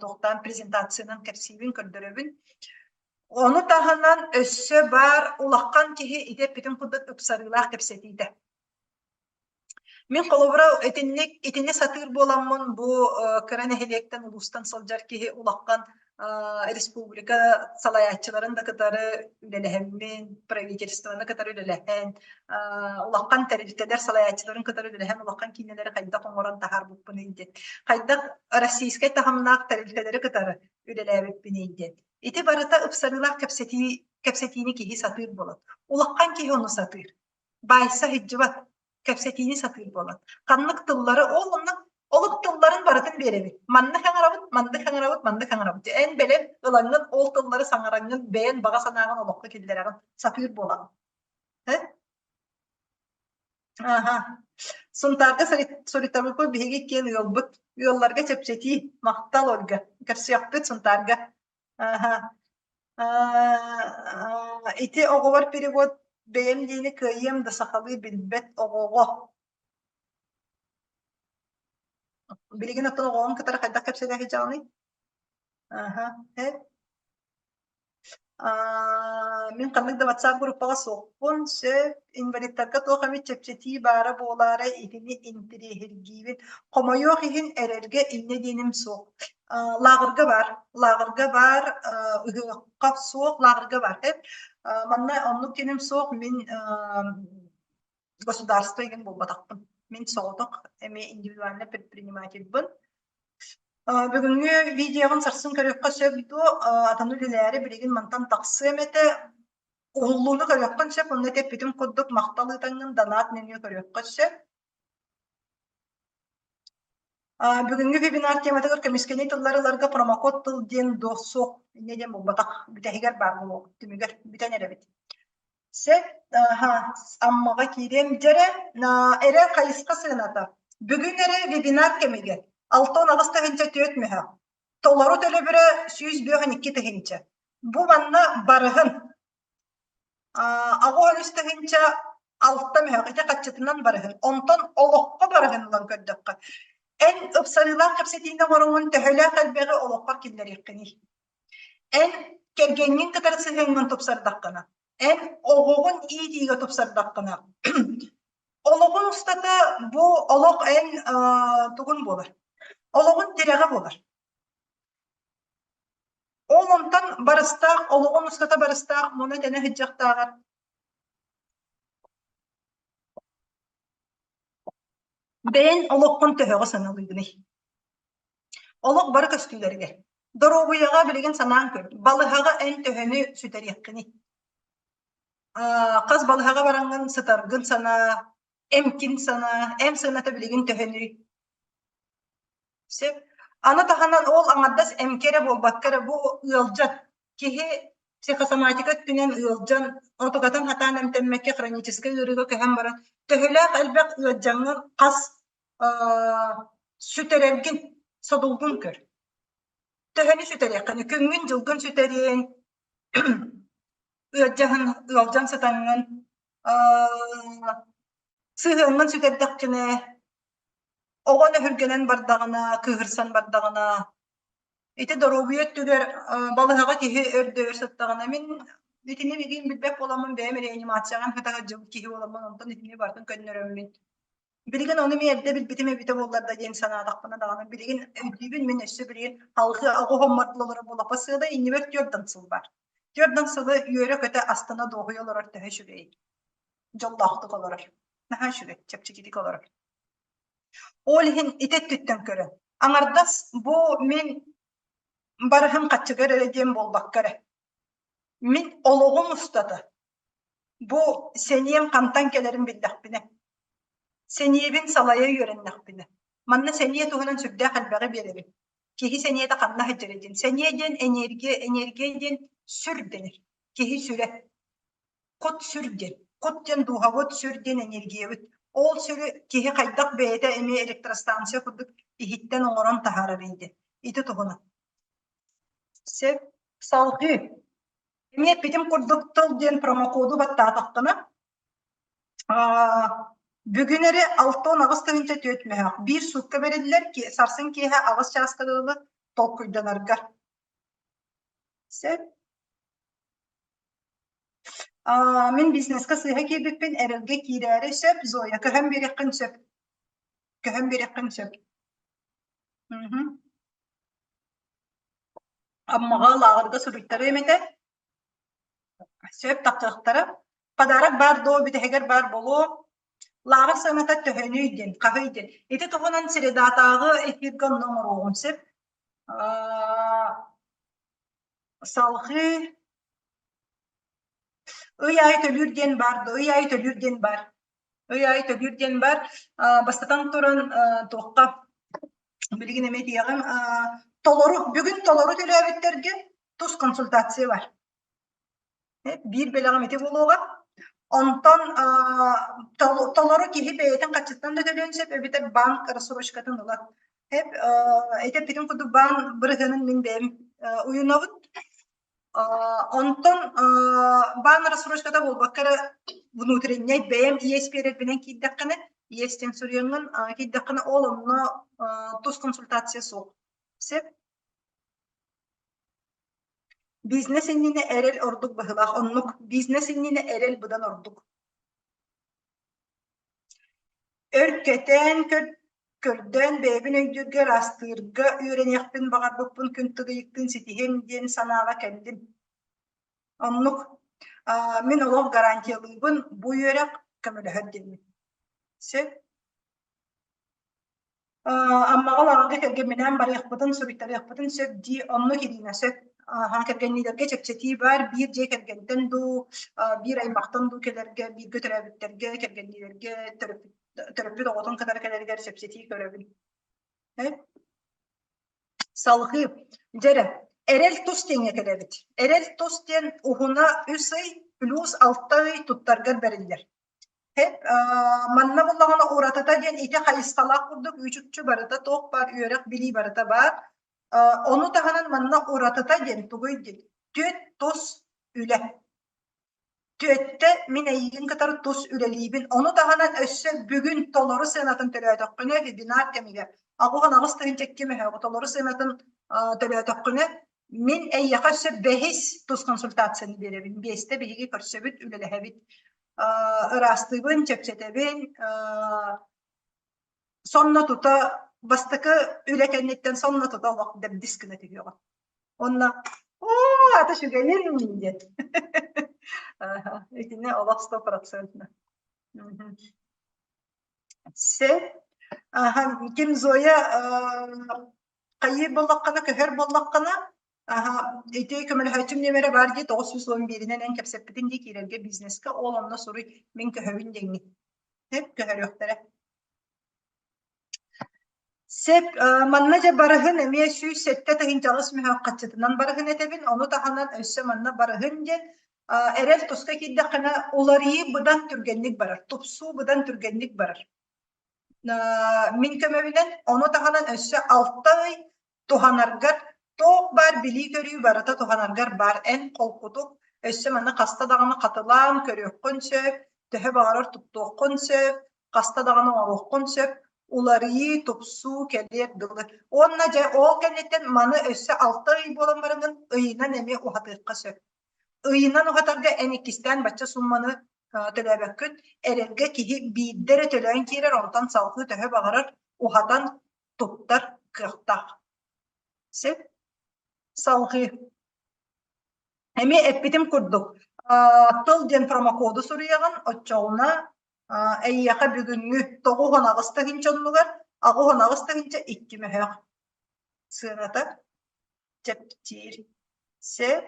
туохтаан презентациянан кэпсиибин, көрдөрөбүн. Ону таһынан өссө баар улахан киһи ити эппитим курдук ыпсарыылаах кэпсэтиитэ. Мин холобура итинник итини сатыыр буоламмын бу кыра нэһилиэктэн улуустан сылдьар киһи улахан республика салайааччыларын да кытары үлэлэһэммин, правительствоны кытары үлэлэһэн, улахан тэрилтэлэр салайааччыларын кытары үлэлэһэн улахан киинэлэри хайдах оҥорон таһаарбыппыный диэн, хайдах российскай таһымнаах тэрилтэлэри кытары үлэлээбиппиний диэн. Ити барыта ыпсарыылаах кэпсэтии кэпсэтиини киһи сатыыр буолар. Улахан киһи ону сатыыр. Баайса сылдьыбат, кэпсэтиини сатыыр буолан. Ханнык тыллары ол онно олук тылларын барытын биэрэбит. Маннык аҥарабыт, маннык аҥарабыт, маннык аҥарабыт. Эн бэлэм ылаҥҥын ол тыллары саҥараҥҥын бэйэн баҕа санааҕын олоххо киллэрэҕин сатыыр буолаҕын. Э? Аха. Сунтаарга суруйтарбыппыт биһиги иккиэн ыалбыт. Ыалларга чэпчэтии. Махтал Ольга. Көрсүөхпүт Сунтаарга. Аха. Ити оҕобор перевод бэйэм диэни кыайыам да сахалыы билбэт оҕоҕо. Билигин оттон оҕоҕун кытары хайдах кэпсэтэ сылдьаҕыный? Аха, э? Мин ханнык да WhatsApp группаҕа суохпун сөп. Инвалидтарга туох эмит чэпчэтии баара буолаарай итини интириэһиргиибин. Хомойуох иһин эрэргэ инньэ диэним суох. Лааҕырга баар, лааҕырга баар, ыһыахха суох, лааҕырга баар. Манна оннук диэним суох, мин государство игин буолбатахпын. Мин соҕотох эмиэ индивидуальный предпринимательбын. Бүгүҥҥү видеоҕын сарсын көрүөххэ сөп дуо? Атыны үлэлээри билигин мантан тахсыам этэ. Уһуллууну көрүөххүн сөп, онно эппитим курдук махтал ыытаҥҥын донат нөҥүө көрүөххэ сөп. Бүгүҥҥү вебинар тематыгар көмүскэнии тыллары ыларга промокод тыл диэн дуо суох инньэ диэн буолбатах. Бүтэһигэр баар буолуоҕа. Түмүгэр бүтэн эрэбит. Сөп, аха, Аммаҕа киириэм дьэрэ, эрэ хайысха сыаната. Бүгүн эрэ вебинар кэмигэр 68 тыһыынча 4 мөһөх. Толору төлөбүрэ 152 тыһыынча. Бу манна барыһын 83 тыһыынча 6 мөһөх ити хаччытынан барыһын. Онтон олоххо барыһын ылан көрдөххө. Эн ыпсарыылаах кэпсэтиини оҥороҥҥун төһөлөөх элбэҕи олоххор киллэриэххиний? Эн кэргэҥҥин кытары сыһыаҥҥын тупсардаххына, эн оҕоҕун иитиигэ тупсардаххына, олоҕун устата бу олох эн тугун буолар? Олоҕун тирэҕэ буолар. Ол онтон барыстаах, олоҕун устата барыстаах муна-тэнэ сылдьыахтааҕар Бэйэҥ олоххун төһөҕө сыаналыыгыный? Олох бары көстүүлэригэр. Доруобуйаҕа билигин санаан көр, балыһаҕа эн төһөнү сүтэриэххиний? Хас балыһаҕа бараҥҥын сытаргын санаа, эмкин санаа, эм сыаната билигин төһөнүй? Сөп. Аны таһынан ол аҥардас эмкэ эрэ буолбакка эрэ бу ыалдьар киһи психосоматика өттүнэн ыалдьан, отугатын хатаан эмтэммэккэ хроническай ыарыыга көһөн баран, төһөлөөх элбэх ыалдьаҥҥын хас сүтэрэргин, содулгун көр. Төһөнү сүтэриэххиний? Күҥҥүн-дьылгын сүтэриэҥ, ыалдьаһын, ыалдьан сытаҥҥын, сыһыаҥҥын сүтэрдэххинэ, оҕон өһүргэнэн бардаҕына, кыыһырсан бардаҕына, ити доруобуйа өттүгэр балыһаҕа киһи өрдөөр сыттаҕына, мин итини билигин билбэт буоламмын бэйэм реанимацияҕа хата сылдьыбыт киһи буоламмын, онтон итини барытын көннөрөммүн. Билигин ону мин эрдэ билбитим эбитэ буоллар да диэн санаатахпына даҕаны, билигин өйдүүбүн мин өссө билигин халҕыы оҕоһоммор олорор буоллахпа сыала иннибэр түөрт сыл бар. Түөрт сылы үөрэ-көтө астына дуоһуйа олорор төһө үчүгэй. Дьоллоохтук олорор. Наһаа үчүгэй, чэпчэкитик олорор. Ол иһин ити өттүттэн көрөн, аҥардас бу мин барыһым хаччыгар эрэ диэн буолбакка эрэ, мин олоҕум устата бу сэниэм хантан кэлэрин биллэхпинэ, сэниэбин салайа үөрэннэхпинэ, манна сэниэ туһунан сүрдээх элбэҕи биэрэбин. Киһи сэниэтэ ханна сылдьарый диэн. Сэниэ диэн энергия, энергия диэн сүр дэнэр. Киһи сүрэ. Кут-сүр диэн. Кут диэн дууһабыт, сүр диэн энергиябыт. Ол сүрү киһи хайдах бэйэтэ эмиэ электростанция курдук иһиттэн оҥорон таһаарар диэн. Ити туһунан. Сөп. Салгыы. Эмиэ эппитим курдук тыл диэн промокоду баттаатаххына, бүгүн эрэ 68 тыһыынча мөһөөх. Биир суукка бэриллэр, сарсын киэһэ 8 чааска дылы толкуйданарга. Сөп. Мин бизнеска сыыһа киирбиппин эрэлгэ киирээри сөп, Зоя, көһөн биэриэххин сөп. Көһөн биэриэххин сөп. Мгм. Аммаҕа лааҕырга суруйтарыам этэ. Сөп тахсыахтара. Подарок баар дуо, бүтэһигэр баар буолуо. Лааҕыр сыаната төһөнүй диэн, хаһый диэн. Ити туһунан средаатааҕы эфиргэ онно оҥоруоҕум сөп. Салҕыы Ый аайы төлүүр диэн баар дуо? Ый аайы төлүүр диэн баар. Ый аайы төлүүр диэн баар. Бастатан туран туохха билигин эмиэ этиэҕим толору бүгүн толору төлөөбүттэргэ тус консультация бар. Биир бэлэҕим ити буолуоҕа. Онтон толору киһи бэйэтин хаччыттан да төлүөн сөп эбэтэр банк рассрочкатын ылар. Ити эппитим курдук баан бырыһыанын мин бэйэм уйунабын. Онтон баан рассрочката буолбакка эрэ внутренняй бэйэм иэс биэрэрбинэн киирдэххинэ, иэс диэн суруйаҥҥын киирдэххинэ ол онно тус консультация суох. Сөп. Бизнес иннинэ эрэл ордук быһыылаах. Оннук бизнес иннинэ эрэл быдан ордук. Өр кэтээн көрдөөн бэйэбин өйдүүргэ, ыраастыырга үөрэниэхпин баҕарбыппын күн тыгыйыктыын ситиһиэм диэн санааҕа кэллим. Оннук мин олох гарантиялыыбын, бу үөрэх көмөлөһөр диэммин. Сөп. Аммаҕа лааҕырга кэргэмминээн барыахпытын, суруйтарыахпытын сөп дии, оннук Ирина, сөп. Аһаа, кэргэнниилэргэ чэпчэтии баар, биир дьиэ кэргэнтэн дуу, биир аймахтан дуу кэлэргэ, бииргэ төрөөбүттэргэ, кэргэнниилэргэ, төрөппүт, төрөппүт оҕотун кытары кэлэригэр чэпчэтии көрөбүн. Салҕыы, дьэ эрэ, эрэл тус диэҥҥэ кэлэбит. Эрэл тус диэн уһуна үс ый плюс алта ый туттаргар бэриллэр. Манна буллаҕына уратыта диэн ити хайысхалаах курдук үүчүкчү барыта туох баар үөрэх билии барыта баар. Ону таһынан манна уратыта диэн тугуй диэн түөрт тус үлэ. Түөттэ мин эйигин кытары тус үлэлиибин. Ону таһынан өссө бүгүн толору сыанатын төлөөтөххүнэ вебинар кэмигэр 88 тыһыынча мөһөөҕү толору сыанатын төлөөтөххүнэ мин эйиэхэ өссө бэһис тус консультацияны биэрэбин. Биэстэ биһиги көрсөбүт, үлэлэһэбит. Ыраастыыбын, чэпчэтэбин, сонно тута бастакы үлэ кэнниттэн сонно тута олох дэбдис гына түһүөҕүм. Уонна оо, ата үчүгэйин диэн. Итини олох стопроцентно. Сөп. Ким Зоя хайыы буоллаххына, көһөр буоллаххына, ити көмөлөһөөччүм нүөмэрэ баар дии 911-инэн эн кэпсэппитин дии киирэргэ бизнеска ол онно суруй мин көһөбүн диэҥҥин. Көһөрүөхтэрэ. Сөп, манна дьэ барыһын эмиэ 107 8 мөһөөх хаччытынан барыһын этэбин, ону таһынан өссө манна барыһын диэн эрэл туска киирдэххинэ уларыйыы быдан түргэнник барар, тупсуу быдан түргэнник барар. Мин көмөбүнэн ону таһынан өссө алта ый туһанаргар туох баар билии-көрүү барыта туһанаргар баар эн холкутук өссө манна хаста даҕаны хатылаан көрүөххүн сөп, төһө баҕарар туттуоххун сөп, хаста даҕаны оҥоруоххун сөп, уларыйыы, тупсуу кэлиэр дылы. Уонна дьэ ол кэнниттэн маны өссө алта ый буолан бараҥҥын ыйынан эмиэ уһатыахха сөп. Ыйынан уһатарга эн иккистээн бачча сумманы төлөөбөккүн, эрэлгэ киһи биирдэ эрэ төлөөн киирэр, онтон салгыы төһө баҕарар уһатан туттар кыахтаах. Сөп? Салгыы. Эмиэ эппитим курдук, тыл диэн промокоду суруйаҕын, оччоҕуна эйиэхэ бүгүҥҥү 98 тыһыынча оннугар 88 тыһыынча икки мөһөөх сыаната чэпчиир. Сөп?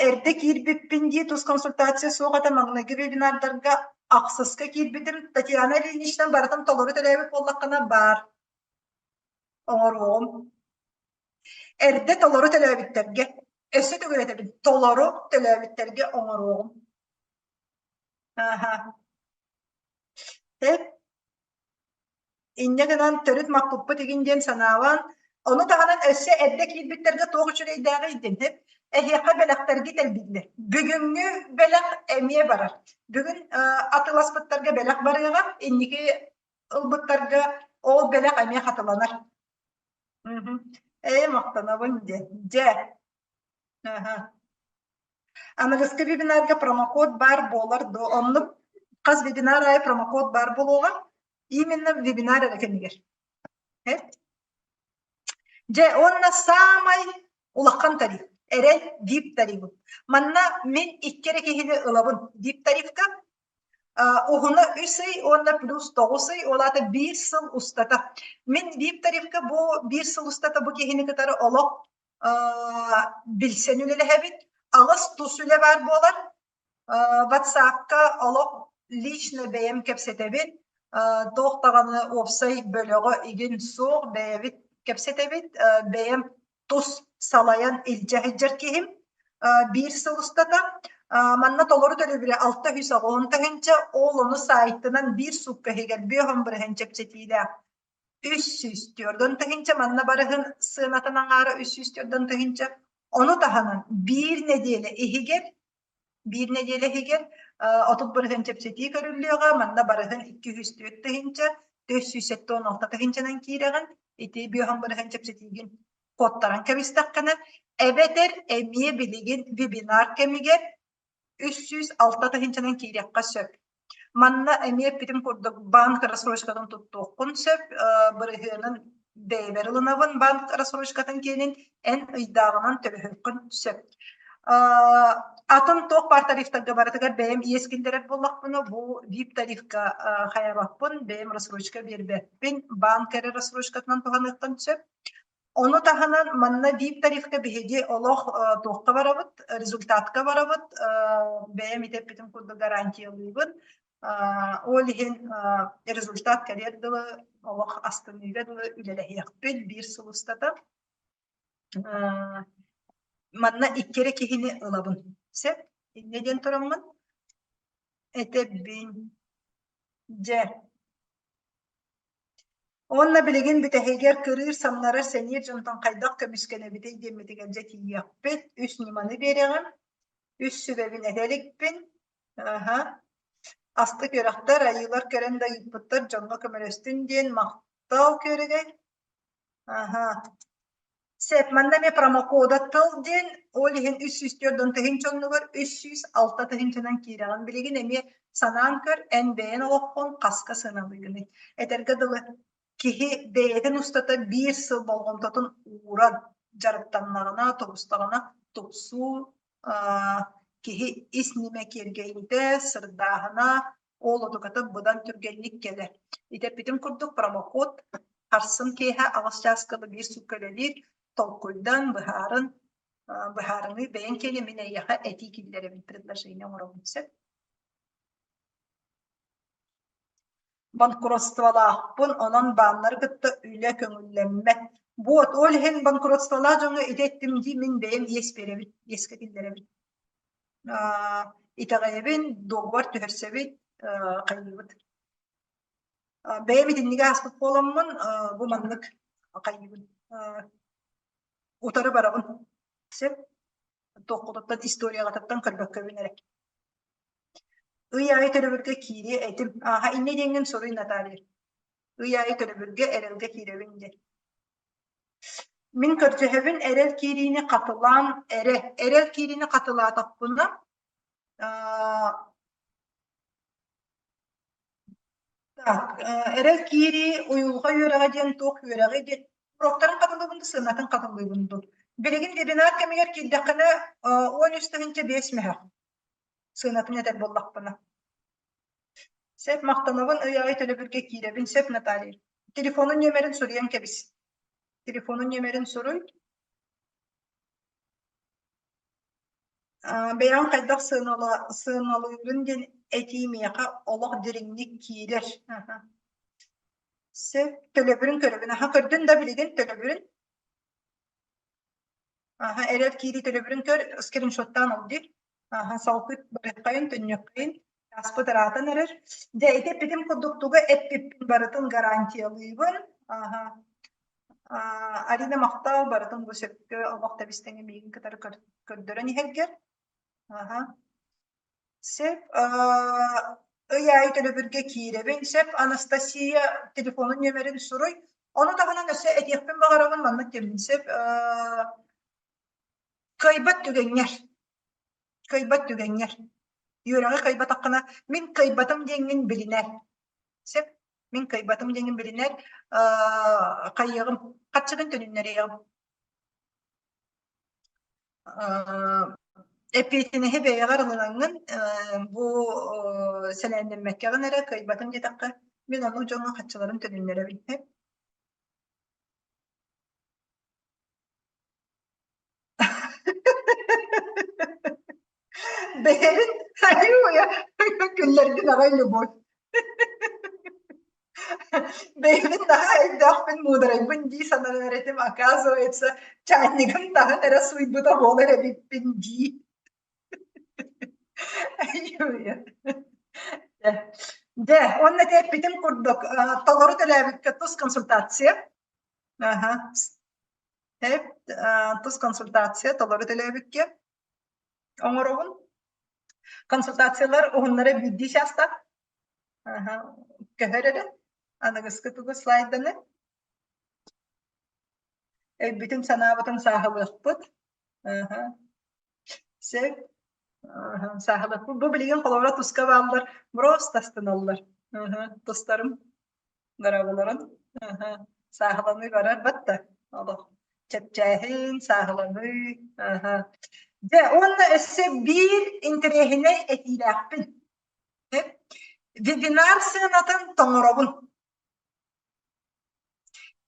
Эрдэ киирбиппин дии тус консультация суох этэ маҥнайгы вебинардарга ахсыска киирбитим Татьяна Ильинична барытын толору төлөөбүт буоллаххына баар оҥоруоҕум. Эрдэ толору төлөөбүттэргэ өссө төгүл этэбин толору төлөөбүттэргэ оҥоруоҕум. Аха. Инньэ гынан төрүт маппыппыт игин диэн санаалаан, ону таһынан өссө эрдэ киирбиттэргэ туох үчүгэйдээҕий диэн эһиэхэ бэлэхтэргит элбииллэр. Бүгүҥҥү бэлэх эмиэ барар. Бүгүн атыыласпыттарга бэлэх барыаҕа, инники ылбыттарга ол бэлэх эмиэ хатыланар. Ээ, махтанабын диэн. Дьэ. Аныгыскы вебинарга промокод баар буолар дуо? Оннук хас вебинар аайы промокод баар буолуоҕа. Именно вебинар эрэ кэмигэр. Дьэ, уонна саамай улахан тариф, эрэл VIP тарифын. Манна мин икки эрэ киһини ылабын VIP тарифка. Уһуна үс ый уонна плюс тоҕус ый, ол аата биир сыл устата. Мин VIP тарифка бу биир сыл устата бу киһини кытары олох билсэн үлэлэһэбит. Аҕыс тус үлэ баар буолар. WhatsApp-ка олох лично бэйэм кэпсэтэбин. Туох даҕаны уопсай бөлөҕө игин суох бэйэбит кэпсэтэбит. Бэйэм тус салайан илдьэ сылдьар киһим. Биир сыл устата манна толору төлөбүрэ 690 тыһыынча, ол ону саайтынан биир суукка иһигэр 50 бырыһыан чэпчэтиилээх 304 тыһыынча манна барыһын сыанатын аҥаара 304 тыһыынча. Ону таһынан биир нэдиэлэ иһигэр биир нэдиэлэ иһигэр 30 бырыһыан чэпчэтии көрүллүөҕэ, манна барыһын 204 тыһыынча, 476 тыһыынчанан киирэҕин, ити 50 бырыһыан чэпчэтиигин куоттаран кэбистэххинэ, эбэтэр эмиэ билигин вебинар кэмигэр 306 тыһыынчанан киириэххэ сөп. Манна эмиэ эппитим курдук банк рассрочкатын туттуоххун сөп, бырыһыанын бэйэбэр ылынабын банк рассрочкатын киэнин эн ыйдааҕынан төлөһүөххүн сөп. Атын туох баар тарифтарга барытыгар бэйэм иэс киллэрэр буоллахпына, бу VIP тарифка хайабаппын, бэйэм рассрочка биэрбэппин, банк эрэ рассрочкатынан туһаныаххын сөп. Ону таһынан манна VIP тарифка биһиги олох туохха барабыт, результатка барабыт, бэйэм ити эппитим курдук гарантиялыыбын. Ол иһин результат кэлиэр дылы олох астыныыга дылы үлэлэһиэхпит биир сыл устата. Манна икки эрэ киһини ылабын. Сөп? Инньэ диэн тураммын этэбин. Дьэ. Уонна билигин бүтэһигэр кырыыр, самнарар, сэниир дьонтон хайдах көмүскэнэбитий диэммитигэр дьэ тиийиэхпит. Үс ньыманы биэриэҕим, үс сүбэбин этэ иликпин. Аһа. Астык үөрэхтэр, айыылар көрөн да ыйыппыттар, дьоҥҥо көмөлөстүн диэн махтал күөрэгэй. Аһа. Сөп, манна эмиэ промокода тыл диэн, ол иһин 304 тыһыынча оннугар 306 тыһыынчанан киирэҕин. Билигин эмиэ санаан көр, эн бэйэн олоххун хаска сыаналыыгыный? Этэргэ дылы, киһи бэйэтин устата биир сыл болҕомтотун ууран дьарыктаннаҕына, тубустаҕына, тупсуу, киһи ис ньимэ киэргэйиитэ, сырдааһына, ол отуката быдан түргэнник кэлэр. Итэппитим курдук промокод харсын киэһэ аҕыс чааска биир суукка үлэлиир, толкуйдан, быһаарын, быһаарыныы бэйэҥ киэнэ мин эйиэхэ этии киллэрэбин, предложение оҥоробун сөп. Банкротстволаахпын, онон бааннары кытта үлэ көҥүллэммэт. Вот, ол иһин банкротстволаах дьоҥҥо ити эттим дии, мин бэйэм иэс биэрэбин, иэскэ киллэрэбин. Итэҕэйэбин, дуогубар түһэрсэбит, хайыыбыт. Бэйэм итинниги ааспыт буоламмын, бу маннык хайыыбын. Утары барабын. Сөп. Туоххутуттан историяҕытыттан көрбөккөбүн эрэ. Ый аайы төлөбүргэ киириэ этим. Ааһа инньэ диэҥҥин суруй Наталья. Ый аайы төлөбүргэ эрэлгэ киирэбин диэн. Мин көрдөһөбүн эрэл киириини хатылаан эрэ. Эрэл киириини хатылаатахпына так, эрэл киирии уйулҕа үөрэҕэ диэн туох үөрэҕий диэн уруоктарын хатылыыбын да сыанатын хатылыыбын дуу. Билигин вебинар кэмигэр киирдэххинэ 13 5 мөһөх сыанатын этэр буоллахпына. Сөп, махтанабын, ый аайы төлөбүргэ киирэбин. Сөп, Наталья. Телефонун нүөмэрин суруйан кэбис. Телефонун нүөмэрин суруй. Бэйэҕин хайдах сыаналыырын диэн этии миэхэ олох дириҥник киирэр. Сөп, төлөбүрүн көрөбүн. Аха, көрдүн да билигин төлөбүрүн? Аха, эрэл киирии төлөбүрүн көр, скриншоттаан ыл дии. Аха, салгыы барыаххайын, төннүөххэйин. Ааспыт ыраатан эрэр. Дьэ, ити эппитим курдук тугу эппиппин барытын гарантиялыыбын. Аха. Арина махтал барытын бу сөпкө олох тэбис-тэҥэ миигин кытары көрдөрөн иһэргэр. Аха. Сөп. Ый аайы төлөбүргэ киирэбин. Сөп, Анастасия телефонун нүөмэрин суруй. Ону таһынан өссө этиэхпин баҕарабын маннык диэммин сөп. Кыайбат түгэҥҥэр, кыайбат түгэҥҥэр, үөрэҕи кыайбатаххына, мин кыайбатым диэҥҥин билинэр. Сөп? Мин кыайбатым диэҥҥин билинэр, хайыаҕым, хаччыгын төнүннэриэҕим. Эппиэтинэһи бэйэҕэр ылынаҥҥын, бу сэлээннэммэккэҕин эрэ кыайбатым диэтэххэ, мин оннук дьоҥҥо хаччыларын төнүннэрэбин. Бэйэбин айуу күллэргин аҕай любовь. Бэйэбин наһаа өйдөөхпүн, муударайбын дии сананар этим, оказывается, чаанньыгым таһын эрэ сууйбута буолар эбиппин дии. Дьэ, уонна ити эппитим курдук, толору төлөөбүккэ тус консультация. Аха. Эп, тус консультация толору төлөөбүккэ оҥоробун. Консультациялар уһуннара биирдии чаастаах. Аха, көһөр эрэ. Аныгыскы тугу слайданы. Өйбүтүн санаабытын сааһылыахпыт. Аха. Сөп. Аха, сааһылыахпыт. Бу билигин холобура туска бааллар, просто астыналлар. Аха, тустарым дорооболорун. Аха, сааһыланыы барар батта олох. Чэпчээһин, сааһыланыы. Аха. Дьэ, уонна өссө биир интэриэһинэй этиилээхпин. Вебинар сыанатын тоҥоробун.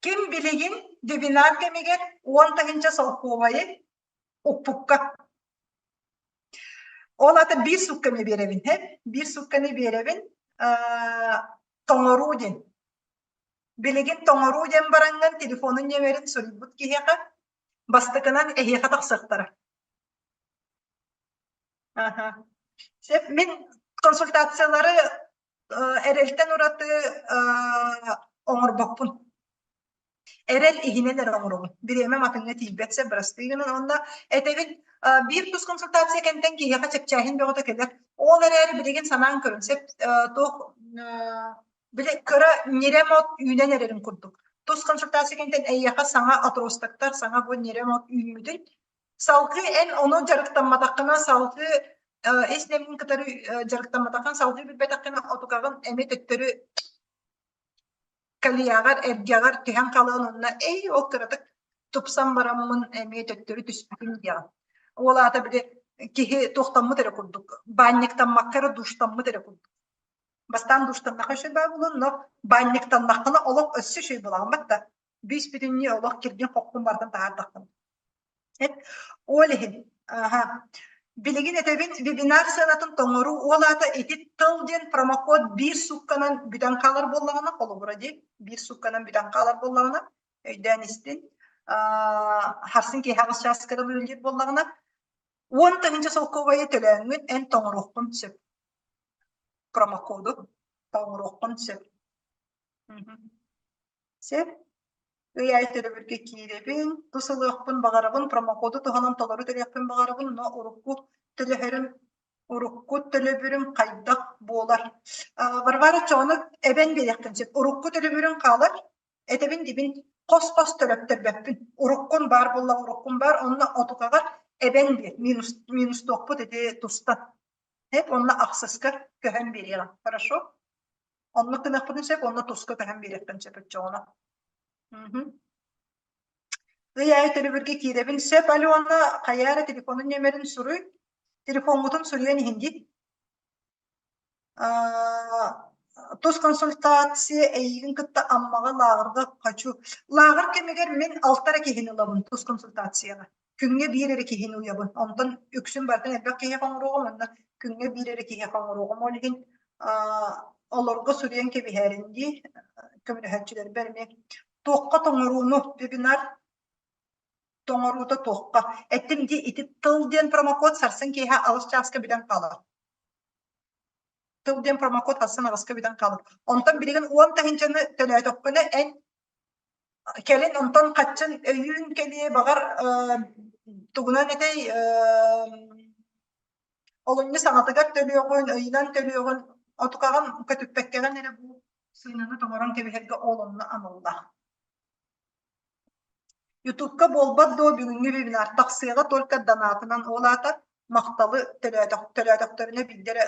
Ким билигин вебинар кэмигэр 10 000 солкуобайы укпукка. Ол ата биир суукканы биэрэбин, биир суукканы биэрэбин тоҥоруу диэн. Билигин тоҥоруу диэн бараҥҥын телефонун нүөмэрин суруйбут киһиэхэ бастакынан эһиэхэ тахсыахтара. Аха. Сөп, мин консультациялары эрэлтэн ураты оҥорбоппун. Эрэл иһинэн эрэ оҥоробун. Бириэмэм атыҥҥа тиийбэт сөп, бырастыы гынан. Уонна этэбин, биир тус консультация кэнтэн киһиэхэ чэпчээһин бөҕөтө кэлэр. Ол эрээри билигин санаан көрүн, сөп туох били кыра ньирэм от үүнэн эрэрин курдук. Тус консультация кэнтэн эйиэхэ саҥа отростоктар, саҥа бу ньирэм от үүммүтүн салгыы эн ону дьарыктамматаххына, салгыы ис нэмин кытары дьарыктамматаххын, салгыы билбэтэххинэ, отукаҕын эмиэ төттөрү калияҕар, эргэҕэр түһэн хаалан онно эй ол кыратык тупсан бараммын эмиэ төттөрү түспүтүм диэҕин. Ол аата били киһи туохтаммыт эрэ курдук, баанньыктаммакка эрэ душтаммыт эрэ курдук. Бастаан душтаннахха үчүгэй баа буолуон, но баанньыктаннаххына олох өссө үчүгэй буолаҕын батта. Бүүс бүтүннүү олох киргин-хоххун барытын таһаардаххын. Ол иһин, аха, билигин этэбин, вебинар сыанатын тоҥоруу, ол аата ити тыл диэн промокод биир суукканан бүтэн хаалар буоллаҕына, холобура дии, биир суукканан бүтэн хаалар буоллаҕына, өйдөөн истин, харсын киэһэ аҕыс чааска дылы үлэлиир буоллаҕына, 10 000 солкуобайы төлөөҥҥүн эн тоҥоруоххун сөп. Промокоду тоҥоруоххун сөп. Сөп. Ый аайы төлөбүргэ киирэбин, тус ылыахпын баҕарабын, промокоду туһанан толору төлүөхпүн баҕарабын, но урукку төлөһөрүм, урукку төлөбүрүм хайдах буолар? Варвара Чоону эбэн биэриэххин сөп. Урукку төлөбүрүҥ хаалар, этэбин дибин хос-хос төлөптөрбөппүн. Уруккун баар буолла, уруккун баар, онно отукаҕар эбэн биэр, минус, минустуохпут ити туста. Эп онно ахсыска көһөн биэриэҕим. Хорошо? Оннук гыныахпытын сөп, онно туска көһөн биэриэхпин сөп оччоҕуна. Ый аайы төлөбүргэ киирэбин сөп, Алена, хайа эрэ телефонун нүөмэрин суруй. Телефоҥҥутун суруйан иһин дии. Тус консультация эйигин кытта Аммаҕа лааҕырга хочу. Лааҕыр кэмигэр мин алта эрэ киһини ылабын тус консультацияҕа. Күҥҥэ биир эрэ киһини уйабын. Онтон үксүн барытын элбэх киһиэхэ оҥоруоҕум уонна күҥҥэ биир эрэ киһиэхэ оҥоруоҕум. Ол иһин олорго суруйан кэбиһээрин дии көмөлөһөөччүлэрбэр эмиэ туохха тоҥорууну вебинар тоҥоруута туохха эттим дии ити тыл диэн промокод сарсын киэһэ алыс чааска бүтэн хаалар. Тыл диэн промокод сарсын аҕыска бүтэн хаалар. Онтон билигин 10 тыһыынчаны төлөөтөххүнэ эн Кэлин онтон хаччын өйүүн кэлиэ баҕар тугунан этэй олунньу саҥатыгар төлүөҕүн, ыйынан төлүөҕүн, отукаҕын көтүппэккэҕин эрэ бу сыананы тоҥорон кэбиһэргэ ол онно аналлаах. Ютубка буолбат дуо бүгүҥҥү вебинар тахсыаҕа только донатынан ол аата махталы төлөөтөх төлөөтөхтөрүнэ биирдэ эрэ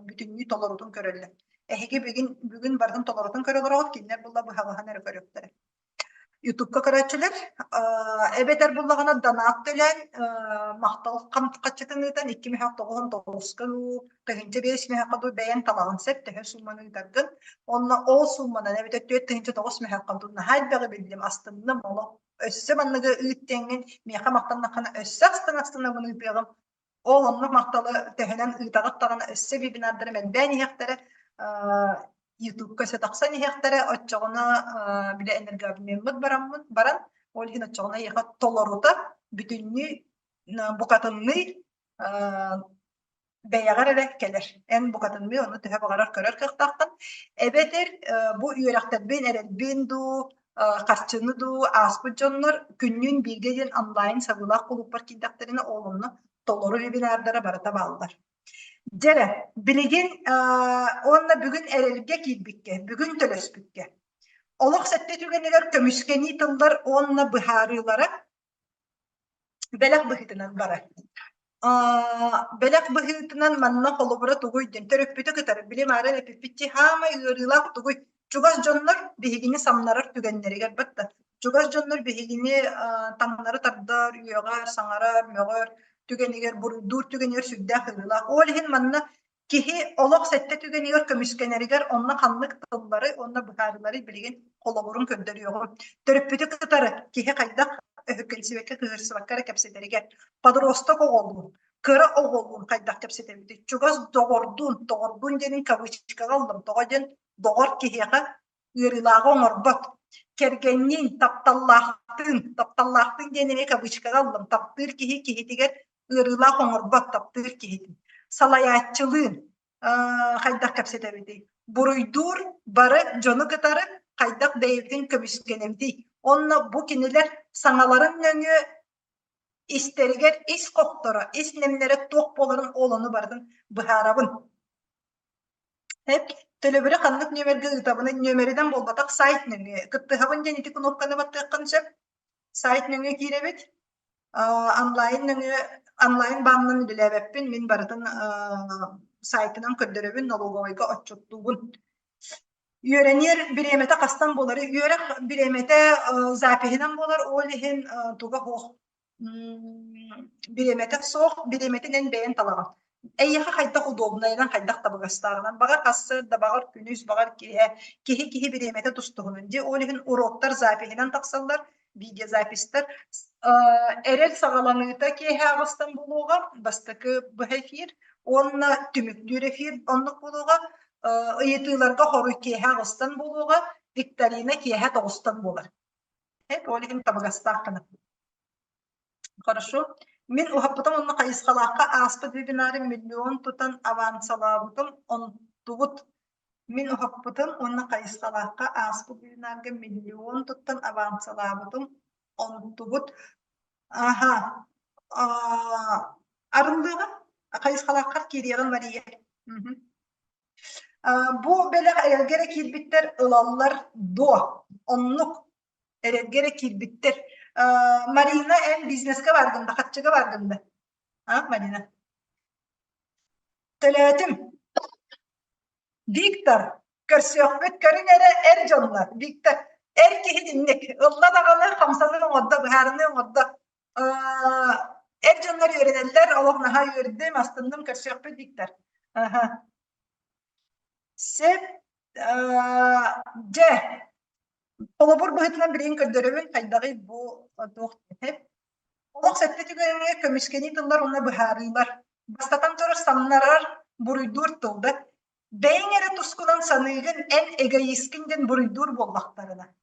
бүтүннүү толорутун көрөллөр. Эһиги бүгүн бүгүн барытын толорутун көрө олороҕут, кинилэр булла быһалаһан эрэ көрүөхтэрэ. Ютубка көрөөччүлэр эбэтэр буллаҕына донат төлөөн махтал хаччытын ыытан 2 мөһөх 99-ка дуу, 1005 мөһөххө дуу бэйэҥ талаҕын сөп төһө суумманы ыытаргын. Онно ол суумманан эбэтэр 4009 мөһөххө дуу наһаа элбэҕи биллим, астынным олох өссө манныгы ыыт диэҥҥин миэхэ махтаннаххына өссө астына-астынабын ыытыаҕым. Ол оннук махталы төһөнөн ыытаҕыт даҕаны өссө вебинардарым элбээн иһиэхтэрэ, Ютубка өссө тахсан иһиэхтэрэ, оччоҕуна били энергообмеммыт бараммыт баран, ол иһин оччоҕуна эйиэхэ толорута бүтүннүү букатынныы бэйэҕэр эрэ кэлэр. Эн букатынныы ону төһө баҕарар көрөр кыахтааххын. Эбэтэр бу үөрэхтэрбин эрэлбин дуу, харчыны дуу ааспыт дьоннор күннүүн бииргэ диэн онлайн сабыылаах кулууппар киирдэхтэринэ ол онно толору вебинардара барыта бааллар. Дьэ эрэ, билигин уонна бүгүн эрэлгэ киирбиккэ, бүгүн төлөспүккэ. Олох сэттэ түгэнигэр көмүскэнии тыллар уонна быһаарыылара бэлэх быһыытынан барар. Бэлэх быһыытынан манна холобура тугуй диэн төрөппүтү кытары били мааран эпиппитти хаамай ыарыылаах тугуй чугас дьоннор биһигини самнарар түгэннэригэр батта чугас дьоннор биһигини таҥнары тардар үөҕэр саҥарар мөҕөр түгэнигэр буруйдуур түгэнигэр сүрдээх ыарыылаах ол иһин манна Киһи олох сэттэ түгэнигэр көмүскэнэригэр онно ханнык тыллары уонна быһаарыылары билигин холобурун көрдөрүөҕүм. Төрөппүтү кытары киһи хайдах өһүргэнсибэккэ, кыыһырсыбакка эрэ кэпсэтэригэр, подросток оҕолуун, кыра оҕолуун хайдах кэпсэтэбитий, чугас доҕордуун, доҕордуун диэнин кавычкаҕа ыллым, тоҕо диэн доҕор киһиэхэ ыарыылааҕы оҥорбот. Кэргэнниин, тапталлаахтыын, тапталлаахтыын диэн эмиэ кавычкаҕа ыллым, таптыыр киһи киһитигэр ыарыылаах оҥорбот, таптыыр киһитин. Салайааччылыын хайдах кэпсэтэбитий? Буруйдуур бары дьону кытары хайдах бэйэбитин көмүскэнэбитий? Онно бу кинилэр саҥаларын нөҥүө истэригэр ис хохторо, ис нэмнэрэ туох буоларын ол ону барытын быһаарабын. Эп, төлөбүрү ханнык нүөмэргэ ыытабыный? Нүөмэринэн буолбатах, сайт нөҥүө. Кыттыһабын диэн ити кнопканы баттыаххын сөп. Сайт нөҥүө киирэбит. Онлайн нөҥүө онлайн баанынан үлэлээбэппин, мин барытын сайтынан көрдөрөбүн, налоговайга отчуоттуубун. Үөрэниэр бириэмэтэ хастан буолар? Үөрэх бириэмэтэ запиһынан буолар, ол иһин туга суох бириэмэтэ суох, бириэмэтин эн бэйэҥ талаҕын. Эйиэхэ хайдах удобнайынан, хайдах табыгастааҕынан, баҕар сарсыарда, баҕар күнүс, баҕар киэһэ, киһи-киһи бириэмэтэ тус-туһунан. Дьэ, ол иһин уроктар запиһынан тахсаллар, видеозаписьтар. Эрэл саҕаланыыта киэһэ аҕыстан буолуоҕа, бастакы быһа эфир уонна түмүктүүр эфир оннук буолуоҕа. Ыйытыыларга хоруй киэһэ аҕыстан буолуоҕа, викторина киэһэ тоҕустан буолар. Ол иһин табыгастаах гына. Хорошо. Мин уһаппытым уонна хайысхалаахха ааспыт вебинары миллион тутан авансалаабытым онтубут. Мин уһаппытым уонна хайысхалаахха ааспыт вебинарга миллион туттан авансалаабытым онтубут. Аха. Арыллыаҕа хайысхалааххар киириэҕин Мария. Бу бэлэх эрэлгэ эрэ киирбиттэр ылаллар дуо? Оннук эрэлгэ эрэ киирбиттэр. Марина, эн бизнеска бааргын да, харчыга бааргын да? А, Марина? Төлөөтүм. Виктор, көрсүөхпүт, көрүҥ эрэ эр дьоннор. Виктор, эр киһи итинник. Ылла даҕаны хамсаныы оҥордо, быһаарыныы оҥордо. Эр дьоннор үөрэнэллэр, олох наһаа үөрдүм, астынным, көрсүөхпүт, Виктор. Аха. Сөп. Дьэ, холобур быһыытынан билигин көрдөрөбүн, хайдаҕый бу туох Олох сэттэ түгэҥҥэ көмүскэнии тыллар уонна быһаарыылар. Бастатан турар самнарар, буруйдуур тыл да. Бэйэҥ эрэ тускунан саныыгын, эн эгоисткин диэн буруйдуур буоллахтарына.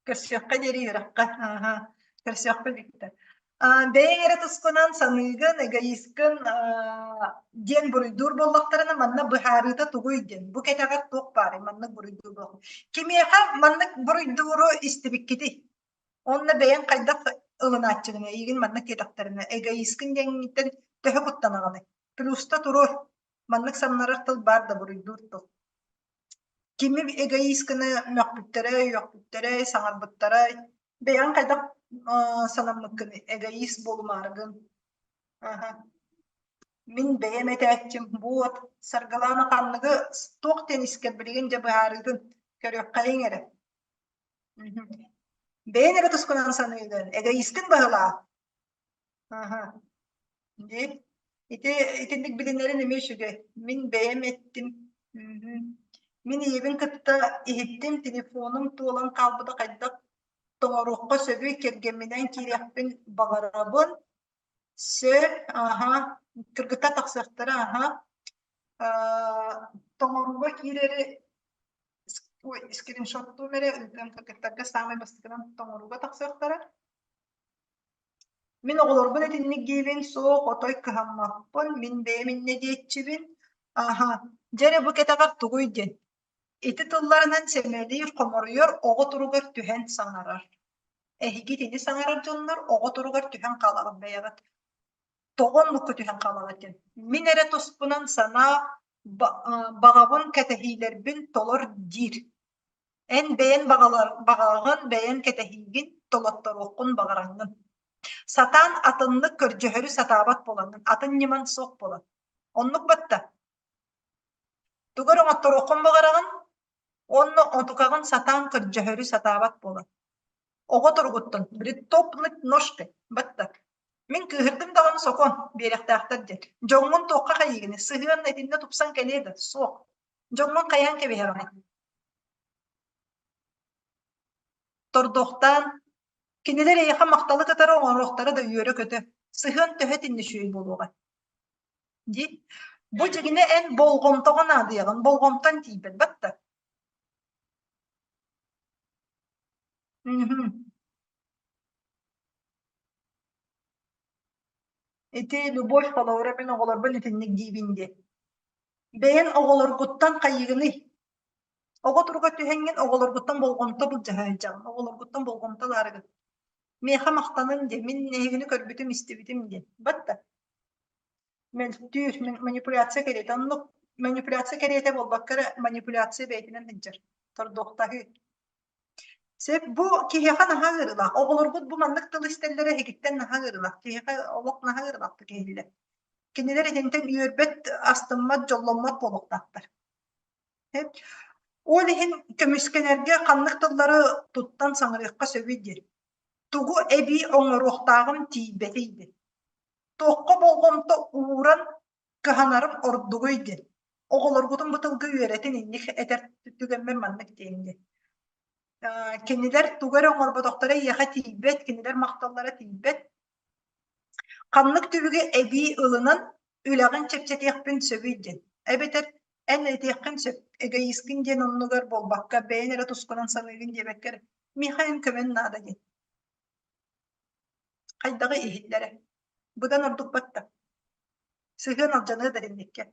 Көрсүөххэ диэри үөрэххэ. Ааһа. Көрсүөхпүт Виктор. Бэйэҥ эрэ тускунан саныыгын, эгоисткын диэн буруйдуур буоллахтарына, манна быһаарыыта тугуй диэн. Бу кэтэҕэр туох баарый маннык буруйдуур буоллах. Кимиэхэ маннык буруйдууру истибиккитий? Уонна бэйэҥ хайдах ылынааччыгын эйигин маннык диэтэхтэринэ, эгоисткын диэҥҥиттэн төһө куттанаҕыный? Плюста туруор. Маннык самнарар тыл баар да буруйдуур тыл. Кими эгоистканы мөхпүттэрэ, үөхпүттэрэ, саҥарбыттара, бэйэҥ хайдах санаммыккын эгоист буолумаарыгын. Аха. Мин бэйэм этээччим буот, Саргылаана ханныгы туох диэн искэр билигин дьэ быһаарыытын көрүөххэйиҥ эрэ. Бэйэҥ эрэ тускунан саныыгын, эгоисткын баһылаа. Аха. Дии. Ити итинник билинэрин эмиэ үчүгэй. Мин бэйэм эттим. Мгм. Мин ийэбин кытта иһиттим, телефонум туолан хаалбыта хайдах тоҥоруохха сөбүй, кэргэмминэн киириэхпин баҕарабын. Сөп, аха, кыргыттар тахсыахтара, аха. Аа, тоҥорууга киирэри ой, скриншоттуум эрэ ыытыам кыргыттарга саамай бастакынан тоҥорууга тахсыахтара. Мин оҕолорбун итинник диибин, суох, отой кыһаммаппын, мин бэйэм инньэ диэччибин. Аһа, дьэ эрэ бу кэтэҕэр тугуй диэн. Ити тылларынан сэмэлиир, хоморуйар, оҕо туругар түһэн саҥарар. Эһиги итини саҥарар дьоннор оҕо туругар түһэн хаалаҕыт бэйэҕит. Тоҕо оннукка түһэн хаалаҕыт диэн. Мин эрэ туспунан санаа баҕабын, кэтэһиилэрбин толор диир. Эн бэйэн баҕаҕын, бэйэн кэтэһиигин толотторуоххун баҕараҥҥын. Сатаан атыннык көрдьөһөрү сатаабат буолаҥҥын, атын ньымаҥ суох буолан. Оннук батта. Тугу эрэ оҥотторуоххун баҕараҕын уонна отукаҕын сатаан көрдьөһөрү сатаабат буолан. Оҕо туругуттан притопнуть ножкой батта. Мин кыыһырдым даҕаны сокуон биэриэхтээхтэр диэн. Дьоҥҥун туохха хайыыгыный? Сыһыан итиннэ тупсан кэлиэ да? Суох. Дьоҥҥун хайаан кэбиһэҕиний? Тордуохтаан, кинилэр эйиэхэ махталы кытары оҥоруохтара да үөрэ-көтө, сыһыан төһө итиннэ үчүгэй буолуоҕай? Дии. Бу дьиҥинэ эн болҕомтоҕо наадыйаҕын, болҕомтон тиийбэт батта. Мгм. Ити любовь холобура мин оҕолорбун итинник диибин диэн. Бэйэн оҕолоргуттан хайыыгыный? Оҕо туруга түһэҥҥин оҕолоргуттан болҕомто былдьаһа сылдьаҕын, оҕолоргуттан болҕомто ылаарыгын. Миэхэ махтаныҥ диэн, мин эһигини көрбүтүм, истибитим диэн. Батта. Мөлтүүр, манипуляция кэриэтэ. Оннук манипуляция кэриэтэ буолбакка эрэ манипуляция бэйэтинэн сылдьар. Тордуохтаһыы. Сөп, бу киһиэхэ наһаа ыарыылаах. Оҕолоргут бу маннык тыл истэллэрэ эһигиттэн наһаа ыарыылаах. Киһиэхэ олох наһаа ыарыылаахтык иһиллэр. Кинилэр итинтэн үөрбэт, астыммат, дьолломмот буолуохтаахтар. Ол иһин көмүскэнэргэ ханнык тыллары туттан саҥарыахха сөбүй диэн. Тугу эбии оҥоруохтааҕым тиийбэтий диэн. Туохха болҕомто ууран кыһанарым ордугуй диэн. Оҕолоргутун бу тылга үөрэтин инник этэр түгэммэр маннык диэн диэн. Кинилэр тугу эрэ оҥорботохторо эйиэхэ тиийбэт, кинилэр махталлара тиийбэт. Ханнык түбүгү эбии ылынан үлэҕин чэпчэтиэхпин сөбүй диэн. Эбэтэр эн этиэххин сөп, эгоисткын диэн оннугар буолбакка, бэйэн эрэ тускунан саныыгын диэбэккэр, миэхэ эн көмөн наада диэн. Хайдаҕы иһиллэрэ. Быдан ордук батта. Сыһыан алдьаныа да инниккэ.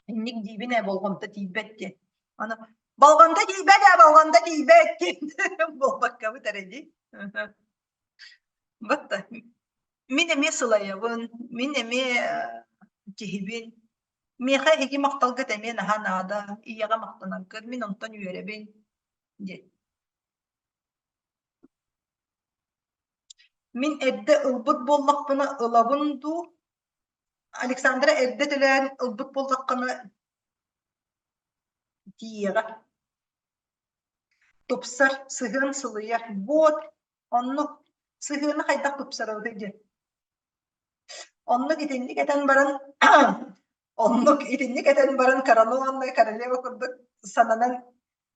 Инник диибин ээ болҕомто тиийбэт диэн. Аны болҕомто тиийбэт ээ болҕомто тиийбэт диэн буолбаккабыт эрэ дии. Батта. Мин эмиэ сылайабын, мин эмиэ киһибин. Миэхэ эһиги махталгыт эмиэ наһаа наада, ийэҕэ махтанаргыт, мин онтон үөрэбин диэн. Мин эрдэ ылбыт буоллахпына ылабын дуу, Александра эрдэ төлөөн ылбыт буоллаххына тиийиэҕэ. Тупсар, сыһыан сылыйар. Вот, оннук сыһыаны хайдах тупсарабытый диэн. Оннук итинник этэн баран оннук итинник этэн баран коронованная королева курдук сананан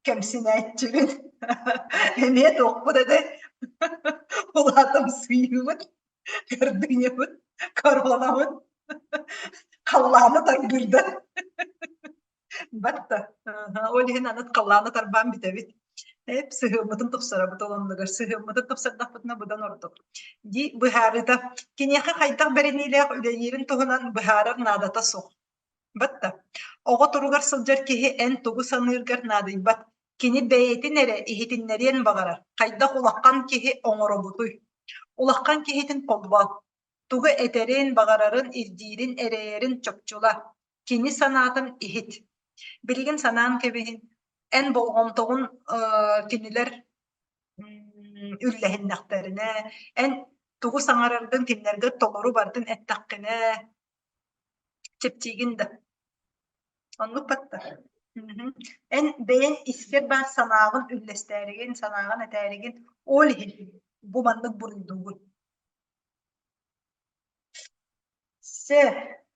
кэмсинээччибин. Эмиэ туохпут этэй? Улаатымсыйыыбыт, гордынябыт, коронабыт халлааны тарбыырда. Батта. Ол иһин аны халлааны тарбаан бүтэбит. Эп сыһыаммытын тупсарабыт ол оннугар сыһыаммытын тупсардахпытына быдан ордук. Дии быһаарыыта киниэхэ хайдах бэриниилээх үлэлиирин туһунан быһаарар наадата суох. Батта. Оҕо туругар сылдьар киһи эн тугу саныыргар наадыйбат. Кини бэйэтин эрэ иһитиннэриэн баҕарар. Хайдах улахан киһи оҥоробутуй? Улахан киһитин холбоо. Тугу этэрин, баҕарарын, ирдиирин, эрэйэрин чопчула. Кини санаатын иһит. Билигин санаан кэбиһин, эн болҕомтоҕун кинилэр үллэһиннэхтэринэ, эн тугу саҥараргын кинилэргэ толору барытын эттэххинэ, чэпчиигин да. Оннук батта. Эн бэйэҥ искэр баар санааҕын үллэстээригин, санааҕын этээригин, ол иһин бу маннык буруйдуугун. Сэ,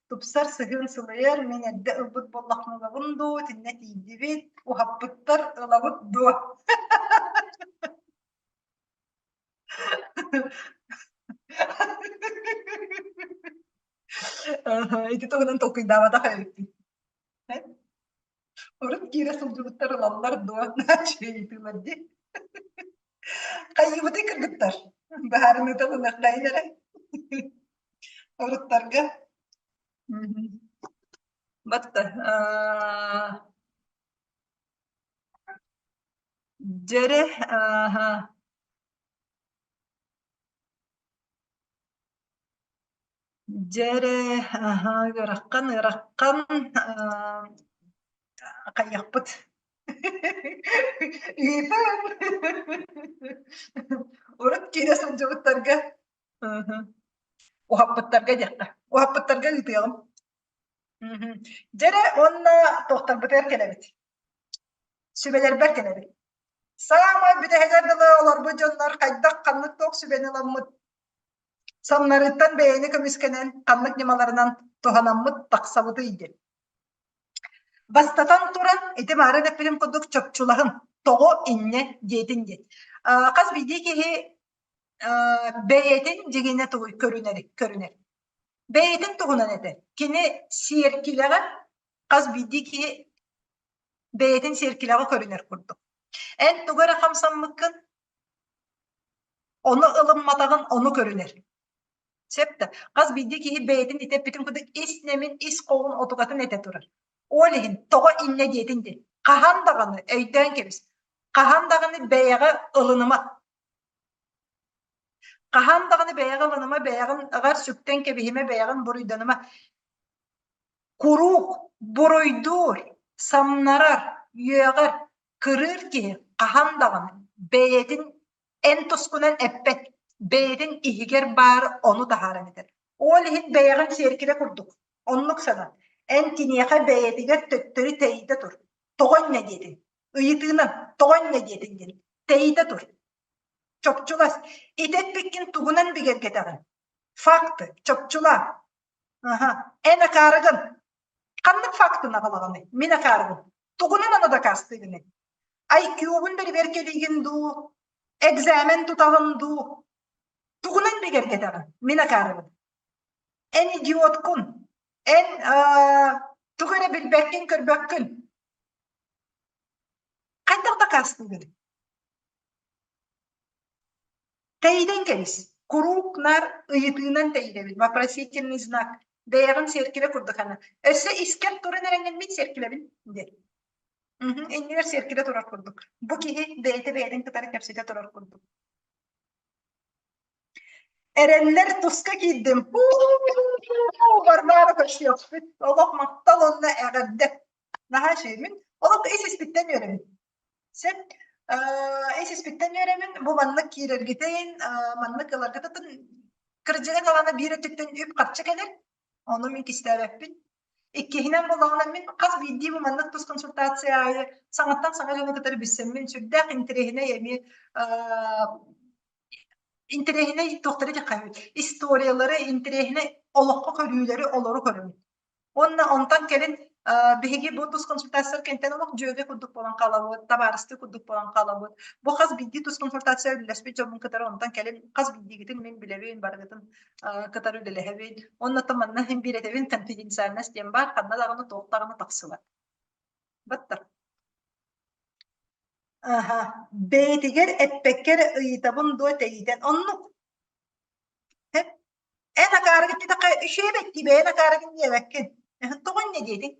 тупсар сыһыан сылайар, мин эрдэ ылбыт буоллахпына ылабын дуу, итиннэ тиийдибит, уһаппыттар ылабыт дуо? Ити туһунан толкуйдаабатах эбиппин. Урут киирэ сылдьыбыттар ылаллар дуо? Ыйытыылар дии. Хайыыбытый кыргыттар? Быһаарыныыта ылыныахтайын эрэ. Уруттарга. Батта. Дьэрэ Дьэ эрэ, аһаа, ыараххан, ыараххан, хайыахпыт Ыытан Урут киирэ сылдьыбыттарга уһаппыттарга диэххэ, уһаппыттарга ыытыаҕым. Дьэ эрэ уонна туохтарбытыгар кэлэбит, сүбэлэрбэр кэлэбит. Саамай бүтэһигэр дылы олорбут дьоннор хайдах ханнык туох сүбэни ыламмыт Самнарыыттан бэйэни көмүскэнэн ханнык ньымаларынан туһанаммыт тахсабытый диэн. Бастатан туран, ити маарын эппитим курдук чопчулаһын, тоҕо инньэ диэтин диэн. Хас биирдии киһи бэйэтин дьиҥинэ тугуй көрүнэр көрүнэр. Бэйэтин туһунан этэр. Кини сиэркилэҕэ хас биирдии киһи бэйэтин сиэркилэҕэ көрүнэр курдук. Эн тугу эрэ хамсаммыккын Ону ылымматаҕын ону көрүнэр. Сөп да? Хас биирдии киһи бэйэтин итэппитин курдук ис нэмин, ис хоҕун отугатын этэ турар. Ол иһин тоҕо инньэ диэтин диэн. Хаһан даҕаны өйдөөн кэбис. Хаһан даҕаны бэйэҕэ ылыныма. Хаһан даҕаны бэйэҕэ ылыныма, бэйэҕин аҕар сүктэн кэбиһимэ, бэйэҕин буруйданыма. Куруук буруйдуур, самнарар, үөҕэр, кырыыр киһи хаһан даҕаны бэйэтин эн тускунан эппэт, бэйэтин иһигэр баар ону таһааран этэр. Ол иһин бэйэҕин сиэркилэ курдук, оннук санан. Эн киниэхэ бэйэтигэр төттөрү тэйитэ тур. Тоҕо инньэ диэтиҥ? Ыйытыынан тоҕо инньэ диэтиҥ диэн тэйитэ тур. Чопчулас. Ити эппиккин тугунан бигэргэтэҕин? Факты. Чопчулаа. Аха. Эн акаарыгын. Ханнык фактын аҕалаҕыный? Мин акаарыбын. Тугунан аны дакаастыыгыный? IQ-гун бэрэбиэркэлиигин дуу, экзамен тутаҕын дуу? Тугунан бигэргэтэҕин? Мин акаарыбын. Эн идиоткун. Эн тугу эрэ билбэккин, көрбөккүн. Хайдах дакаастыыгын? Тэйитэн кэбис. Куруук наар ыйытыынан тэйитэбит. Вопросительный знак. Бэйэҕин сиэркилэ курдук аны. Өссө искэр туран эрэҥҥин мин сиэркилэбин диэн. Иннигэр сиэркилэ турар курдук. Бу киһи бэйэтэ бэйэтин кытары кэпсэтэ турар курдук. Эрэллэр туска киирдим. Варвара көрсүөхпүт. Олох махтал уонна эҕэрдэ. Наһаа үчүгэй. Мин олох ис-испиттэн үөрэбин. Сөп. Ис-испиттэн үөрэмин, бу маннык киирэргитин, маннык ыларгытын кырдьыга даҕаны биир өттүттэн үп-харчы кэлэр, ону мин кистээбэппин. Иккиһинэн буоллаҕына мин хас биирдии бу маннык тус консультация аайы саҥаттан саҥа дьону кытары билсэммин сүрдээх интэриэһинэй эмиэ интэриэһинэй туохтары диэххэ историялары, интэриэһинэй олоххо көрүүлэри олору көрөбүн. Уонна онтон кэлин биһиги бу тус консультациялар кэнтэн олох дьүөгэ курдук буолан хаалабыт, табаарыстыы курдук буолан хаалабыт. Бу хас биирдии тус консультация үлэлэспит дьоммун кытары онтон кэлин хас биирдиигитин мин билэбин, барыгытын кытары үлэлэһэбин. Онно манна иһин биир этэбин конфиденциальность диэн баар, ханна даҕаны туох даҕаны тахсыбат. Баттар. Аха, бэйэтигэр эппэккэ эрэ ыйытабын дуо тэйитэн. Оннук. Эн акаарыгын диэтэххэ, үчүгэйбэт дии, бэйэн акаарыгын диэбэккин. Тоҕо инньэ диэтиҥ?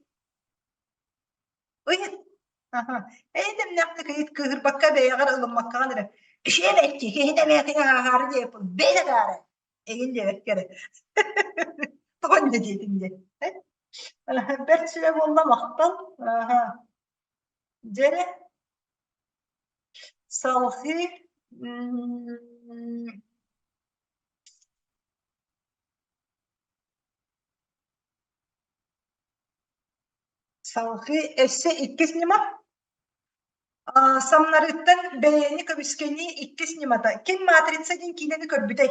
Ыйыт. Аха. Эйэ-дэмнээхтик ыйыт, кыыһырбакка бэйэҕэр ылыммаккаҕын эрэ. Үчүгэйбэт дии, киһини эмээхсин ааһаары диэппин, бэйэн акаары. Эҥин диэбэккэ эрэ. Тоҕо инньэ диэтиҥ диэн. Бэрт сүбэ буолла, махтал. Аха. Дьэ эрэ, салҕыы Салҕыы өссө иккис ньыма. Самнарыыттан бэйэни көмүскэнии иккис ньымата. Ким «Матрица» диэн киинэни көрбүтэй?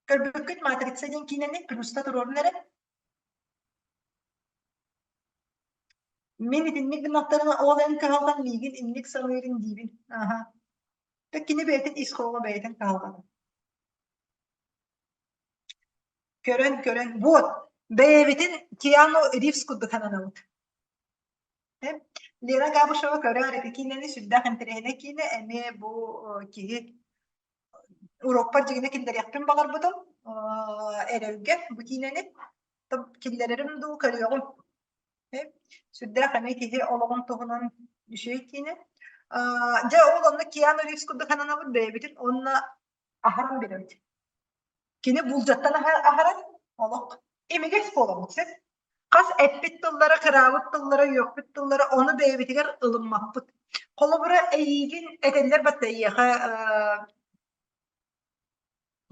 Көрбүккүт «Матрица» диэн киинэни? Плюста туруорун эрэ. Мин итинник гыннахтарына ол эн кыһалҕан миигин инник саныырын диибин. Аха. Кини бэйэтин ис хоһооно бэйэтин кыһалҕата. Көрөн көрөн вот бэйэбитин Киану Ривз курдук сананабыт. Лена Габышева көрөөр ити киинэни сүрдээх интэриэһинэй киинэ эмиэ бу киһи урокпар дьиҥинэ киллэриэхпин баҕарбытым эрэлгэ бу киинэни киллэрэрим дуу көрүөҕүм Сүрдээх эмиэ киһи олоҕун туһунан үчүгэй киинэ. Дьэ ол онно Киану Ривз курдук сананабыт бэйэбитин уонна аһаран биэрэбит. Кини булдьаттан аһарар олох имигэс буолабыт сөп. Хас эппит тыллара, кыраабыт тыллара, үөхпүт тыллара ону бэйэбитигэр ылыммаппыт. Холобура, эйиигин этэллэр батта эйиэхэ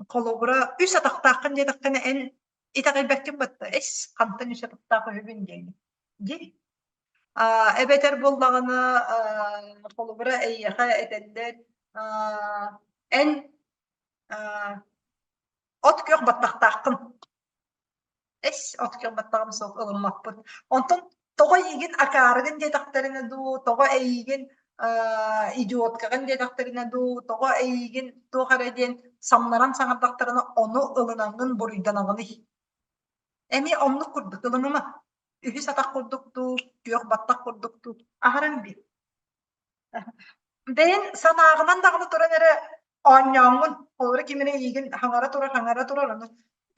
Холобура, үс атахтааххын диэтэххинэ, эн итэҕэйбэккин батта, эс, хантан үс атахтаах үһүбүн диэҥҥин. Дии. Аа, эбэтэр буоллаҕына, аа, холобура, эйиэхэ этэллэр, аа, эн аа, от күөх баттахтааххын. Эс, от күөх баттаҕым суох ылыммаппыт. Онтон тоҕо эйиигин акаарыгын диэтэхтэринэ дуу, тоҕо эйиигин аа, идиоткаҕын диэтэхтэринэ дуу, тоҕо эйиигин туох эрэ диэн самнаран саҥардахтарына ону ылынаҥҥын буруйданаҕыный? Эмиэ оннук курдук ылыныма. Үһүс атах курдук дуу, күөх баттах курдук дуу аһаран биэр. Бэйэҥ санааҕынан даҕаны туран эрэ оонньооҥҥун, холобура ким эрэ эйиигин хаҥара турар, хаҥара турар, ону.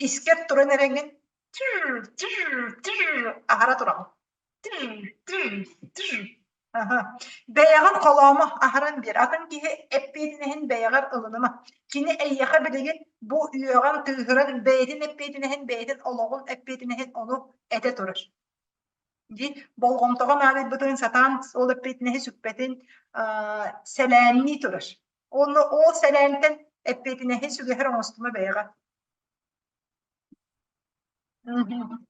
Искэр туран эрэҥҥин тыр тыр тыр аһара тураҕын. Тыр тыр тыр. Аһа. Бэйэҕин холоомо, аһаран биэр. Атын киһи эппиэтинэһин бэйэҕэр ылыныма. Кини эйиэхэ билигин бу үөҕэн, тыыһыран бэйэтин эппиэтинэһин, бэйэтин олоҕун эппиэтинэһин ону этэ турар. Дии болҕомтоҕо наадыйбытын сатаан ол эппиэтинэһи сүкпэтин аа, сэлээннии турар. Уонна ол сэлээнтэн эппиэтинэһи сүгэһэр оҥостума бэйэҕэ. Мгм.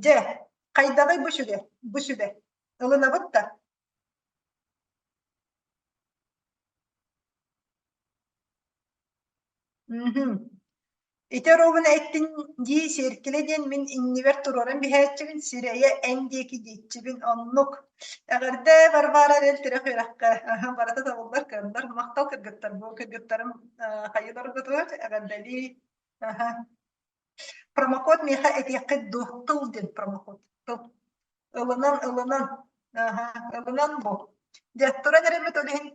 Дьэ, хайдаҕый бу сүгэ, бу сүбэ? Ылынабыт да? Мгм. Ити оруобуна эттин дии сиэркилэ диэн мин иннибэр туруоран биһээччибин, сирэйэ эн диэки диэччибин оннук. Эҕэрдэ Варвара эрэл тирэх үөрэххэ аһа барыта табыллар кыаннар махтал кыргыттар бу кыргыттарым хайыыларгытыгар эҕэрдэлии аһа Промокод миэхэ этиэххит дуо? Тыл диэн промокод. Тыл. Ылынан, ылынан. Аһа, ылынан бу. Дьэ, туран эрэммит ол иһин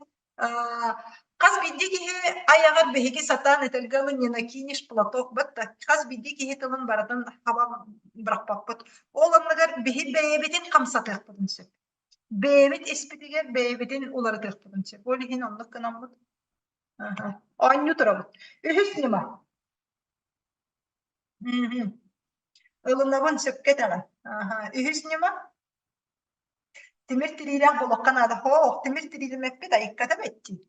хас биирдии киһи айаҕар биһиги сатаан этэргэ дылы не накинешь платок батта хас биирдии киһи тылын барытын хаба бырахпаппыт. Ол оннугар биһи бэйэбитин хамсатыахпытын сөп. Бэйэбит испитигэр бэйэбитин уларытыахпытын сөп. Ол иһин оннук гынаммыт. Аһа. Оонньуу турабыт. Үһүс ньыма. Мгм. Ылынабын, сөпкө этэҕин. Аһа. Үһүс ньыма? Тимир тириилээх буолуохха наада. Һоох, тимир тириилэммэппит айыкката бэттии.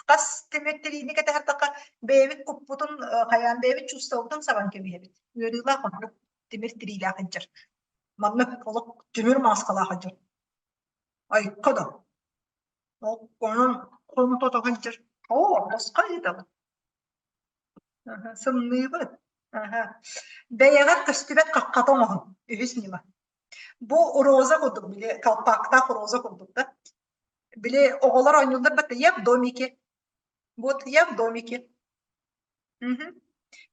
Хас тимир тириини кэтэһэртэххэ бэйэбит куппутун хайаан бэйэбит чувствобутун сабан кэбиһэбит. Ыарыылаах оннук тимир тириилээх сылдьар. Маннык олох тимир мааскалаах сылдьар. Айыкка да. Онон хонтото сылдьар. Оо, босхо ыытабын. Сымныыбыт. Бэйэҕэр көстүбэт хаххата оҥоһун. Үһүс ньыма. Бу роза курдук, били колпактаах роза курдук да. Били оҕолор оонньууллар батта я в домике. Вот я в домике. Мгм.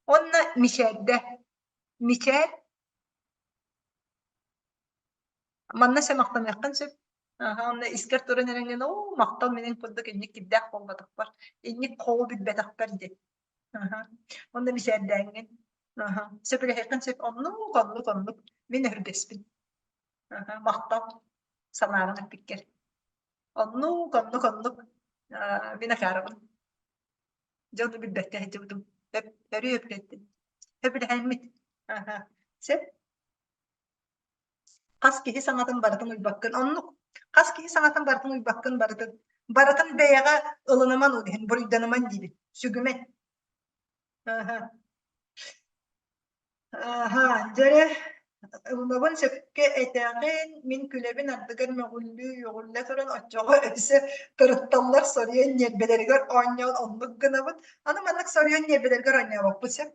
Онно мичээрдэ. Мичээр Манна сэмэхтэниэххин сөп. Аһа, онно искэр туран эрэҥҥин, оо, махтал минин курдук инник кирдээх буолбатахпар, инник хоҕу билбэтэхпэр диэн. Аһа, онно мичээрдээҥҥин. Аһа, сөбүлэһиэххин сөп. Оннук, оннук, оннук. Мин өһүргэспин. Аһа, махтал санааҕын эппиккэр. Оннук, оннук, оннук. Аа, мин акаарыбын. Дьэ, ону билбэккэ сылдьыбытым. Өрүү өбүлэттим. Өбүлэһэммит. Аһа, сөп. Хас киһи саҥатын барытын уйбаккын. Оннук. Хас киһи саҥатын барытын уйбаккын барытын. Барытын бэйэҕэ ылыныман ол иһин буруйданыман диибин. Сүгүмэн. Аха. Аха, дьэрэ ылынабын сөпкө этэҕин, мин күлэбин ардыгар мөҕүллүү, үөҕүллэ туран оччоҕо өссө тырытталлар соруйан ньиэрбэлэригэр оонньоон оннук гынабыт. Аны маннык соруйан ньиэрбэлэригэр оонньообоппут сөп.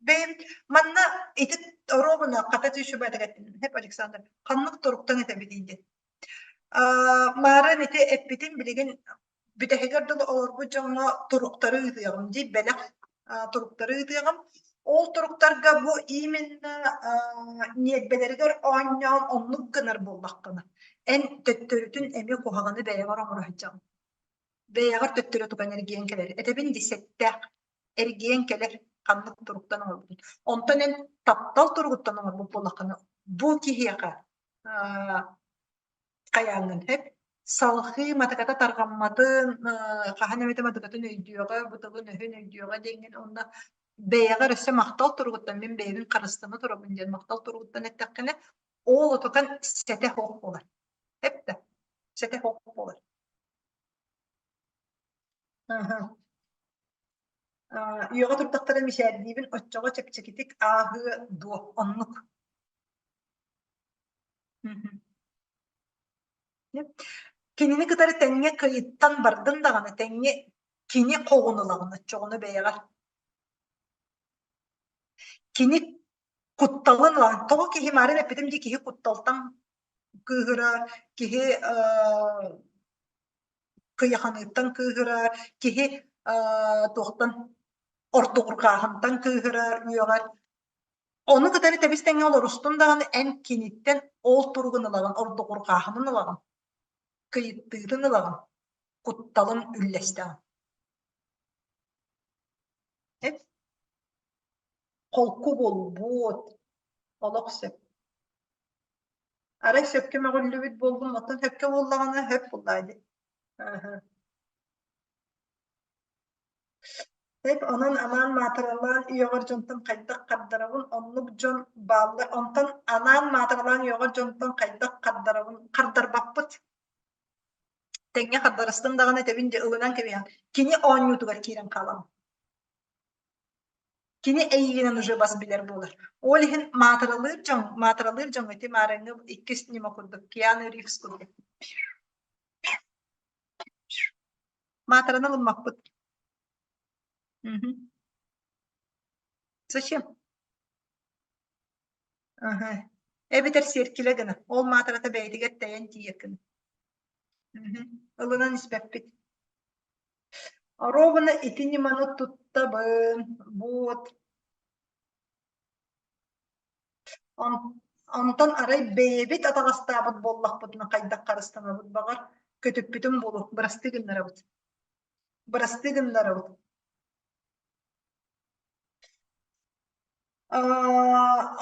Бэйэм манна ити оруобуна хата түшүбэтик эттим Александр ханнык туруктан этэбитий диэн. Маарын ити эппитим билигин бүтэһигэр дылы олорбут дьоҥҥо туруктары ыытыаҕым дии бэлэх туруктары ыытыаҕым. Ол туруктарга бу именно ньиэрбэлэригэр оонньоон оннук гынар буоллаххына эн төттөрүтүн эмиэ куһаҕаны бэйэҕэр оҥоро сылдьаҕын. Бэйэҕэр төттөрү тутан эргийэн кэлэр. Этэбин дии сэттээх эргийэн кэлэр ханнык туруктан оҥорбутун. Онтон эн таптал туругуттан оҥорбут буоллаххына, бу киһиэхэ хайааҥҥын сөп салҕыы матыката тарҕамматын, хаһан эмэтэ матыкатын өйдүөҕэ, бу тылын-өһүн өйдүөҕэ диэҥҥин уонна бэйэҕэр өссө махтал туругуттан мин бэйэбин харыстана турабын диэн махтал туругуттан эттэххинэ, ол отутан сэтэ суох буолар. Эп да, сэтэ суох буолар. Аха. Үөҕэ турдахтара мичээрдиибин, оччоҕо чэпчэкитик ааһыа дуо, оннук. Кинини кытары тэҥҥэ кыйыттан бардын даҕаны, тэҥҥэ кини хоҕун ылаҕын, оччоҕуна бэйэҕэр. Кини кутталын ылаҕын. Тоҕо киһи маарын эппитим дии, киһи кутталтан кыыһырар, киһи кыйаханыыттан кыыһырар, киһи туохтан ордугурҕааһынтан кыыһырар, үөҕэр. Ону кытары тэбис-тэҥҥэ олорустун даҕаны эн киниттэн ол туругун ылаҕын, ордугурҕааһынын ылаҕын, кыйыттыытын ылаҕын, кутталын үллэстэҕин. Холку буолбут. Олох сөп. Арай сөпкө мөҕүллүбүт буоллум, оттон сөпкө буоллаҕына сөп буоллаа дии. Аһа. Сөп, онон анаан маатыралаан үөҕэр дьонтон хайдах хардарабын, оннук дьон бааллар. Онтон анаан маатыралаан үөҕэр дьонтон хайдах хардарабын, хардарбаппыт. Тэҥҥэ хардарыстым даҕаны этэбин дьэ ылынан кэбиһэн. Кини оонньуутугар киирэн хаалабын. Кини эйигинэн уже бас билэр буолар. Ол иһин маатыралыыр дьон, маатыралыыр дьоҥ ити маарыҥҥы иккис ньыма курдук, Киану Ривз курдук. Маатыраны ылыммаппыт. Мгм. Зачем? Аһа. Эбэтэр сиэркилэ гына. Ол маатырата бэйэтигэр тэйэн тиийэр гына. Мгм. Ылынан испэппит. Оруобуна ити ньыманы туттабын. Вот. Онтон арай бэйэбит атаҕастаабыт буоллахпытына хайдах харыстанабыт баҕар көтүппүтүм буолуо бырастыы гыннарабыт. Бырастыы гыннарабыт.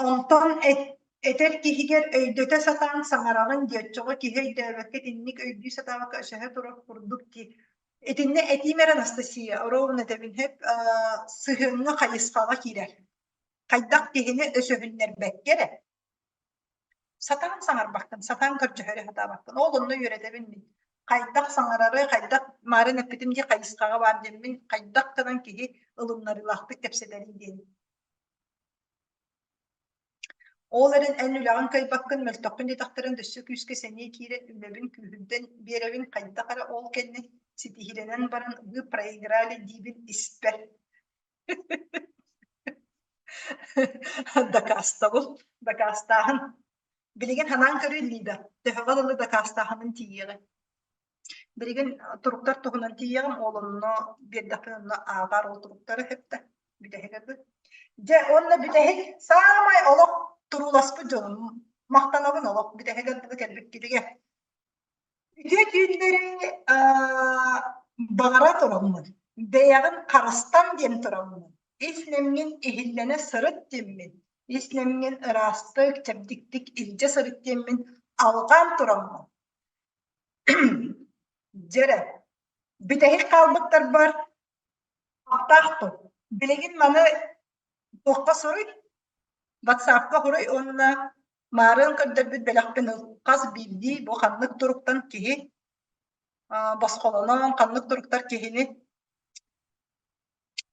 Онтон этэр киһигэр өйдөтө сатаан саҥараҕын дии, оччоҕо киһи өйдөөбөккө итинник өйдүү сатаабакка өсөһө турар курдук дии. Итиннэ этиим эрэ Анастасия, оруобуна этэбин сөп, сыһыаҥҥа хайысхаҕа киирэр. Хайдах киһини өсөһүннэрбэккэ эрэ Сатаан саҥарбаккын, сатаан көрдөһөрү сатаабаккын. Ол онно үөрэтэбин мин. Хайдах саҥарары, хайдах маарын эппитим дии хайысхаҕа баар диэммин, хайдах гынан киһи ылыннарыылаахтык кэпсэтэрий диэн. Ол эрэн эн үлэҕин кыайбаккын, мөлтөххүн диэтэхтэрин өссө күүскэ сэниэ киирэн үлэбин күүһүрдэн биэрэбин, хайдах эрэ ол кэннэ ситиһиилэнэн баран вы проиграли диибин испэр. Дакаастабыл, дакаастааһын. Билигин ханаан көрүү Лида, төһөҕө дылы дакаастааһынын тиийиэҕи. Билигин туруктар туһунан тиийиэҕим, ол онно биэрдэхпинэ онно ааҕар ол туруктары сөптө бүтэһик ырбыт. Дьэ уонна бүтэһик саамай олох турууласпыт дьонум махтанабын олох бүтэһик ырбыты кэлбиккитигэр. Үтүө түүннэри баҕара тураммын, бэйэҕин харыстан диэн тураммын, ис нэмҥин иһиллэнэ сырыт диэммин, ис нэмҥин ыраастык, чэбдиктик илдьэ сырыт диэммин алҕаан тураммын. Дьэрэ, бүтэһик хаалбыттарбар аптаах тыл. Билигин маны туохха суруй? Ватсапка суруй уонна Маарыан көрдөрбүт бэлэхпин ыл. Хас биирдии бу ханнык туруктан киһи босхолонон, ханнык туруктар киһини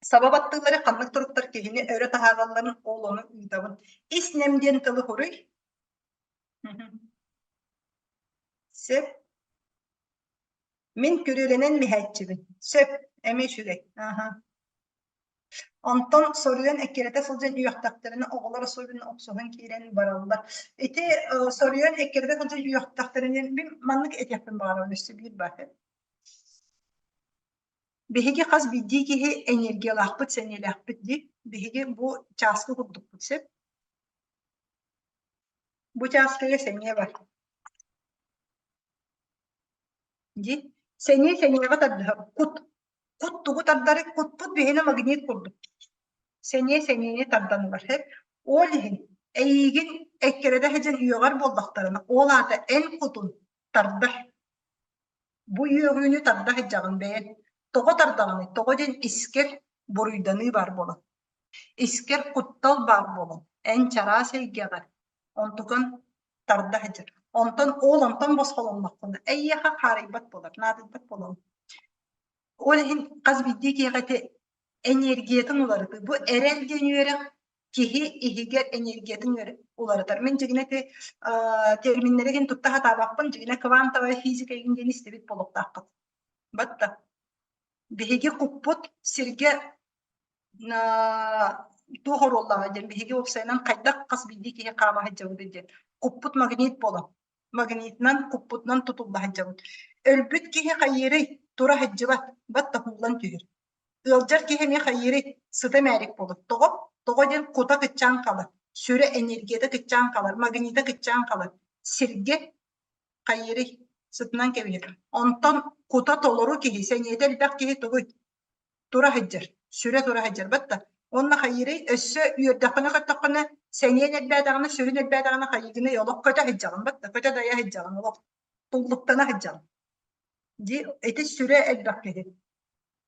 саба баттыыллары, ханнык туруктар киһини өрө таһааралларын ол ону ыытабын. Ис нэм диэн тылы хуруй. Сөп. Мин күрүөлэнэн миһээччибин. Сөп, эмиэ үчүгэй. Аха. Онтон соруйан эккирэтэ сылдьан үөхтэхтэринэ оҕолор особенно охсуһан киирэн бараллар. Ити соруйан эккирэтэ сылдьан үөхтэхтэринэ мин маннык этиэхпин баҕарабын өссө биир баар. Биһиги хас биирдии киһи энергиялаахпыт, сэниэлээхпит дии. Биһиги бу чааскы курдукпут сөп. Бу чааскыга сэниэ бар. Дии. Сэниэ сэниэҕэ тардыһар. Кут Кут тугу тардары кутпут биһини магнит курдук. Сэниэ сэниэни тардан ылар. Ол иһин эйиигин эккирэтэ сылдьан үөҕэр буоллахтарына, ол аата эн кутун тардар. Бу үөҕүүнү тарда сылдьаҕын бэйэҥ. Тоҕо тардаҕыный? Тоҕо диэн искэр буруйданыы баар буолан. Искэр куттал баар буолан. Эн чараас эйгэҕэр онтукан тарда сылдьар. Онтон ол онтон босхолонноххуна эйиэхэ хаарыйбат буолар, наадыйбат буолан. Ол иһин хас биирдии киһиэхэ ити энергиятын уларытыы. Бу эрэл диэн үөрэх киһи иһигэр энергиятын уларытар. Мин дьигинэ ити терминнэри гин тутта сатаабаппын, дьигинэ квантовая физика игин диэн истибит буолуохтааххыт. Батта. Биһиги куппут сиргэ туох оруоллааҕа диэн биһиги уопсайынан хайдах хас биирдии киһи хаама сылдьабыт диэн куппут магнит буолан магнитынан куппутунан тутулла сылдьабыт. Өлбүт киһи хайыырый тура сылдьыбат, баттаһууллан түһэр. Ыалдьар киһи эмиэ хайыырый сыта мээрик буолар. Тоҕо? Тоҕо диэн кута кыччаан хаалар, сүрэ энергията кыччаан хаалар, магнита кыччаан хаалар. Сиргэ хайыырый сытынан кэбиһэр. Онтон кута толору киһи, сэниэтэ элбэх киһи тугуй? Тура сылдьар, сүрэ тура сылдьар. Батта. Уонна хайыырый өссө үөрдэххинэ-көттөххүнэ, сэниэн элбээтэҕинэ, сүрүн элбээтэҕинэ хайыыгыный олох көтө сылдьаҕын батта, көтө дайа сылдьаҕын, олох туллуктана сылдьаҕын. Дии ити сүрэ элбэх киһи,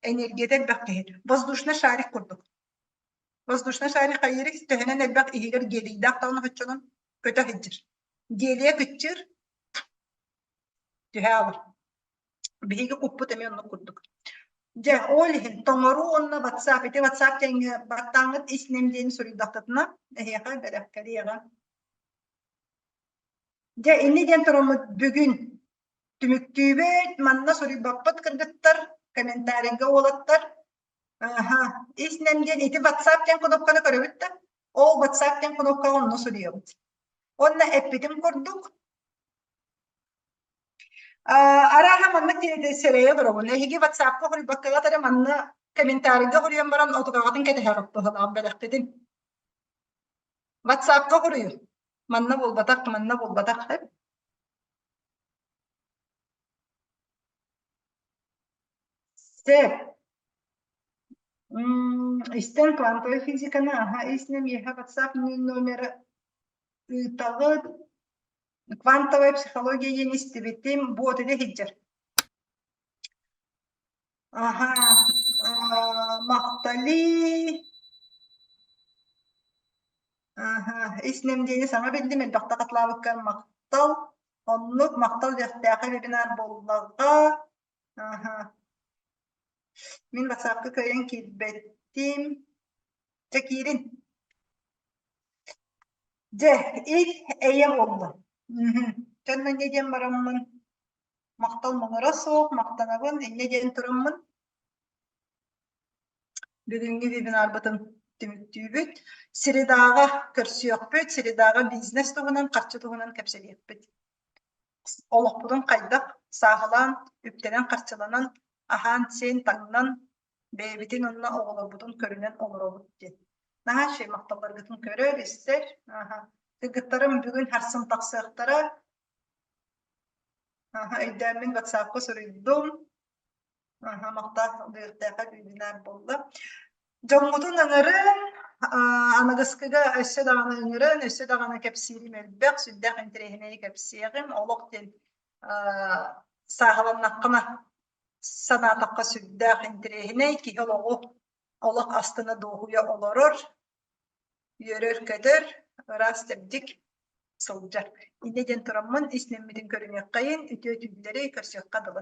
энергията элбэх киһи. Воздушный шарик курдук. Воздушный шарик хайыырый төһөнөн элбэх иһигэр гелийдээх даҕаны оччонон көтө сылдьар. Гелийэ кыччыыр, түһэ алар. Биһиги куппут эмиэ оннук курдук. Дьэ, ол иһин тоҥоруу уонна WhatsApp, ити WhatsApp диэҥҥэ баттааҥҥыт ис нэм диэни суруйдаххытына, эһиэхэ бэрэхкэлиэҕэ. Дьэ, инни диэн тураммыт бүгүн түмүктүүбүт, манна суруйбаппыт кыргыттар, комментарийга уолаттар. Аха, ис нэм диэн ити WhatsApp диэн кнопканы көрөбүт да, ол WhatsApp диэн кнопкаҕа онно суруйабыт. Уонна эппитим курдук, Арааһа маннык сэрэйэ олоробун. Эһиги WhatsApp-ка хоруйбаккаҕыт эрэ манна комментарийга хоруйан баран отукаҕытын кэтэһэҕит быһылаах бэлэххитин. WhatsApp-ка хоруйун. Манна буолбатах, манна буолбатах. Сөп. Истэн квантовай физиканы аха ис миэхэ WhatsApp номера ыытаҕыт. Квантовая психология диэн истибитим, буот илэ сылдьар. Аха, Махтали, аха, ис нэм диэни саҥа биллим, элбэхтэ хатылаабыккар махтал. Оннук махтал диэхтээхэй вебинар буоллаҕа. Аха. Мин WhatsApp-ка кыайан киирбэттим. Дьэ киирин. Дьэ, ил эйэ буолла. Дьонно инньэ диэн бараммын, махтал муҥура суох, махтанабын, инньэ диэн тураммын, бүгүҥҥү вебинарбытын түмүктүүбүт. Средаҕа көрсүөхпүт, средаҕа бизнес туһунан, харчы туһунан кэпсэтиэхпит. Олохпутун хайдах сааһылаан, үптэнэн-харчыланан, аһаан-сиэн, таҥнан, бэйэбитин уонна оҕолорбутун көрүнэн олоробут диэн. Наһаа үчүгэй махталларгытын көрөр, истэр. Аха. Кыргыттарым бүгүн харсын тахсыахтара. Аха, өйдөөммүн WhatsApp-ка суруйдум. Аха, махтаах үөртээхэй вебинар буолла. Дьоммутун ыҥырын, аныгыскыга өссө даҕаны ыҥырын, өссө даҕаны кэпсиирим элбэх, сүрдээх интэриэһинэйи кэпсиэҕим. Олох диэн сааһыланнаххына санаатахха сүрдээх интэриэһинэй, киһи олоҕу олох астына дуоһуйа олорор, үөрэр-көтөр, ыраас чэбдик сылдьар. Инньэ диэн тураммын ис нэммитин көрүнүөххэйин, үтүө түүллэри көрсүөххэ дылы.